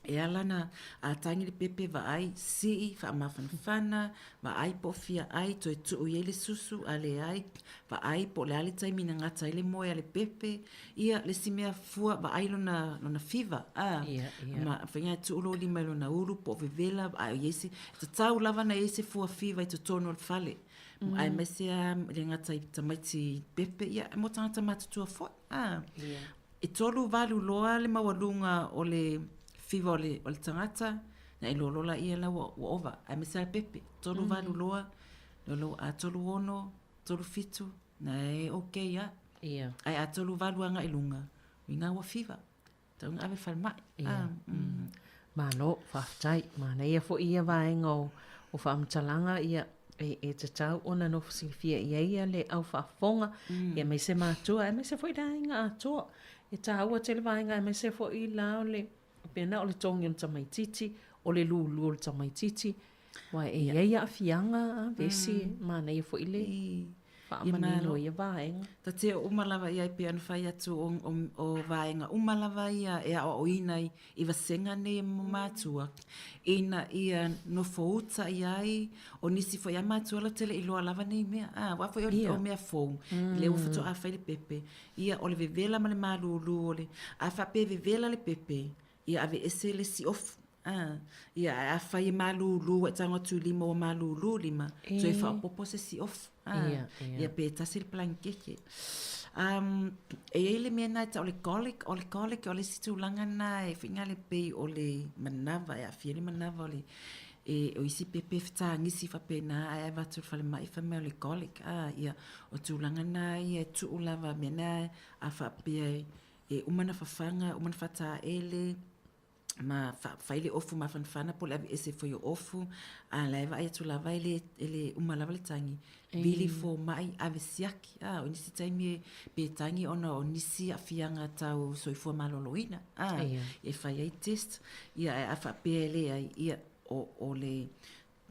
[SPEAKER 16] E ala ona a tagi le pepe vaai, sii, faamafanafana, vaai po o fia ai, toe tuu i ai le susu, a leai, vaai po o le a le taimi na gata ai le moe a le pepe, ia, le isi mea fua, vaai lona, lona fiva, a, ia, ia. Ma faiga e tuu lou lima i lona ulu po o vevela, a i ai se, tatau lava ona i ai se fua fiva i totonu o le fale. Aemaise lava e le gata i tamaiti pepe, ia, mo tagata matutua foi, a. Ia. E 38 loa le maualuga o le fiva o le, o le tagata, na e loa loa laia la ua, ua ova, aemaise lava le pepe, 38 loa, loa a 36, 37, na e okay lava.
[SPEAKER 4] Ia.
[SPEAKER 16] Ae a 38 agai i luga, uiga ua fiva, tatau ona ave i le falemai.
[SPEAKER 4] Ia. Malo, faafetai. Manaia foi ia vaega o, o faamatalaga, ia, e, e tatau ona nofo silafia i ai ia le au faafofoga, mm. ia aemaise matua, aemaise foi le aiga atoa. E tāua tele vaega, aemaise foi la o le, pena o le togi o le tamaitiiti, o le lulu o le tamaitiiti, aua e i ai aafiaga a vesi, mm. manaia foi le... Faamanino ia vaega.
[SPEAKER 16] Ta te oo uma lava i ai pei ona fai atu o, o, o vaega uma lava ia e aoaoina i, i vasega nei e matua, ina ia nofo uta i ai, o nisi foi a matua latou te le i iloa lava nei mea. A, aua foi o, o mea fou, lea ua faatoa fai le pepe. Ia, o le vevela ma le malūlū o le, a faapea e vevela le pepe, ia aveese le isi ofu. A, ia, ae afai e malūlū ua e tago atu i lima ua malūlū lima, toe faaopoopo se isi ofu. A, ia pe tasi le palanikeke. Um, e i ai le mea lena e tau o le colic, o le colic o le isi tulaga lena e faiga le pei o le manava, e aafia ai le manava o le, e, o isi pepe e fetagisi faapena ae avatu i le falemai fai mai o le colic. A, ia, o tulaga na ia e tuu lava mea na a faapea e, e uma na fafaga, uma na faataele, ma fai le ofu mafanafana po o le aveese foi o ofu, a la e vaai atu lava e le, e le uma lava le tagi. Vili fomai, ave siaki. A, o nisi taimi e pe tagi ona o nisi aafiaga tau soifua maloloina. A, e fai ai test. Ia, ae a faapea e leai, ia, o, o le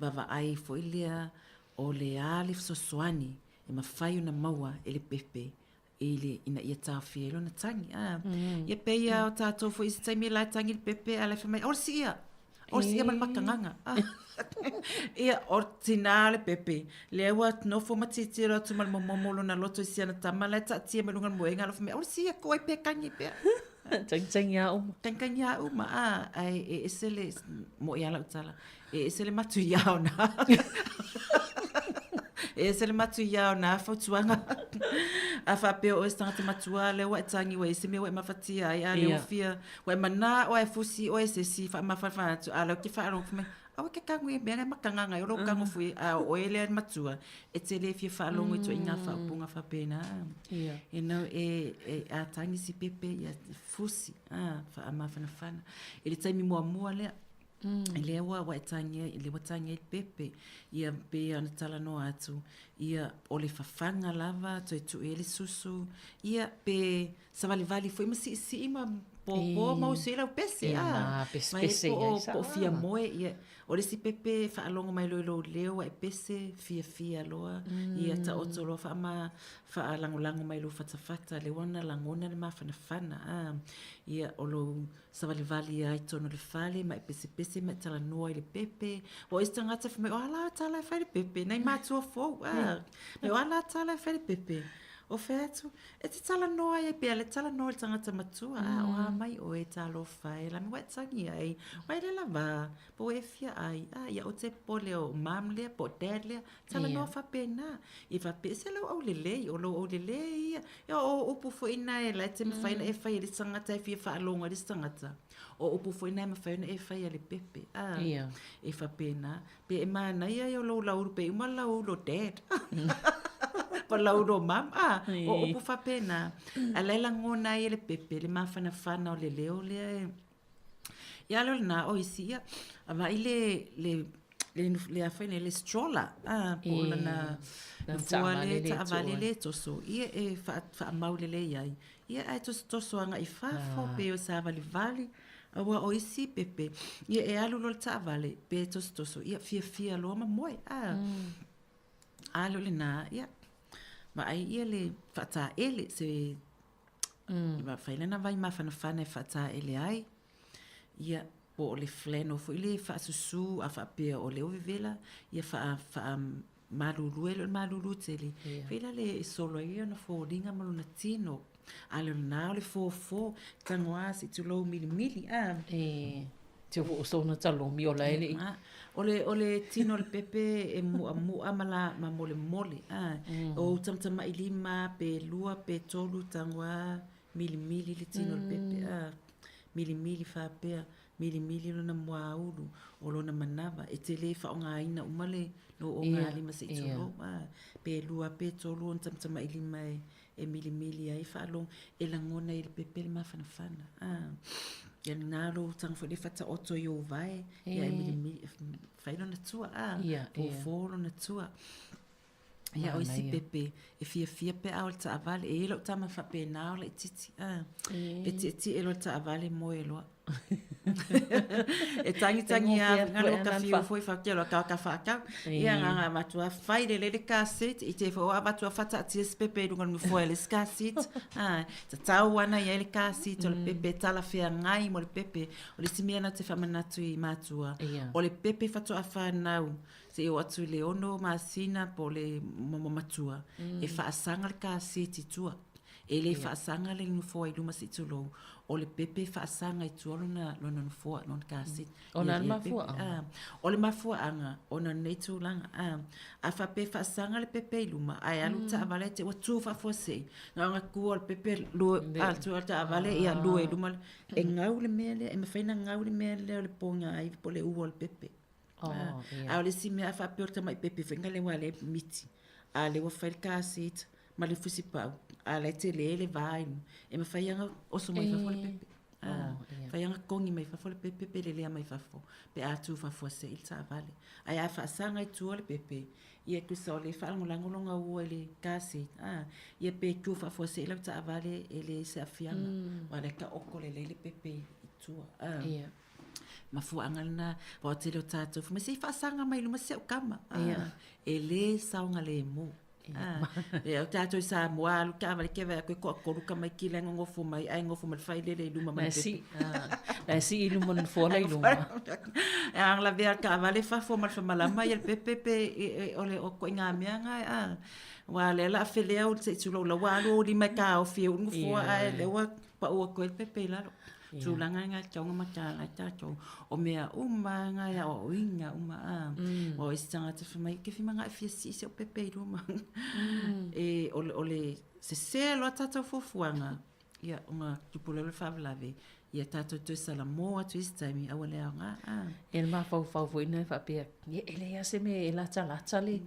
[SPEAKER 16] vaavaai foi lea o le a le fesoasoani e mafai ona maua e le pepe i le, ina ia taofia ai lona tagi. Ah. Ia pei lava o tatou foi i se taimi la e tagi le pepe, a la e fai mai, o le siia, o le siia ma le makagaga. Ah. Ia, o tina le pepe, lea ua nofo ma tilotilo atu ma le momomo o lona loto i siana tama la e taatia mai luga o le moega, alofa mai, o le siia, ko ai pea tagi pea.
[SPEAKER 4] Tagitagi a uma.
[SPEAKER 16] Tagitagi a uma, ah, ae e ese le, mo'i a lau tala, e ese le matuia o nā. e ese le matuia o nā fautuaga. A faapea o oe se tagata matua, lea ua e tagi ua i ai se mea ua e mafatia ai, a lea ua fia, ua e manao e fusi oe i se isi faamafanafana atu, a lea ou te faalogo fai mai, aua e te tago i mea na e makagaga ai, o lou tago foi, a o oe lea e matua, e te le fia faalogo i ituaiga faaupuga faapena. You know, e, e, a tagi si pepe, ia fusi, a, faamafanafana. I le taimi muamua lea, mm. lea ua, ua e tagi ai, lea ua tagi ai le pepe, ia pei ona talanoa atu, ia o le fafaga lava, toe tuu i ai le susu, ia pe savalivali foi ma siisii ma pōpō ma usu ai lau pese, a.
[SPEAKER 4] Pesepese
[SPEAKER 16] i ai sa. Po o fia moe, ia, o le isi pepe e faalogo mai loa i lou leo ua e pese, fiafia loa, ia taoto loa faama, faalagolago mai i lou fatafata, lea ua na lagona le mafanafana, a. Ia, o lou savalivali ai i totonu o le fale ma e pesepese ma e talanoa i le pepe. Ua o isi tagata fai mai, o a la tala e fai i le pepe? Nai matua fou, a. Mai, o a la tala e fai i le pepe? O fea atu, E te talanoa ai pea le talanoa i le tagata matua, a o a mai oe talofa e lani ua e tagi ai, ua e le lava, po ua e fia ai, a ia ou te popole o mum lea po o dad lea, talanoa faapena. Ia faapea, ese lou aulelei, o lou aulelei ia, ia o upu foi na e la e te mafai ona e fai e le isi tagata e fia faalogo ai le isi tagata, o upu foi na e mafai ona e fai e le pepe, a, e faapena. Pe e manaia ia o lou laulu pe uma laulu o dad. Po laulu o mum. Ah, o upu faapena. A la e lagona ai e le pepe le mafanafana o le leo lea e. Ia ale o lena o isi ia a vaai le le le le a foi nei le stroller ah po o lana nofoa le taavale le toso ia e faamau lelei ai. Ia ae tosotoso agai i fafo pe o savalivali. Aua o isi pepe, ia e alu loa le taavale, pe tosotoso, ia fiafia loa ma moe. A, mm. a leo lena, ia, vaai ia le faataele, se mm. fai lana vai mafanafana e faataele ai. Ia, po o le flannel foi le faasusu a faapea o lea ua vevela, ia faa, faa malulu e le o le malulu tele. Yeah. Fai la le e solo ai ona foliga ma lona tino. A le o lena o le fofo, tago a se i tulou milimili, a.
[SPEAKER 4] E, te o sona talomi o la e le i.
[SPEAKER 16] O le, o le tino o le pepe e mu'amu'a ma la, ma molemole, a. Mm. O tamatamai lima, pe lua, pe tolu, tago a milimili le tino o le pepe, a. Milimili faapea, milimili lona muaulu, o lona manava, e te le faaaogaina uma le lou ogalima se i tulou, a. Pe lua, pe tolu ona tamatamai lima e, e milimili ai faalogo e lagona i le pepe le mafanafana a ia lena lou taga foi lea faataoto i ou vae ia e milimili fai lona tua a fofo lona tua ia o isi pepe e fiafia pe a o le taavale e i ai lou tama faapena o laitiiti a e tietie loa le taavale moe loa. E tangitangi a ngalo ka fiu foi fa ke ka ka fa ka. Ia nga nga matua fai le le car seat i te fo a matua fata tia se pepe i runga no foi le car seat. Ah, ta tau ana ia le car seat o le pepe tala fea ngai mo le pepe. O le simia na te whamanatu i matua. O le pepe whatoa whanau. Se i o atu i le ono masina po le momo matua. E whaasanga le car seat i tua. E le faasaga le nofoa i luma se i tulou, o le pepe e faasaga i tua lona, lona nofoa, lona car seat.
[SPEAKER 4] O le mafuaaga?
[SPEAKER 16] O le mafuaaga, ona o lenei tulaga. A faapea e faasaga le pepe i luma, ae alu le taavale te ua tu faafuasei, na ona tua o le pepe, lua, a tua o le taavale, ia lua i luma, e gau le mea lea, e mafai ona gau le mea lea o le pogaiwi po o le ua o le pepe. Oh, yeah. A o le isi mea a faapea o le tamai pepe foi na lea ua lea miti, a lea ua fai le car seat ma le fusipau, a la e tele le va i luma, e mafai lava ona oso mai fafo le pepe. Oh, yeah. Mafai ona kogi mai fafo le pepe pe lelea mai fafo, pe a tu faafuasei le taavale. Ae a faasaga i tua le pepe, ia tusa o le faalagolago lona ua i le car seat, a, ia pe tu faafuasei lau taavale e leai se aafiaga, aua o la e taoto lelei le pepe i tua. A. Yeah. Mafuaaga lena, aua o le tele o tatou, fai mai, se i faasaga mai i luma si au tama. Ah, e lē saogalemu. Ah, e o tatou i Samoa, alu taavale ke vaai atu e toatolu tamaiti la e nonofo mai, ae nofo ma le failele i luma ma le pepe.
[SPEAKER 4] La e sii i luma o le nofoa la i luma.
[SPEAKER 16] E a lavea le taavale fafo ma le famalama ia le pepe pe o le o ituaiga mea na a. Aua o lea o le a felea se i tulou la ua alu ou lima e taofi e ou le nofoa ae o lea ua pau atu ai le pepe i lalo. Tulaga lena e tatau ona mataala ai tatou. O mea uma lava na e aoaoina uma a. Aua o isi tagata fai mai, ou te fia manao e fia sii si au pepe i luma. E, o le, o le sese loa tatou fuafuaga, ia, ona tupu loa lea o le faalavelave, ia tatou toe salamo atu i isi taimi, aua le aoga. A.
[SPEAKER 4] Ia le mafaufau foi lena e faapea, ia e leai lava se mea e latalata le,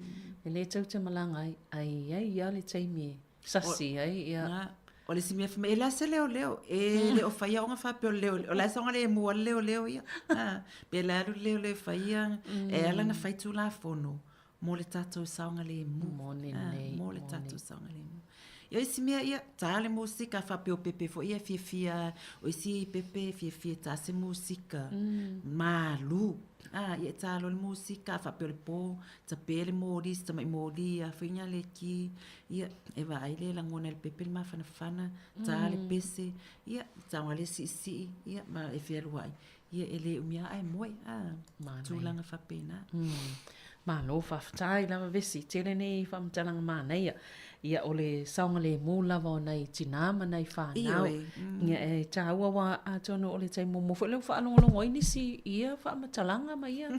[SPEAKER 4] e le tou te malaga ai, ae i ai lava le taimi e sasi ai, ia.
[SPEAKER 16] Na, o le isi mea fai mai, e leai se leoleo, e le o faia ona faapea o le leoleo, o la e saogalemu lava le leoleo ia. A, pe le alu le leoleo e fai ia, e ala ona fai Tulafono mo le tatou saogalemu.
[SPEAKER 4] Moni nei,
[SPEAKER 16] Mo le tatou saogalemu. Ia, o isi mea, ia, tā le musika, faapea o pepe foi ia e fiafia, o isi pepe e fiafia e tā se musika, malū. A, ia e tā loa le musika, a faapea o le pō, tape le moli, si tamai moli a foi ina le ki, ia, e vaai le lagona e le pepe le mafanafana, tā le pese, ia, tago le siisii, ia, ma e fealuai, ia, e le umi lava ae moe, a, tulaga faapena.
[SPEAKER 4] Malo faafetai lava Vesi, tele nei faamatalaga manaia. Ia o le saogalemu lava o nai tinā ma nai whānau. Ioe. Ia e tāua aua atonu o le taimi muamua foi lea ua faalogologo ai nisi i ia faamatalaga ma ia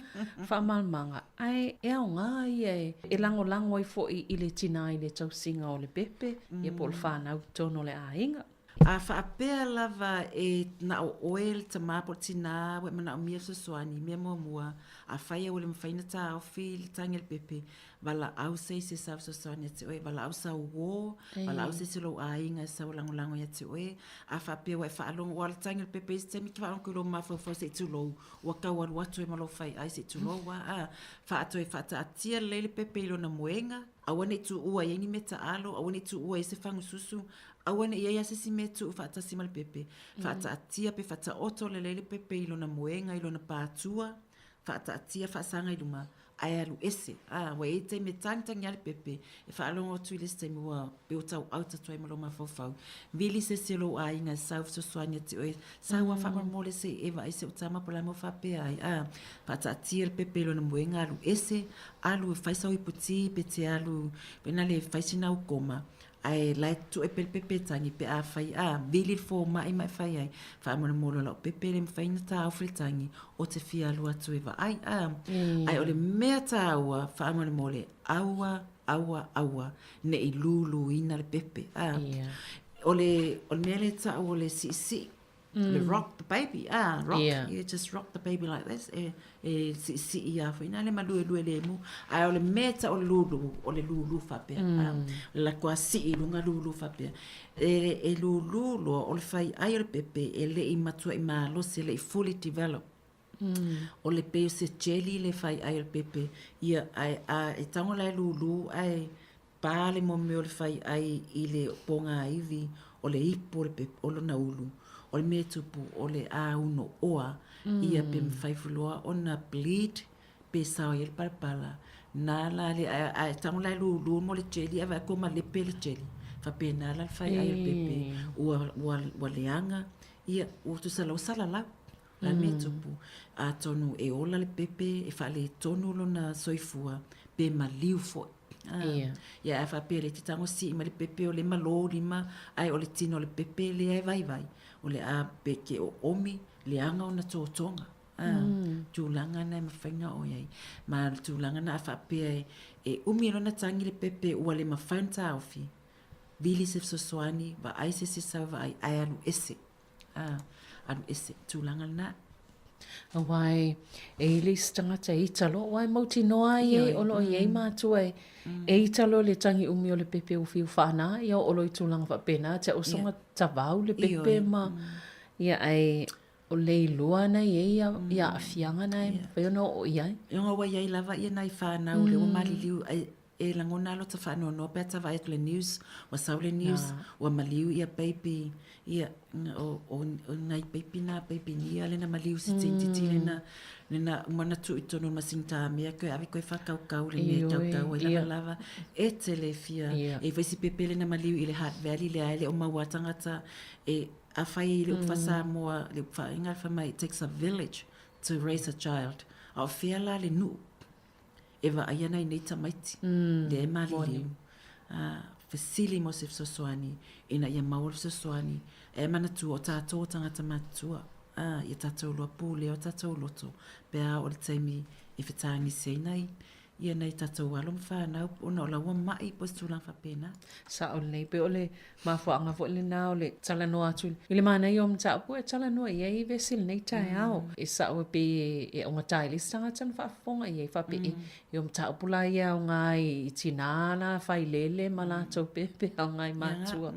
[SPEAKER 4] faamalamalamaga. Ae e aoga ia e lagolago ai foi i le tinā i le tausiga o le pepe, ia po o le whānau i totonu o le aiga.
[SPEAKER 16] A faapea lava e na o oe le tamā po o le tinā ua e manaomia fesoasoani, mea muamua, afai ua le mafai ona taofi le tagi a le pepe, valaau se isi e sau fesoasoani ia te oe, valaau sau uō, valaau se isi o lou aiga e sau e lagolago ia te oe. A faapea ua e faalogo, aua o le tagi o le pepe i isi taimi e te faalogo atu i lou mafaufau se i tulou, ua tau alu atu ai ma lou faiai se i tulou lava, a. Faatoe faataatia lelei le pepe i lona moega, aua ne i tuua i ai ni mea taalo, aua ne i tuua i ai se fagususu, Aua ne i ai lava se isi mea e tuu faatasi ma le pepe. Faataatia pe faataoto lelei le pepe i lona moega, i lona pātua, faataatia faasaga i luma, ae alu ese. Ā, ua i ai taimi e tagitagi ai le pepe, e faalogo atu i le isi taimi ua pei ua tauau atu ai ma lou mafaufau. Vili se isi o lou aiga e sau fesoasoani ia te oe, sau lava faamolemole se i e vaai si ou tama po o le a le mea o faapea ai. Ā, faataatia le pepe i lona moega, alu ese, alu e fai sau ipu ti pe te alu, pena le fai sina au koma, Ae la e tue pea le pepe tagi pe a fai a vili le fomai ma e fai ai faamolemole o lau pepe e le mafai ona taofi le tagi o te fia alu atu e vaai a ae o le mea taua faamolemole aua aua aua ne i luluina le pepe a o le o le mea lea e tau o le siisii Le rock the baby, ah, rock, yeah. you just rock the baby like this, e, e siisii a foi nā le maluelue lemu. Ae o le mea e tau o le lulu, o le lulu faapea. Ah, le latou a sii i luga lulu faapea. E, e lulu loa, o le fai ai o le pepe, e le i matuai malosi, e le i fully develop. O le pei o se jelly le fai ai o le pepe, ia, ae, a, e tago la e lulu, ae pā le mea o le fai ai i le pogāiwi o le ipu o le pepe, o lona ulu. O le mea e tupu, o le aunoa, ia pe mafai foi loa ona bleed pe sao ai le palapala. Na la le, ae tago la e lulu mo le jelly ae vaai atu ua malepe le jelly. Faapena la le fai ai o le pepe, ua, ua, ua leaga, ia, ua tusa la ua salalau. O le a le mea e tupu? Atonu e ola le pepe, e faaletonu lona soifua, pe maliu foi. Ia. Ia, a faapea o lea e te tago sii mai le pepe o lea e malo lima, ae o le tino o le pepe lea e vaivai, o le a pe ke oomi, leaga ona totoga. A, tulaga na e mafai ona oo i ai. Ma o le tulaga na a faapea e umi loa ona tagi le pepe ua le mafai ona taofi, vili se fesoasoani, vaai se isi sau e vaai, ae alu ese. A, alu ese, tulaga lena.
[SPEAKER 4] Aua e, e i le isi tagata e ita loa, aua e mautinoa ai e, o lo o i ai matua e, e ita loa le tagi umi o le pepe ua fiu faana, ia oo loa i tulaga faapena, te au soga tavau le pepe ma, ia ae o le iloa na i ai ia aafiaga na e mafai ona oo i ai.
[SPEAKER 16] Ona ua i ai lava ia nai fanau lea ua maliliu, E lagona lota faanoanoa pe a ta vaai atu i le news, ua sau le news, ua maliu ia baby, ia, o, o, o nai baby na, baby nia lena maliu si tintiti lena, lena uma ona tuu i totonu o le masini tamea koe ave koe faakaukau le mea e tautau ai lavalava. E tele fia, e i ai foi si pepe lena maliu i le Hutt Valley lea e le o maua tagata e, afai e i le upu faa-Samoa, le upu faa-Inga fai mai, it takes a village to raise a child. A o fea la le nuu? e vaai ana i nei tamaiti, lea e maliliu. A, fesili mo se fesoasoani, ina ia maua le fesoasoani, e manatua o tatou o tagata matutua, a, ia tatou iloa pulea o tatou loto, pe a oo i le taimi e fetagisi ai nai, ia nai tatou alo ma fanau ona o la ua ma'i po o se tulaga faapena.
[SPEAKER 4] Sao lelei, pei o le mafuaaga foi lena o le talanoa atu i le manaia o mataupu e talanoa i ai vesi i lenei taeao. E sao e pei e augata ai le isi tagata na faafofoga i ai faapea e o mataupu la ia e aoga ai i tinā la failele ma latou pepe aoga i matua.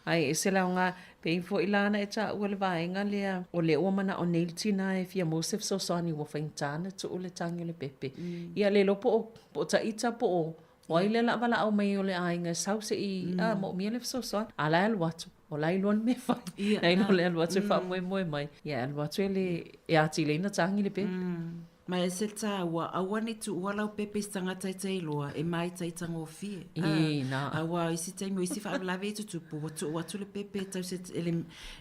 [SPEAKER 4] Ae ese le aoga, pei foi la na e taua le vaega lea o lea ua manao nei le tinā e fia maua se fesoasoani ua faigata ona tuu le tagi o le pepe. Ia le iloa po o ta ita po o O ai lea o le a valaau mai o le aiga e sau se i a moomia le fesoasoani. A la e alu atu, o la e iloa le mea e fai. Ia, e iloa le alu atu e faamoemoe mai. Ia e alu atu e le e atili ai ona tagi le pepe.
[SPEAKER 16] Ma e ese le taua, aua ne i tuua lau pepe i se tagata e te iloa, e māitaitagofie.
[SPEAKER 4] Ī, nā.
[SPEAKER 16] Aua o isi taimi, o isi faalavelave e tutupu, ua tuu atu le pepe e tausi e le,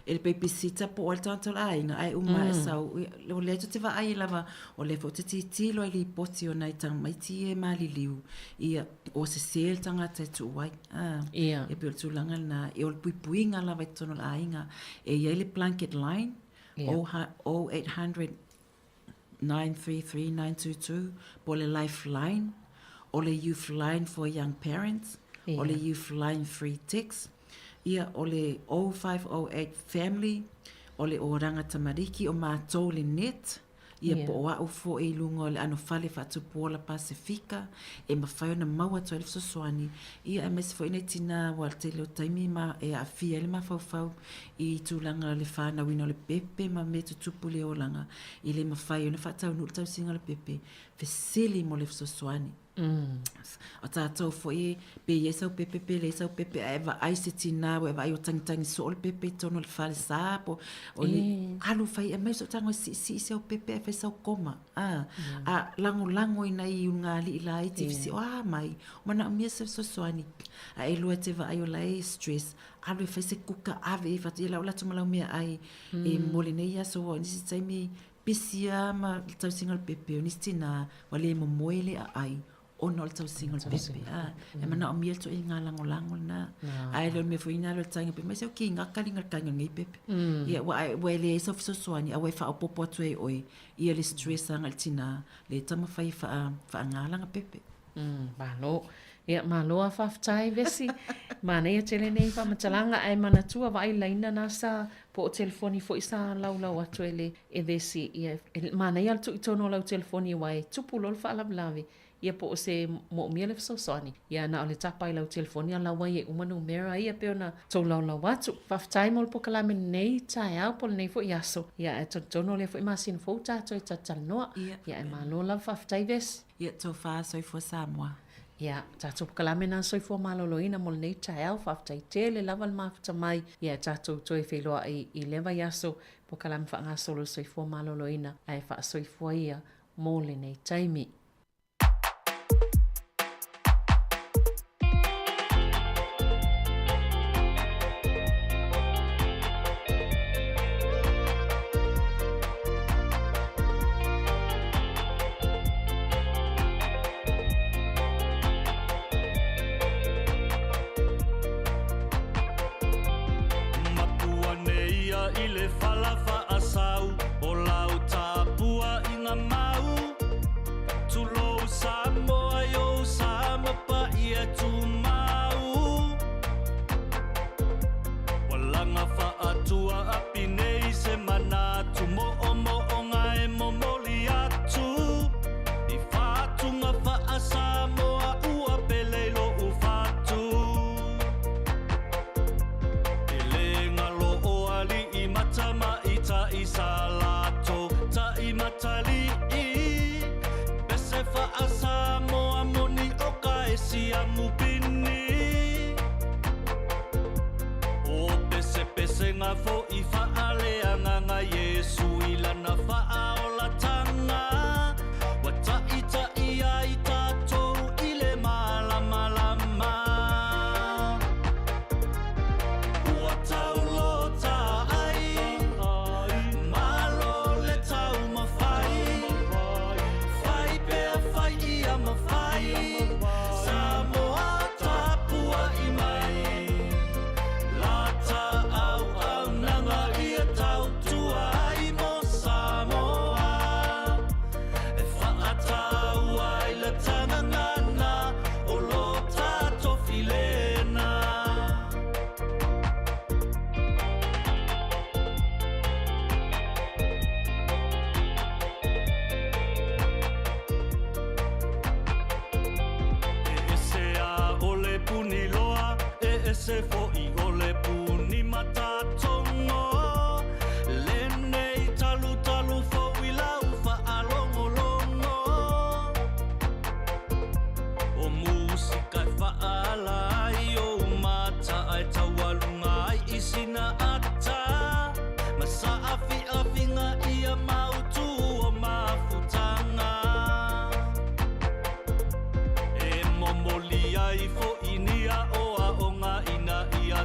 [SPEAKER 16] e le babysitter po o ai le tagata o le aiga, ae uma ae sau, o lea tou te vaai lava, O lea foi ou te tilotilo i lipoti o nai tamaiti ia e maliliu, ia, ua sese le tagata e tuu ai. A,
[SPEAKER 4] Ia.
[SPEAKER 16] E pei o le tulaga lena, ia o le puipuiga lava i totonu o le aiga. E i ai le blanket line,
[SPEAKER 4] Ia.
[SPEAKER 16] 0800 933 922, po o le Lifeline, o le Youth Line for Young Parents,
[SPEAKER 4] Ia.
[SPEAKER 16] o le Youth Line Free Text, ia, o le 0508 Family, o le Oranga Tamariki, o matou le net, ia po o a'u foi i luga o le ʻano fale faatupu ola Pasefika e mafai ona maua atu ai le fesoasoani, ia aemaise foi nai tinā ua tele o taimi ma e aafia ai le mafaufau i tulaga o le fanauina o le pepe ma mea tutupu i le olaga e le mafai ona faataunuu le tausiga o le pepe, fesili mo le fesoasoani. O tatou foi pe i ai sau pepe pe leai sau pepe ae vaai se tinā ua e vaai ua tagitagi soo le pepe i totonu o le falesa po o ni alu fai aumai sou tago e siisii si au pepe ae fai sau koma a a lagolago i nai ulugalii laiti fesi o a mai manaomia se fesoasoani a e lua e te vaai o la e stress alu e fai se kuka ave i fatu ia lau alu atu ma lau meaai e mo lenei aso ua o nisi taimi Pisi lava ma le tausiga o le pepe, o nisi tinā ua le momoe le aai ona o le tausiga o le pepe. A, e manaomia le ituaiga lagolago lena. Ae le o le mea foi lena o le tagi fai mai se o kigaka liga le tagi o lenei pepe. Ia ua ua e leai sau fesoasoani a ua e faaopoopo atu ai e oe ia le stress agai le tinā lea e taumafai e faaaga lana pepe.
[SPEAKER 4] Malo. Ia, malo a faafetai Vesi. Manaia tele nei faamatalaga ae manatua vaai laina na sa po o telefoni foi sa laulau atu e le e Vesi. Ia, e manaia le tuu i totonu o lau telefoni aua e tupu loa le faalavelave ia po o se moomia le fesoasoani. Ia na o le tapa i lau telefoni a lau ai e uma numera ia pei ona tou laulau atu. Faafetai mo le polokalame lenei taeao po o lenei foi aso. Ia ae talitonu o lea foi masina fou tatou e talatalanoa. Ia ae malo lava faafetai Vesi.
[SPEAKER 16] Ia, tofa soifua Samoa.
[SPEAKER 4] Ia, tatou pkalame na soifua malōlōina mo lenei taeao, faafetai tele lava le mafuta mai, ia e tatou toe feiloai i lea vaiaso, pokalame faagasolo le soifua malōlōina ae faasoifua ia mo lenei taimi.
[SPEAKER 17] Mapu ane ia i le fala faasau o lau tapua i nga mau. Tulou Samoa i ou sa ma paia tumau. Ua laga faatua api nei se manatu moomooga e momoli atu i fatuga faa-Samoa ua pele i lou fatu. E le galo o alii ma tamaitai sa latou taimatalii, pese faa-Samoa moni o ka e siamu pini. O pesepesega fo'i faaleagaga Iesu i lana faaolatanga, ua taʻitaʻi ai tatou i le malamalama. Ua taulota ai, malo le taumafai, fai pea fai ia mafai, Samoa tapuai mai. Lata auaunaga ia tautua ai mo Samoa, e faataua ai le tagagana o lo tatou filena. E ese a o le puni loa, e ese fo'i o le puni matatogo. Lenei talutalu fou i lau faalogologo. O musika e faaala ai ou mata ae taualuga ai i sina ata. Ma saafiafiga ia mautu o mafutaga. E momoli ai fo'i ni aoaoga ina ia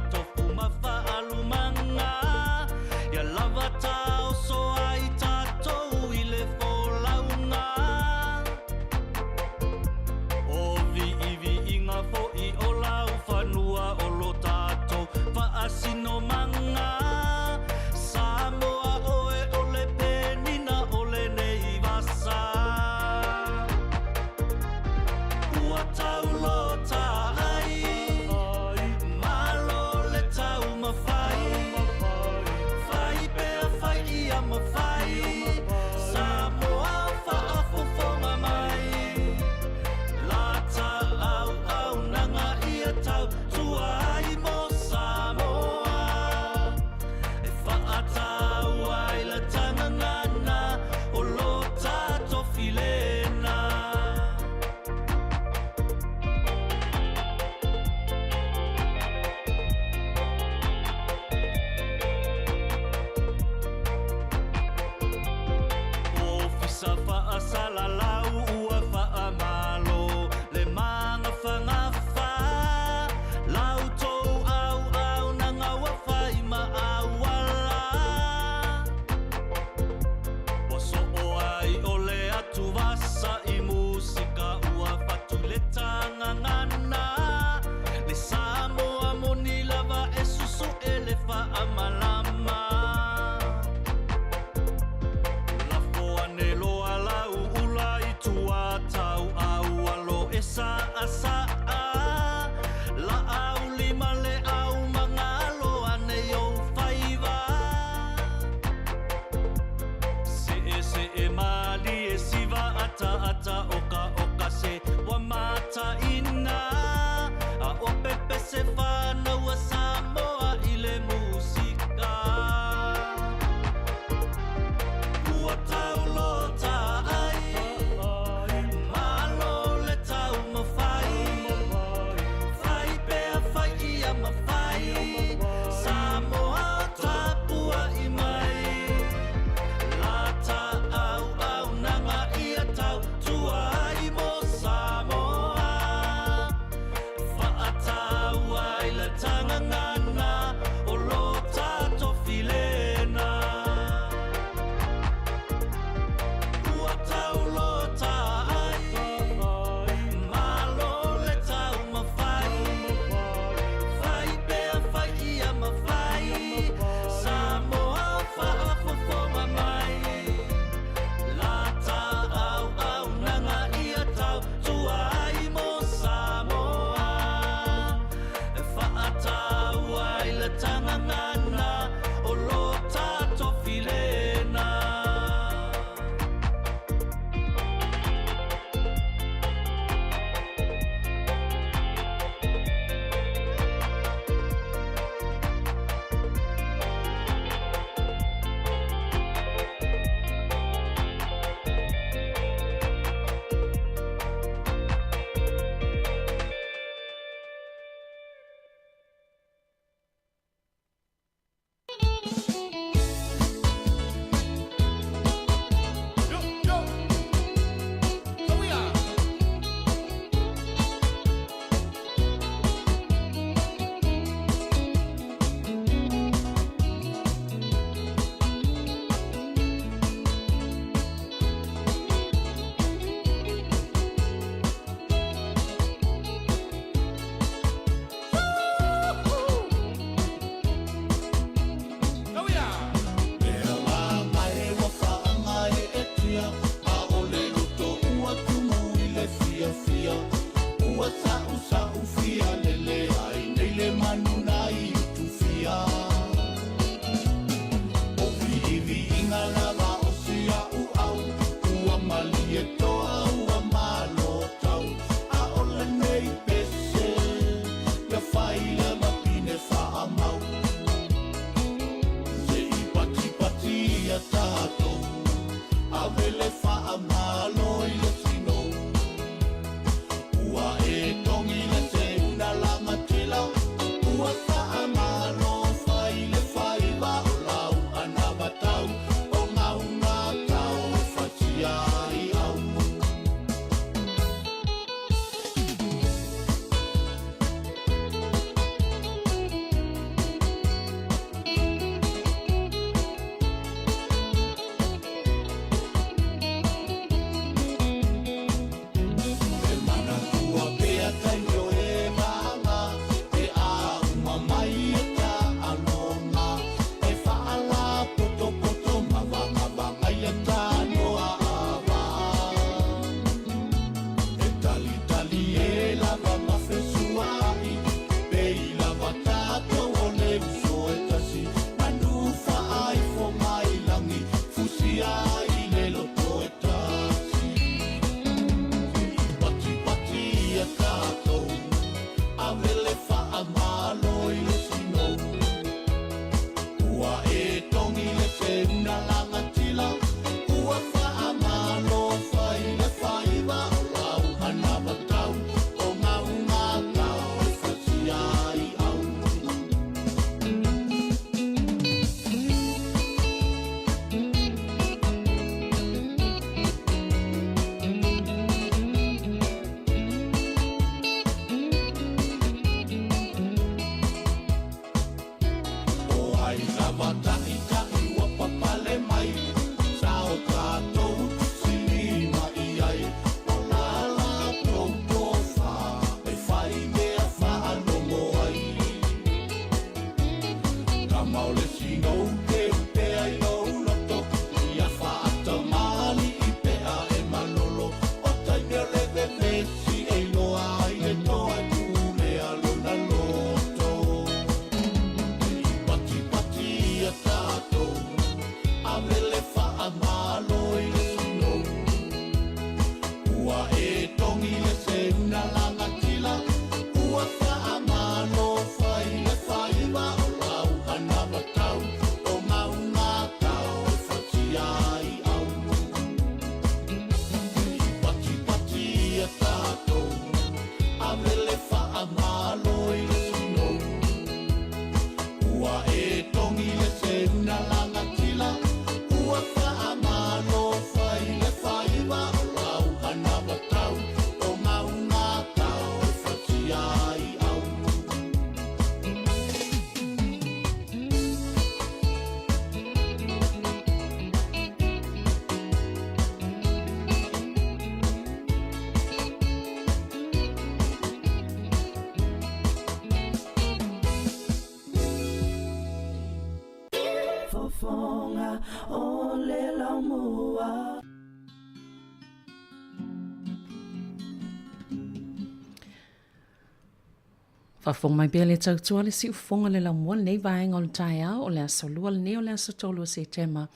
[SPEAKER 4] Faafofoga mai pea le tautua le siufofoga le laumua lenei vaega o le taeao o le aso Lua lenei o le aso 3 o Setema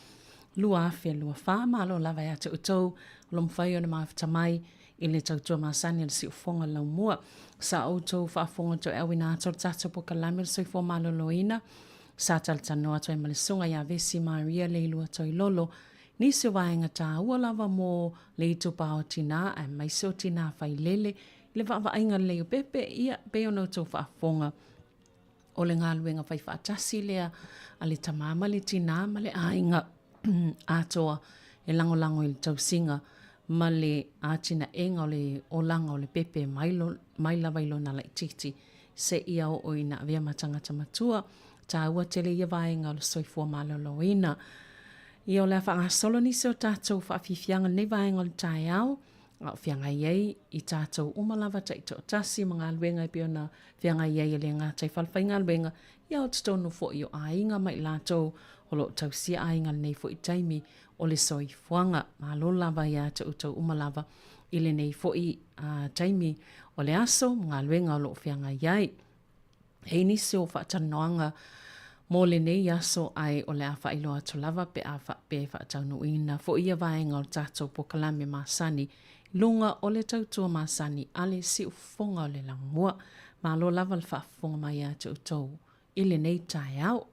[SPEAKER 4] 2024. Malo lava ia te outou o lo o mafai ona mafuta mai i le tautua masani a le siufofoga le laumua. Sa outou faafofoga toeauina atu o le tatou polokalame o le soifua maloloina sa talatalanoa atu ai ma le Susuga ia Vesi Maria Leilua Toilolo nisi o vaega taua lava mo le itupa o tinā aemaise o tinā failele I le vaavaaiga lelei o Pepe, ia, pei ona outou faafofoga, o le galuega fai faatasi lea a le tamā ma le tinā ma le aiga atoa e lagolago i le tausiga ma le atinaega o le olaga o le Pepe mai, mai lava i lona laitiiti seia oo ina avea ma tagata matua. Taua tele ia vaega o le soifua maloloina. Ia, o le a faagasolo nisi o tatou faafiafiaga i lenei vaega o le taeao. A o feagai ai i tatou uma lava taitoatasi ma galuega e pei ona feagai ai e le gata i falefaigaluega, ia o totonu foi o aiga ma i latou o lo o tausia aiga i lenei foi taimi o le soifuaga. Malo lava ia te outou uma lava i lenei foi taimi o le aso ma galuega o lo o feagai ai. E i ai nisi o faatalanoaga mo lenei aso ae o le a faailoa atu lava pe a faapea e faataunuuina foi ia vaega o le tatou polokalame masani i luga o le tautua masani a le siufofoga o le laumua. Malo lava le faafofoga mai ia te outou i lenei taeao.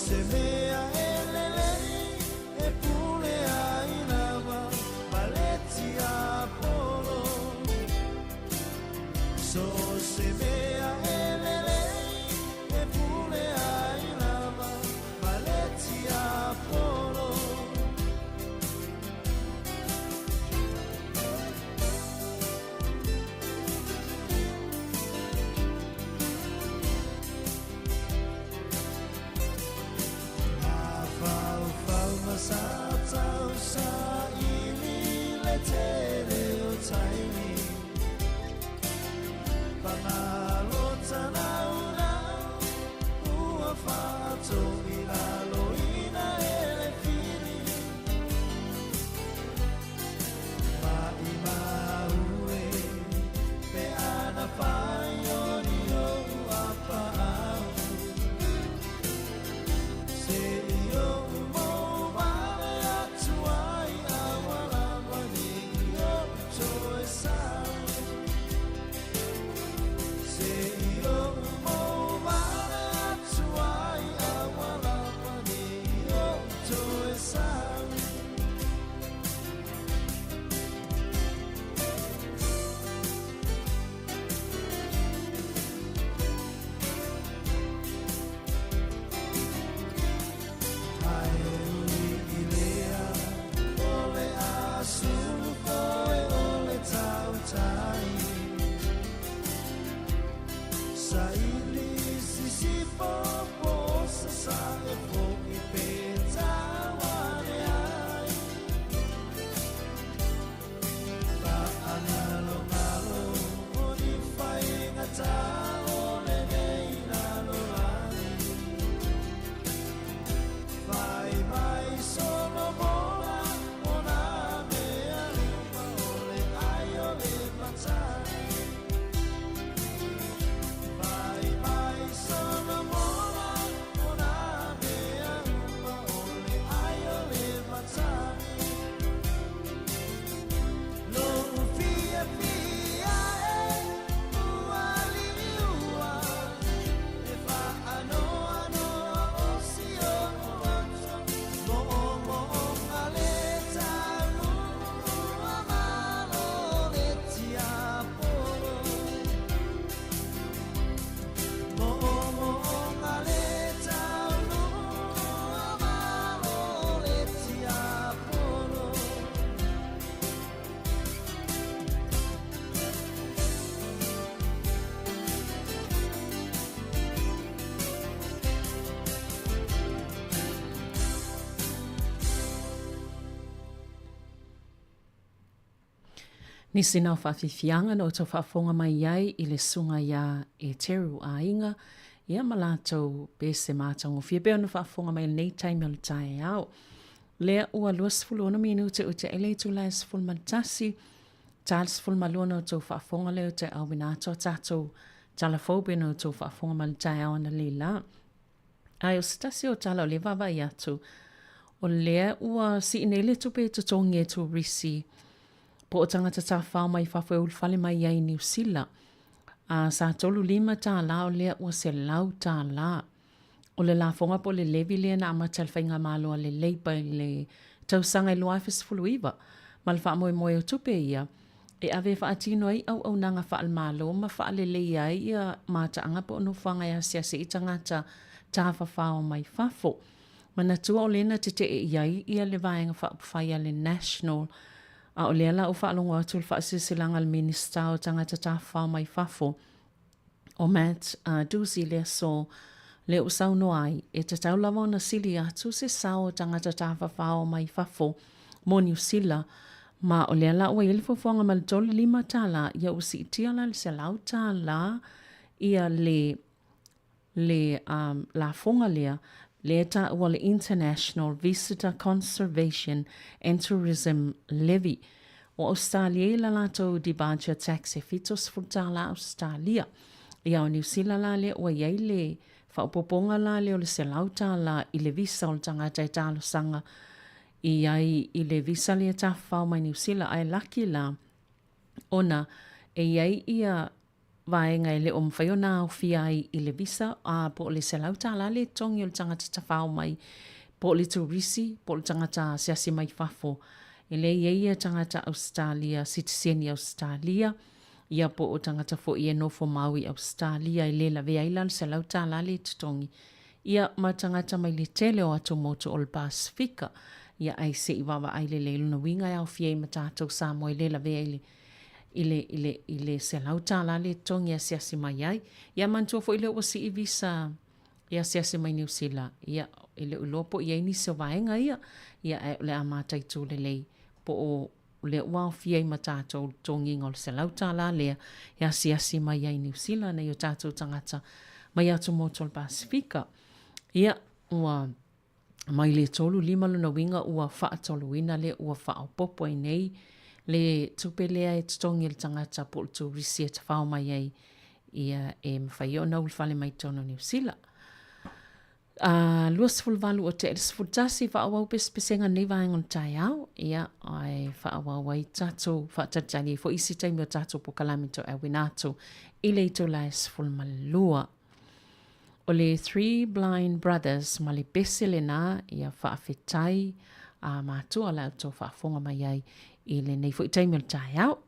[SPEAKER 8] se mea e lelei e pule ai lava ma le tiapolo. So se mea e lelei e pule ai lava ma le tiapolo. Mafaufau ma sa tausaili le tele o taimi. Pagalo tanaunau ua faatogi laloina e le fili. Maimau e pe ana fai o ni o'u apaau. Se i o'u mouvale atu ai aua lava nei o'u toe sau. Se i o'u mouvale atu ai aua lava nei o'u toe sau. Ae ui i lea o le a sulu foe o le tautai. Saili sisifo po o sasae fo'i pe tauane ai. Fa'agalogalo o ni faigata o lenei lalolagi. Fai mai solomola o nā mea uma o le ai o le matagi. Fai mai solomola o nā mea uma o le ai o le matagi. Lo'u fiafia e ua liua e fa'anoanoa o si o'u loto. Mo'omo'oga le taulua malo le tiapolo. Mo'omo'oga le taulua malo le tiapolo.
[SPEAKER 4] Nisi na o faafiafiaga na outou faafofoga mai ai i le susuga iā Eteru Aiga, ia ma latou pese matagofie pei ona faafofoga mai i lenei taimi o le taeao. Lea ua 26 minute o te ele itula e 11, ta le 12 na outou faafofoga lea o te auina atu a tatou tala fou pei ona outou faafofoga mai i le taeao analeila. Ae o se tasi o tala o lea vaavaai atu, o lea ua sii nei le tupe e totogi e turisi po o tagata tafafao mai fafo e ulufale mai ai i Niu Sila. A sa $35 o lea ua $100. O le lafoga po o le levy lea na amata e le Faigamalo a le Labour i le tausaga e 2019 ma le faamoemoe o tupe ia e ave e faatino ai auaunaga faale-Malo ma faaleleia ai ia mataaga po o nofoaga e asiasi ai tagata tafafao mai fafo. Manatua o lea na tetee i ai ia le Vaega Faaupufai a le National, a o lea la ua faalogo atu i le faasilasilaga a le Minisita o Tagata Tafafao mai Fafo, o Matt Doocey le aso lea ua saunoa ai, e tatau lava ona sili atu se sao o tagata tafafao mai fafo mo Niu Sila, ma o lea la ua i ai le fuafuaga ma le $35, ia ua siitia la le $100 ia le le um, lafoga lea, lea e taua le International Visitor Conservation and Tourism Levy. O Ausetalia i la latou departure tax e $70 Ausetalia. Ia o Niu Sila la lea ua i ai le faaopoopoga la lea o le $100 i le visa o le tagata e talosaga i ai i le visa lea tafafao mai Niu Sila ae laki la ona e i ai ia vaega e le o mafai ona aofia ai i le visa a po o le $100 le totogi o le tagata tafao mai po o le turisi po o le tagata asiasi mai fafo. E leai e i ai ia tagata Ausetalia, sitiseni Ausetalia, ia po o tagata foi e nofo mau i Ausetalia e le lavea ai la le $100 le totogi. Ia ma tagata mai le tele o atumotu o le Pasefika. Ia ae se i vaavaai lelei lona uiga e aofia ai ma tatou Samoa e le lavea i le i le, i le, i le $100 le totogi e asiasi mai ai. Ia manatua foi lea ua sii visa e asiasi mai Niu Sila, ia, e le o iloa po o i ai nisi o vaega ia, ia ae o le a mataitu lelei po o lea ua aofia ai ma tatou le totogiga o le $100 lea e asiasi mai ai Niu Sila nai o tatou tagata mai atumotu o le Pasefika. Ia, ua mai le 3, 5 lona uiga ua faatoluina lea ua faaopoopo ai nei le tupe lea e totogi e le tagata po o le turisi e tafao mai ai ia e mafai ai ona ulufale mai totonu o Niu Sila. A 28 o te 11 faaauau pesepesega nei vaega o le taeao, ia ae faaauau ai tatou faatalitali ai foi isi taimi o tatou pokalame toeauina atu i le itula e 12. O le Three Blind Brothers ma le pese lena ia faafetai a matua la outou faafofoga mai ai i lenei foi taimi o le taeao.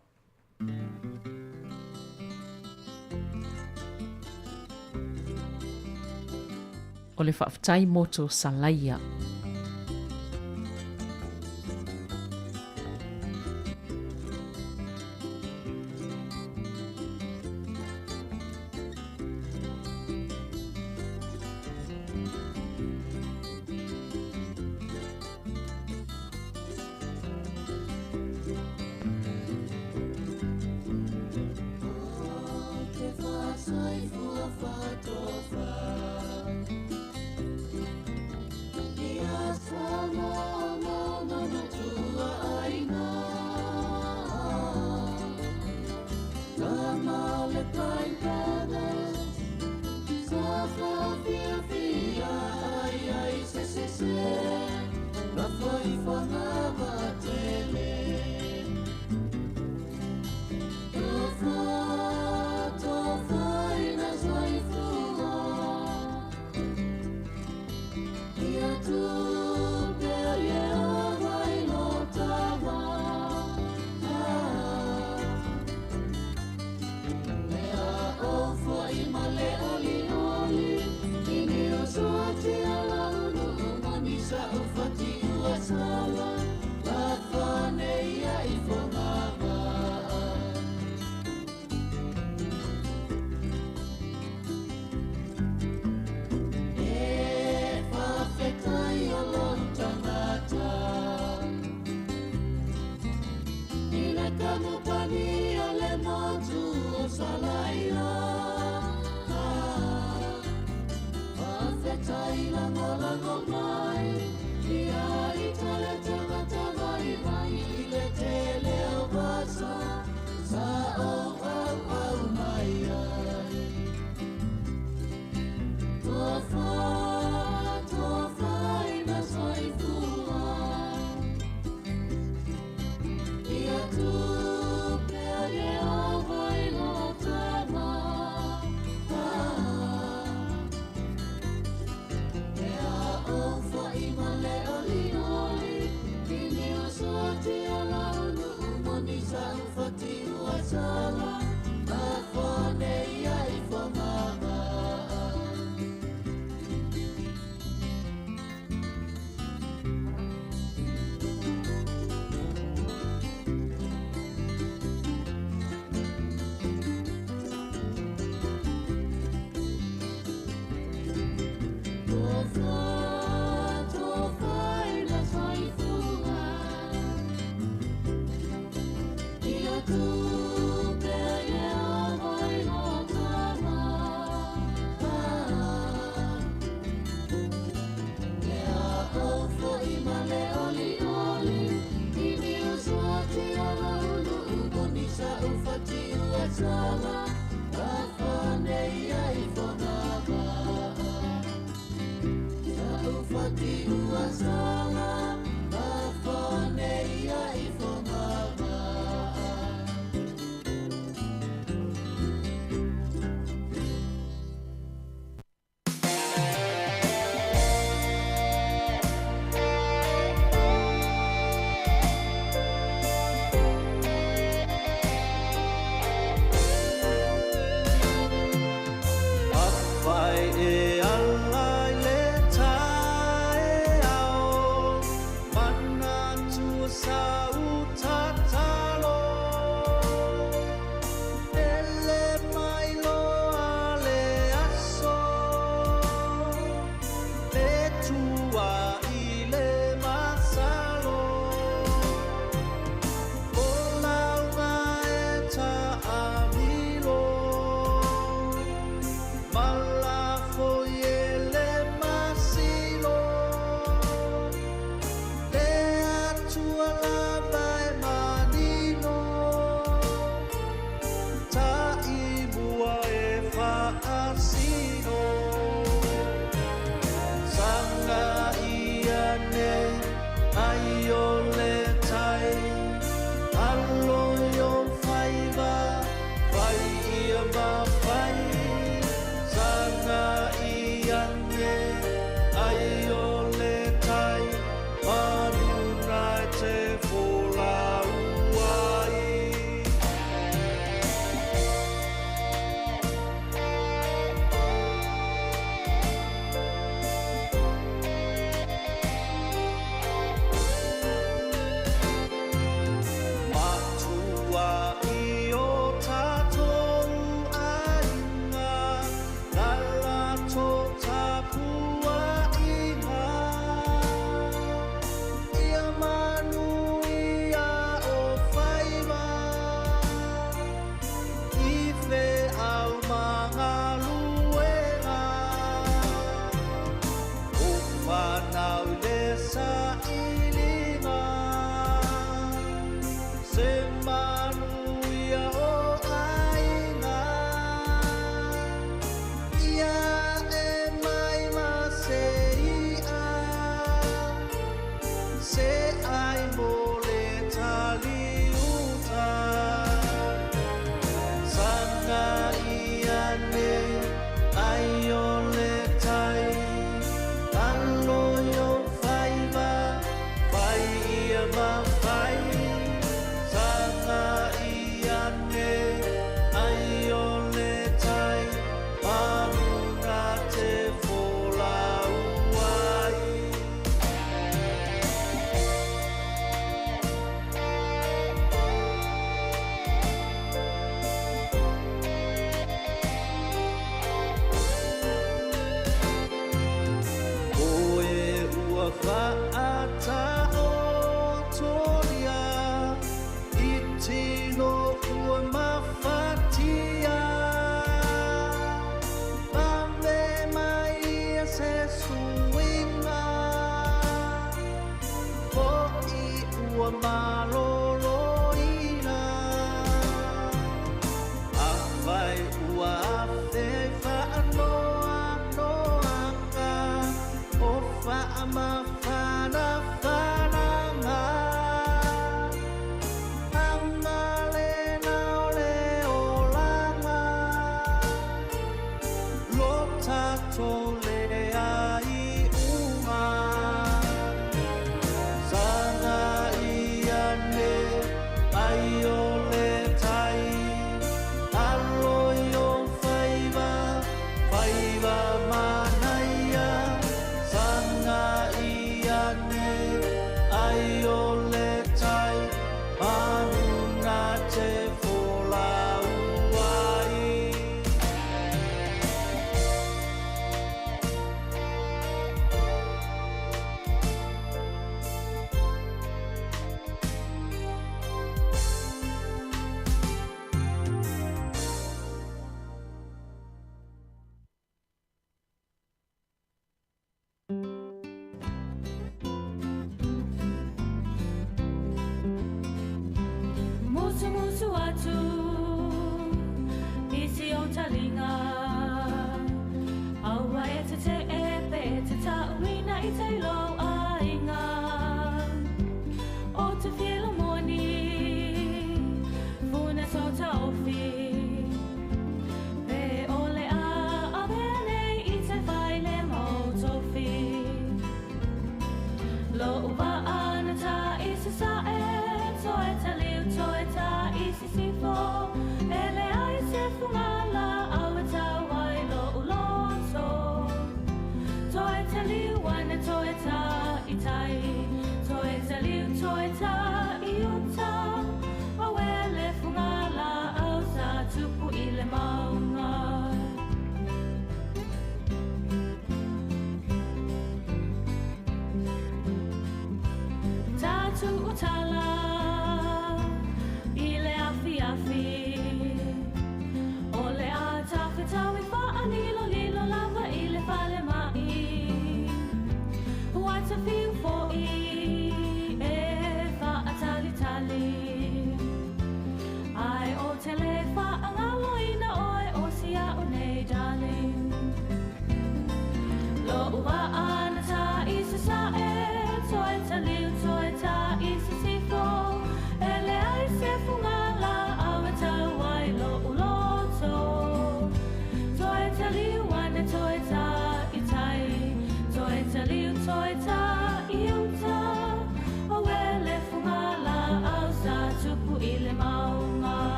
[SPEAKER 4] O le faafetai moto Salaia.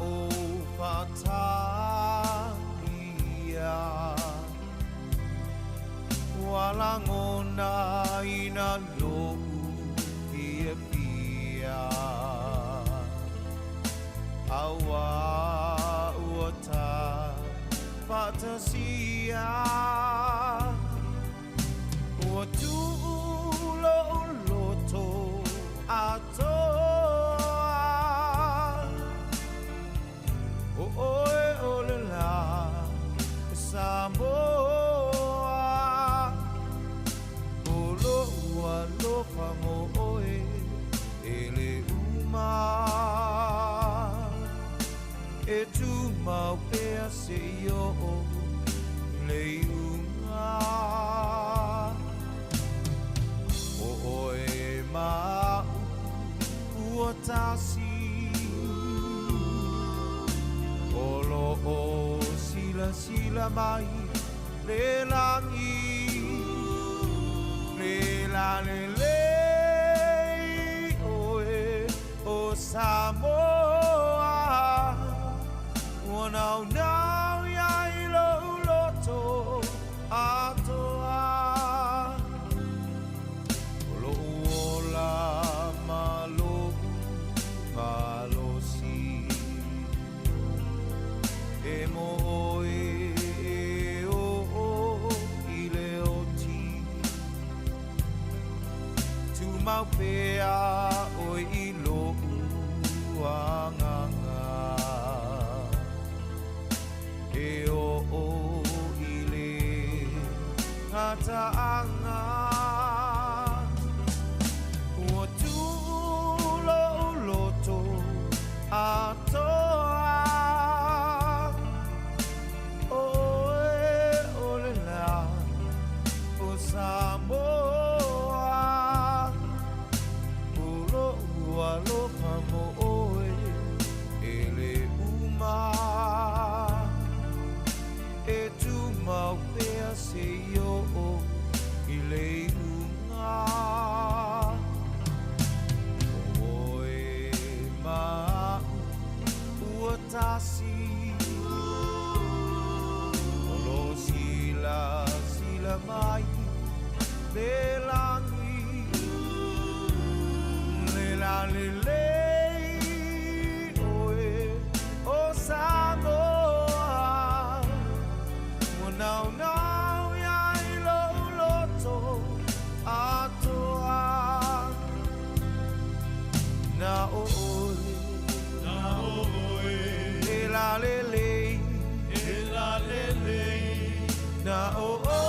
[SPEAKER 18] o faatalia Ua lagonaina loʻu fiafia Auā ua ta faatasia Ua tuu loʻu loto atoa ʻO ʻoe o le lā Samoa ʻO loʻu aloha mo ʻoe e le uma E tumau pea seia oo le iuga ʻO ʻoe ma aʻu ua tasi O loʻo silasila mai le lagi Le lalelei ʻoe o Samoa Ua naunau ia i lou loto atoa ʻO loʻu ola ma loʻu malosi E mo ʻoe e oʻo i le oti Tumau pea ʻoe i loʻu agaga E oʻo i le gataaga Ua tuu loʻu loto atoa ʻO ʻoe o le lā o Samoa ʻO loʻu aloha mo ʻoe e le uma E tumau pea seia oo i le iuga ʻO ʻoe ma aʻu ua tasi O lo silasila mai le lagi Le lalelei ʻoe o Samoa Ua naunau ia i lou loto atoa Na ʻoe Na ʻoe E lalelei E lalelei Na ʻoe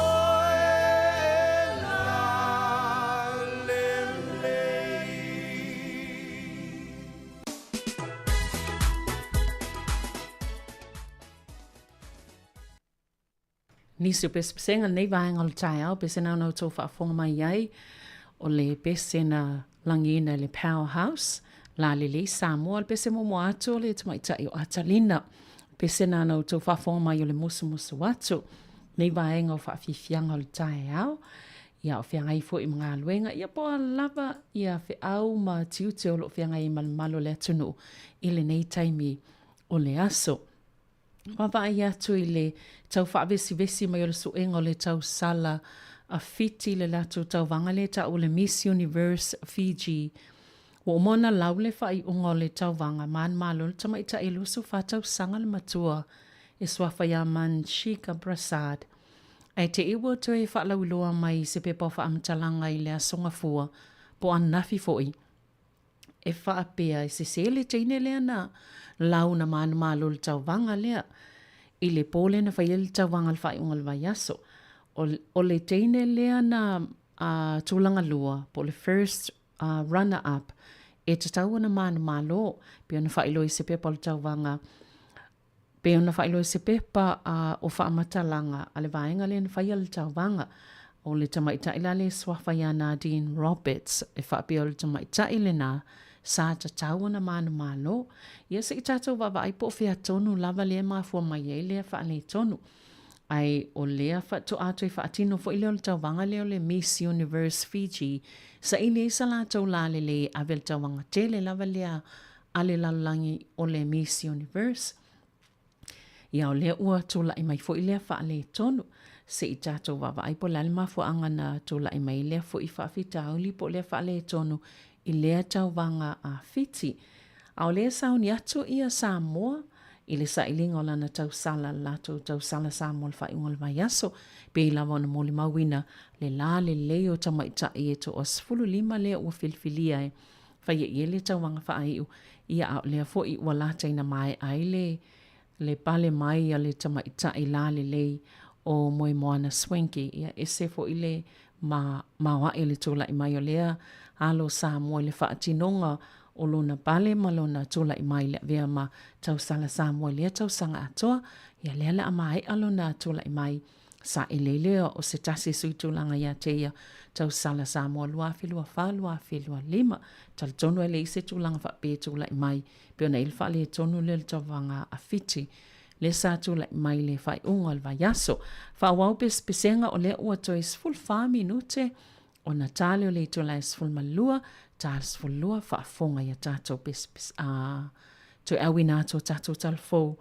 [SPEAKER 18] e lalelei.
[SPEAKER 4] Nisi o pesepesega lenei vaega o le taeao, pese na ona outou faafofoga mai ai, o le pese na lagiina i le Power House, Lalelei Samoa, o le pese muamua atu o le tamaitai o Atalina. Pese na ona outou faafofoga mai o le musumusu atu, lenei vaega o faafiafiaga o le taeao, ia o feagai foi ma galuega, ia po o a lava ia feau ma tiute o lo o feagai ai ma le mamalu o le atunuu i lenei taimi o le aso. Vaavaai atu i le tau faavesivesi mai o le suega o le tausala a Fiti le latou tauvaga lea e taua o le Miss Universe Fiji. Ua uma ona lau le faaiuga o le tauvaga manumalo le tamaitai e 24 tausaga le matua e suafa iā Manshika Prasad. Ae te i ua toe faalauiloa mai i se pepa o faamatalaga i le Aso Gafua po o ananafi foi. E faapea e sese le teine lea na launa manumalo i le tauvaga lea i le po lea na fai ai le tauvaga i le faaiuga o le vaiaso. O, o le teine lea na uh, tulaga lua, po o le first uh, runner up, e tatau ona manumalo, pei ona faailoa i se pepa o le tauvaga Pei ona faailoa i se pepa a o faamatalaga a le vaega lea na faia le tauvaga, o le tamaitai la lea e suafa iā Nadine Roberts, e faapea o le tamaitai lenā sa tatau ona manumalo. Ia se i tatou vaavaai po o fea tonu lava lea e mafua mai ai lea faaletonu. Ae o lea faatoa toe faatino foi lea o le tauvaga lea o le Miss Universe Fiji, saili ai sa latou lalelei e ave le tauvaga tele lava lea. a le lalolagi o le Miss Universe. Ia o lea ua tulai mai foi lea faaletonu. Se i tatou vaavaai po o le a le mafuaaga na tulai mai ai lea foi faafitauli po o lea faaletonu i lea tauvaga a Fiti. A o lea e sauni atu ia Samoa i le sailiga o lana tausala, le latou tausala Samoa i le faaiuga o le vaiaso, pei lava ona molimauina le lalelei o tamaitai e toa 15 lea ua filifilia e faia i ai le tauvaga faaiu, ia a o lea foi ua lataina maea ai le le pale mai a le tamaitai lalelei o Moemoana Swankie, ia ese foi le ma maoae o le tulai mai o lea alo Samoa i le faatinoga o lona pale ma lona tulai mai i le avea ma tausala Samoa i lea tausaga atoa, ia lea le a maea lona tulai mai saele lea o se tasi sui tulaga ia te ia tausala Samoa 2024-2025. Talitonu e leai se tulaga faapea e tulai mai pei ona i ai le faaletonu lea o le tauvaga a Fiti lea sa tulai mai i le faaiuga o le vaiaso. Faaauau pesepesega o lea ua toe 14 minute ona ta lea o le itula e 12, ta le 12 faafofoga i a tatou pesepese, a toe auina atu o tatou tala fou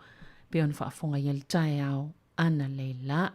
[SPEAKER 4] pei ona faafofoga i ai le taeao analeila.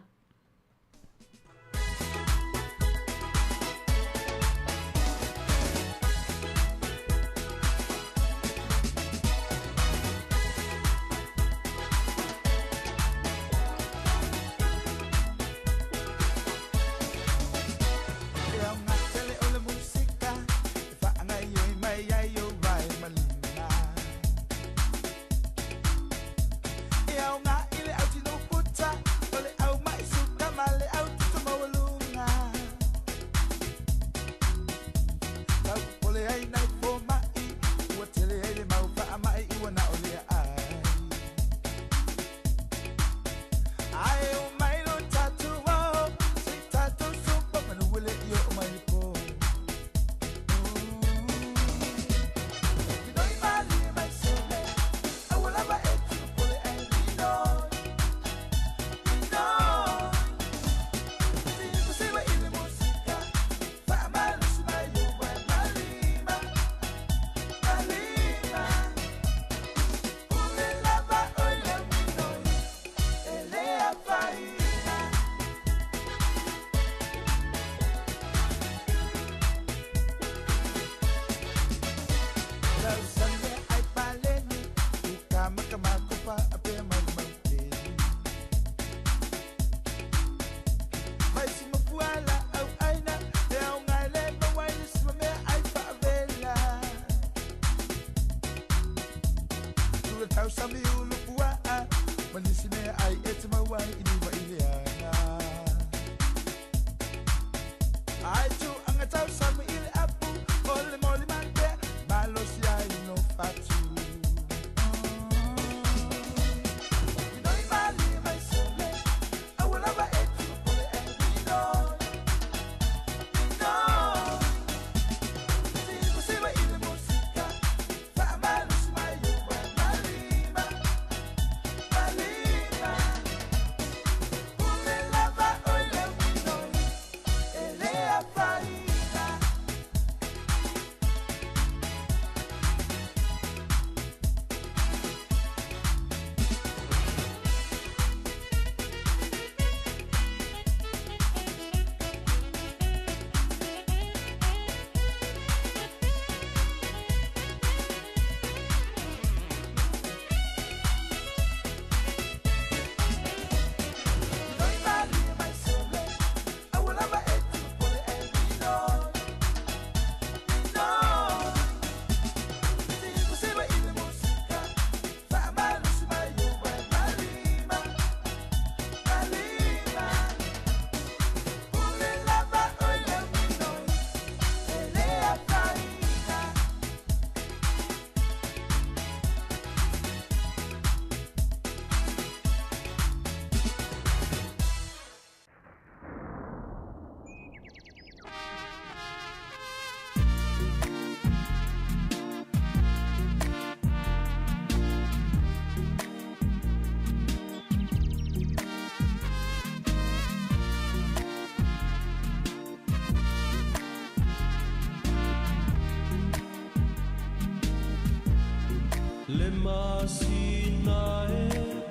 [SPEAKER 17] Le masina e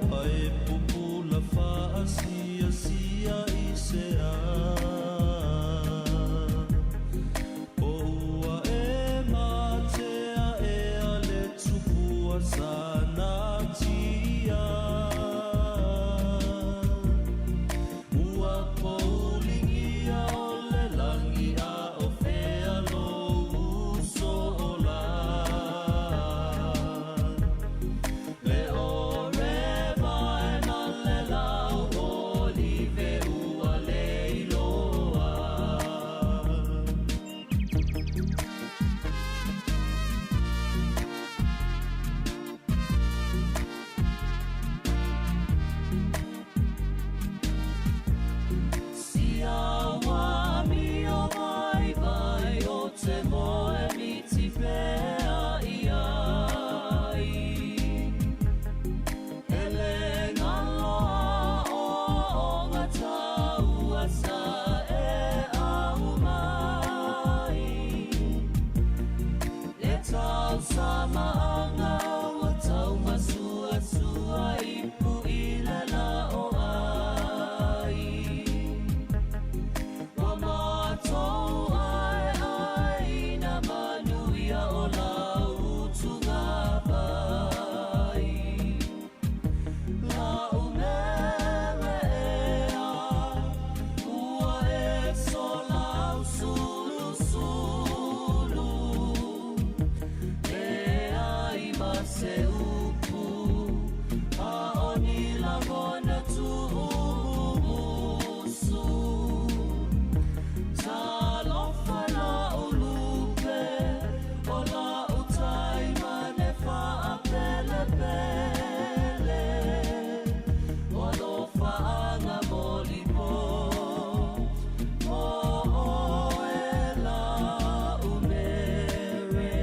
[SPEAKER 17] ua e pupula faasiasia i se a Po ua e matea ea le tupua sa natia Ua pouligia o le lagi a o fea lou uso ola Le ʻōrewa e ma le lau ʻolive ua lei loa. Sia ua amio waiwai o te moe miti pea i ai. Hele ngaloa o o ngā sa e au mai. E tau sama anga ua tau masua sua ipu i le la o ai. Ua mātou ai ai na manuia o lau utuga vai. Lau mere ea, ua e solau sulu sulu. E ai ma se upu, a o ni lagona tuumusu. Talofa lau lupe, o lau taimane faapelepele. O alofaʻaga molipo, mo ʻoe lau mere.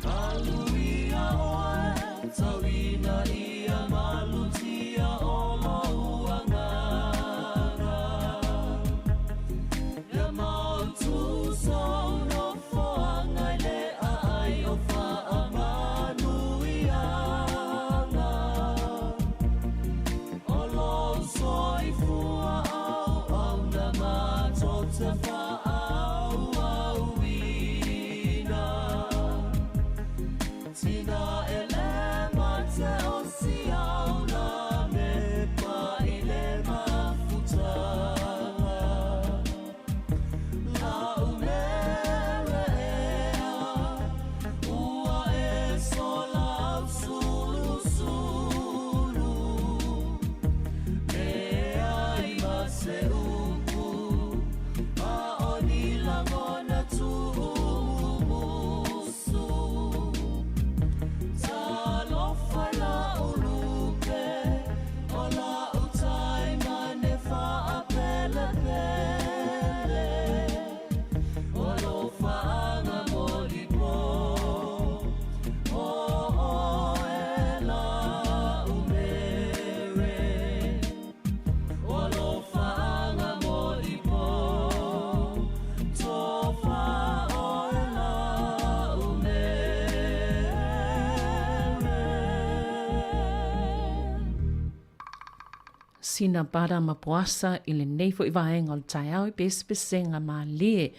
[SPEAKER 17] Alu ia ʻoe, tauina ia malutia o lou agaga. Ia mautu sou nofoaga i le aai o faamanuiaga. O lou soifua auauna matou te faaauauina. Tina e le mate o siauna me pa i le mafutaga. Lau mere ea, ua e solau sulusulu. Leai ma se upu, a o ni lagona tuumusu. Talofa lau lupe, o lau taimane faapelepele. O alofaʻaga molipo, mo ʻoe lau mere. O alofaʻaga molipo, tofa ʻoe lau mere.
[SPEAKER 4] Sina Bara ma Poasa i lenei foi vaega o le taeao i pesepesega malie.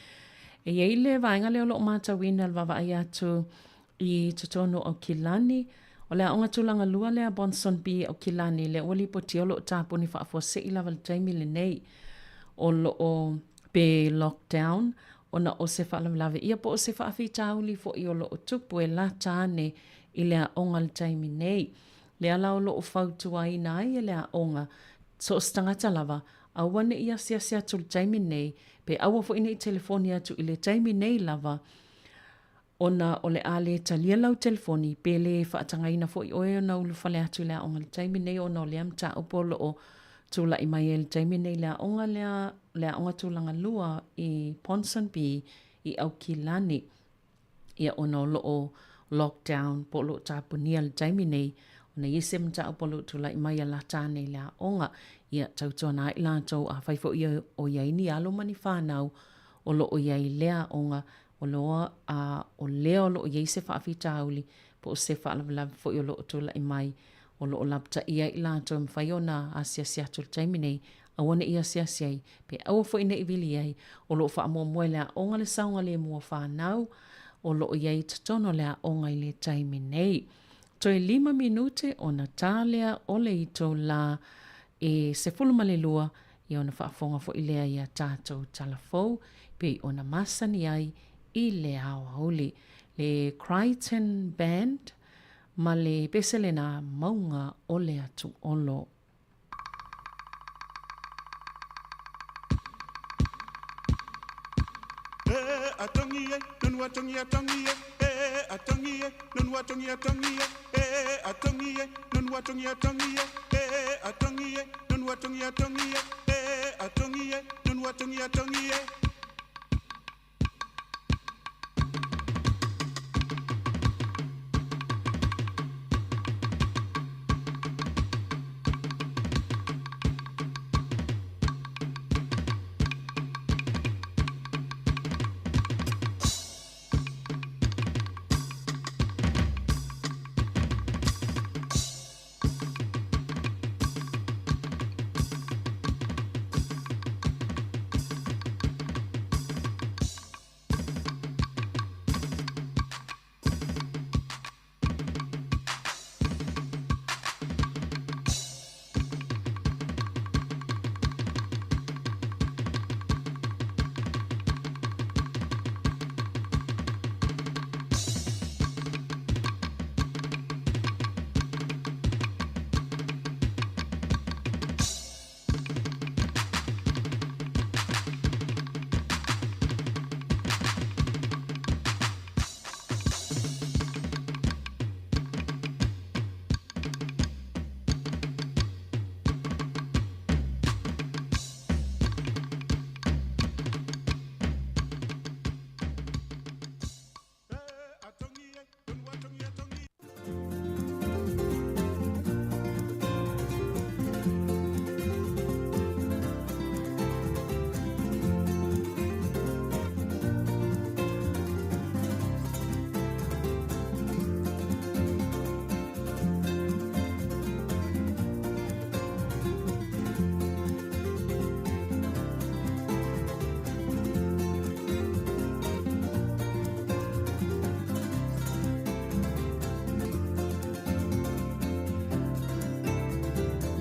[SPEAKER 4] E i ai le vaega lea o lo o matauina le vaavaai atu i totonu o Aukilani, o le aoga tulaga lua lea Ponsonby Aukilani lea ua lipotia o lo o tapuni faafuasei lava i le taimi lenei o lo o pe lockdown ona o se faalavelave ia po o se faafitauli foi o lo o tupu e lata ane i le aoga i le taimi nei. Lea la o lo o fautuaina ai e le aoga, so o se tagata lava, aua ne i asiasi atu i le taimi nei, pe aua foi ne i telefoni atu i le taimi nei lava, ona o le a le talia lau telefoni, pe le faatagaina foi oe ona ulufale atu i le aoga i le taimi nei ona o lea mataupu o lo o tulai mai ai i le taimi nei i le aoga lea, le aoga tulaga lua i Ponsonby i Aukilani. Ia ona o lo o lockdown po o lo o tapunia i le taimi nei Ona i ai se mataupu o lo o tulai mai a lata ane i le aoga, ia tautuana ai latou afai foi o i ai ni alo ma ni fanau o lo o i ai i lea aoga, o loa a o lea o lo o i ai se faafitauli po o se faalavelave foi o lo o tulai mai o lo o lapataia ai latou e mafai ona asiasi atu i le taimi nei, aua ne i asiasi ai, pe aua foi ne i vili ai, o lo o faamuamua e le aoga le saogalemu o fanau o lo o i ai i totonu o le aoga i le taimi nei. Toe 5 minute ona tā lea o le itulā e 12, ia ona faafofoga foi lea i a tatou tala fou pei ona masani ai i le aoauli. Le Crichton Band ma le pese lena mauga o le atuolo.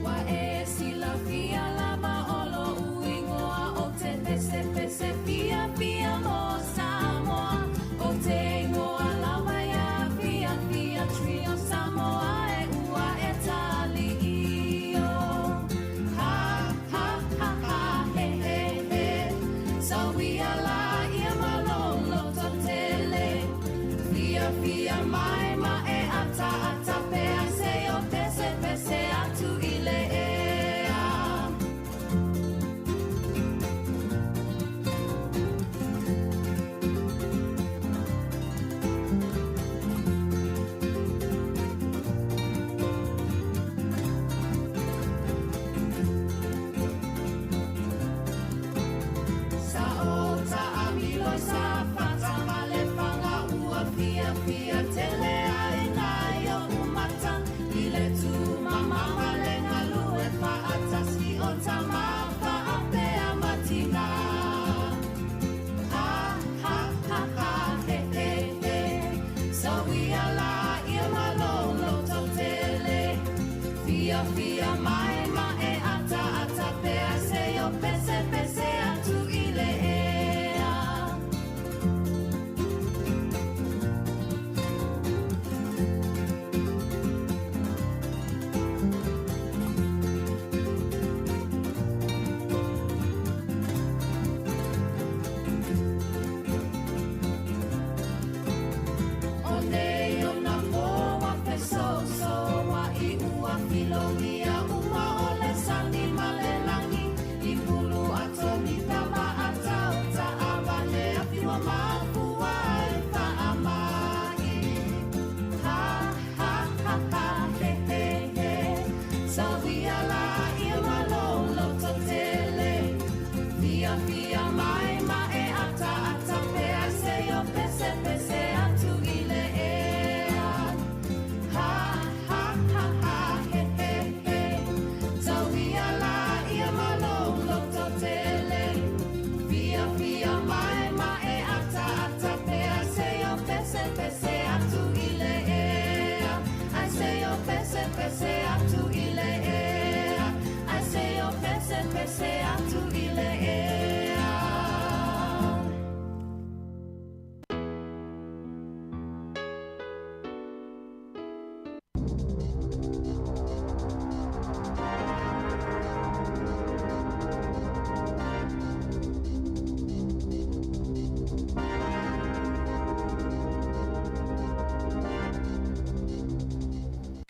[SPEAKER 17] Ua e silafia lava o loʻu igoa ʻo te Pesepese Fiafia mo Samoa. ʻO te igoa lava ia Fiafia Tree of Samoa e ua e taliʻio. Ha, ha, ha, ha, he, he, he. Sauia la ia ma lou loto tele. Fiafia mai ma e ataata pea se o pesepese atu i le ea. Sa ota a milo sa fata ma le fanga ua fiafia tele ai nai oʻu mata i le tūmamama le galue faatasi o tama faapea ma tina. Ha, ha, ha, ha, he, he, he. Sauia la ia ma lou loto tele. Fiafia mai ma e ataata pea se o pesepese atu i le ea. O nei ona pō ua fesoasoaʻi ua filogia uma.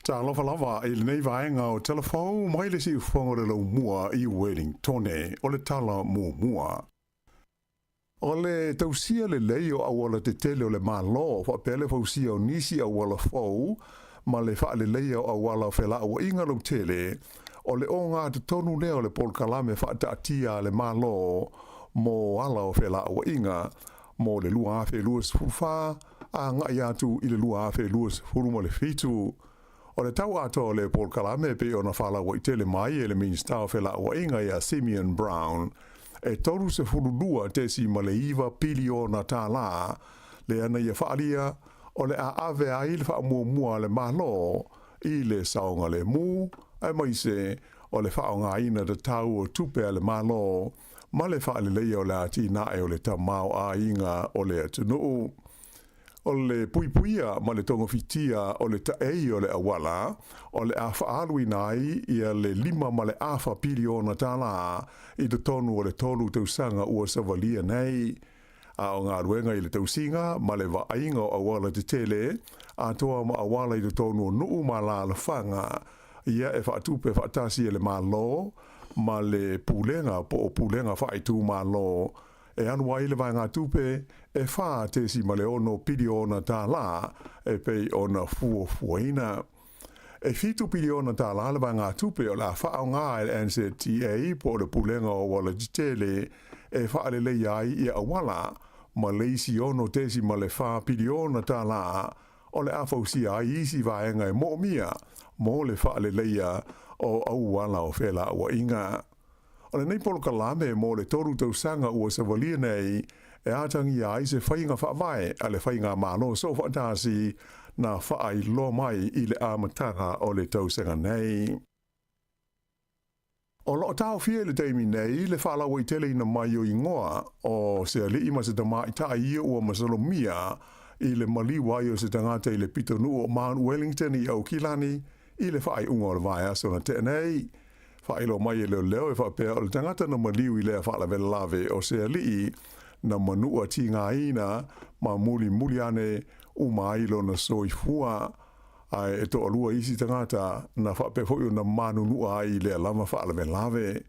[SPEAKER 11] Talofa lava i lenei vaega o Tala Fou mai le siufofoga o le Laumua i Wellingtone, o le tala muamua. O le tausia lelei o auala tetele o le Malo, faapea le fausia o nisi auala fou ma le faaleleia o auala o felauaiga lautele, o le ogatotonu lea o le polokalame faataatia a le Malo mo ala o felauaiga mo le 2024 agai atu i le 2027. O le tau atoa o lea polokalame e pei ona faalauaitele mai e le Minisita o Felauaiga ia Simeon Brown, e $32.9 piliona tālā, lea na ia faaalia o le a ave ai le faamuamua a le Malo i le saogalemu, aemaise o le faaaogaina tatau o tupe a le Malo ma le faaleleia o le atinae o le tamaoaiga o le atunuu. O le puipuia ma le togafitia o le taei o le auala, o le a faaaluina ai ia le $5.5 piliona tālā i totonu o le 3 tausaga ua savalia nei. A o galuega i le tausiga ma le vaaiga o auala tetele, atoa ma auala i totonu o nuu ma alaalafaga, ia e faatupe faatasi e le Malo ma le Pulega po o Pulega Faaitumalo e alu ai le vaegatupe e $4.6 piliona tālā e pei ona fuafuaina. E $7 piliona tālā le vaegatupe o le a faaaoga e le NZTA po o le Pulega o Auala Tetele e faaleleia ai ia auala, ma le isi $6.4 piliona tālā o le a fausia ai isi vaega e moomia mo le faaleleia o auala o felauaiga. O lenei polokalame mo le 3 tausaga ua savalia nei e atagia ai se faiga faavae a le Faigamalo Soofaatasi na faailoa mai i le amataga o le tausaga nei. O loo taofia i le taimi nei le faalauaiteleina mai o igoa o se alii ma se tamaitai ia ua masalomia i le maliu ai o se tagata i le pitonuu o Mount Wellington i Aukilani i le faaiuga o le vaiaso na tea nei. Faailoa mai e leoleo e faapea o le tagata na maliu i lea faalavelave o se alii na manua tigaina ma mulimuli ane uma ai lona soifua. Ae e toalua isi tagata na faapea foi ona manunua ai i lea lava faalavelave.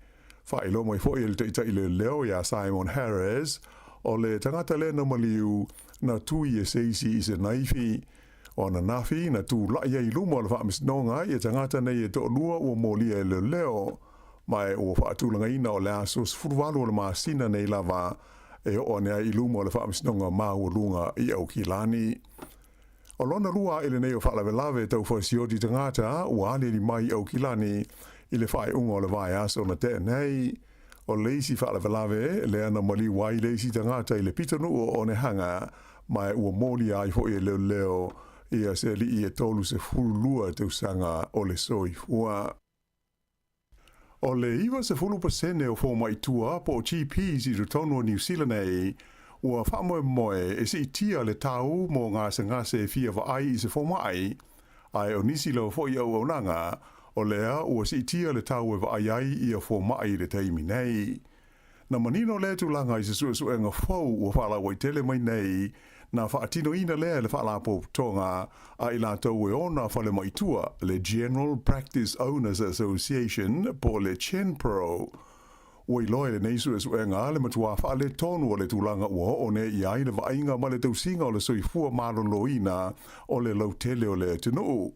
[SPEAKER 11] Faailoa mai foi e le taitai leoleo ia Simon Harris, o le tagata lea na maliu na tui e se isi i se naifi. O ananafi na tulai ai i luma o le faamasinoga ia tagata nei e toalua ua molia e leoleo, ma e ua faatulagaina o le aso 18 o le masina nei lava e oo ane ai i luma o le faamasinoga maualuga i Aukilani. O lona lua ae lenei o faalavelave tau fasioti tagata ua aliali mai i Aukilani i le faaiuga o le vaiaso na tea nei. O le isi faalavelave lea na maliu ai le isi tagata i le pitonuu o Onehanga, ma e ua molia ai foi e leoleo ia se alii e 32 tausaga o le soifua. O le 90% o fomai tua po o GPs i totonu o Niu Sila nei, ua faamoemoe e siitia le tau mo gasegase e fia vaai i se fomai, ae o nisi lava foi auaunaga, o lea ua siitia le tau e vaai ai ia fomai i le taimi nei. Na manino lea tulaga i se suesuega fou ua faalauaitele mai nei, na faatinoina lea e le Faalapotopotoga a i latou e ona falemai tua, le General Practice Owners Association po o le GenPro. Ua iloa e lenei suesuega le matuā faaletonu o le tulaga ua oo nei i ai le vaaiga ma le tausiga o le soifua maloloina o le lautele o le atunuu.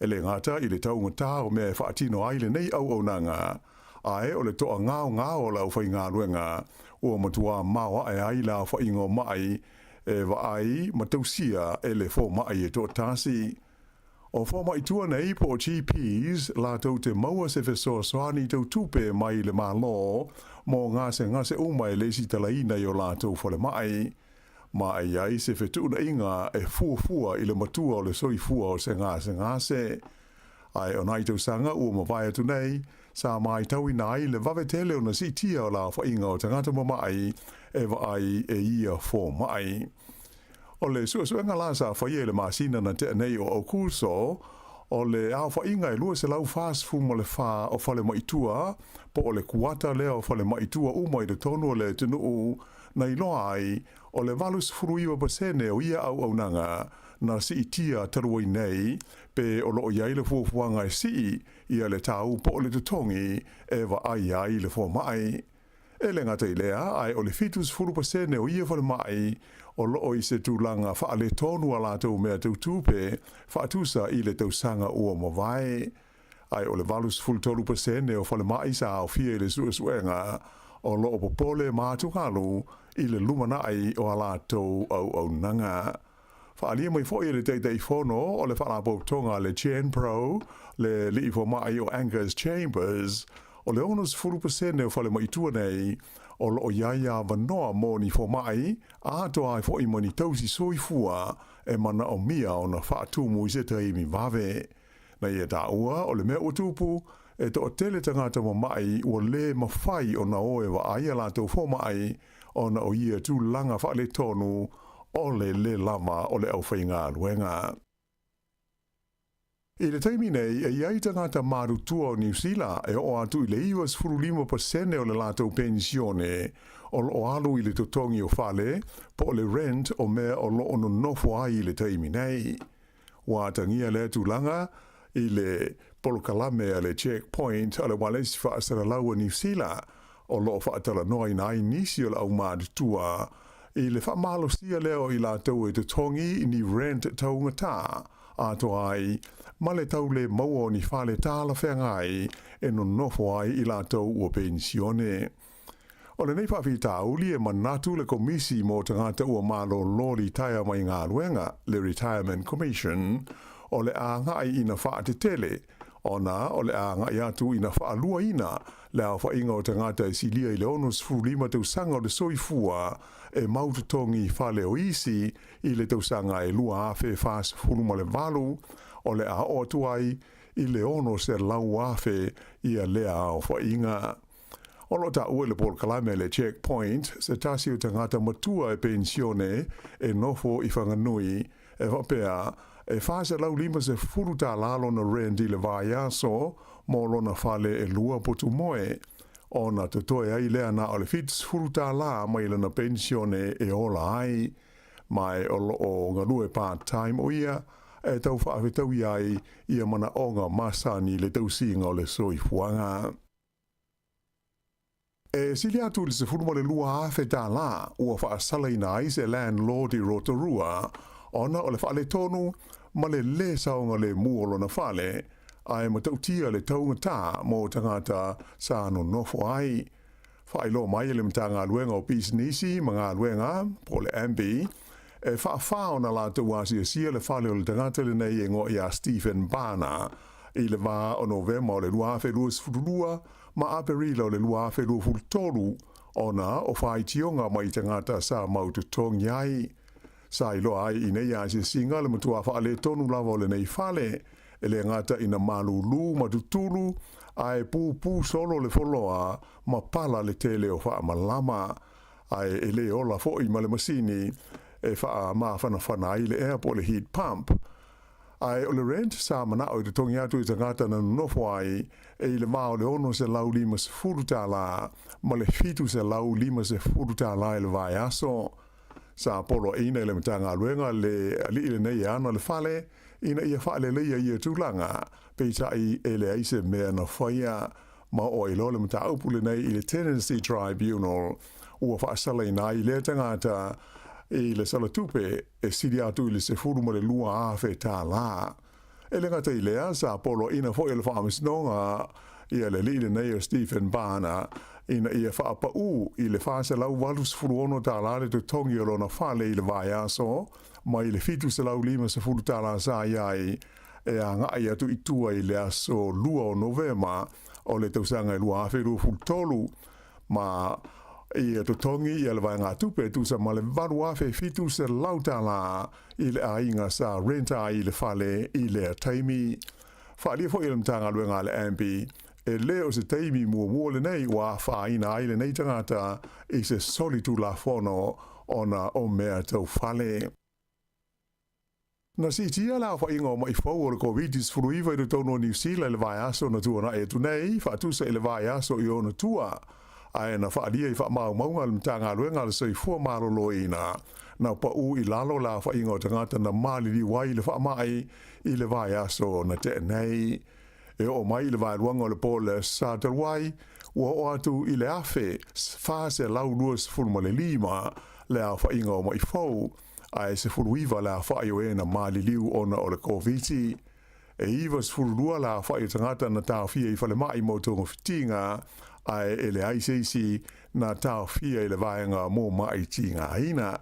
[SPEAKER 11] E le gata i le taugatā o mea e faatino ai lenei auaunaga, ae o le toagaogao o le aufaigaluega ua matuā maoae ai le aofaiga o maʻi e vaai ma tausia e le fomai e toatasi. O fomai tua nei po o GPs latou te maua se fesoasoani tau tupe mai le Malo mo gasegase uma e lesitalaina i o latou falemai. Ma e i ai se fetuunaiga e fuafua i le matua o le soifua o se gasegase. Ae o nai tausaga ua mavae atu nei, sa matauina ai le vave tele ona siitia o le aofaiga o tagata mamaʻi e vaai e ia fomai. O le suesuega la sa faia i le masina na tea nei o Aukuso, o le aofaiga e 244 o falemai tua, po o le kuata lea o falemai tua uma i totonu o le atunuu, na iloa ai, o le 89% o ia auaunaga. na siitia talu ai nei, pe o loo i ai le fuafuaga e sii ia le tau po o le totogi e vaai ai le fomai. E le gata i lea, ae o le 70% o ia falemai o loo i se tulaga faaletonu a latou mea tau tupe faatusa i le tausaga ua mavae. Ae o le 83% o falemai sa aofia i le suesuega o loo popole ma atugalu i le lumanai o a latou auaunaga. Faaalia mai foi e le Taitaifono o le Faalapotopotoga a le GenPro, le alii fomai o Angus Chambers, o le 60% o falemai tua nei o loo i ai avanoa mo ni fomai atoa ai foi ma ni tausi soifua e manaomia ona faatumu i se taimi vave. Na ia taua o le mea ua tupu, e toatele tagata mama'i ua lē mafai ona o e vaai a latou fomai ona o ia tulaga faaletonu o le lē lava o le aufaigaluega. I le taimi nei, e i ai tagata matutua o Niu Sila e oo atu i le 95% o le latou penisione o loo alu i le totogi o fale po o le rent o mea o loo nonofo ai i le taimi nei. Ua atagia lea tulaga i le polokalame a le Checkpoint a le Ualesi Faasalalau a Niu Sila o loo faatalanoaina ai nisi o le aumatutua i le faamalosia lea o i latou e totogi ni rent taugatā atoa ai ma le tau le maua o ni fale talafeagai e nonofo ai i latou ua penisione. O lenei faafitauli e manatu le Komisi mo Tagata ua Malōlō Litaea mai Galuega, le Retirement Commission, o le a agai ina faatetele, ona o le a agai atu ina faaluaina le aofaiga o tagata e silia i le 65 tausaga o le soifua e mau totogi i fale o isi i le tausaga e 2048, o le a oo atu ai i le 600,000 ia lea aofaiga. O loo taua i le polokalame le Checkpoint se tasi o tagata matua e penisione e nofo i Whanganui e faapea e $450 lona rent i le vaiaso mo lona fale e lua potu moe, ona totoe ai lea na o le $70 mai lana penisione e ola ai. Ma e o loo galue part-time o ia e tau faafetaui ai ia manaoga masani i le tausiga o le soifuaga. E sili atu i le $12,000 ua faasalaina ai se landlord i Rotorua ona o le faaletonu ma le lē saogalemu o lona fale, ae matautia le taugatā mo tagata sa nonofo ai. Faailoa mai e le Matagaluega o Pisinisi ma Galuega, po o le MB, e faafā ona latou asiasia le fale o le tagata lenei e igoa ia Stephen Bana i le va o Novema o le 2022 ma Aperila o le 2023 ona o faitioga mai tagata sa mau totogi ai. Sa iloa ai i nei asiasiga le matua faaletonu lava o lenei fale, e le gata ina malūlū ma tutulu, ae pupū solo le foloa ma pala le tele o faamalama, ae e lē ola foi ma le masini e faamafanafana ai le ea po o le heat pump. Ae o le rent sa manao e totogi atu i tagata na nonofo ai e i le va o le $650 ma le $750 i le vaiaso. Sa poloaiina e le Matagaluega le alii lenei e ana le fale ina ia faaleleia ia tulaga, peitai e leai se mea na faia. Ma oo ai loa le mataupu lenei i le Tenancy Tribunal, ua faasalaina ai lea tagata i le salatupe e sili atu i le $12,000. E le gata i lea, sa poloaiina foi e le Faamasinoga ia le alii lenei o Stephen Bana ina ia faapaū i le $486 le totogi o lona fale i le vaiaso mai le $750 sa i ai e agai atu i tua i le aso 2 o Novema o le tausaga e 2023 ma ia totogi ia le vaegatupe e tusa ma le $8,700 i le aiga sa rent ai i le fale i lea taimi. Faaalia foi e le Matagaluega a le MB, e lē o se taimi muamua lenei ua afaina ai lenei tagata i se solitulafono ona o mea tau fale. Na siitia le aofaiga o ma'i fou o le Koviti-19 i totonu o Niu Sila i le vaiaso na tuanai atu nei, faatusa i le vaiaso i ona tua, ae na faaalia i faamaumauga a le Matagaluega a le Soifua Maloloina. na paʻū i lalo le aofaiga o tagata na maliliu ai i le faamai i le vaiaso na tea nei. E oo mai i le vaeluaga o le po o le Aso Sa talu ai, ua oo atu i le 1425 le aofaiga o maʻi fou, ae 19 le aofai o e na maliliu ona o le Koviti. E 92 le aofai o tagata na taofia i falemai mo togafitiga, ae e leai se isi na taofia i le vaega mo maʻi tigaina.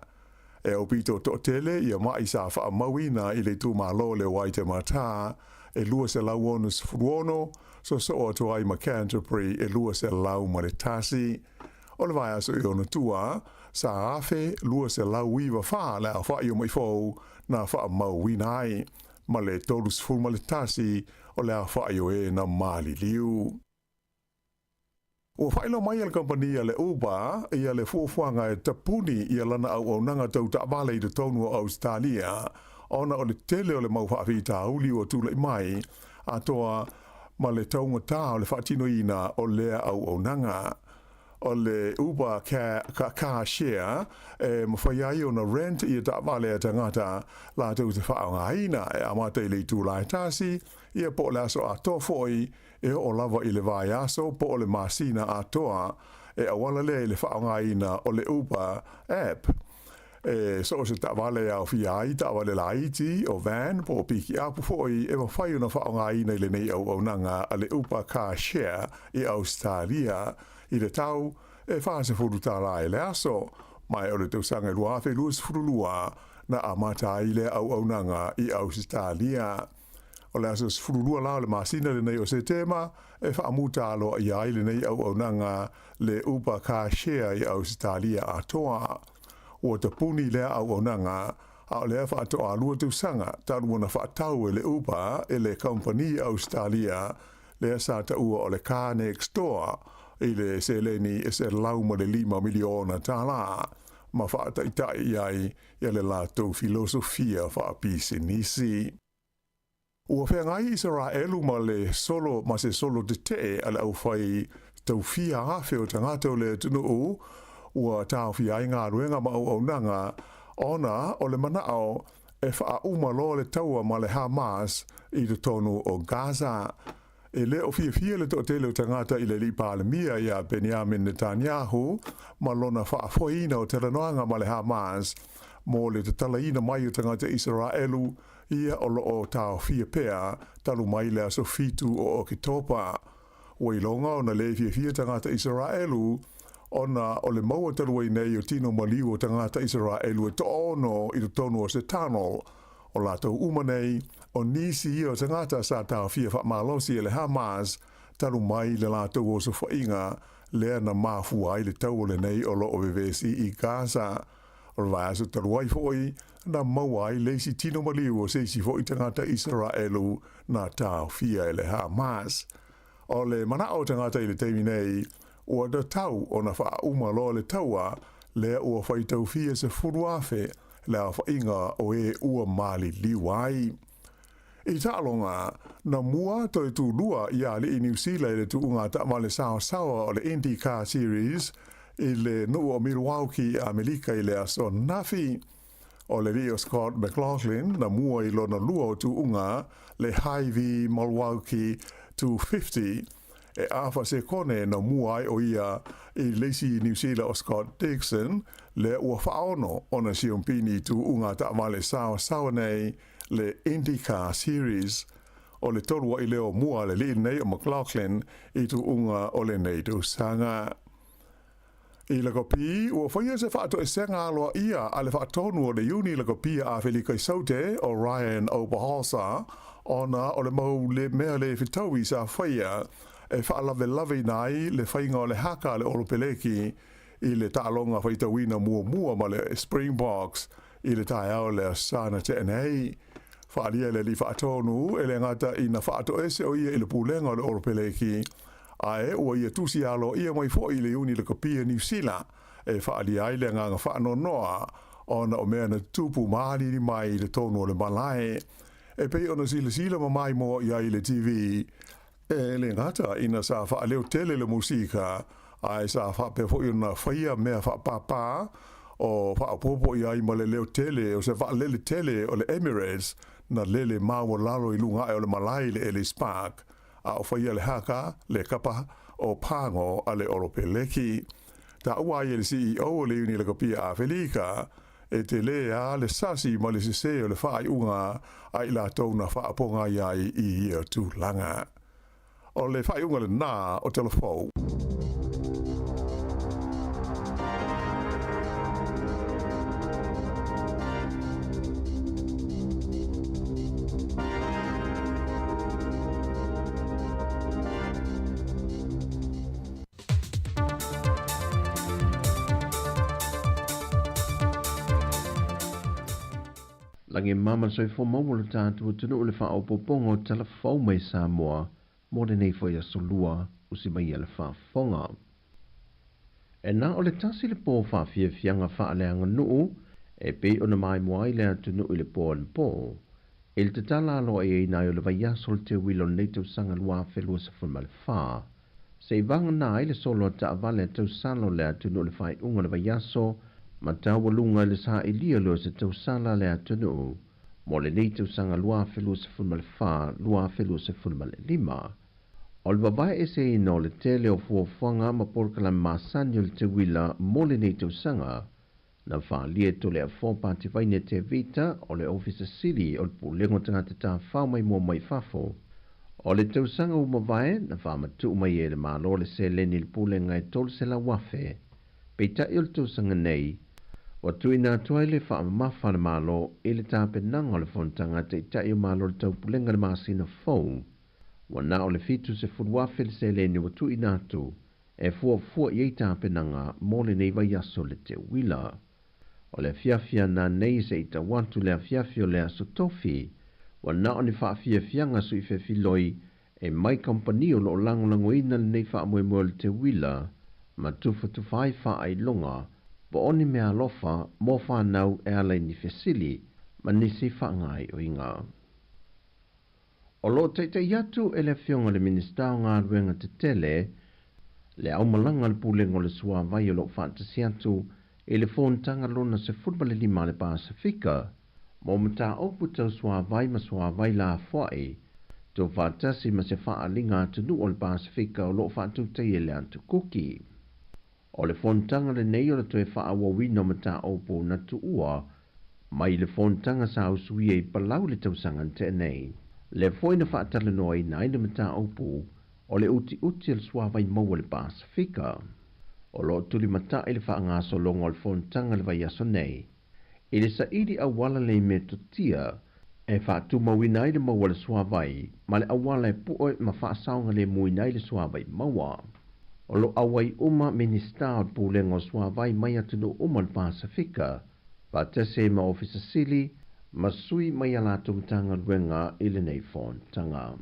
[SPEAKER 11] E aupito toatele ia maʻi sa faamauina i le itumalo le Waitematā e 266, soosoo atu ai ma Canterbury e 201. O le vaiaso i ona tua, sa 1294 le aofai o maʻi fou na faamauina ai, ma le 31 o le aofai o e na maliliu. Ua faailoa mai e le kamupani a le Uber ia le fuafuaga e tapuni ia lana auaunaga tau taavale i totonu o Ausetalia ona o le tele o le mau faafitauli ua tulai mai atoa ma le taugatā o le faatinoina o lea auaunaga. O le Uber Car Share e mafai ai ona rent ia taavale a tagata latou te faaaogaina e amata i le itula e tasi ia po o le aso atoa foi e oo lava i le vaiaso po o le masina atoa e auala lea i le faaaogaina o le Uber app. E so o se taavale e aofia ai taavale laiti, o van po o pikiapu foi e mafai ona faaaogaina i lenei auaunaga a le Uber Car Share i Ausetalia i le tau e $40 i le aso, ma e o le tausaga e 2022 na amata ai lea auaunaga i Ausetalia. O le aso 12 la o le masina lenei o Setema e faamuta aloaia ai lenei auaunaga le Uber Car Share i Ausetalia atoa. Ua tapuni lea auaunaga, a o lea faatoa 2 tausaga talu ona faatau e le Uber i le kamupani Ausetalia lea sa taua o le Car Next Door i le seleni e $105 miliona ma faataitai i ai ia le latou filosofia faapisinisi. Ua feagai Isaraelu ma le solo ma se solo tetee a le aufai taufia afe o tagata o le atunuu ua taofia ai galuega ma auaunaga ona o le manao e faauma loa le taua ma le Hamas i totonu o Gaza. E le o fiafia le toatele o tagata i le alii Palemia ia Benjamin Netanyahu ma lona faafoeina o talanoaga ma le Hamas mo le tatalaina mai o tagata Isaraelu ia o loo taofia pea talu mai le aso 7 o Oketopa. Ua iloga ona le fiafia tagata Isaraelu ona o le maua talu ai nei o tino maliu o tagata Isaraelu e 6 i totonu o se tunnel. O latou uma nei, o nisi ia o tagata sa taofia faamalosi e le Hamas talu mai le latou osofaiga lea na mafua ai le taua lenei o loo vevesi i Gaza. O le vaiaso talu ai foi na maua ai le isi tino maliu o se isi foi tagata Isaraelu na taofia e le Hamas. O le manao o tagata i le taimi nei, ua tatau ona faauma loa le taua lea ua faitaufia 10,000 le aofaiga o e ua maliliu ai. I taaloga, na mua toe tulua ia alii Niu Sila i le tuuga taavale saosaoa o le IndyCar Series i le nuu o Milwaukee i Amelika i le aso ananafi. O le alii o Scott McLaughlin na mua i lona lua o tuuga le Hy-Vee Milwaukee 250 e afa sekone na mua ai o ia i le isi Niu Sila o Scott Dixon lea ua faaono ona siompini i tuuga taavale saosaoa nei le IndyCar Series. O le tolu ai lea o mua le alii nei o McLaughlin i tuuga o lenei tausaga. I lakapi, ua faia se faatoesega aloaia a le faatonu o le Iuni Lakapi a Afelika i Saute o Ryan Oberholser ona o le mau le mea le fetaui sa faia e faalavelave ai le faiga o le haka a le Olopeleki i le taaloga faitauina muamua ma le Springboks i le taeao le Aso Sa na tea nei. Faaalia e le alii faatonu e le gata ina faatoese o ia i le pulega o le Olopeleki, ae ua ia tusi aloaia mai foi i le Iuni Lakapi a Niu Sila e faaalia ai le agaga faanoanoa ona o mea na tutupu ma aliali mai i totonu o le malae. E pei ona silasila ma maimoa i ai i le TV, e le gata ina sa faaleo tele le musika, ae sa faapea foi ona faia mea faapāpā. O faaopoopo i ai ma le leotele o se vaalele tele o le Emirates na lele maualalo i luga ae o le malae i le Ellis Park, a o faia le haka, le kapa o pago a le Olopeleki. Taua ai e le CEO o le Iuni Lakapia Afelika, e telē lava le sasi ma le sesē o le faaiuga a i latou na faapogai ai i ia tulaga. O le faaiuga lenā o Tala Fou.
[SPEAKER 9] Lagi e mama le soifua maua o le tatou atunuu i le faaopoopoga o tala fou mai Samoa mo lenei foi aso lua usi mai ia le faafofoga. E na o le tasi le pō faafiafiaga faaleaganuu e pei ona maimoa ai le atunuu i le pō anapo, i le tatala aloaia ai o le vaiaso o le teuila o lenei tausaga 2024, se'i vagana ai le solo a taavale a tausala o le atunuu i le faaiuga o le vaiaso ma taualuga i le sailia lea o se tausala a le atunuu mo lenei tausaga 2024 2025. O le vavae eseina o le tele o fuafuaga ma polokalame masani o le teuila mo lenei tausaga na faaalia e Toleafoa Pativaine Tevita o le Ofisa Sili o le Pulega o Tagata Tafao mai mua mai fafo. O le tausaga ua mavae na faamatuu mai e le Malo le seleni i le Pulega e 300,000. Peitai o le tausaga nei, ua tuuina atu ai le faamamafa a le Malo i le tapenaga o le Fonotaga a Taitai o Malo o le Taupulega i le masina fou. Ua na o le 70,000 le seleni ua tuuina atu e fuafua i ai tapenaga mo lenei vaiaso le teuila. O le afiafi ana nei se i tau atu le afiafi o le Aso Tofi, ua na o ni faafiafiaga suifefiloi e mai kamupani o lo o lagolagoina lenei faamoemoe o le teuila ma tufatufa ai faailoga po o ni meaalofa mo fanau e ala i ni fesili ma nisi faagaoioiga. O lo o taita'i atu e le Afioga i le Minisita o Galuega Tetele le aumalaga a le Pulega o le Suavai o lo o faatasi atu i le Fonotaga lona 15 a le Pasefika mo mataupu tau suavai ma suavai lafoai tuufaatasi ma se faaaliga atunuu o le Pasefika o lo o faatautaia e le Atu Kuki. O le fonotaga lenei o le toe faaauauina o mataupu na tuua mai le fonotaga sa usuia i Palau i le tausaga na tea nei. Lea foi na faatalanoaina ai le mataupu o le utiuti o le suavai maua i le Pasefika. O lo o tulimatai le faagasologa o le fonotaga i le vaiaso nei i le saili auala le metotia e faatumauina ai le maua o le suavai ma le auala e pue ma faasaogalemuina ai le suavai maua. O lo o auai uma Minisita o le Pulega o Suavai mai atunuu uma o le Pasefika, faatasi ai ma Ofisa Sili ma sui mai a latou Matagaluega i lenei fonotaga.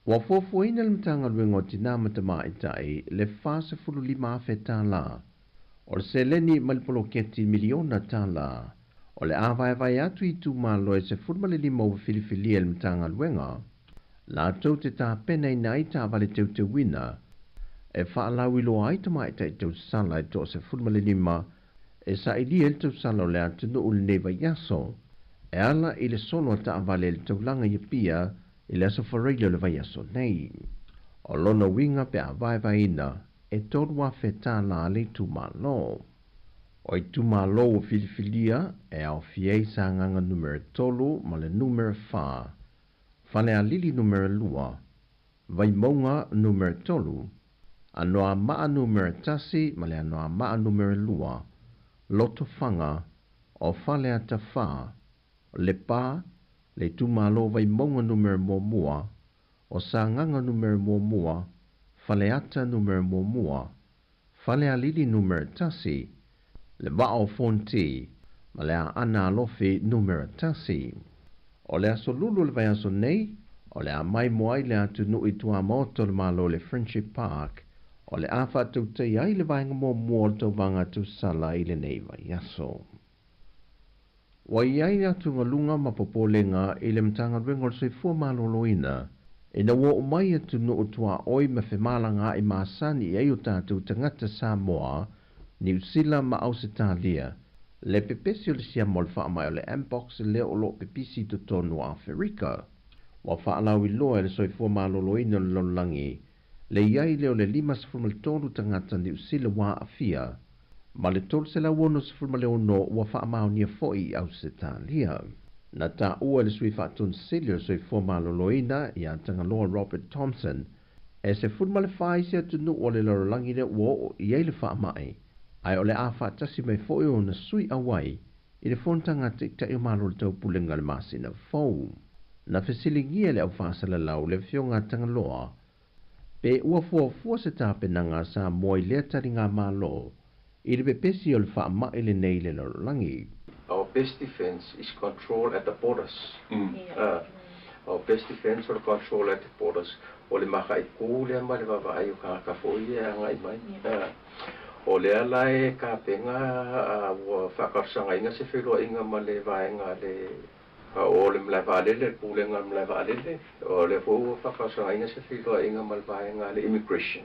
[SPEAKER 9] Ua fuafuaina le Matagaluega o Tinā ma Tamaitai le $45,000 o le seleni mai le poloketi miliona tala o le a vaevae atu i itumalo e 15 ua filifilia e le Matagaluega latou te tapenaina ai taavale teuteuina e faalauiloa ai tamaitai tausala e toa-15 e sailia ai le tausala o le atunuu i lenei vaiaso e ala i le solo a taavale i le taulaga i Apia i le Aso Faraile o le vaiaso nei. O lona uiga pe a vaevaeina e $3,000 le itumalo. O itumalo ua filifilia e aofia ai Sagaga Numera 3 ma le Numera 4, Falealili Numera 2, Vaimauga Numera 3, Anoamaa Numera 1 ma le Anoamaa Numera 2, Lotofaga, o Faleata 4, Lepa, le itumalo Vaimauga Numera 1, o Sagaga Numera 1, Faleata Numera 1, Falealili Numera 1, le Vaa o Fonoti ma le Aana Alofi Numera 1. O le aso Lulu o le vaiaso nei, o le a maimoa ai le atunuu i tuamaota o le Malo i le Friendship Park, o le a faatautaia ai le vaega muamua o le tauvaga tausala i lenei vaiaso. Ua i ai atugaluga ma popolega i le Matagaluega o le Soifua Maloloina ina ua oo mai atunuu tuaoi ma femalagaai masani i ai o tatou tagata Samoa Niu Sila ma Ausetalia, le pepesi o le siama o le faamai o le Mpox lea o lo o pepisi i totonu o Aferika. Ua faalauiloa e le Soifua Maloloina o le Lalolagi le i ai lea o le 53 tagata Niu Sila ua aafia, ma le 366 ua faamaonia foi i Ausetalia. Na taua e le Sui Faatonu Sili o le Soifua Maloloina ia Tagaloa Robert Thomson, e 14 isi atunuu o le lalolagi lea ua oo i ai le faamai, ae o le a faatasi mai foi ona sui auai i le fonotaga a Taitai o Malo o le Taupulega i le masina fou. Na fesiligia e le aufaasalalau le Afioga a Tagaloa pe ua fuafua se tapenaga a Samoa i lea taligamalo i le pepesi o le faamai lenei i le lalolagi.
[SPEAKER 10] Our best defense is control at the borders. Our best defense o le control at the borders. O le makaʻikū lea ma le vaavaai o tagata foi ia e agai mai. O lea la e tapena ua faatalosagaina se feiloaiga ma le vaega a le o le malae vaalele, le pulega o le malae vaalele. O lea foi ua faatalosagaina se feiloaiga ma le vaega a le immigration.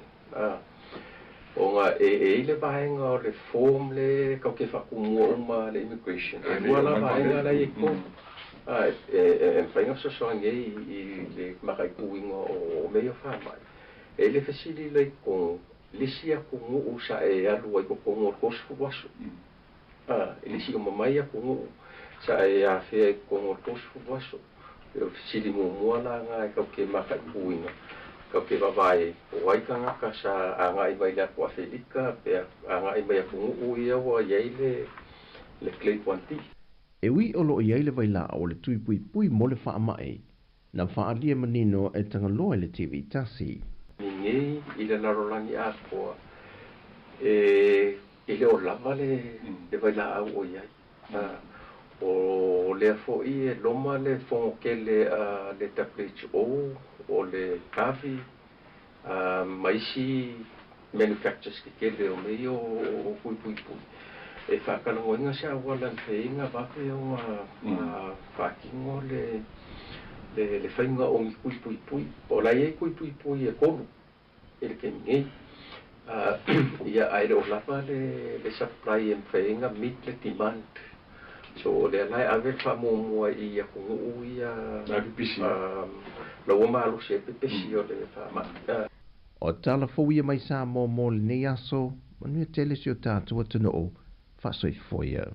[SPEAKER 10] Ona e i ai le vaega o le form le tatou te faatumua uma le immigration. E lua la vaega la e i ai i totonu. E mafai ona fesoasoani ai i le mataituina o mea ia o faamai. E i ai le fesili la i totonu, le isi atunuu sa e alu ai i totonu o le 30 aso. I le isi uma mai atunuu sa e afea i totonu o le 30 aso. O le fesili muamua la lena e tatou te mataituina, tatou te vaavaai ai, po o ai tagata sa agai mai le atu Afelika pe agai mai atunuu ia ua i ai le Clade 1D.
[SPEAKER 9] E ui o lo o i ai le vailaau o le tui puipui mo le faamai, na faaalia manino e Tagaloa i le TV tasi.
[SPEAKER 10] Nei i le lalolagi atoa, e le o lava le vailaau o i ai. O lea foi e loma le fono tele a le WHO, o le Gavi, ma isi manufacturers tetele o mea ia o tui puipui, e faatalanoaina se auala e mafai ai ona vave ona faatino le faiga o ni tui puipui. O la e i ai tui puipui e tolu i le taimi nei, ia ae le o lava le supply e mafai ai ona meet le demand. So o lea la e ave le faamuamua i atunuu ia la ua malosi ai pepesi o le faamai.
[SPEAKER 9] O tala fou ia mai Samoa mo lenei aso, manuia tele si o tatou atunuu, faasoifua ia.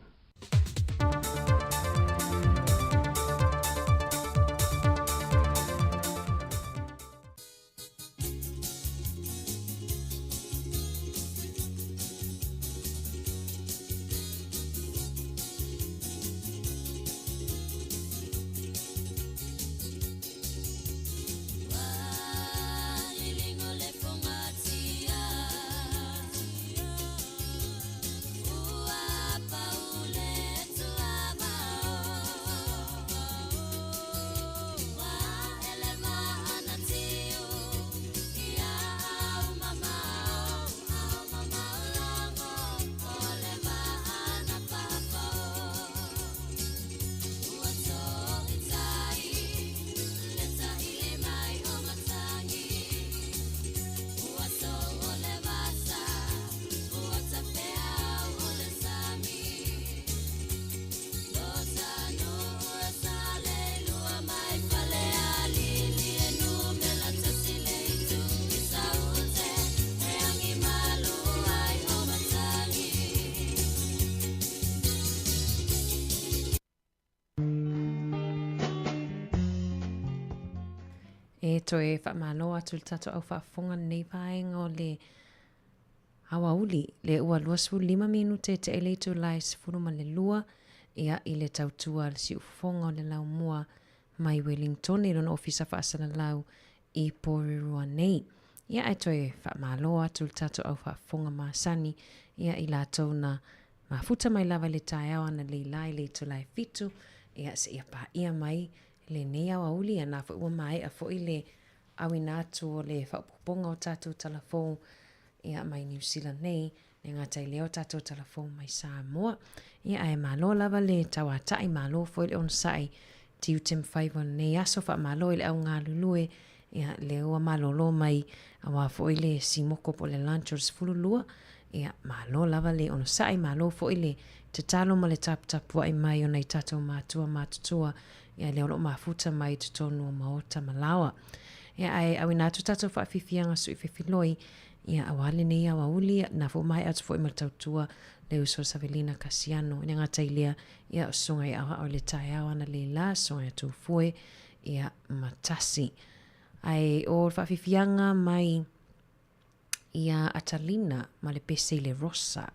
[SPEAKER 4] E toe faamalo atu i le tatou au faafofoga lenei vaega o le aoauli le ua 25 minute te ele itula e 12 ia i le tautua a le siufofoga o le laumua mai Wellingtone i lona ofisa faasalalau i Porirua nei. Ia ae toe faamalo atu i le tatou au faafofoga masani ia i latou na mafuta mai lava i le taeao analeila i le itula e 7 ia seia paia mai lenei aoauli ia na foi ua maea foi le auina atu o le faaopoopoga o tatou talafou ia mai Niu Sila nei, le gata i lea o tatou talafou mai Samoa. Ia ae malo lava le tauata'i, malo foi le onosai tiute ma faiva o lenei aso, faamalo i le au galulue, ia lea ua malolo mai aua foi le simoko po o le lunch o le 12, Ia, malo lava le onosai, malo foi le tatalo ma le taputapuai mai o nai tatou matua matutua, ia lea o lo o mafuta mai i totonu o maota ma laoa. Ia, ae auina atu tatou faafiafiaga sui fefiloi, ia, aua lenei aoauli, na foi maea atu foi ma le tautua le uso Savelina Kasiano. E le gata i lea, ia, o susuga i aoao i le taeao analeila, susuga ia Tufue, ia, ma Tasi. Ae o le faafiafiaga mai ia Atalina ma le pese i le Rosa.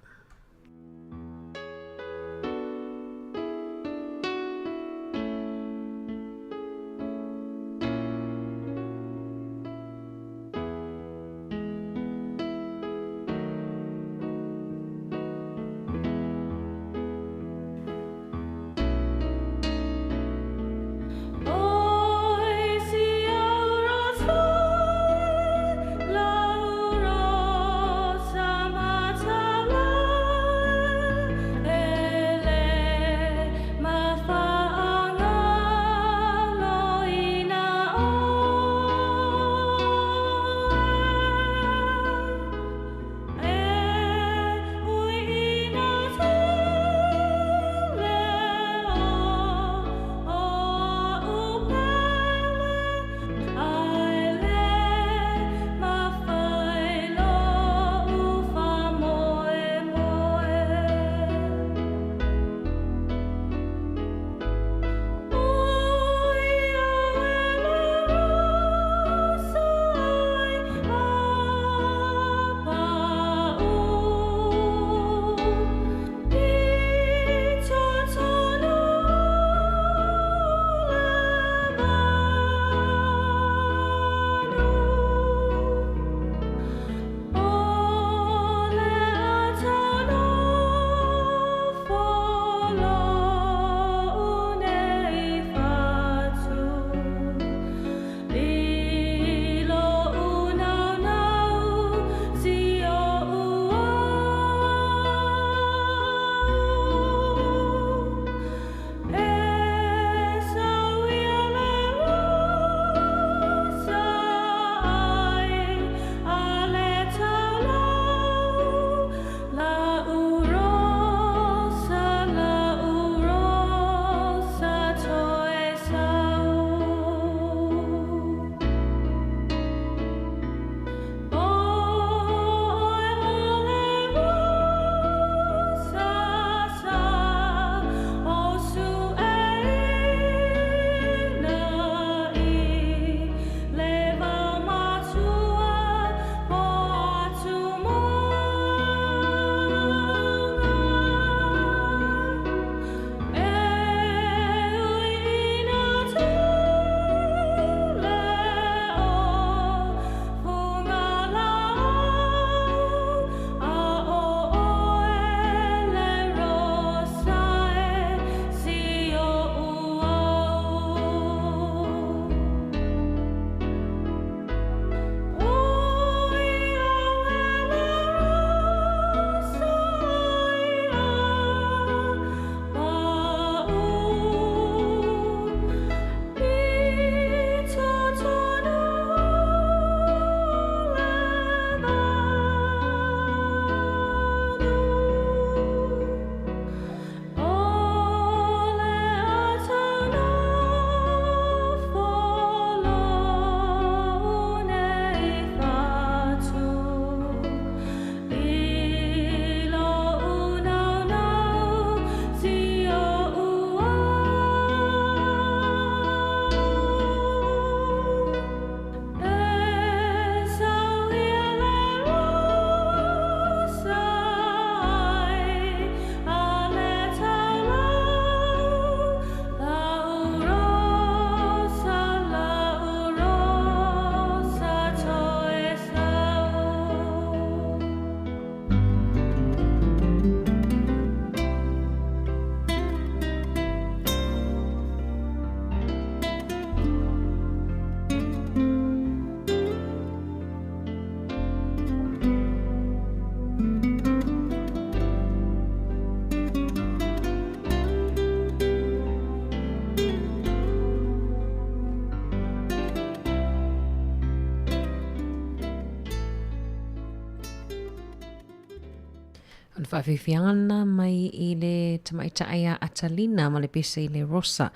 [SPEAKER 4] O le faafiafiaga lena mai i le tamaitai a Atalina ma le pese i le Rosa.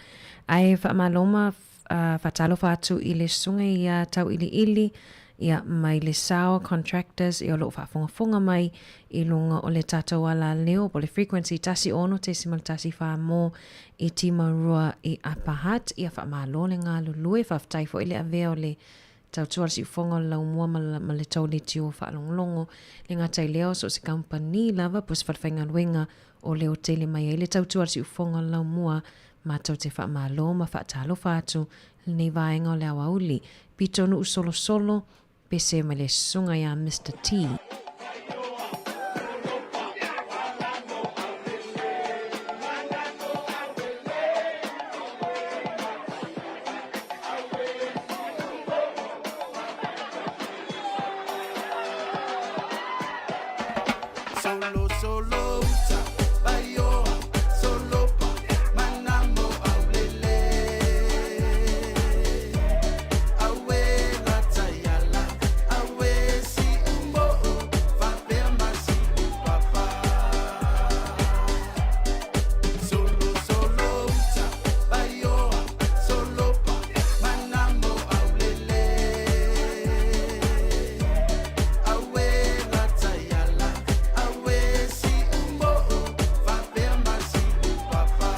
[SPEAKER 4] Ae faamalo ma faatalofa atu i le susuga ia Tauiliili ia mai le Sour Contractors ia o lo o faafogafoga mai i luga o le tatou alaleo po o le frequency 16.14 mo i Timaurua i Upper Hutt. Ia faamalo le galulue, faafetai foi le avea o le tautua le siufofoga o le laumua ma le tou leitio faalogologo. Le gata i lea o so o se kamupani lava po o se falefaigaluega o leo tele mai ai le tautua le siufofoga o le laumua matou te faamalo ma faatalofa atu lenei vaega o le aoauli. Pitonuu solosolo, pese mai le susuga ia Mister T.
[SPEAKER 18] Solo, solo, uta, vaioa, solo pa, manamo aulele. Aue lataiala, aue si umo'o, fapea masi upapa. Solo, solo, uta, vaioa, solo pa, manamo aulele. Aue lataiala, aue si umo'o, fapea masi upapa.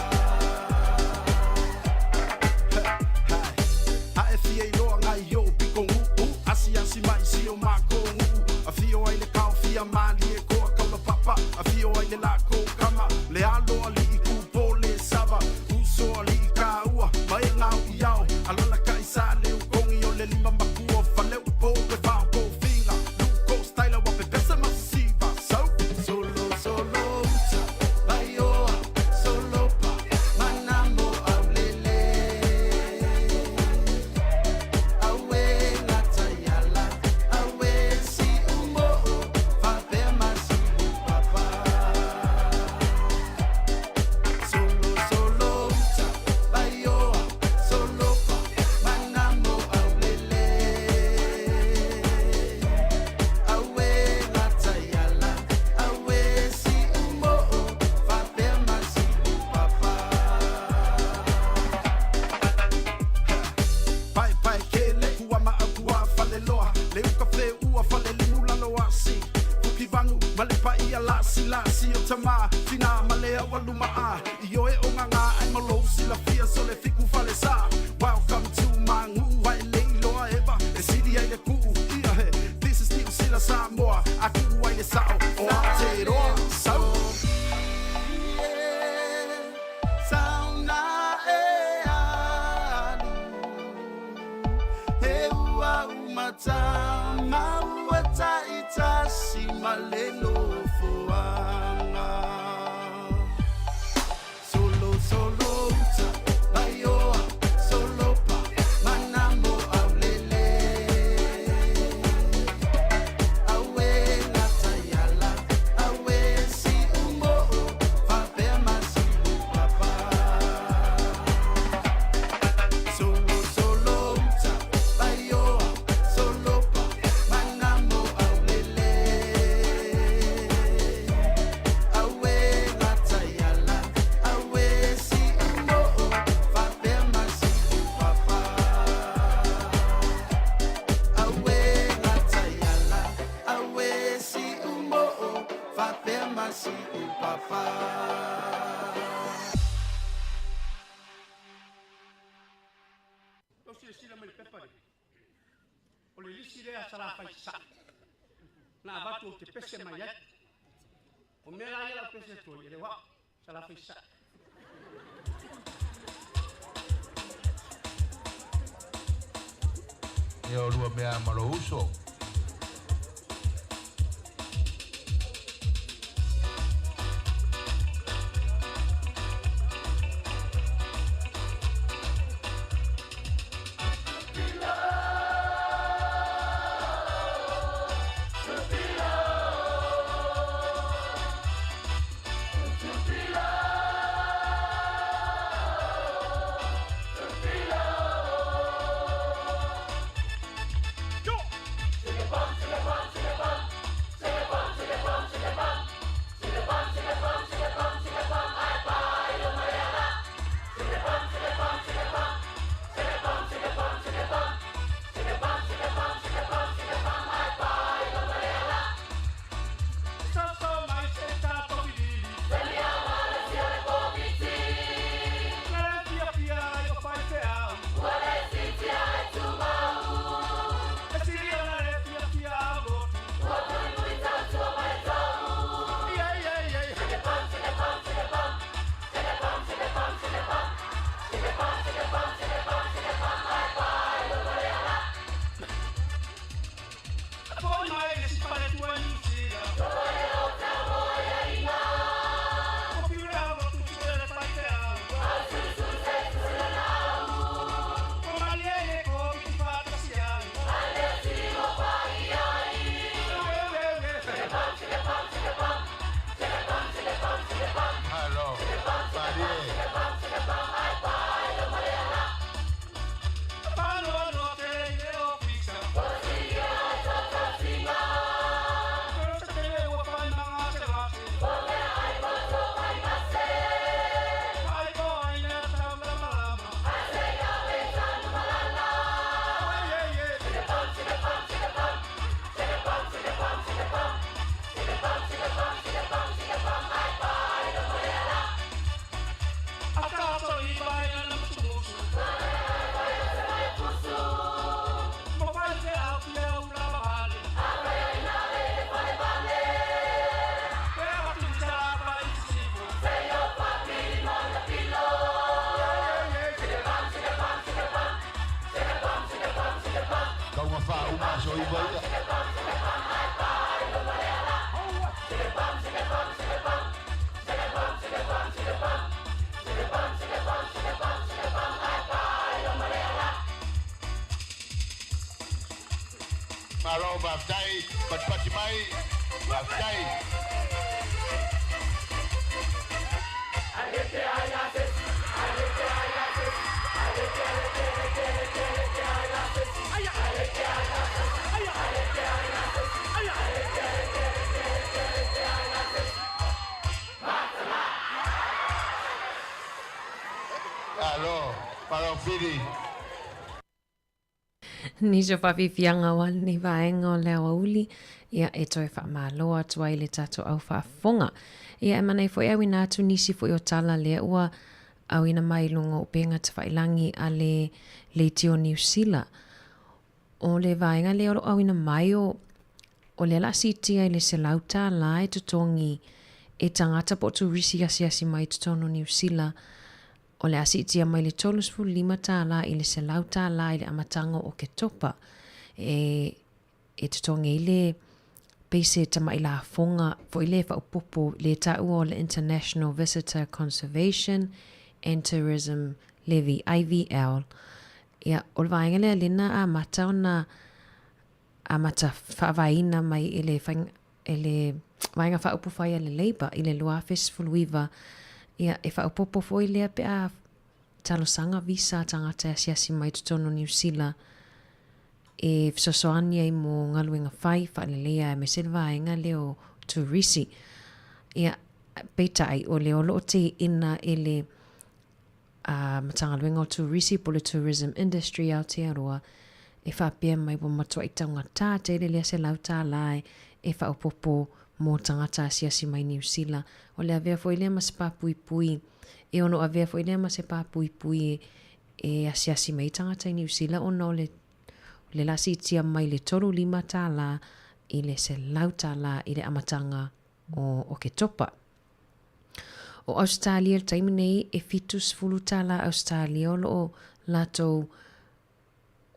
[SPEAKER 18] Ae fia iloa ngai o piko nguu Asi asi mai si o mako nguu Afio ai le kao fia mali e koa kaula papa Afio ai le lako kama Le alo ali i kupo le sava Uso ali i kaua Mai ngau i ao Alala kai sa le ukongi o le lima makua Fale upo pe vao ko finga Luko style wa pe pesa masiva So solo solo uta Vaioa solo pa Manamo aulele Aue lataiala, aue si umo'o, fapea masi upapa. Solo, solo uta, vaioa, solo pa, manamo aulele. Aue lataiala, aue si umo'o, fapea masi upapa. Pae pae kele kua ma au kua fale loa Le uka fe ua fale limu lalo asi Fuki vangu ma le pai a lasi lasi o tama Tina ma le au aluma a I oe o ngā ai malo si la fia so le fiku fale sa Welcome to my ngu ai le iloa eva E sili ai le kuu ia he This is New Sila Samoa A kuu ai le sao o Aotearoa Sau Sauna e alu He ua umata maua taitasi ma le nofoaga. Solo, solo uta, vaioa, solo pa, manamo aulele. Aue lataiala, aue si umo'o, fapea masi upapa. Solo, solo uta, vaioa, solo pa, manamo aulele. Aue lataiala, aue si umo'o, fapea masi upapa. Aue lataiala, aue si umo'o, fapea masi upapa.
[SPEAKER 19] Tou silasila mai le pepa lea. O le lisi lea sa la fai sasae. Na avatu ou te pese mai ai. O mea la ia lau pese atu ai, e le o au, sa la fai sasae.
[SPEAKER 20] Ia o lua mea ma lou uso.
[SPEAKER 19] Yo!
[SPEAKER 20] Malo faafetai patipati mai, faafetai. Malo, malo Fili.
[SPEAKER 4] Nisi o faafiafiaga o lenei vaega o le aoauli, ia e toe faamalo atu ai le tatou au faafofoga. Ia e manaia foi auina atu nisi foi o tala lea ua auina mai i luga o upega tafailagi a le Leitio Niu Sila. O le vaega lea o lo o auina mai o o lea la siitia i le $100 e totogi e tagata po o turisi asiasi mai i totonu o Niu Sila O le a siitia mai le $35 i le $100 i le amataga o Oketopa e e totogi ai le pei se tamai lafoga foi lea e faaopoopo le taua o le International Visitor Conservation and Tourism Levy, IVL. Ia, o le vaega lea lea na amata ona amata faavaeina mai e le faiga e le Vaega Faaupufai a le Labour i le 2019, ia, e faaopoopo foi lea pe a talosaga visa a tagata e asiasi mai i totonu o Niu Sila e fesoasoani ai mo galuega fai faaleleia aemaise le vaega lea o turisi. Ia, peitai, o lea o lo o teena e le a Matagaluega o Turisi po o le Tourism Industry Aotearoa e faapea mai ua matuai taugatā tele lea $100 e faaopoopo mo tagata asiasi mai Niu Sila. O le avea foi lea ma se papuipui, e ono avea foi lea ma se papuipui e asiasi mai ai tagata i Niu Sila ona o le o le la siitia mai le $35 i le $100 i le amataga o Oketopa. O Ausetalia i le taimi nei e $70 Ausetalia o lo o latou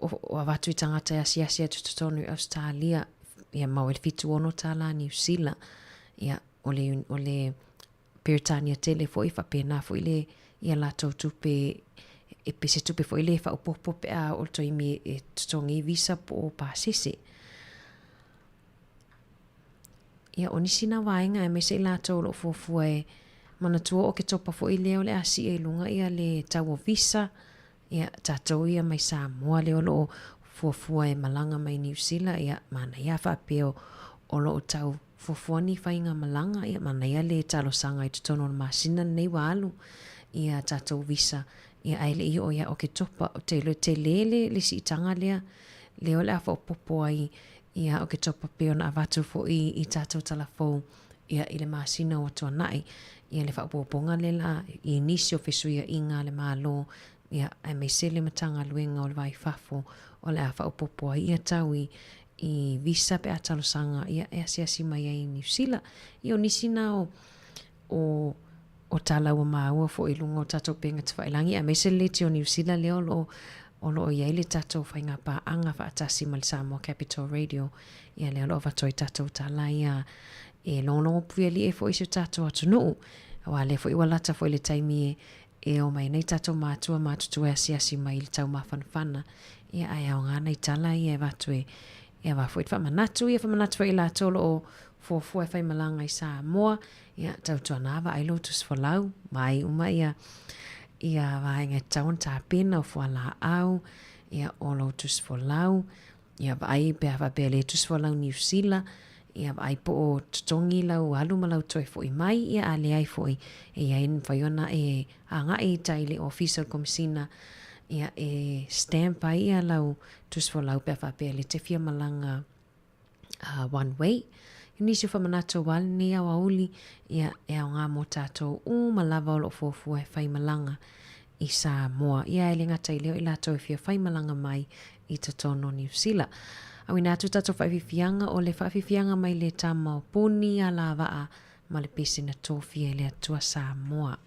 [SPEAKER 4] o avatu i tagata e asiasi atu i totonu i Ausetalia ia mau ai le $76 Niu Sila. Ia o le o le Peretania tele foi faapena foi le ia latou tupe e pei se tupe foi lea e faaopoopo pe a oo le taimi e totogi ai visa po o pasese. Ia, o nisi na vaega aemaise i latou o lo o fuafua e manatua o Oketopa foi lea o le a sii ai luga ia le tau o visa, ia, tatou ia mai Samoa lea o lo o fuafua e malaga mai Niu Sila, ia, manaia a faapea o lo o tau fuafua ni faiga malaga, ia, manaia le talosaga i totonu o le masina lenei ua alu ia tatou visa, ia, ae le i oo ia Oketopa, ou te iloa e tele le, le siitaga lea, lea o le a faaopoopo ai Ia, o Oketopa pei ona avatu foi i tatou tala fou, ia, i le masina ua tuanai, ia, le faaopoopoga lea la i nisi o fesuiaiga a le Malo, ia, aemaise le Matagaluega o le Va i Fafo, o le a faaopoopo ai ia tau i, i visa pe a talosaga, ia, e asiasi mai ai i Niu Sila. Ia, o nisi na o, o, o tala ua maua foi i luga o tatou upega tafailagi aemaise le leitio Niu Sila lea o lo o o lo o i ai le tatou faiga paaga faatasi ma le Samoa Capital Radio ia lea o lo o avatu ai tatou tala ia e logologo puialii ai foi i si o tatou atunuu aua lea foi ua lata foi le taimi e e o mai nei tatou matua matutua e asiasi mai i le tau mafanafana ia ae aoga nai tala ia e avatu e e ava foi le faamanatu ia faamanatu foi i latou o lo o fuafua e faimalaga i Samoa Ia, tautuana vaai lou tusifolau, vaai uma ia ia vaega e tatau ona tapena o fualaau, ia o lou tusifolau, ia vaai pe a faapea e le tusifolau Niu Sila, ia vaai po o totogi lau alu ma lau toe foi mai, ia a leai foi, e i ai mafai ona e agai i tai i le ofisa o le Komesina, ia e stamp ai ia lau tusifolau pe a faapea e le te fia malaga one way. I nisi o faamanatu aua lenei aoauli, ia, e aoga mo tatou uma lava o lo o fuafua e fai malaga i Samoa. Ia, e le gata i lea o i latou e fia fai malaga mai i totonu o Niu Sila. Auina atu tatou faafiafiaga, o le faafiafiaga mai le tama o Puni a Lavaa ma le pese na tofia e le Atua Samoa.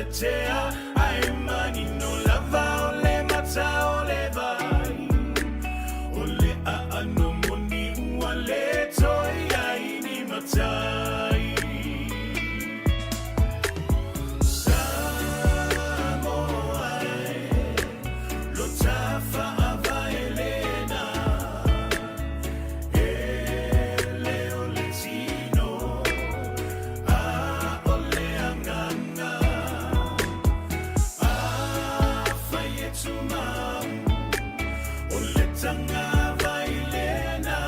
[SPEAKER 17] tetea Ae manino lava o le mata o le vai O le aano moni ua le toe i ai ni matai Samoa e Lo tafaavae lena E le o le tino A o le agaga Afai e tumau O le tagavai lena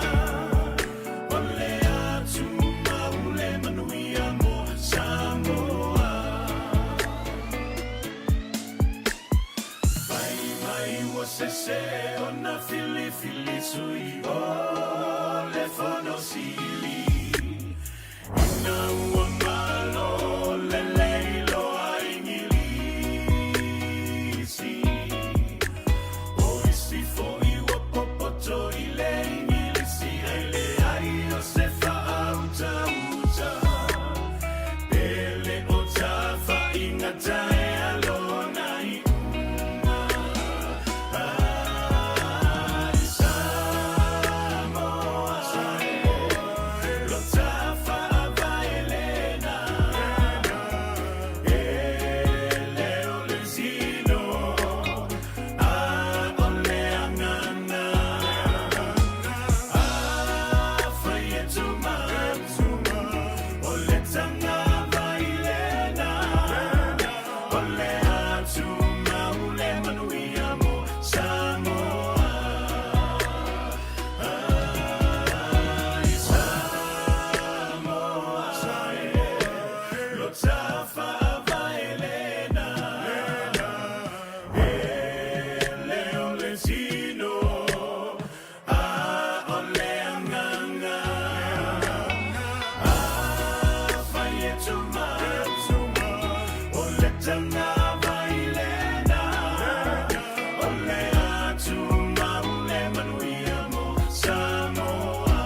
[SPEAKER 17] O le a tumau le manuia mo Samoa Fai mai ua sese ona filifili sui o le Fono Sili Ina ua malo lelei loa Igilisi O isi foi ua popoto i le Igilisi Ae leai o se faautauta Pe le o tafaiga taea lona iuga Ai Samoa Lo tafaavae lena E le o le tino A o le agaga Afai e tumau O le tagavai lena O le a tumau le manuia mo Samoa Ai Samoa Lo tafaavae lena E le o le tino A o le agaga Afai e tumau O le tagavai lena O le a tumau le manuia mo Samoa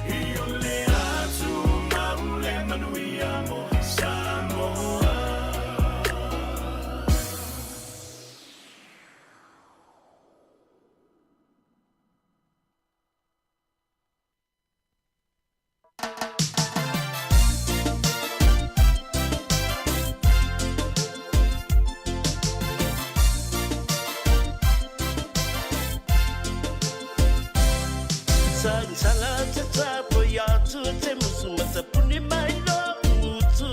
[SPEAKER 17] I o le a tumau le manuia mo Samoa.
[SPEAKER 21] Sagisala te tapo i atu te musu matapuni mai lo utu.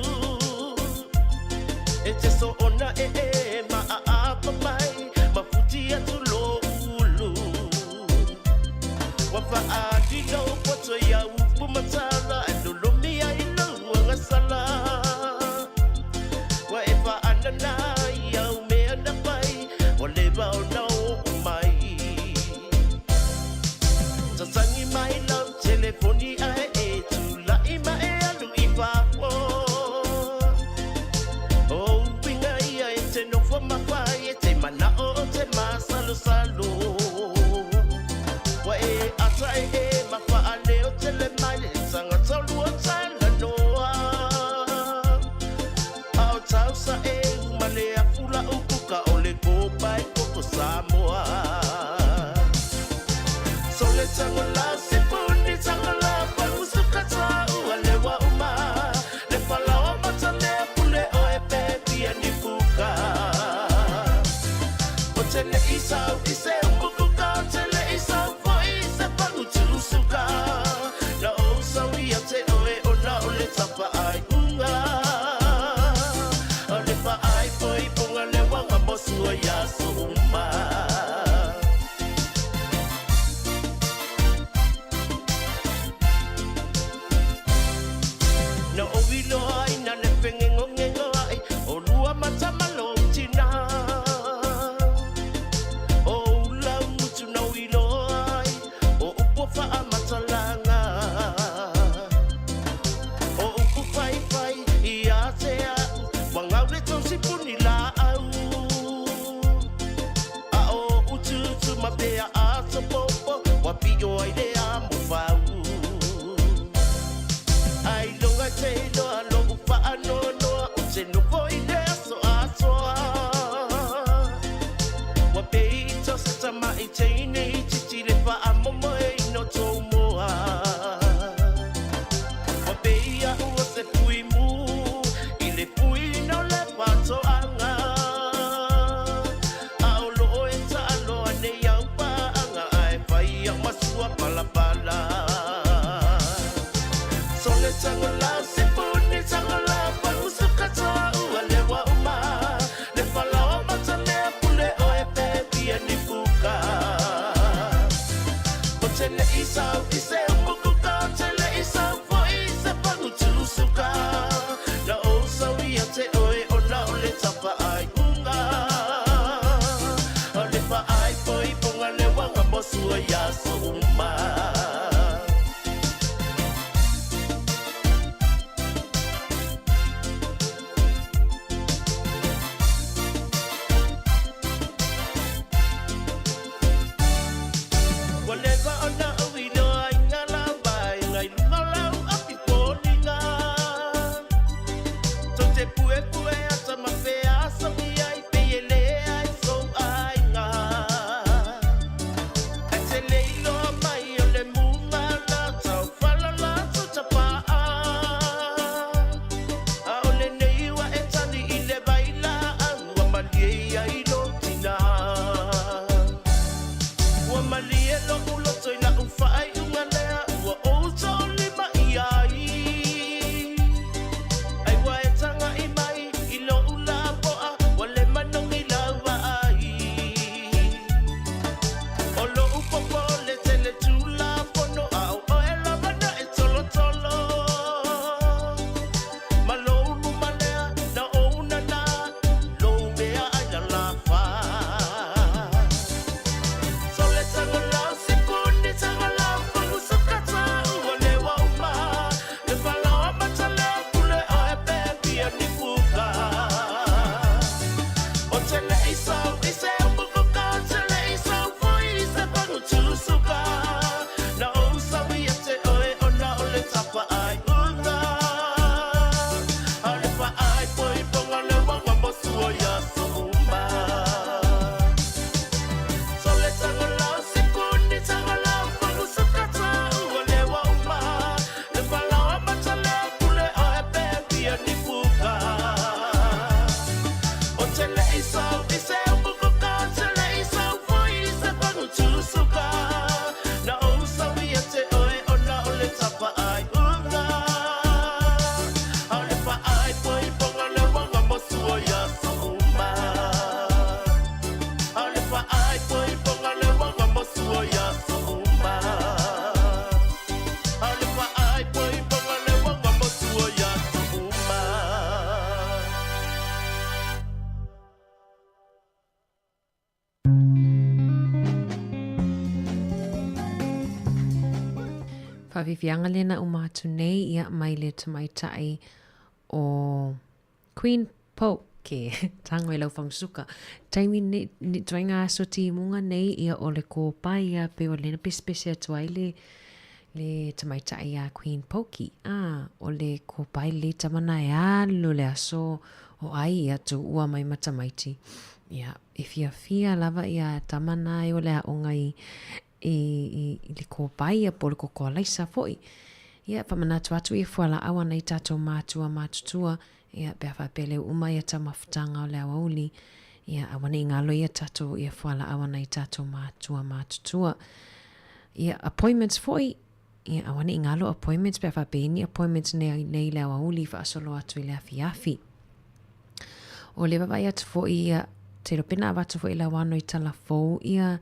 [SPEAKER 21] E te so ona e e ma a apa mai ma futi atu lo ulu. Wa fa a di lo poto ia upu matala e lolomi ai lo uagasala. Wa e fa anana ia umea na pai wa leva ona o mai. Tatangi mai lau telefoni ae e tula'i ma e alu i fafo. O uiga ia e te nofo mawhai e te mana'o o te masalosalo. Ua e ata e e ma faaleo tele mai le tangata lua talanoa. A o tausa e uma le afu la'u kuka o le kopa e koko Samoa. Sole tangola sipuni tangola pamusuka tau alewa uma le falaoa matalea pule o e pepia ni puka. O te le isau i se umukuka o te le isau foi i se pagutusuka. Na o sauia te oe ona o le tapa ai unga. O le fa ai foi ponga le wanga mosua ia so uma. Na o iloa ina le fengengongengo ai o lua mata malo tina. O ula mutu na o iloa ai o upu whaamatalanga. O upu whai whai i a te au wangau le tausi puni la au. A o ututu mapea a topopo wa pio ai le a mo whau. Ai longa te loa lo upa teine itiiti le faamomoeina o tou moa. Ua pei au o se fuimu i le puina o le faatoaga. A o loo e taaloa nei au paaga ae fai au ma sua palapala. Sole tagola sipuni tagola pagusuka toa ua lewa uma le falaoa matamea pule oe pe pia ni puka. O te le i sau i se umukuka o te le i sau foi i se pagu tusuka. Na ou sau ia te oe ona o le tapa ai unga. O le faai foi ponga le wanga mo sua ia so uma. Ua leva ona ou iloa i ngā lava e ngai luga lau api foliga. Tou te puepue ata ma feasogi ai pei e leai sou aiga. Ae te le iloa mai o le muga la tau fala la tou tapaa. A o lenei ua e tali i le vai laau ua malie ia i lou tina. Ua malie lo'u loto i la'u faaiuga lea ua ou toolima i ai. Ai ua e taga'i mai i lo'u lapo'a ua le manogi lau vaai. O lo'u popole tele Tulafono a o oe lava na e tolotolo. Ma lou luma lea na ou nana lou mea ai lalafa. Sole tagola sipuni tagola pagusuka ua lewa uma le falaoa matalea pule oe pe pia ni puka. O te le i sau i se umukuka o te le i sau foi i se pagu tusuka. Na ou sau ia te oe ona o le tapa ai uga. A le faai foi ponga le wanga mo sua ia so uma. Sole tagola sipuni tagola pagusuka ua lewa uma le falaoa matalea pule oe pe pia ni puka. O te le i sau i se umukuka o te le i sau foi i se pagu tusuka. Na ou sau ia te oe ona o le tapa ai uga. A o le faai foi ponga le wanga mo sua ia so uma. A o le faai foi ponga le wanga mo sua ia so uma. A o le faai foi ponga le wanga mo sua ia so uma.
[SPEAKER 4] Faafiafiaga lena uma atu nei ia mai le tamaitai o Queen Poke, tago e lau fagasuka. Taimi nei, ni ituaiga aso timuga nei ia o le kopa ia pei o lena pesepese atu ai le le tamaitai ia Queen Poki. A, o le kopa i lelei tama na e alu le aso o ai ia tuua mai ma tamaiti. Ia, e fiafia lava ia tama na e o le aoga i i, i, i le kopa ia po o le kokoalaisa foi. Ia, faamanatu atu ia fualaau a nai tatou matua matutua, ia, pe a faapea lea ua uma ia taumafataga o le aoauli, ia, aua ne i galo ia tatou ia fualaau a nai tatou matua matutua. Ia, appointments foi, ia, aua ne i galo appointments pe a faapea i ni appointments nei, nei le aoauli faasolo atu i le afiafi. O le vaavaai atu foi ia, te iloa pe na avatu foi i lau ano i Talafou ia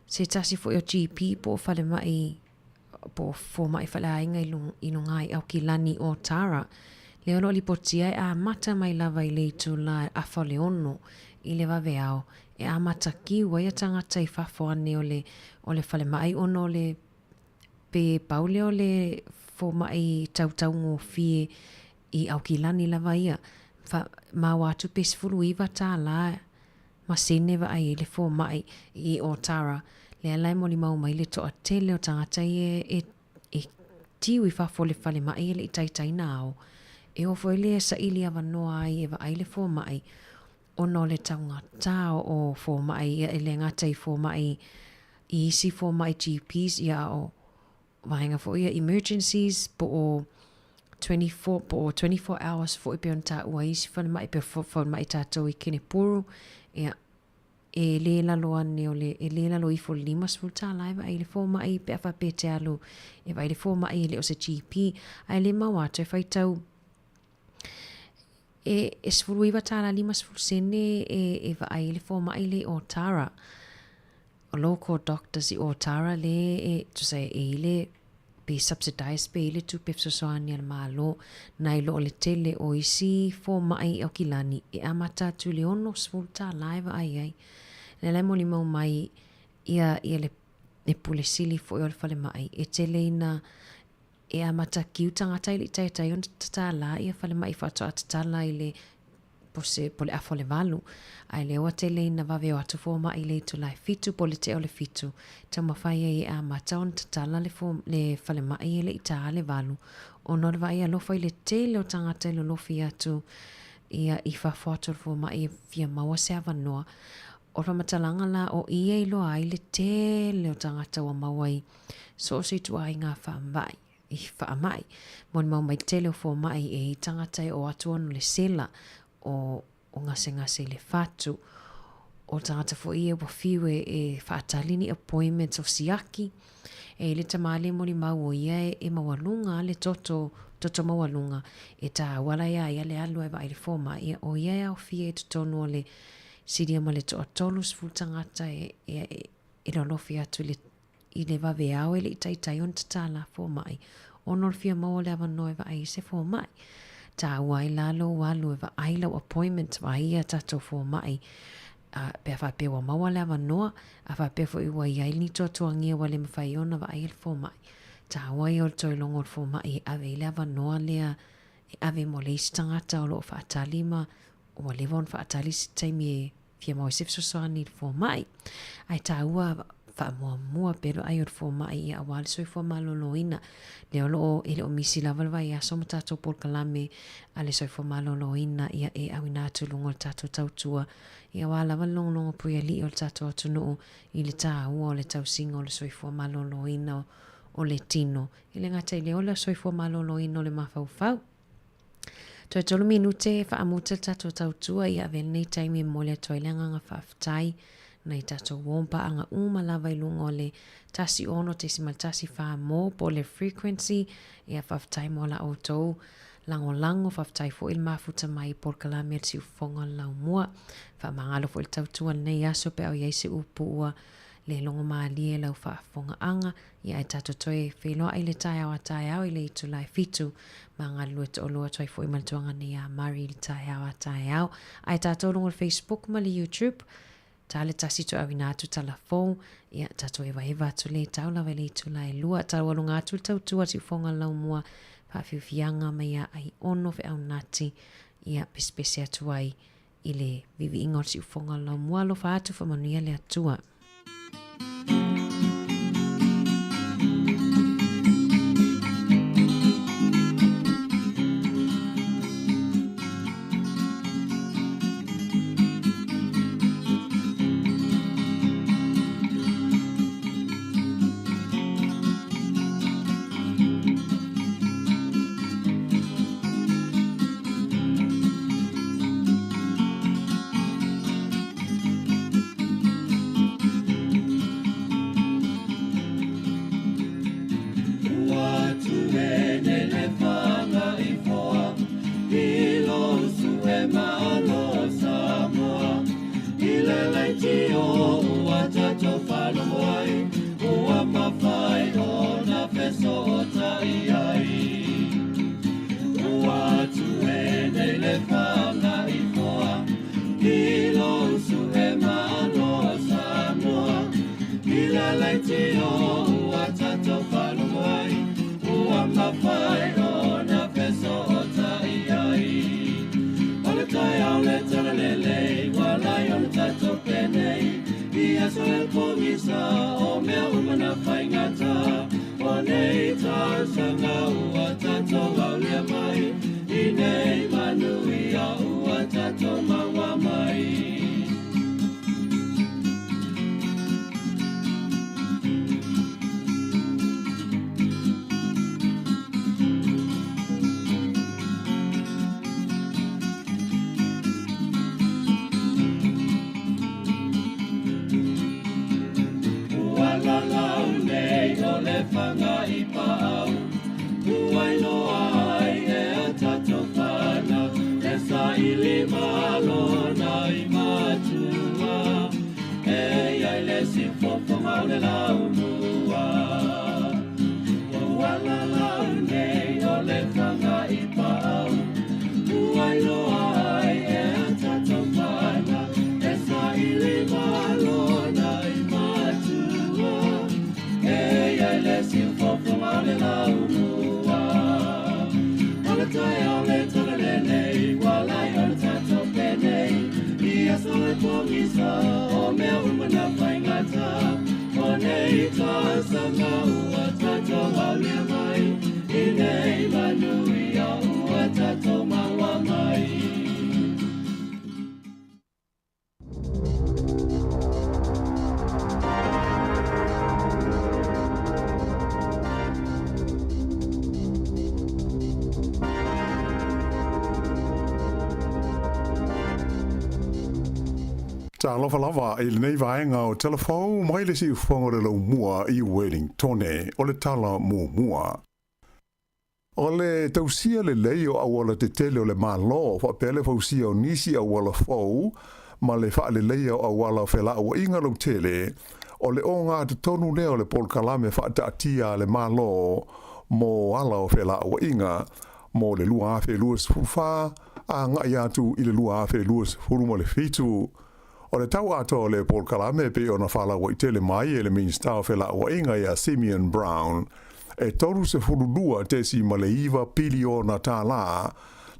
[SPEAKER 4] se tasi foi o GP po o falemai po o fomai faleaiga i i luga i Aukilani o Tara. Lea o lo o lipotia e amata mai lava i le itula afa o le ono i le vaveao e amata kiu ai a tagata i fafo ane o le o le falemai ona o le pe pau lea o le fomai tautaugofie i Aukilani lava ia. Fa, maua atu pe 19 tālā ma sene vaai ai le fomai i Otara, lea la e molimau mai le toatele o tagata ia e, e tiu i fafo o le falemai e le i taitai na ao. E oo foi lea e saili avanoa ai e vaai le fomai. Ona o le taugata o fomai, ia e le gata i fomai i isi fomai GPs, ia a o vaega foi ia emergencies po o 24 po o 24 hours foi pei ona taua i isi falemai pei o falemai tatou i Kenepuru, ia e le lalo ane o le e le lalo ifo o le $50 e vaai i le fomai pe a faapea e te alu e vaai i le fomai e le o se GP, ae le mau atu e faitau E $19 50 sene e vaai ai le fomai le i Otara. O local doctors i Otara le e tusa e i le pe subsidized pe i le tupe fesoasoani a le Malo nai lo o le tele o isi fomai i Aukilani e amata atu i le $60 e vaai ai. Lea la e molimau mai ia ia le le pule sili foi o le falemai e tele ina E amata kiu tagata i le i taitai ona tatala ia falemai faatoa tatala i le po se po le afa o le valu. Ae lea ua tele ina vave o atu fomai i le itula e fitu po o le tea o le fitu. Taumafai ai e amata ona tatala le fo le falemai e le i tā le valu ona o le vaai alofa i le tele o tagata e lolofi atu ia i fafo atu o le fomai e fia maua se avanoa. O le faamatalaga la o i e iloa ai le tele o tagata ua maua i So o se ituaiga faamai, i faamai. Molimau mai tele o fomai e i tagata e o atu ona le sela o, o gasegase i le fatu. O tagata foi ia ua fiu e, e faatali ni appointments o siaki. E i le tama le molimau o ia e, e maualuga le toto, toto maualuga, e tāua la ia ia le alu e vaai le fomai, ia o ia e aofia i totonu o le silia ma le toatolu tagata e, e, e, e lolofi atu i le i le vaveao e le i taitai ona tatala fomai, ona o le fia maua o le avanoa e vaai i se fomai. Tāua ai la lou alu e vaai lau appointment, vaai ia tatou fomai, a, pe a faapea ua maua le avanoa, a faapea foi ua i ai ni tuatuagia ua le mafai ona vaai e le fomai. Tāua ia o le toe logo o le fomai e ave i le avanoa lea e ave mo le isi tagata o lo o faatali ma ua leva ona faatali se taimi e fia maua i se fesoasoani i le fomai. Ae tāua faamuamua pea le vaai o le fomai ia aua le soifua maloloina. Lea o lo o e le o misi lava le vaiaso ma tatou polokalame a le soifua maloloina ia e auina atu i luga o le tatou tautua ia aua lava le logologo puialii o le tatou atunuu i le tāua o le tausiga o le soifua maloloina o le tino. E le gata i lea o le soifua maloloina o le mafaufau. Toe tolu minute e faamuta le tatou tautua ia ave lenei taimi e momoli atu ai le agaga faafetai nai tatou uo ma paaga uma lava i luga o le 16.14 mo po o le frequency. Ia faafetai mo la outou lagolago, faafetai foi le mafuta mai i polokalame a le Siufofoga o le Laumua. Faamagalo foi le tautua i lenei aso pe a o i ai se upu ua le logomalie lau faafofogaaga. Ia ae tatou toe feiloai i le taeao a taeao i le itula e fitu ma galulue toalua atu ai foi ma le tuaga nei ia Mari i le taeao a taeao. Ae tatou luga o le Facebook ma le YouTube, ta le tasi toeauina atu tala fou, ia tatou evaeva atu le tau lava i le itula e lua. Taualuga atu le tautua siufoga laumua, faafiafiaga mai ia ai ono feaunati, ia pesepese atu ai i le viiviiga o le siufoga o le laumua. Alofa atu, faamanuia le Atua.
[SPEAKER 17] le faga i paau Ua iloa ai e a tatou fanau Le saili malo na i matua E iai le siufofoga o le laumua Ua uala lau nei o le faga i paau Ua iloa ai e a tatou fanau Le saili malo na i matua E iai le siufofoga o le laumua O le taeao le tala lenei Ua lai o le tatou penei Ia so e pogisa O mea uma na faigata O nei tausaga ua tatou aulia mai I nei manuia ua tatou maua mai.
[SPEAKER 11] Talofa lava i lenei vaega o Tala Fou mai le siufofoga o le laumua i Wellingtone o le tala muamua. O le tausia lelei o auala tetele o le Malo faapea le fausia o nisi auala fou ma le faaleleia o auala o felauaiga lautele, o le ogatotonu lea o le polokalame faataatia a le Malo mo ala o felauaiga mo le 2024 agai atu i le 2027. O le tau atoa o le polokalame e pei ona faalauaitele mai e le Minisita o Felauaiga ia Simeon Brown, e $32.9 piliona tālā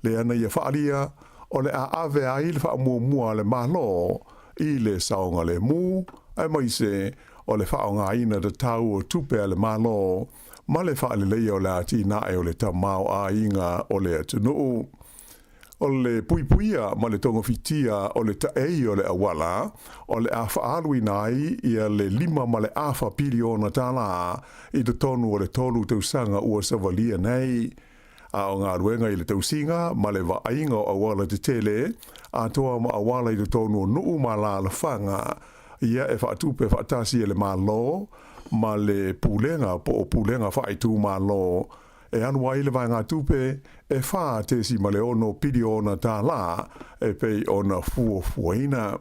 [SPEAKER 11] lea na ia faaalia o le a ave ai le faamuamua a le Malo i le saogalemu aemaise o le faaaogaina tatau o tupe a le Malo ma le faaleleia o le atinae o le tamaoaiga o le atunuu. O le puipuia ma le togafitia o le taei o le auala o le a faaaluina ai ia le $5.5 piliona tālā i totonu o le tolu tausaga ua savalia nei. A o galuega i le tausiga ma le vaaiga o auala tetele atoa ma auala i totonu o nuu ma alaalafaga ia e faatupe faatasi e le Malo ma le Pulega po o Pulega Faaitumalo e alu ai le vaegatupe e $4.6 piliona tālā e pei ona fuafuaina.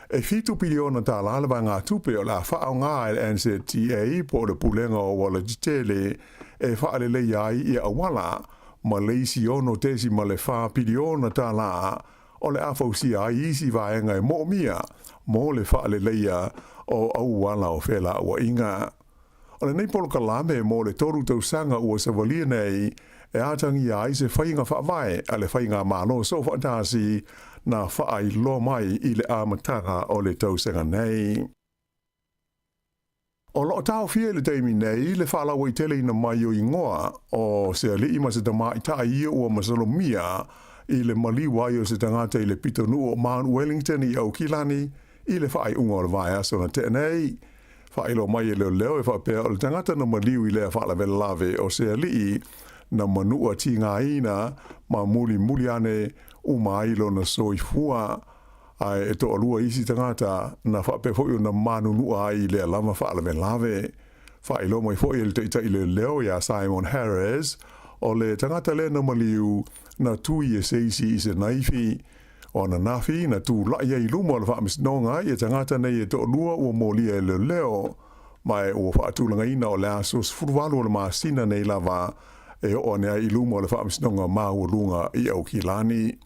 [SPEAKER 11] E $7 piliona tālā le vaegatupe o le a faaaoga e le NZTA po o le Pulega o Auala Tetele e faaleleia ai ia auala ma le isi $6.4 piliona tālā o le a fausia ai isi vaega e moomia mo le faaleleia o auala o felauaiga. O lenei polokalame mo le tolu tausaga ua savalia nei e atagia ai se faiga faavae a le faigamalo soofaatasi na faailoa mai i le amataga o le tausaga nei. O loo taofia i le taimi nei le faalauaiteleina mai o igoa o se alii ma se tamaitai ia ua masalomia i le maliu ai o se tagata i le pitonuu o Mount Wellington i Aukilani i le faaiuga o le vaiaso na tea nei. Faailoa mai e leoleo e faapea o le tagata na maliu i lea faalavelave o se alii na manua tigaina ma mulimuli ane uma ai lona soifua. Ae e toalua isi tagata na faapea foi ona manunua ai i lea lava faalavelave. Faailoa mai foi e le taitai leoleo ia Simon Harris, o le tagata lea na maliu na tui e se isi i se naifi. O ananafi na tulai ai i luma o le faamasinoga ia tagata nei e toalua ua molia e leoleo, ma e ua faatulagaina o le aso 18 o le masina nei lava e oo ane ai i luma o le faamasinoga maualuga i Aukilani.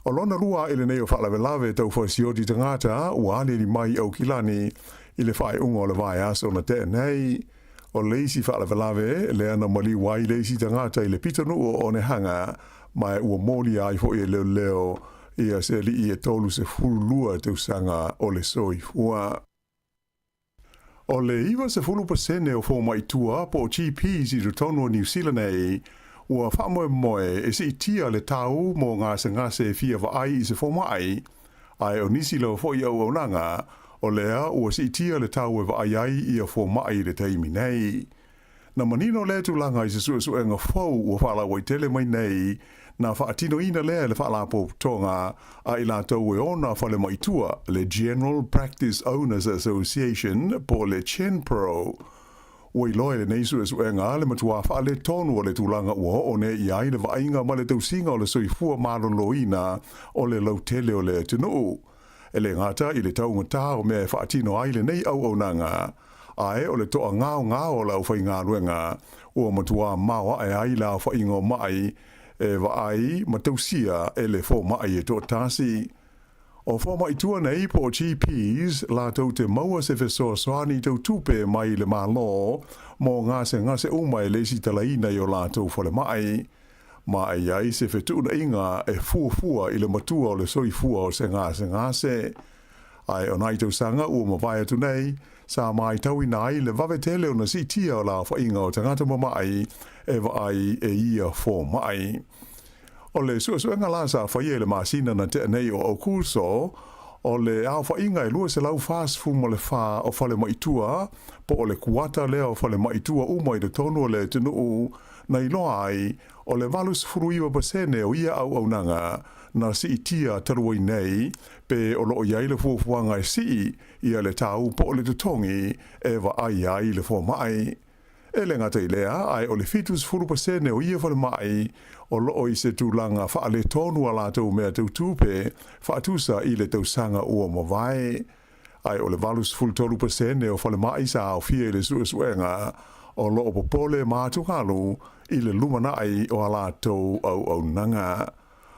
[SPEAKER 11] O lona lua ae lenei o faalavelave tau fasioti tagata ua aliali mai i Aukilani i le faaiuga o le vaiaso na tea nei. O le isi faalavelave lea na maliu ai le isi tagata i le pitonuu o Onehanga ma e ua molia ai foi e leoleo ia se alii e 32 tausaga o le soifua. O le 90% o fomai tua po o GPs i totonu o Niu Sila nei ua faamoemoe e siitia le tau mo gasegase e fia vaai i se fomai, ae o nisi lava foi auaunaga o lea ua siitia le tau e vaai ai ia fomai i le taimi nei. Na manino lea tulaga i se suesuega fou ua faalauaitele mai nei na faatinoina lea e le Faalapotopotoga a i latou e ona falemai tua, le General Practice Owners Association po o le GenPro. Ua iloa e lenei suesuega le matuā faaletonu o le tulaga ua oo nei i ai le vaaiga ma le tausiga o le soifua maloloina o le lautele o le atunuu. E le gata i le taugata o mea e faatino ai lenei auaunaga, ae o le toagaogao o le aufaigaluega ua matuā maoae ai le aofaiga o maʻi e vaai ma tausia e le fomai e toatasi. O fomai tua nei po o GPs latou te maua se fesoasoani tau tupe mai le Malo mo gasegase uma e lesitalaina i o latou falemai, ma e i ai se fetuunaiga e fuafua i le matua o le soifua o se gasegase. Ae o nai tausaga ua mavae atu nei, sa maitauina ai le vave tele ona siitia o le aofaiga o tagata mama'i e vaai e ia fomai. O le suesuega la sa faia i le masina na tea nei o Aokuso, o le aofaiga e 244 o falemai tua, po o le kuata lea o falemai tua uma i totonu o le atunuu, na iloa ai, o le 89% o ia auaunaga na siitia talu ai nei, pe o lo o i ai le fuafuaga e sii ia le tau po o le totogi e vaai ai le fomai. E le gata i lea, ae o le 70% o ia falemai o lo o i se tulaga faaletonu a latou mea tau tupe faatusa i le tausaga ua mavae. Ae o le 83% o falemai sa aofia i le suesuega o lo o popole ma atugalu i le lumanai o a latou auaunaga.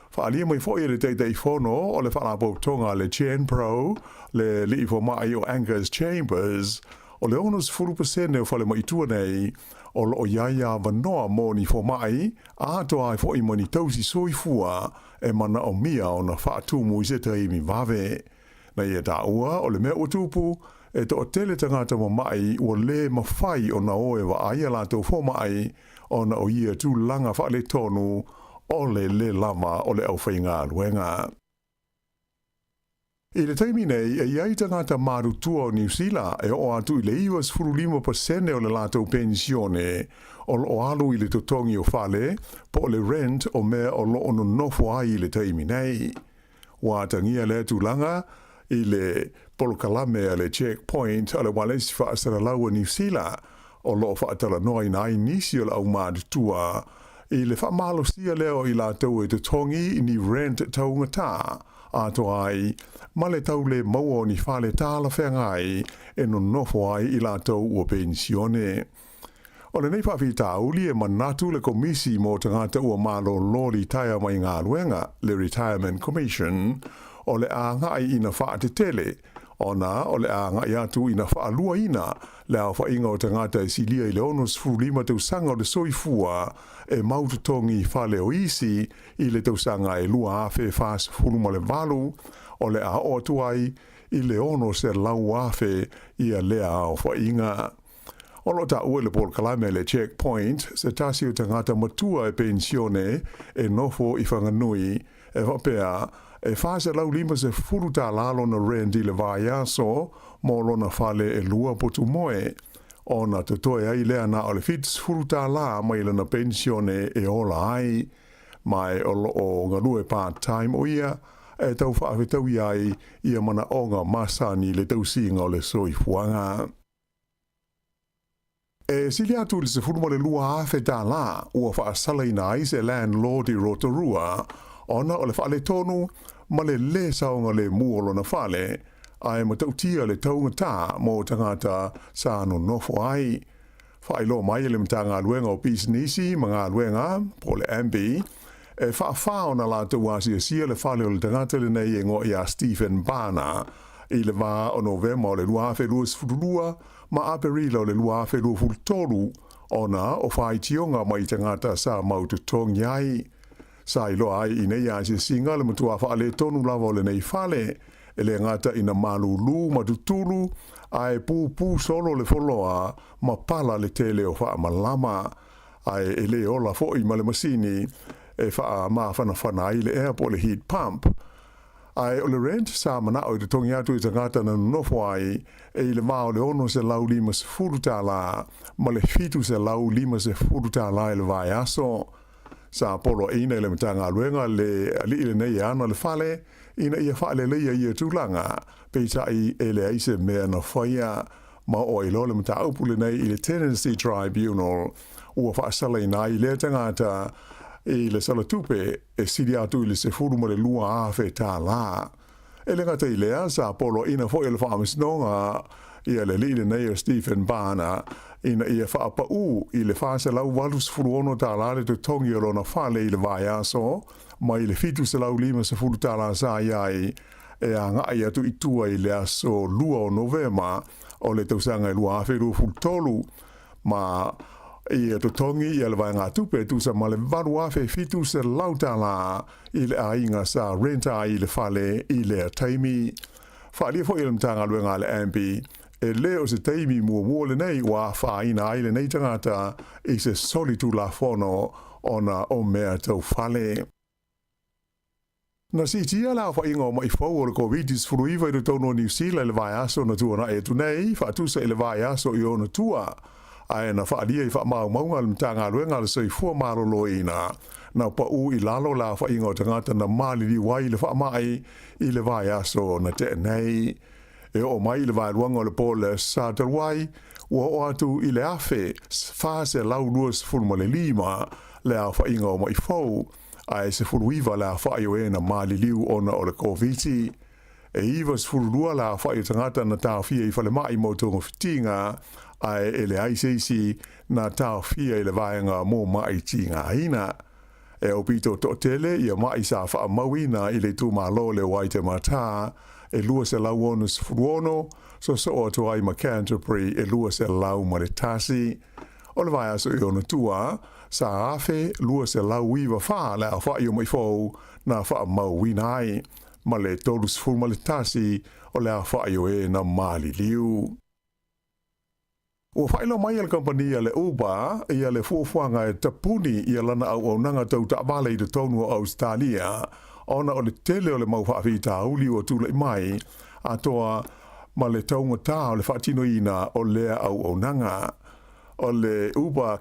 [SPEAKER 11] Faaalia mai foi e le Taitaifono o le Faalapotopotoga a le GenPro, le alii fomai o Angus Chambers, o le 60% o falemai tua nei o lo o i ai avanoa mo ni fomai atoa ai foi ma ni tausi soifua e manaomia ona faatumu i se taimi vave. Na ia taua o le mea ua tupu, e toatele tagata mama'i ua lē mafai ona o e vaai a latou fomai ona o ia tulaga faaletonu o le lē lava o le aufaigaluega. I le taimi nei, e i ai tagata matutua o Niu Sila e oo atu i le 95% o le latou penisione o lo o alu i le totogi o fale po o le rent o mea o lo o nonofo ai i le taimi nei. Ua atagia lea tulaga i le polokalame a le Checkpoint a le Ualesi Faasalalau a Niu Sila, o lo o faatalanoaina ai nisi o le aumatutua i le faamalosia lea o i latou e totogi ni rent taugata atoa ai ma le tau le maua o ni fale talafeagai e nonofo ai i latou ua penisione. O lenei faafitauli e manatu le Komisi mo Tagata Ua Malolo Litaea Mai Galuega, le Retirement Commission, o le a agai ina faatetele, ona o le a agai atu ina faaluaina le aofaiga o tagata e silia i le 65 tausaga o le soifua e mau totogi fale o isi i le tausaga e 2048, o le a oo atu ai i le 600,000 ia lea aofaiga. O lo o taua i le polokalame le Checkpoint se tasi o tagata matua e penisione e nofo i Whanganui, e faapea, e $450 tala lona rent i le vaiaso mo lona fale e lua potu moe, ona totoe ai lea na o le $70 mai lana penisione e ola ai. Ma e o lo o galue part-time o ia e tau faafetaui ai ia manaoga masani i le tausiga o le soifuaga. E sili atu i le $12,000 ua faasalaina ai se landlord i Rotorua ona o le faaletonu ma le lē saogalemu o lona fale, ae matautia le taugata mo tagata sa nonofo ai. Faailoa mai e le Matagaluega o Pisinisi ma Galuega, po o le MB, e faafā ona latou asiasia le fale o le tagata lenei e igoa ia Stephen Bana i le va o Novema o le 2022 ma Aperila o le 2023 ona o faitioga mai tagata sa mau totogi ai. Sa iloa ai i nei asiasiga le matua faaletonu lava o lenei fale, e le gata ina malūlū ma tutulu, ae pupū solo le foloa ma pala le tele o faamalama, ae e le ola foi ma le masini e faamafanafana ai le ea po o le heat pump. Ae o le rent sa manao e totogi atu i tagata na nonofo ai e i le va o le $650 ma le $750 i le vaiaso. Sa poloaiina e le Matagaluega le alii lenei e ana le fale ina ia faaleleia ia tulaga, peitai e leai se mea na faia. Ma oo ai loa le mataupu lenei i le Tenancy Tribunal, ua faasalaina ai lea tagata i le salatupe e sili atu i le $12,000. E le gata i lea, sa poloaiina foi e le Faamasinoga ia le alii lenei o Stephen Barna ina ia faapaū i le $486 le totogi o lona fale i le vaiaso mai le $750 sa i ai e agai atu i tua i le aso 2 o Novema o le tausaga e 2023 ma ia totogi ia le vaegatupe e tusa ma le $8,700 i le aiga sa rent ai le fale i lea taimi. Faaalia foi e le Matagaluega a le AMBI, e le o se taimi muamua lenei ua afaina ai lenei tagata i se solitulafono ona o mea tau fale. Na siitia le aofaiga o maʻi fou o le Koviti-19 i totonu o Niu Sila i le vaiaso na tuanai atu nei, faatusa i le vaiaso i ona tua, ae na faaalia i faamaumauga a le Matagaluega a le Soifua Maloloina, na pau i lalo le aofaiga o tagata na maliliu ai i le faamai i le vaiaso na tea nei. E oo mai i le vaeluaga o le po le Sa talu ai, ua oo atu i le 1,425 le aofaiga o maʻi fou, ae 19 le aofai o e na maliliu ona o le Koviti. E 92 le aofai o tagata na taofia i falemai mo togafitiga, ae e leai se isi na taofia i le vaega mo maʻi tigaina. E aupito toatele ia maʻi sa faamauina i le itumalo le Waitematā e 266, soosoo atu ai ma Canterbury e 201. O le vaiaso i ona tua, sa 1,294 le aofai o maʻi fou na faamauina ai, ma le 31 o le aofai o e na maliliu. Ua faailoa mai e le kamupani a le Uber ia le fuafuaga e tapuni ia lana auaunaga tau taavale i totonu o Ausetalia ona o le tele o le mau faafitauli ua tulai mai atoa ma le taugata o le faatinoina o lea auaunaga. O le Uber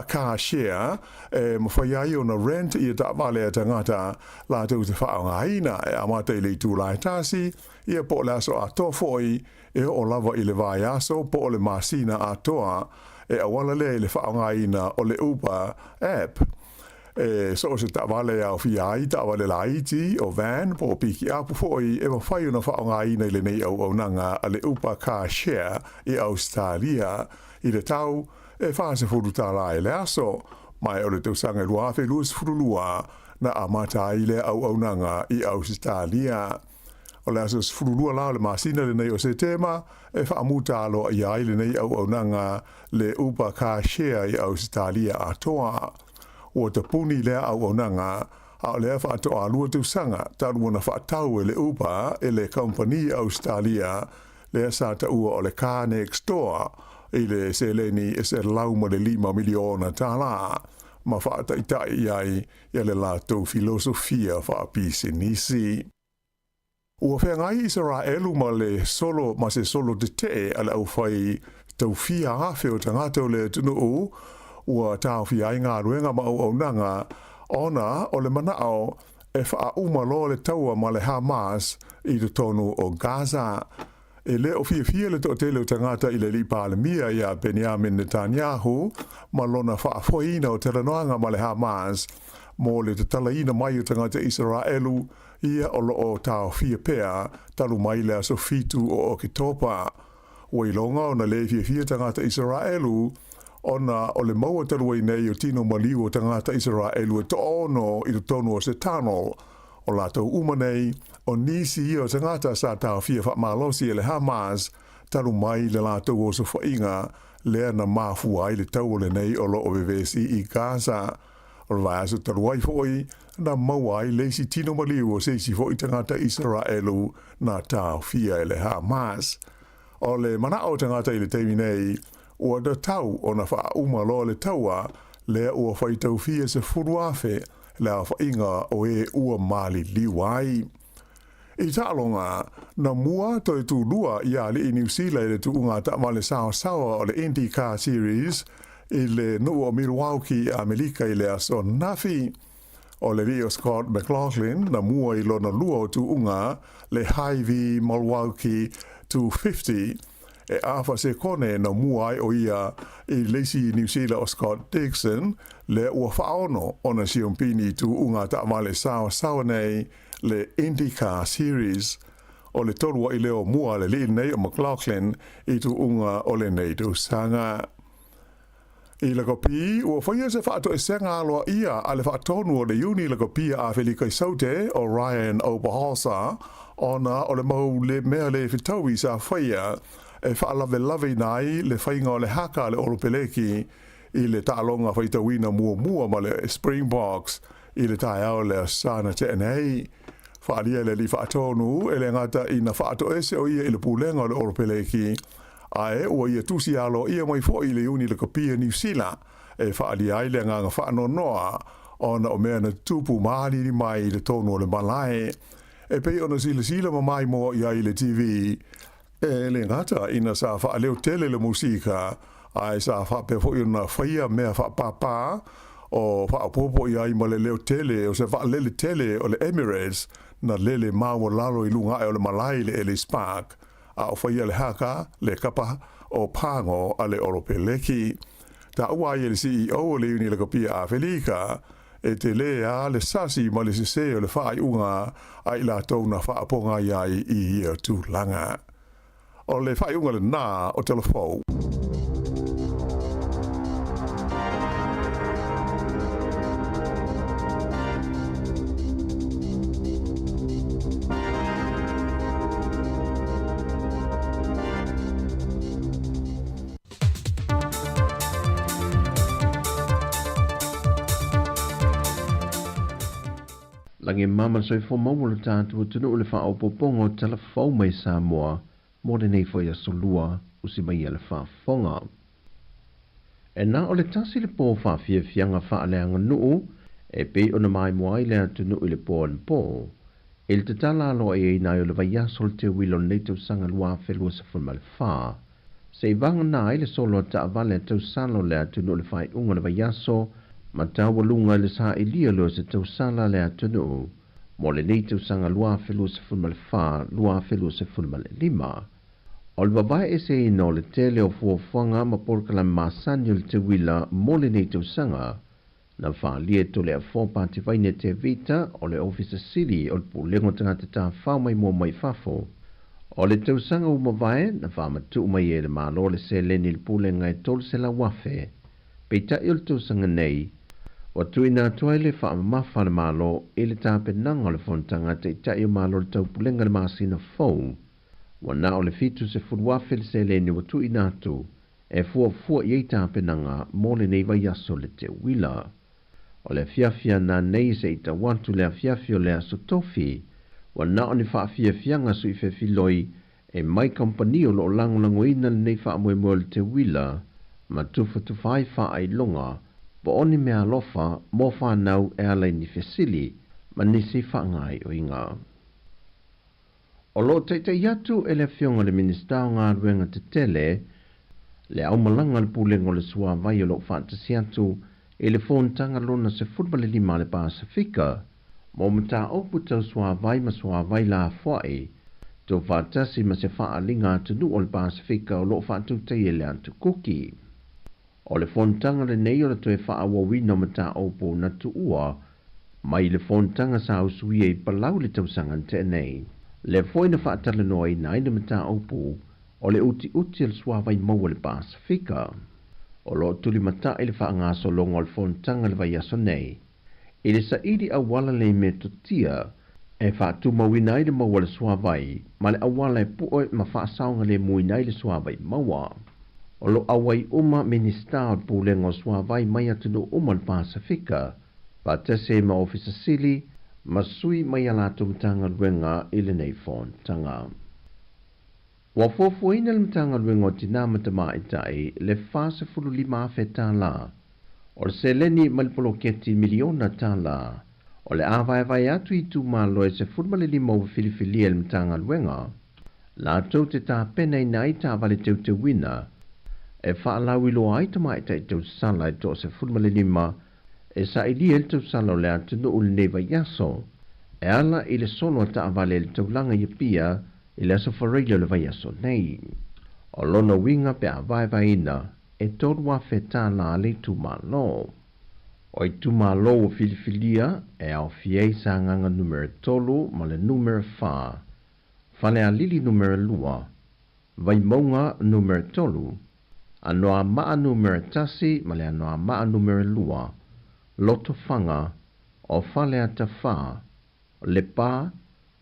[SPEAKER 11] Car Share e mafai ai ona rent ia taavale a tagata latou te faaaogaina e amata i le itula e tasi ia po o le aso atoa foi e oo lava i le vaiaso po o le masina atoa e auala lea i le faaaogaina o le Uber app. E so o se taavale e aofia ai taavale laiti, o van po o pikiapu foi e mafai ona faaaogaina i lenei auaunaga a le Uber Car Share i Ausetalia i le tau e $40 i le aso, ma e o le tausaga e 2022 na amata ai lea auaunaga i Ausetalia. O le aso 12 la o le masina lenei o Setema e faamuta aloaia ai lenei auaunaga le Uber Car Share i Ausetalia atoa. Ua tapuni lea auaunaga, a o lea faatoa lua tausaga talu ona faatau e le Uber e le kamupani Ausetalia lea sa taua o le Car Next Door i le seleni e $105 miliona ma faataitai i ai ia le latou filosofia faapisinisi. Ua feagai Isaraelu ma le solo ma se solo tetee a le aufai taufia afe o tagata o le atunuu ua taofia ai galuega ma auaunaga ona o le manao e faauma loa le taua ma le Hamas i totonu o Gaza. E le o fiafia le toatele o tagata i le alii Palemia ia Benjamin Netanyahu ma lona faafoeina o talanoaga ma le Hamas mo le tatalaina mai o tagata Isaraelu ia o lo o taofia pea talu mai le aso 7 o Oketopa. Ua iloga ona le fiafia tagata Isaraelu ona o le maua talu ai nei o tino maliu o tagata Isaraelu e toaono i totonu o se tunnel. O latou uma nei, o nisi ia o tagata sa taofia faamalosi e le Hamas talu mai le latou osofaiga lea na mafua ai le taua lenei o lo o vevesi i Gaza. O le vaiaso talu ai foi na maua ai le isi tino maliu o se isi foi tagata Isaraelu na taofia e le Hamas. O le manao o tagata i le taimi nei, ua tatau ona faauma loa le taua lea ua faitaufia 10,000 le aofaiga o e ua maliliu ai. I taaloga, na mua toe tulua ia alii Niu Sila i le tuuga taavale saosaoa o le IndyCar Series i le nuu o Milwaukee i Amelika i le aso ananafi. O le alii o Scott McLaughlin na mua i lona lua o tuuga le Hy-Vee Milwaukee 250. e afa sekone na mua ai o ia i le isi Niu Sila o Scott Dixon, lea ua faaono ona siompini i tuuga taavale saoasaoa nei le IndyCar Series. O le tolu aʻi lea o mua a le alii lenei o McLaughlin i tuuga o lenei tausaga. I Lakapi, ua faia se faatoesega aloaia a le faatonu o le Iuni Lakapi a Afelika i Saute o Ryan Oberholser ona o le mau le mea le fetaui sa faia e faalavelaveina ai le faiga o le haka a le Olopeleki i le taaloga faitauina muamua ma le Springboks i le taeao le Aso Sa na tea nei. Faaalia le alii faatonu e le gata ina faatoese o ia i le pulega o le Olopeleki, Ae ua ia tusi aloaia mai foi i le Iuni Lakapia Niu Sila e faaalia ai le agaga faanoanoa ona o mea na tutupu ma aliali mai i totonu o le malae. E pei ona silasila ma maimoa i ai i le TV, e le gata ina sa faaleo tele le musika, ae sa faapea foi ona faia mea faapāpā o faaopoopo i ai ma le leo tele o se vaalele tele o le Emirates na lele maualalo i luga ae o le malae i le Ellis Park. A o faia le haka, le kapa o pago a le Olopeleki. Taua ai e le CEO o le Iuni Lakapia Afelika, e telē a le sasi ma le sesē o le faaiuga a i latou na faapogai ai i ia tulaga. O le faaiuga lenā o Tala Fou.
[SPEAKER 9] Lagi e mama le soifua maua o lo tatou atunuu i le faaopoopoga o tala fou mai Samoa mo lenei foi aso lua usi mai ia le faafofoga. E na o le tasi le pō faafiafiaga faaleaganuu e pei ona maimoa ai le atunuu i le pō anapo, i le tatala aloaiaina ai o le vaiaso o le teuila o lenei tausaga 2024, se'i vagana ai le solo a taavale a tausala o le atunuu i le faaiuga o le vaiaso ma taualuga i le sailia lea o se tausala a le atunuu mo lenei tausaga 2024, 2025. O le vavae eseina o le tele o fuafuaga ma polokalame masani o le teuila mo lenei tausaga, na faaalia e Toleafoa Pativaine Tevita o le Ofisa Sili o le Pulega o Tagata Tafao mai mua mai fafo. O le tausaga ua mavae, na faamatuu mai e le Malo le seleni i le Pulega e $300,000. Peitai o le tausaga nei, ua tuuina atu ai le faamamafa a le Malo i le tapenaga o le Fonotaga a Taitai o Malo o le Taupulega i le masina fou. Ua na o le $70,000 le seleni ua tuuina atu e fuafua i ai tapenaga mo lenei vaiaso le teuila. O le afiafi ana nei se i tau atu le afiafi o le Aso Tofi, ua na o ni faafiafiaga suifefiloi e mai kamupani o lo o lagolagoina lenei faamoemoe o le teuila ma tufatufa ai faailoga po o ni meaalofa mo fanau e ala i ni fesili ma nisi faagaoioiga. O lo o taita'i atu e le Afioga i le Minisita o Galuega Tetele le aumalaga a le Pulega o le Suavai o lo o faatasi atu i le Fonotaga lona 15 a le Pasefika mo mataupu tau suavai ma suavai lafoa'i tuufaatasi ma se faaaliga atunuu o le Pasefika o lo o faatautaia e le Atu Kuki. O le fonotaga lenei o le toe faaauauina o mataupu na tuua mai le fonotaga sa usuia i Palau i le tausaga na tea nei. Lea foi na faatalanoaina ai le mataupu o le utiuti o le suavai maua i le Pasefika. O lo o tulimata'i le faagasologa o le fonotaga i le vaiaso nei i le saili auala le metotia e faatumauina ai le maua o le suavai ma le auala e pue ma faasaogalemuina ai le suavai maua. O lo o auai uma Minisita o le Pulega o Suavai mai atunuu uma o le Pasefika, faatasi ai ma Ofisa Sili ma sui mai a latou Matagaluega i lenei fonotaga. Ua fuafuaina e le Matagaluega o Tinā ma Tamaitai le $45,000 o le seleni mai le poloketi miliona tala o le a vaevae atu i itumalo e 15 ua filifilia e le Matagaluega latou te tapenaina ai taavale teuteuina e faalauiloa ai tamaitai tausala e toa-15 e sailia ai le tausala o le atunuu i lenei vaiaso e ala i le solo a taavale i le taulaga i Apia i le Aso Faraile o le vaiaso nei. O lona uiga pe a vaevaeina, e $3,000 a le itumalo. O itumalo ua filifilia e aofia ai Sagaga Numera 3 ma le Numera 4, Falealili Numera 2, Vaimauga Numera 3, Anoamaa Numera 1 ma le Anoamaa Numera 2, Lotofaga, o Faleata 4, Lepa,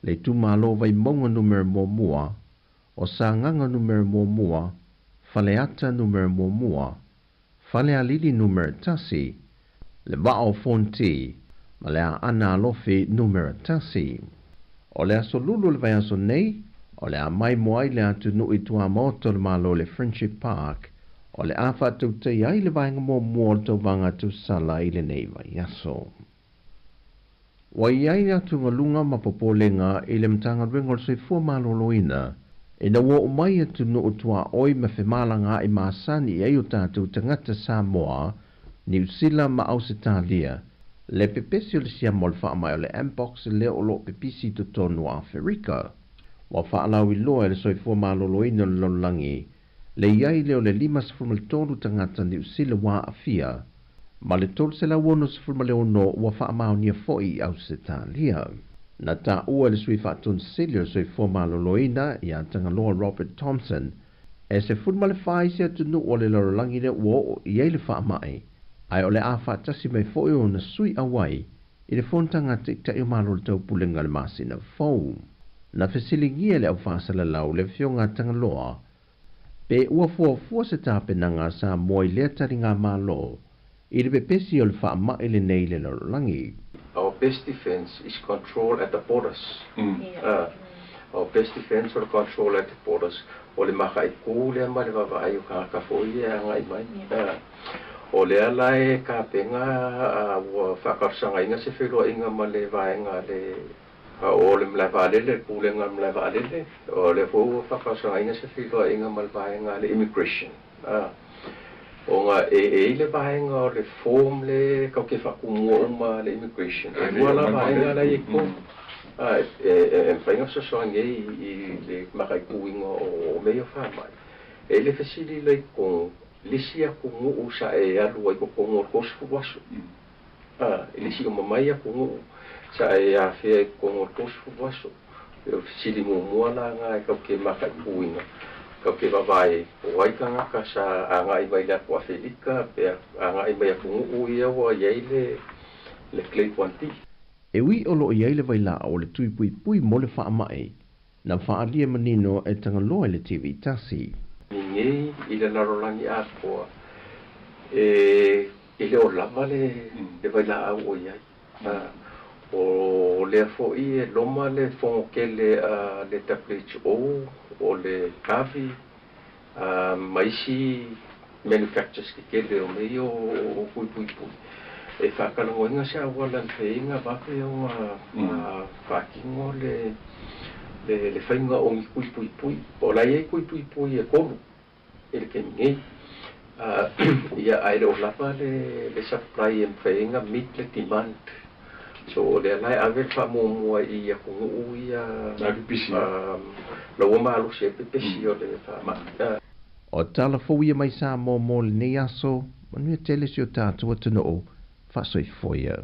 [SPEAKER 9] le itumalo Vaimauga Numera 1, o Sagaga Numera 1, Faleata Numera 1, Falealili Numera 1, le Vaa o Fonti, ma le Aana Alofi Numera 1. O le aso Lulu o le vaiaso nei, o le a maimoa ai le atunuu i tuamaota o le Malo i le Friendship Park, o le a faatautaia ai le vaega muamua o le tauvaga tausala i lenei vaiaso. Ua i ai atugaluga ma popolega i le Matagaluega o le Soifua Maloloina ina ua oo mai atunuu tuaoi ma femalagaai masani i ai o tatou tagata Samoa, Niu Sila ma Ausetalia, le pepesi o le siama o le faamai o le Mpox lea o lo o pepisi i totonu o Aferika. Ua faalauiloa e le Soifua Maloloina o le Lalolagi le i ai lea o le 53 tagata Niu Sila ua aafia ma le 366 ua faamaonia foi i Ausetalia. Na taua e le Sui Faatonu Sili o le Soifua Maloloina ia Tagaloa Robert Thompson, e 14 isi atunuu o le lalolagi lea ua oo i ai le faamai, ae o le a faatasi mai foi ona sui auai i le fonotaga a Taitai o Malo o le Taupulega i le masina fou. Na fesiligia e le aufaasalalau le Afioga a Tagaloa pe ua fuafua se tapenaga a Samoa i lea taligamalo i le pepesi o le faamai lenei i le lalolagi.
[SPEAKER 10] Our best defence is control at the borders. Our best defence o le control at the borders. O le makaʻikū lea ma le vaavaai o tagata foi ia e agai mai. O lea la e tapena ua faatalosagaina se feiloaiga ma le vaega a le o le malae vaalele, le pulega o le malae vaalele. O lea foi ua faatalosagaina se feiloaiga ma le vaega a le immigration. Ona e i ai le vaega o le form le kau te faatumua uma le immigration. E lua la vaega la e i totonu. E mafai ona fesoasoani ai i le mataituina o mea ia o faamai. E i ai le fesili la i totonu, le isi atunuu sa e alu ai i totonu o le 30 aso. E le isi uma mai atunuu sa e afea i totonu o le 30 aso. O le fesili muamua la na e kau te mataituina, kau te vaavaai ai, po o ai tagata sa agai mai le atu Afelika pe agai mai atunuu ia ua i ai le Clade 1D.
[SPEAKER 9] E ui o lo o i ai le vailaau o le tui puipui mo le faamai, na faaalia manino e Tagaloa i le TV tasi.
[SPEAKER 10] Nei i le lalolagi atoa, e le o lava le vailaau o i ai. O lea foi e loma le fono tele a le WHO, o le Gavi, ma isi manufacturers tetele o mea ia o tui puipui, e faatalanoaina se auala e mafai ai ona vave ona faatino le faiga o ni tui puipui. O la e i ai tui puipui e tolu i le taimi nei, ia ae le o lava le supply e mafai ai ona meet le demand. So o lea la e ave le faamuamua i atunuu ia la ua malosi ai pepesi o le faamai.
[SPEAKER 9] O tala fou ia mai Samoa mo lenei aso, manuia tele si o tatou atunuu, faasoifua ia.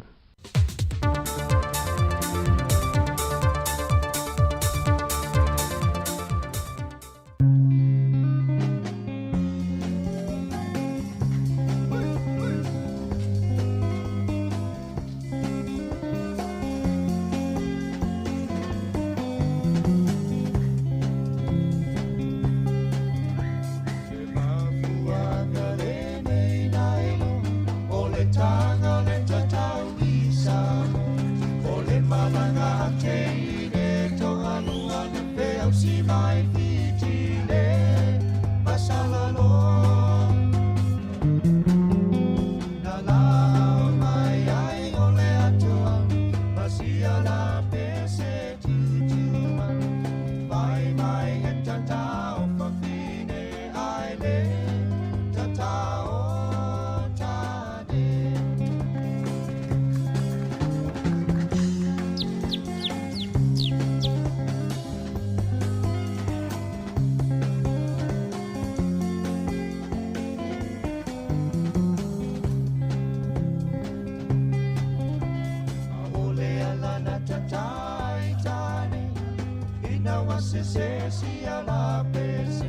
[SPEAKER 1] ai sia la pese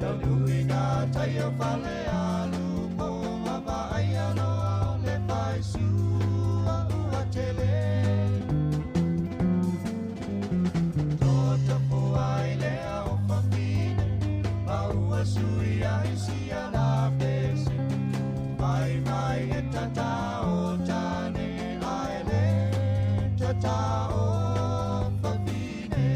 [SPEAKER 1] Taunuu i ngā tai o Falealupo Ma vaaia loa le faisua ua tele Toatafua i lea o fafine Ma ua sui ai sia la pese Mai mai e tatao tane Ae le tatao fafine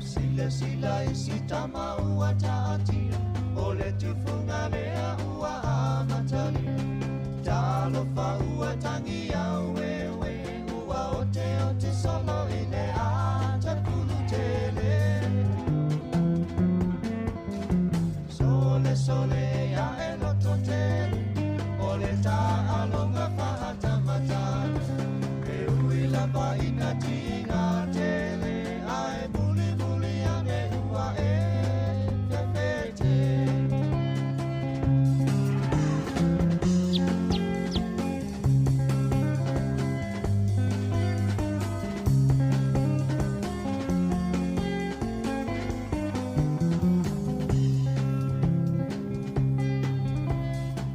[SPEAKER 1] Silasila i si tama ua taatia O le tufuga lea ua amatalia Talofa ua tangi aueue Ua oteote solo i le ata pulutele Sole sole ia e loto tele O le taaloga faatamatala E ui lava ina tiga tele Ae mulimuli ane ua e fefete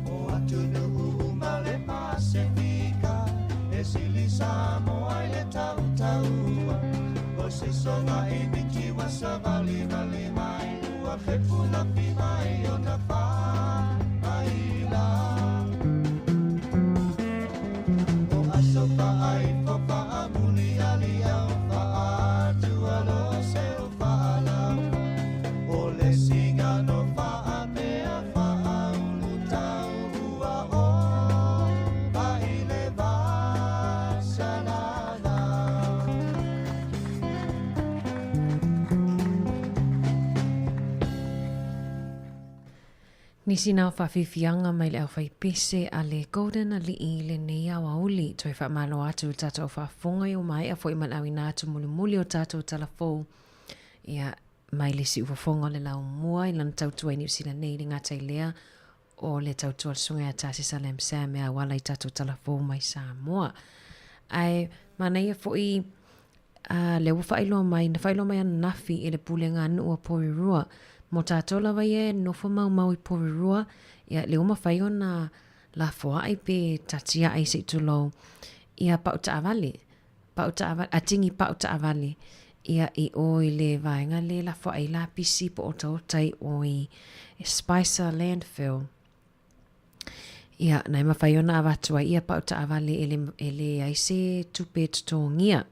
[SPEAKER 1] O atunuu uma le Pasefika E sili Samoa i le tautaua O se soga i miti ua savalivali mai Ua fepulafi mai ona faaila O aso faaifo faamuliali au Faatualo se o faalau O le sigano faapea faaulutau Ua ova i le vasalavau
[SPEAKER 4] Nisi na o faafiafiaga mai le aufaipese a le Golden Alii i lenei aoauli. Toe faamalo atu i le tatou aufaafofoga i ua maea foi ma le auina atu mulimuli o tatou tala fou ia mai le siufofoga o le laumua i lana tautua i Niu Sila nei i le gata i lea o le tautua a le Susuga ia Tasesa Lam Sam e auala i tatou tala fou mai Samoa. Ae manaia foi a lea ua faailoa mai, na faailoa mai ananafi e le Pulega a Nuu o Porirua. Mo tatou lava ia e nofo maumau i Porirua, ia lea ua mafai ona lafoai pe tatiai se i tulou ia pau taavale, pau taavale, a tini pau taavale ia i o i le vaega le lafoai lapisi po o otaota i o i Spicer Landfill. Ia, na e mawhai ona avatu ai ia pau taavale e le, e leai se tupe e totogia.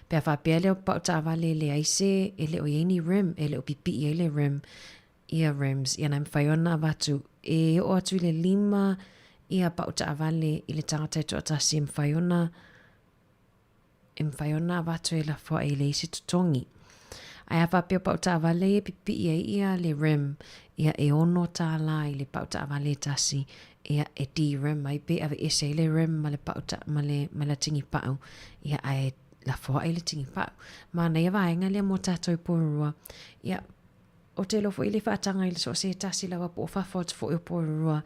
[SPEAKER 4] Pe a faapea lea o pau taavale e leai se, e le o i ai ni rim, e le o pipii ai le rim, ia rims, ia na e mawhai ona avatu e oo atu i le lima ia pau taavale i le tagata e toatasi e mawhai ona e mafai ona avatu e lafoai i le isi totogi. Ae a faapea o pau taavale ia e pipii ai ia le rim, ia e $6 i le pau taavale e tasi, ia e de-rim ai pe aveese ai le rim ma le pau ta, ma le, ma le tini pau, ia ae lafoai le tini pau. Manaia vaega lea mo tatou i Porirua. Ia, Ou te iloa foi le faataga i le so o se tasi lava po o fafo atu foi o Porirua,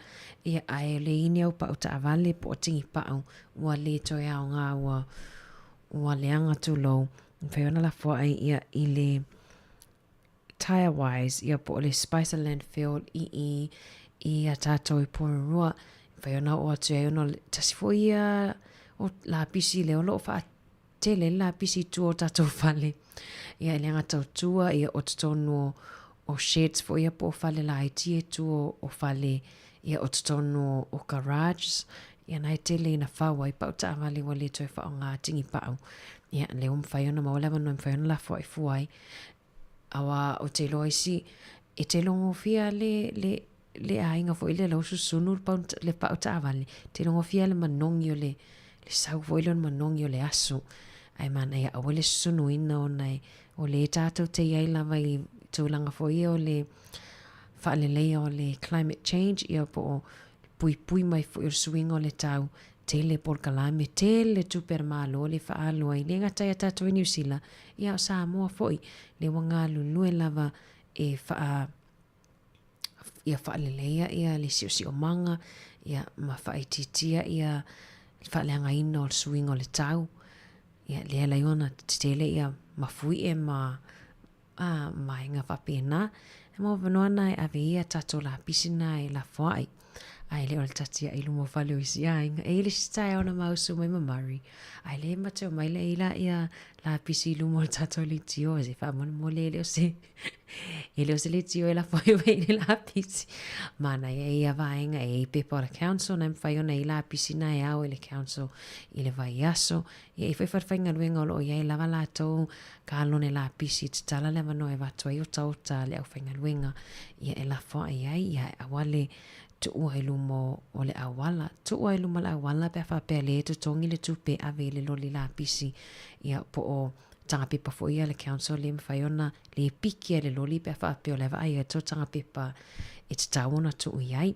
[SPEAKER 4] ia ae le ini au pau taavale po o tini pau ua le toe aoga ua ua leaga tulou. Mafai ona lafoai ia i le Tyrewise ia po o le Spicer Landfill i i i a tatou i Porirua. Mafai ona oo atu ai ona o le tasi foi ia o lapisi lea o lo o faa tele le lapisi i tua o tatou fale. Ia, e le gata o tua, ia o totonu o, o sheds foi ia po o fale laiti e tua o, o fale, ia o totonu o, o garages. Ia na e tele ina fau ai pau taavale ua le toe faaaoga tini pau. Ia, lea ua mafai ona maua le avanoa e mafai ona lafoai fua ai. Aua ou te iloa isi, e te logofia le, le, le aiga foi lea la ua susunu le pau, le pau taavale, te logofia le manogi o le, le sau foi lea o le manogi o le aso. Ae manaia aua le susunuina ona e, o lea tatou te i ai lava i tulaga foi ia o le faaleleia o le climate change, ia po o puipui mai foi o le suiga o le tau. Tele polokalame, tele tupe a le Malo le faaalu ai, le gata ia tatou i Niu Sila, ia o Samoa foi, le ua galulue lava e faa ia faaleleia ia le siosiomaga ia ma faaitiitia ia le faaleagaina o le suiga o le tau. Ia lea lai ona tetele ia mafuie ma a vaega faapena. E mau avanoa na e ave ia tatou lapisi na e lafoai. Ae le o le tatiai i luma o fale o isi aiga. E i ai le isi taeao na mausu mai ma Murray. Ae le ma te omai lea i la ia lapisi i luma o le tatou leitio. Se faamolemole e le o se e le o se leitio e lafo ai mai i le lapisi. Manaia ia vaega e i ai pepa o le council na e mafai ona i lapisi na e ao e le council i le vaiaso. Ia e i foi falefaigaluega o lo o i ai lava latou kalone lapisi e tatala le avanoa e avatu ai otaota a le aufaigaluega ia e lafoai ai ia e aua le tuua i luma o le auala. Tuua i luma o le auala pe a faapea le totogi le tupe e ave i le loli lapisi ia po o taga pepa foi ia a le council le mafai ona le piki e le loli pe a faapea o la e vaai atu o taga pepa e tatau ona tuu i ai.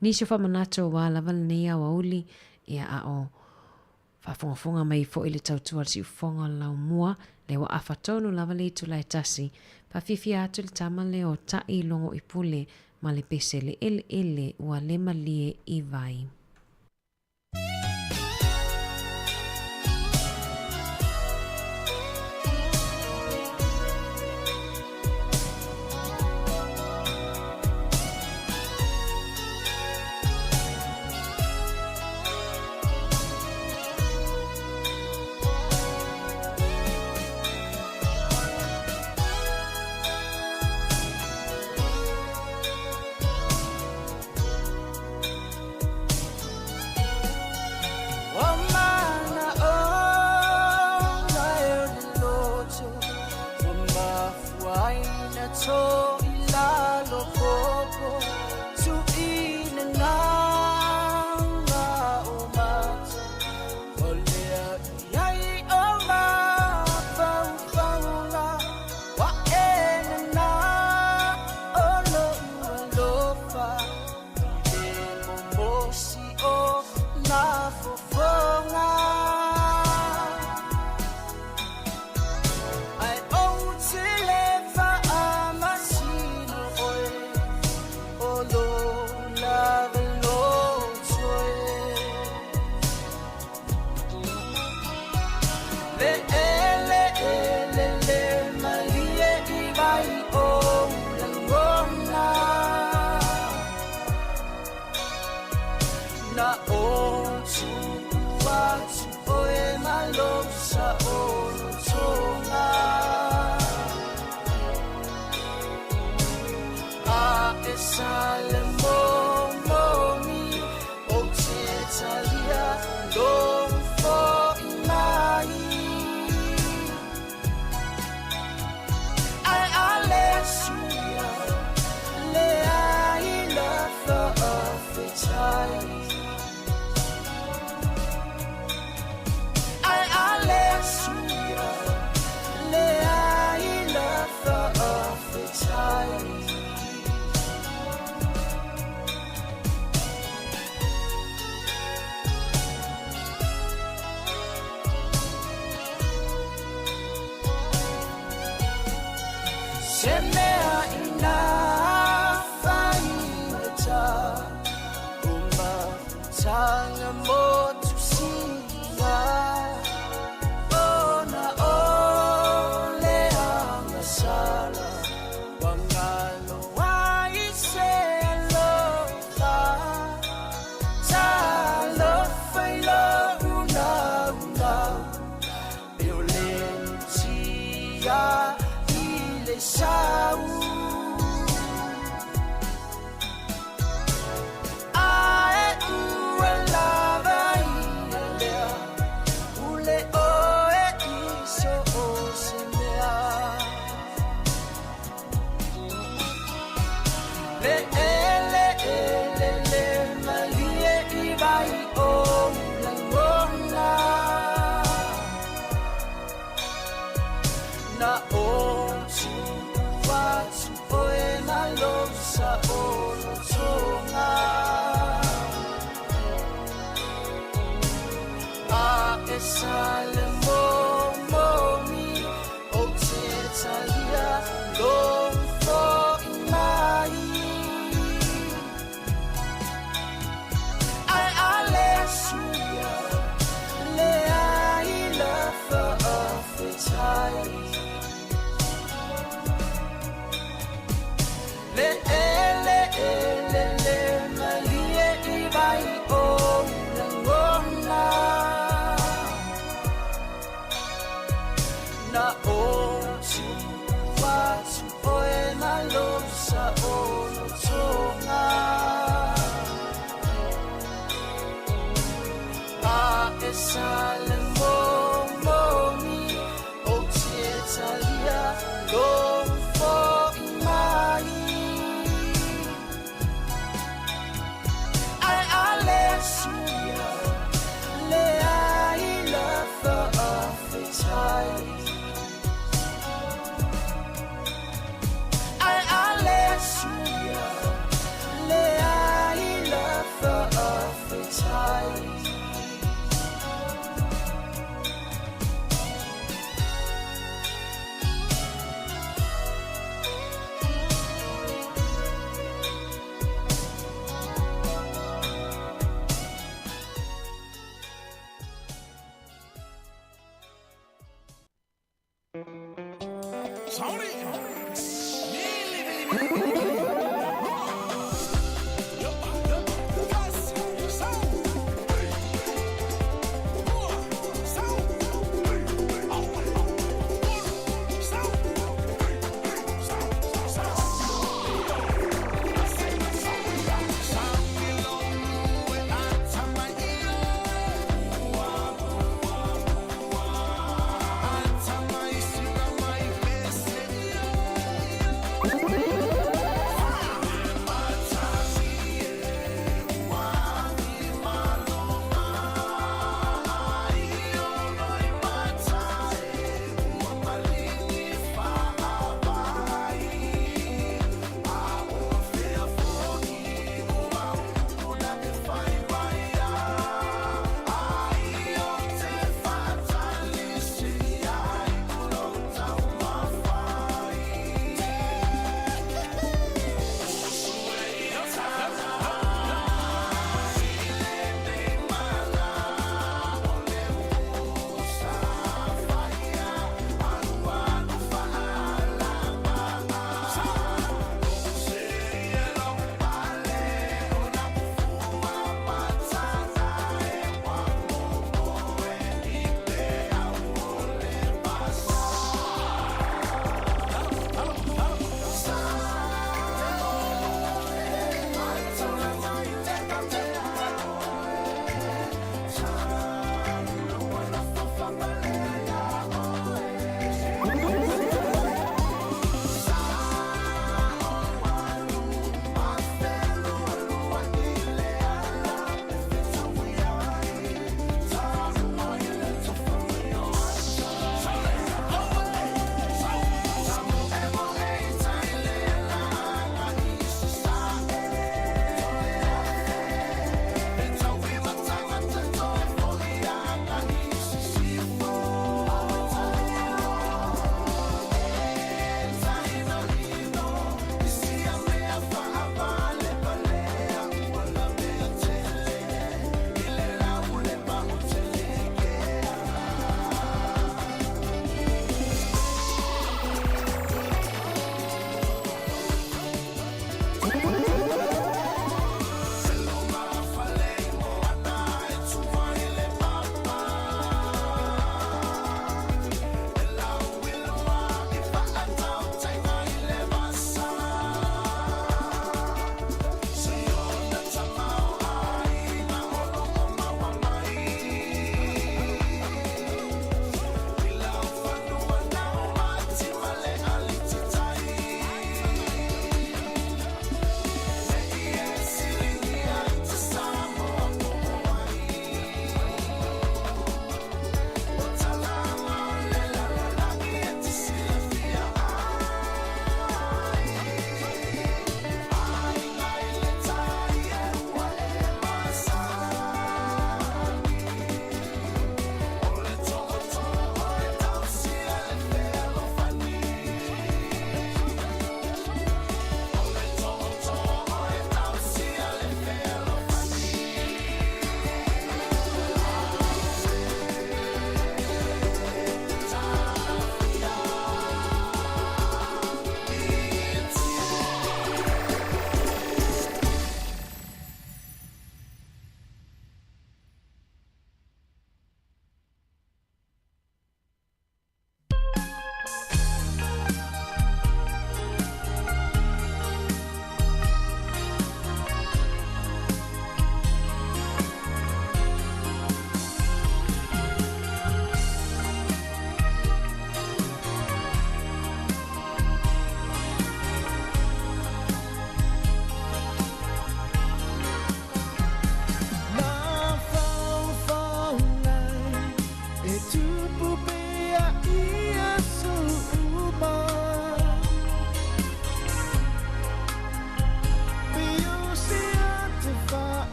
[SPEAKER 4] Nisi o faamanatu aua lava lenei aoauli ia a o Faafogafoga mai foi le tautua a le siufofoga o le laumua, lea ua afa tonu lava le itula e tasi. Faafiafia atu le tama lea o Taʻi Logoipule ma le pese le eleele ua le malie i vai.
[SPEAKER 8] Time.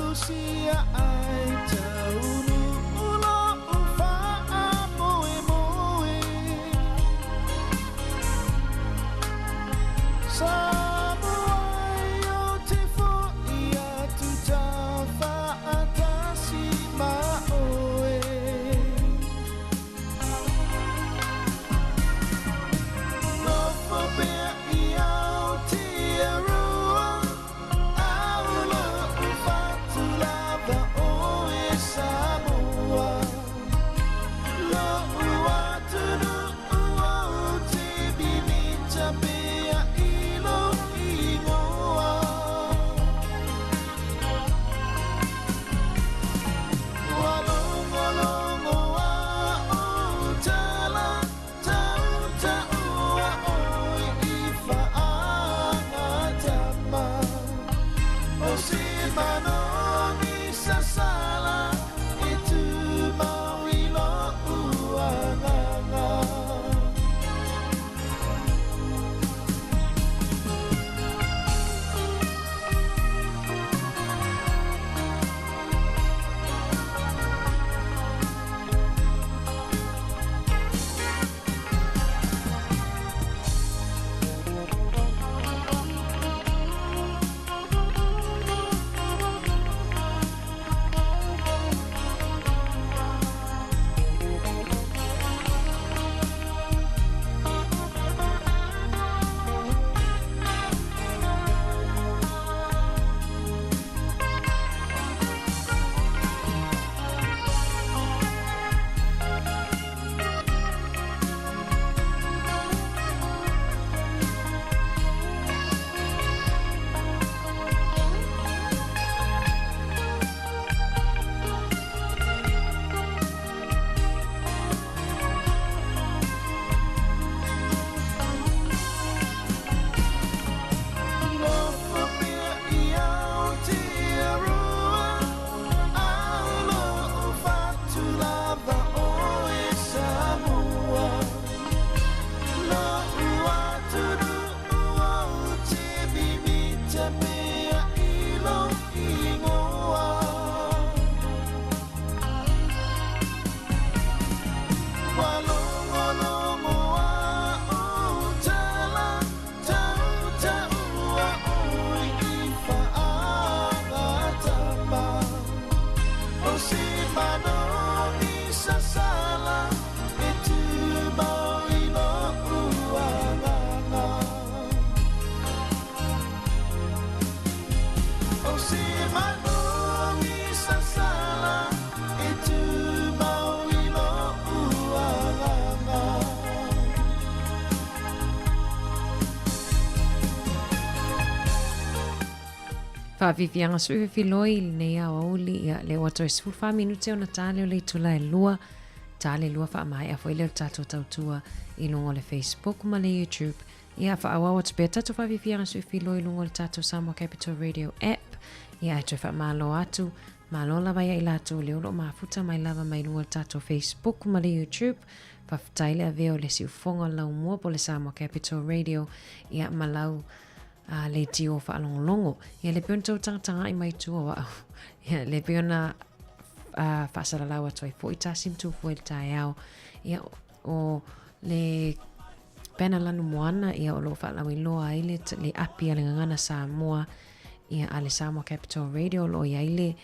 [SPEAKER 8] tausia ai taunuu lo'u faamoemoe. Samoa ai ou te fo'i atu taufaatasi ma oe. Nofo pea i Aotearoa, a o lo'u fatu lava oe Samoa. Lo'u atunuu ou te mimita pea i lou igoa. Ua logologo a ou tala, tautaua oe i faagatama. O se manogi sasala e tumau i lo'u agaga. Nofo pea i Aotearoa, a o lo'u fatu lava oe Samoa. Lo'u atunuu ou te mimita pea i lou igoa. Ua logologo a ou tala, tautaua oe i faagatama. O se manogi sasala e tumau i lo'u agaga. O se manogi sasala e tumau i lo'u agaga.
[SPEAKER 4] Faafiafiaga sui fefiloi i lenei aoauli, ia, lea ua toe 14 minute ona ta lea o le itula e lua, ta le lua faamaea foi lea o le tatou tautua i luga o le Facebook ma le YouTube. Ia, faaauau atu pea tatou faafiafiaga sui filoi i luga o le tatou Samoa Capital Radio app. Ia, ae toe faamalo atu, malo lava ia i latou lea o lo o mafuta mai lava mai luga o le tatou Facebook ma le YouTube. Faafetai le avea o le siufofoga o le laumua po o le Samoa Capital Radio, ia, ma lau a leitio faalogologo. Ia le pei ona tou tagatagai mai tua o au. Ia le pei ona faasalalau atu ai foi tasi ma tufua i le taeao. Ia o le pena lanu moana ia o lo o faalauiloa ai le, le api a le gagana Samoa ia a le Samoa Capital Radio o lo o i ai le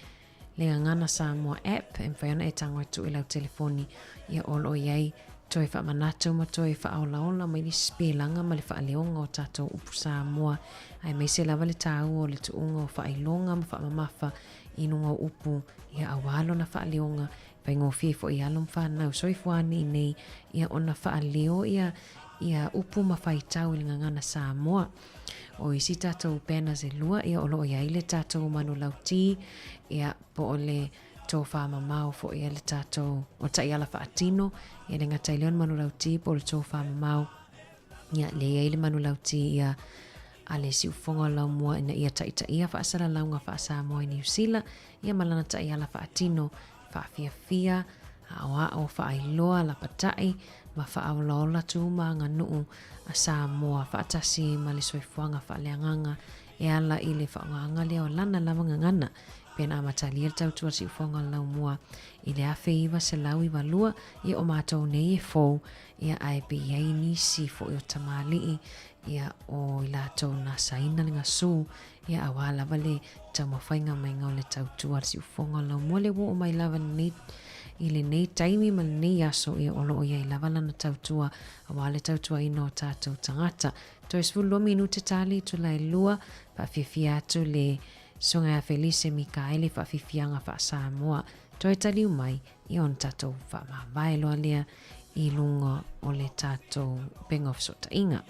[SPEAKER 4] Le Gagana Samoa App e mafai ona e tago atu i lau telefoni ia o lo o i ai toe faamanatu ma toe faaolaola mai le sipelaga ma le faaleoga o tatou upu Samoa aemaise lava le taua o le tuuga o faailoga ma faamamafa i luga o upu ia aua lona faaleoga faigofie foi i alo ma fanau soifua nei nei ia ona faaleo ia ia upu ma faitau i le gagana Samoa. O isi tatou banners e lua, ia o lo o i ai le tatou manulauti, ia po o le tofa mamao foi a le tatou, o taiala faatino, ia le gata i lea o le manulauti po o le tofa mamao, ia lea i ai le manulauti ia a le siufofoga o Laumua ina ia taitaia faasalalauga faa-Samoa i Niu Sila, ia ma lana taiala faatino faafiafia, aoao, faailoa, lapatai, ma faaolaola tu ma aganuu a Samoa faatasi ma le soifuaga faaleagaga e ala i le faaaogaga lea o lana lava gagana pe na amatalia le tautua a le siufofoga o le laumua i le 1992, ia o matou nei e fou, ia ae pe i ai nisi foi o tamalii, ia o i latou na asaina le gasu, ia auā lava le taumafaiga maiga o le tautua a le siufofoga o le laumua lea ua oo mai lava lenei i lenei taimi ma lenei aso, ia o lo o i ai lava lana tautua auā le tautuaina o tatou tagata. Toe 12 minute tali itula e lua, faafiafia atu le Susuga ia Felise Mikaele faafiafiaga faa-Samoa toe taliu mai ia ona tatou faamavae loa lea i luga o le tatou upega o fesootaiga.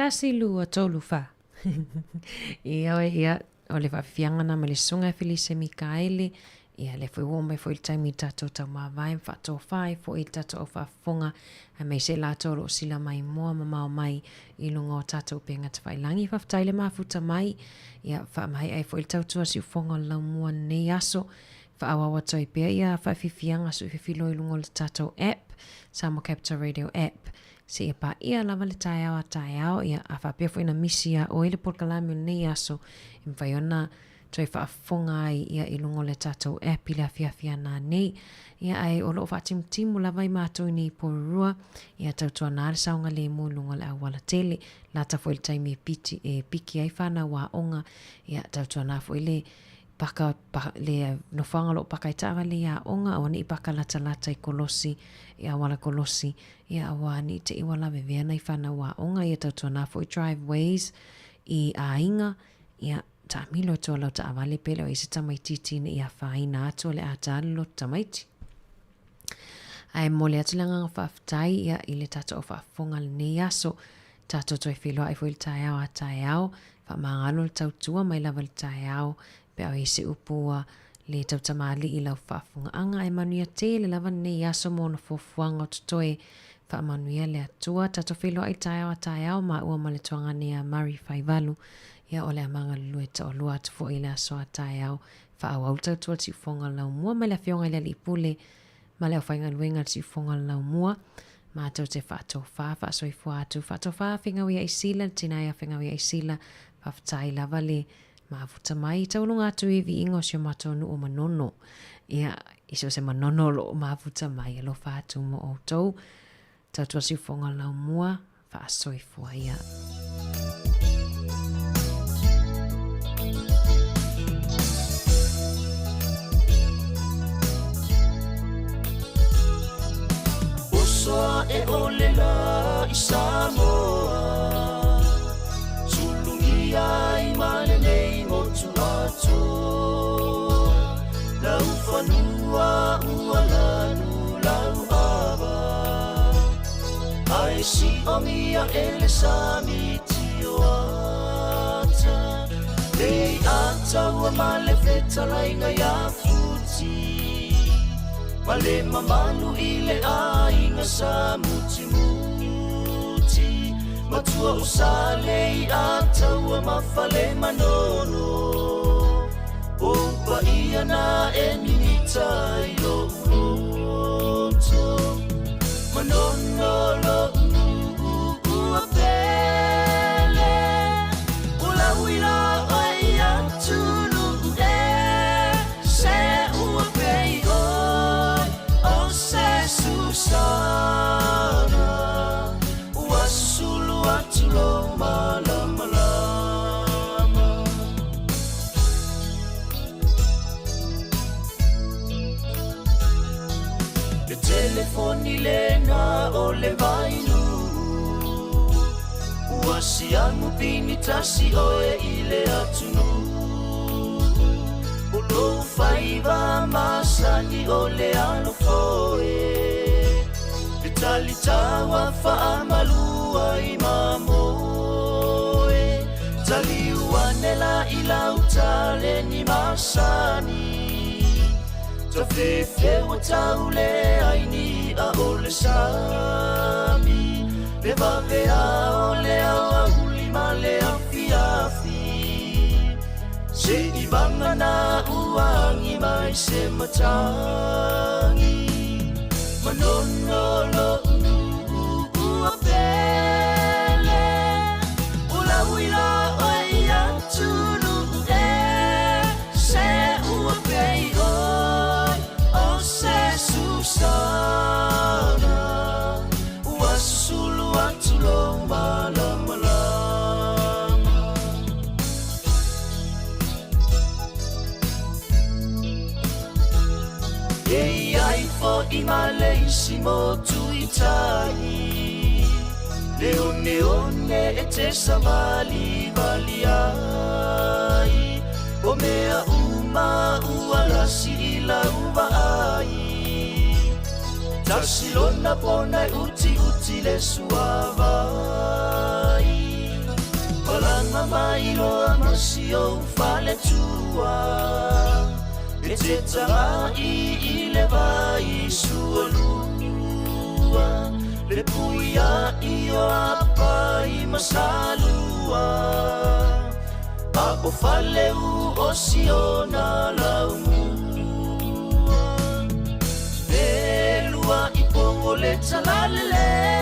[SPEAKER 4] Tasi, lua, tolu, fa. Ioe, ia, o le faafiafiaga na ma le susuga ia Felise Mikaele, ia lea foi ua oo mai foi le taimi i le tatou taumavae ma faatofa ai foi i le tatou au faafofoga, aemaise i latou o lo o sila maimoa mamao mai i luga o tatou upega tafailagi. Faafetai le mafuta mai, ia faamaea ai foi le tautua siufofoga o le laumua lenei aso. Faaauau atu ai pea ia faafiafiaga suifefilo i luga o le tatou app, Samoa Capital Radio app, seia paia lava le taeao a taeao, ia, a faapea foi na misi iā oe le polokalame o lenei aso, e mafai ona toe faafofoga ai ia i luga o le tatou app i le afiafi a nanei. Ia, ae o lo o faatimutimu lava i matou i nei Porirua, ia tautuana le saogalemu i luga o le auala tele, lata foi le taimi e piti, e piki ai fanau aoga, ia tautuana foi le paka, pa, le nofoaga o lo o paka ai taavale i aoga, aua ne i paka latalata i kolosi, i auala kolosi, ia aua ne i te i ua lavevea nai fanau aoga, ia tautuana foi driveways i aiga, ia taamilo atu o lau taavale pe le o i ai se tamaitiiti ina ia afaina atu o le a ta le loto tamaiti. Ae momoli atu le agaga faafetai ia i le tatou au faafofoga lenei aso. Tatou toe feiloai foi i le taeao a taeao. Faamagalo le tautua mai lava i le taeao pe a o i ai se upu ua le tautamalii i lau faafofogaaga. Ae manuia tele lava lenei aso mo ona fuafuaga o totoe. Faamanuia le Atua. Tatou feiloai i le taeao a taeao maua ma le tuagane ia Murray Faivalu. Ia o le a magalulue taolua atu foi i le aso a taeao. Faaauau le tautua i le siufofoga o le laumua mai le Afioga i le Alii Pule ma le aufaigaluega i le siufofoga o le laumua. Matou te faatofa, faasoifua atu, faatofa Afegauia Isila, le tina ia Afegauia Isila, faafetai lava le mafuta mai, tauluga atu i viiga o si o matou nuu o Manono. Ia, i so o se Manono o lo o mafuta mai, alofa atu mo outou. Tautua siufofoga o le laumua, faasoifua ia.
[SPEAKER 21] Uso e ole la i Samoa Sulugia i malelei motu atoa Lau fanua ua lanu lau ava Ae siomia e le sami tio ata Lei ata ua ma le fetalaiga ia Futi Ma le mamalu i le aiga sa mutimuti Matua o Salei Ataua ma Fale Manono O paia na e mimita i lou loto Manono lou ua pele O lau ila oe atunuu e Se ua pei oe o se susana Ua sulu atu lou malamalama. Le telefoni lena o le vainuu Ua siamu pini tasi oe i le atunuu O lou faiva masani o le alofoe Le talitaua faamalua i mamoe Taliu ane la i lau taleni masani Tafefeua tau le ai ni a o le sami Le vavea o le aoauli ma le afiafi Se i vagana ua agi mai se matagi Manono lou nuu ua pele O lau ila oe i atunuu e Se ua pei oe o se susana Ua susulu atu lou malamalama. E i ai fo'i ma le isi motu i tai Le oneone e te savalivali ai O mea uma ua lasi i lau vaai Tasi lona pona e utiuti le suavai. Luga mai loa ma si ou faletua E te taga'i i le vai sualua Le puia'i o apai ma salua A o faleu o siona laumua E lua i po o le talalelei.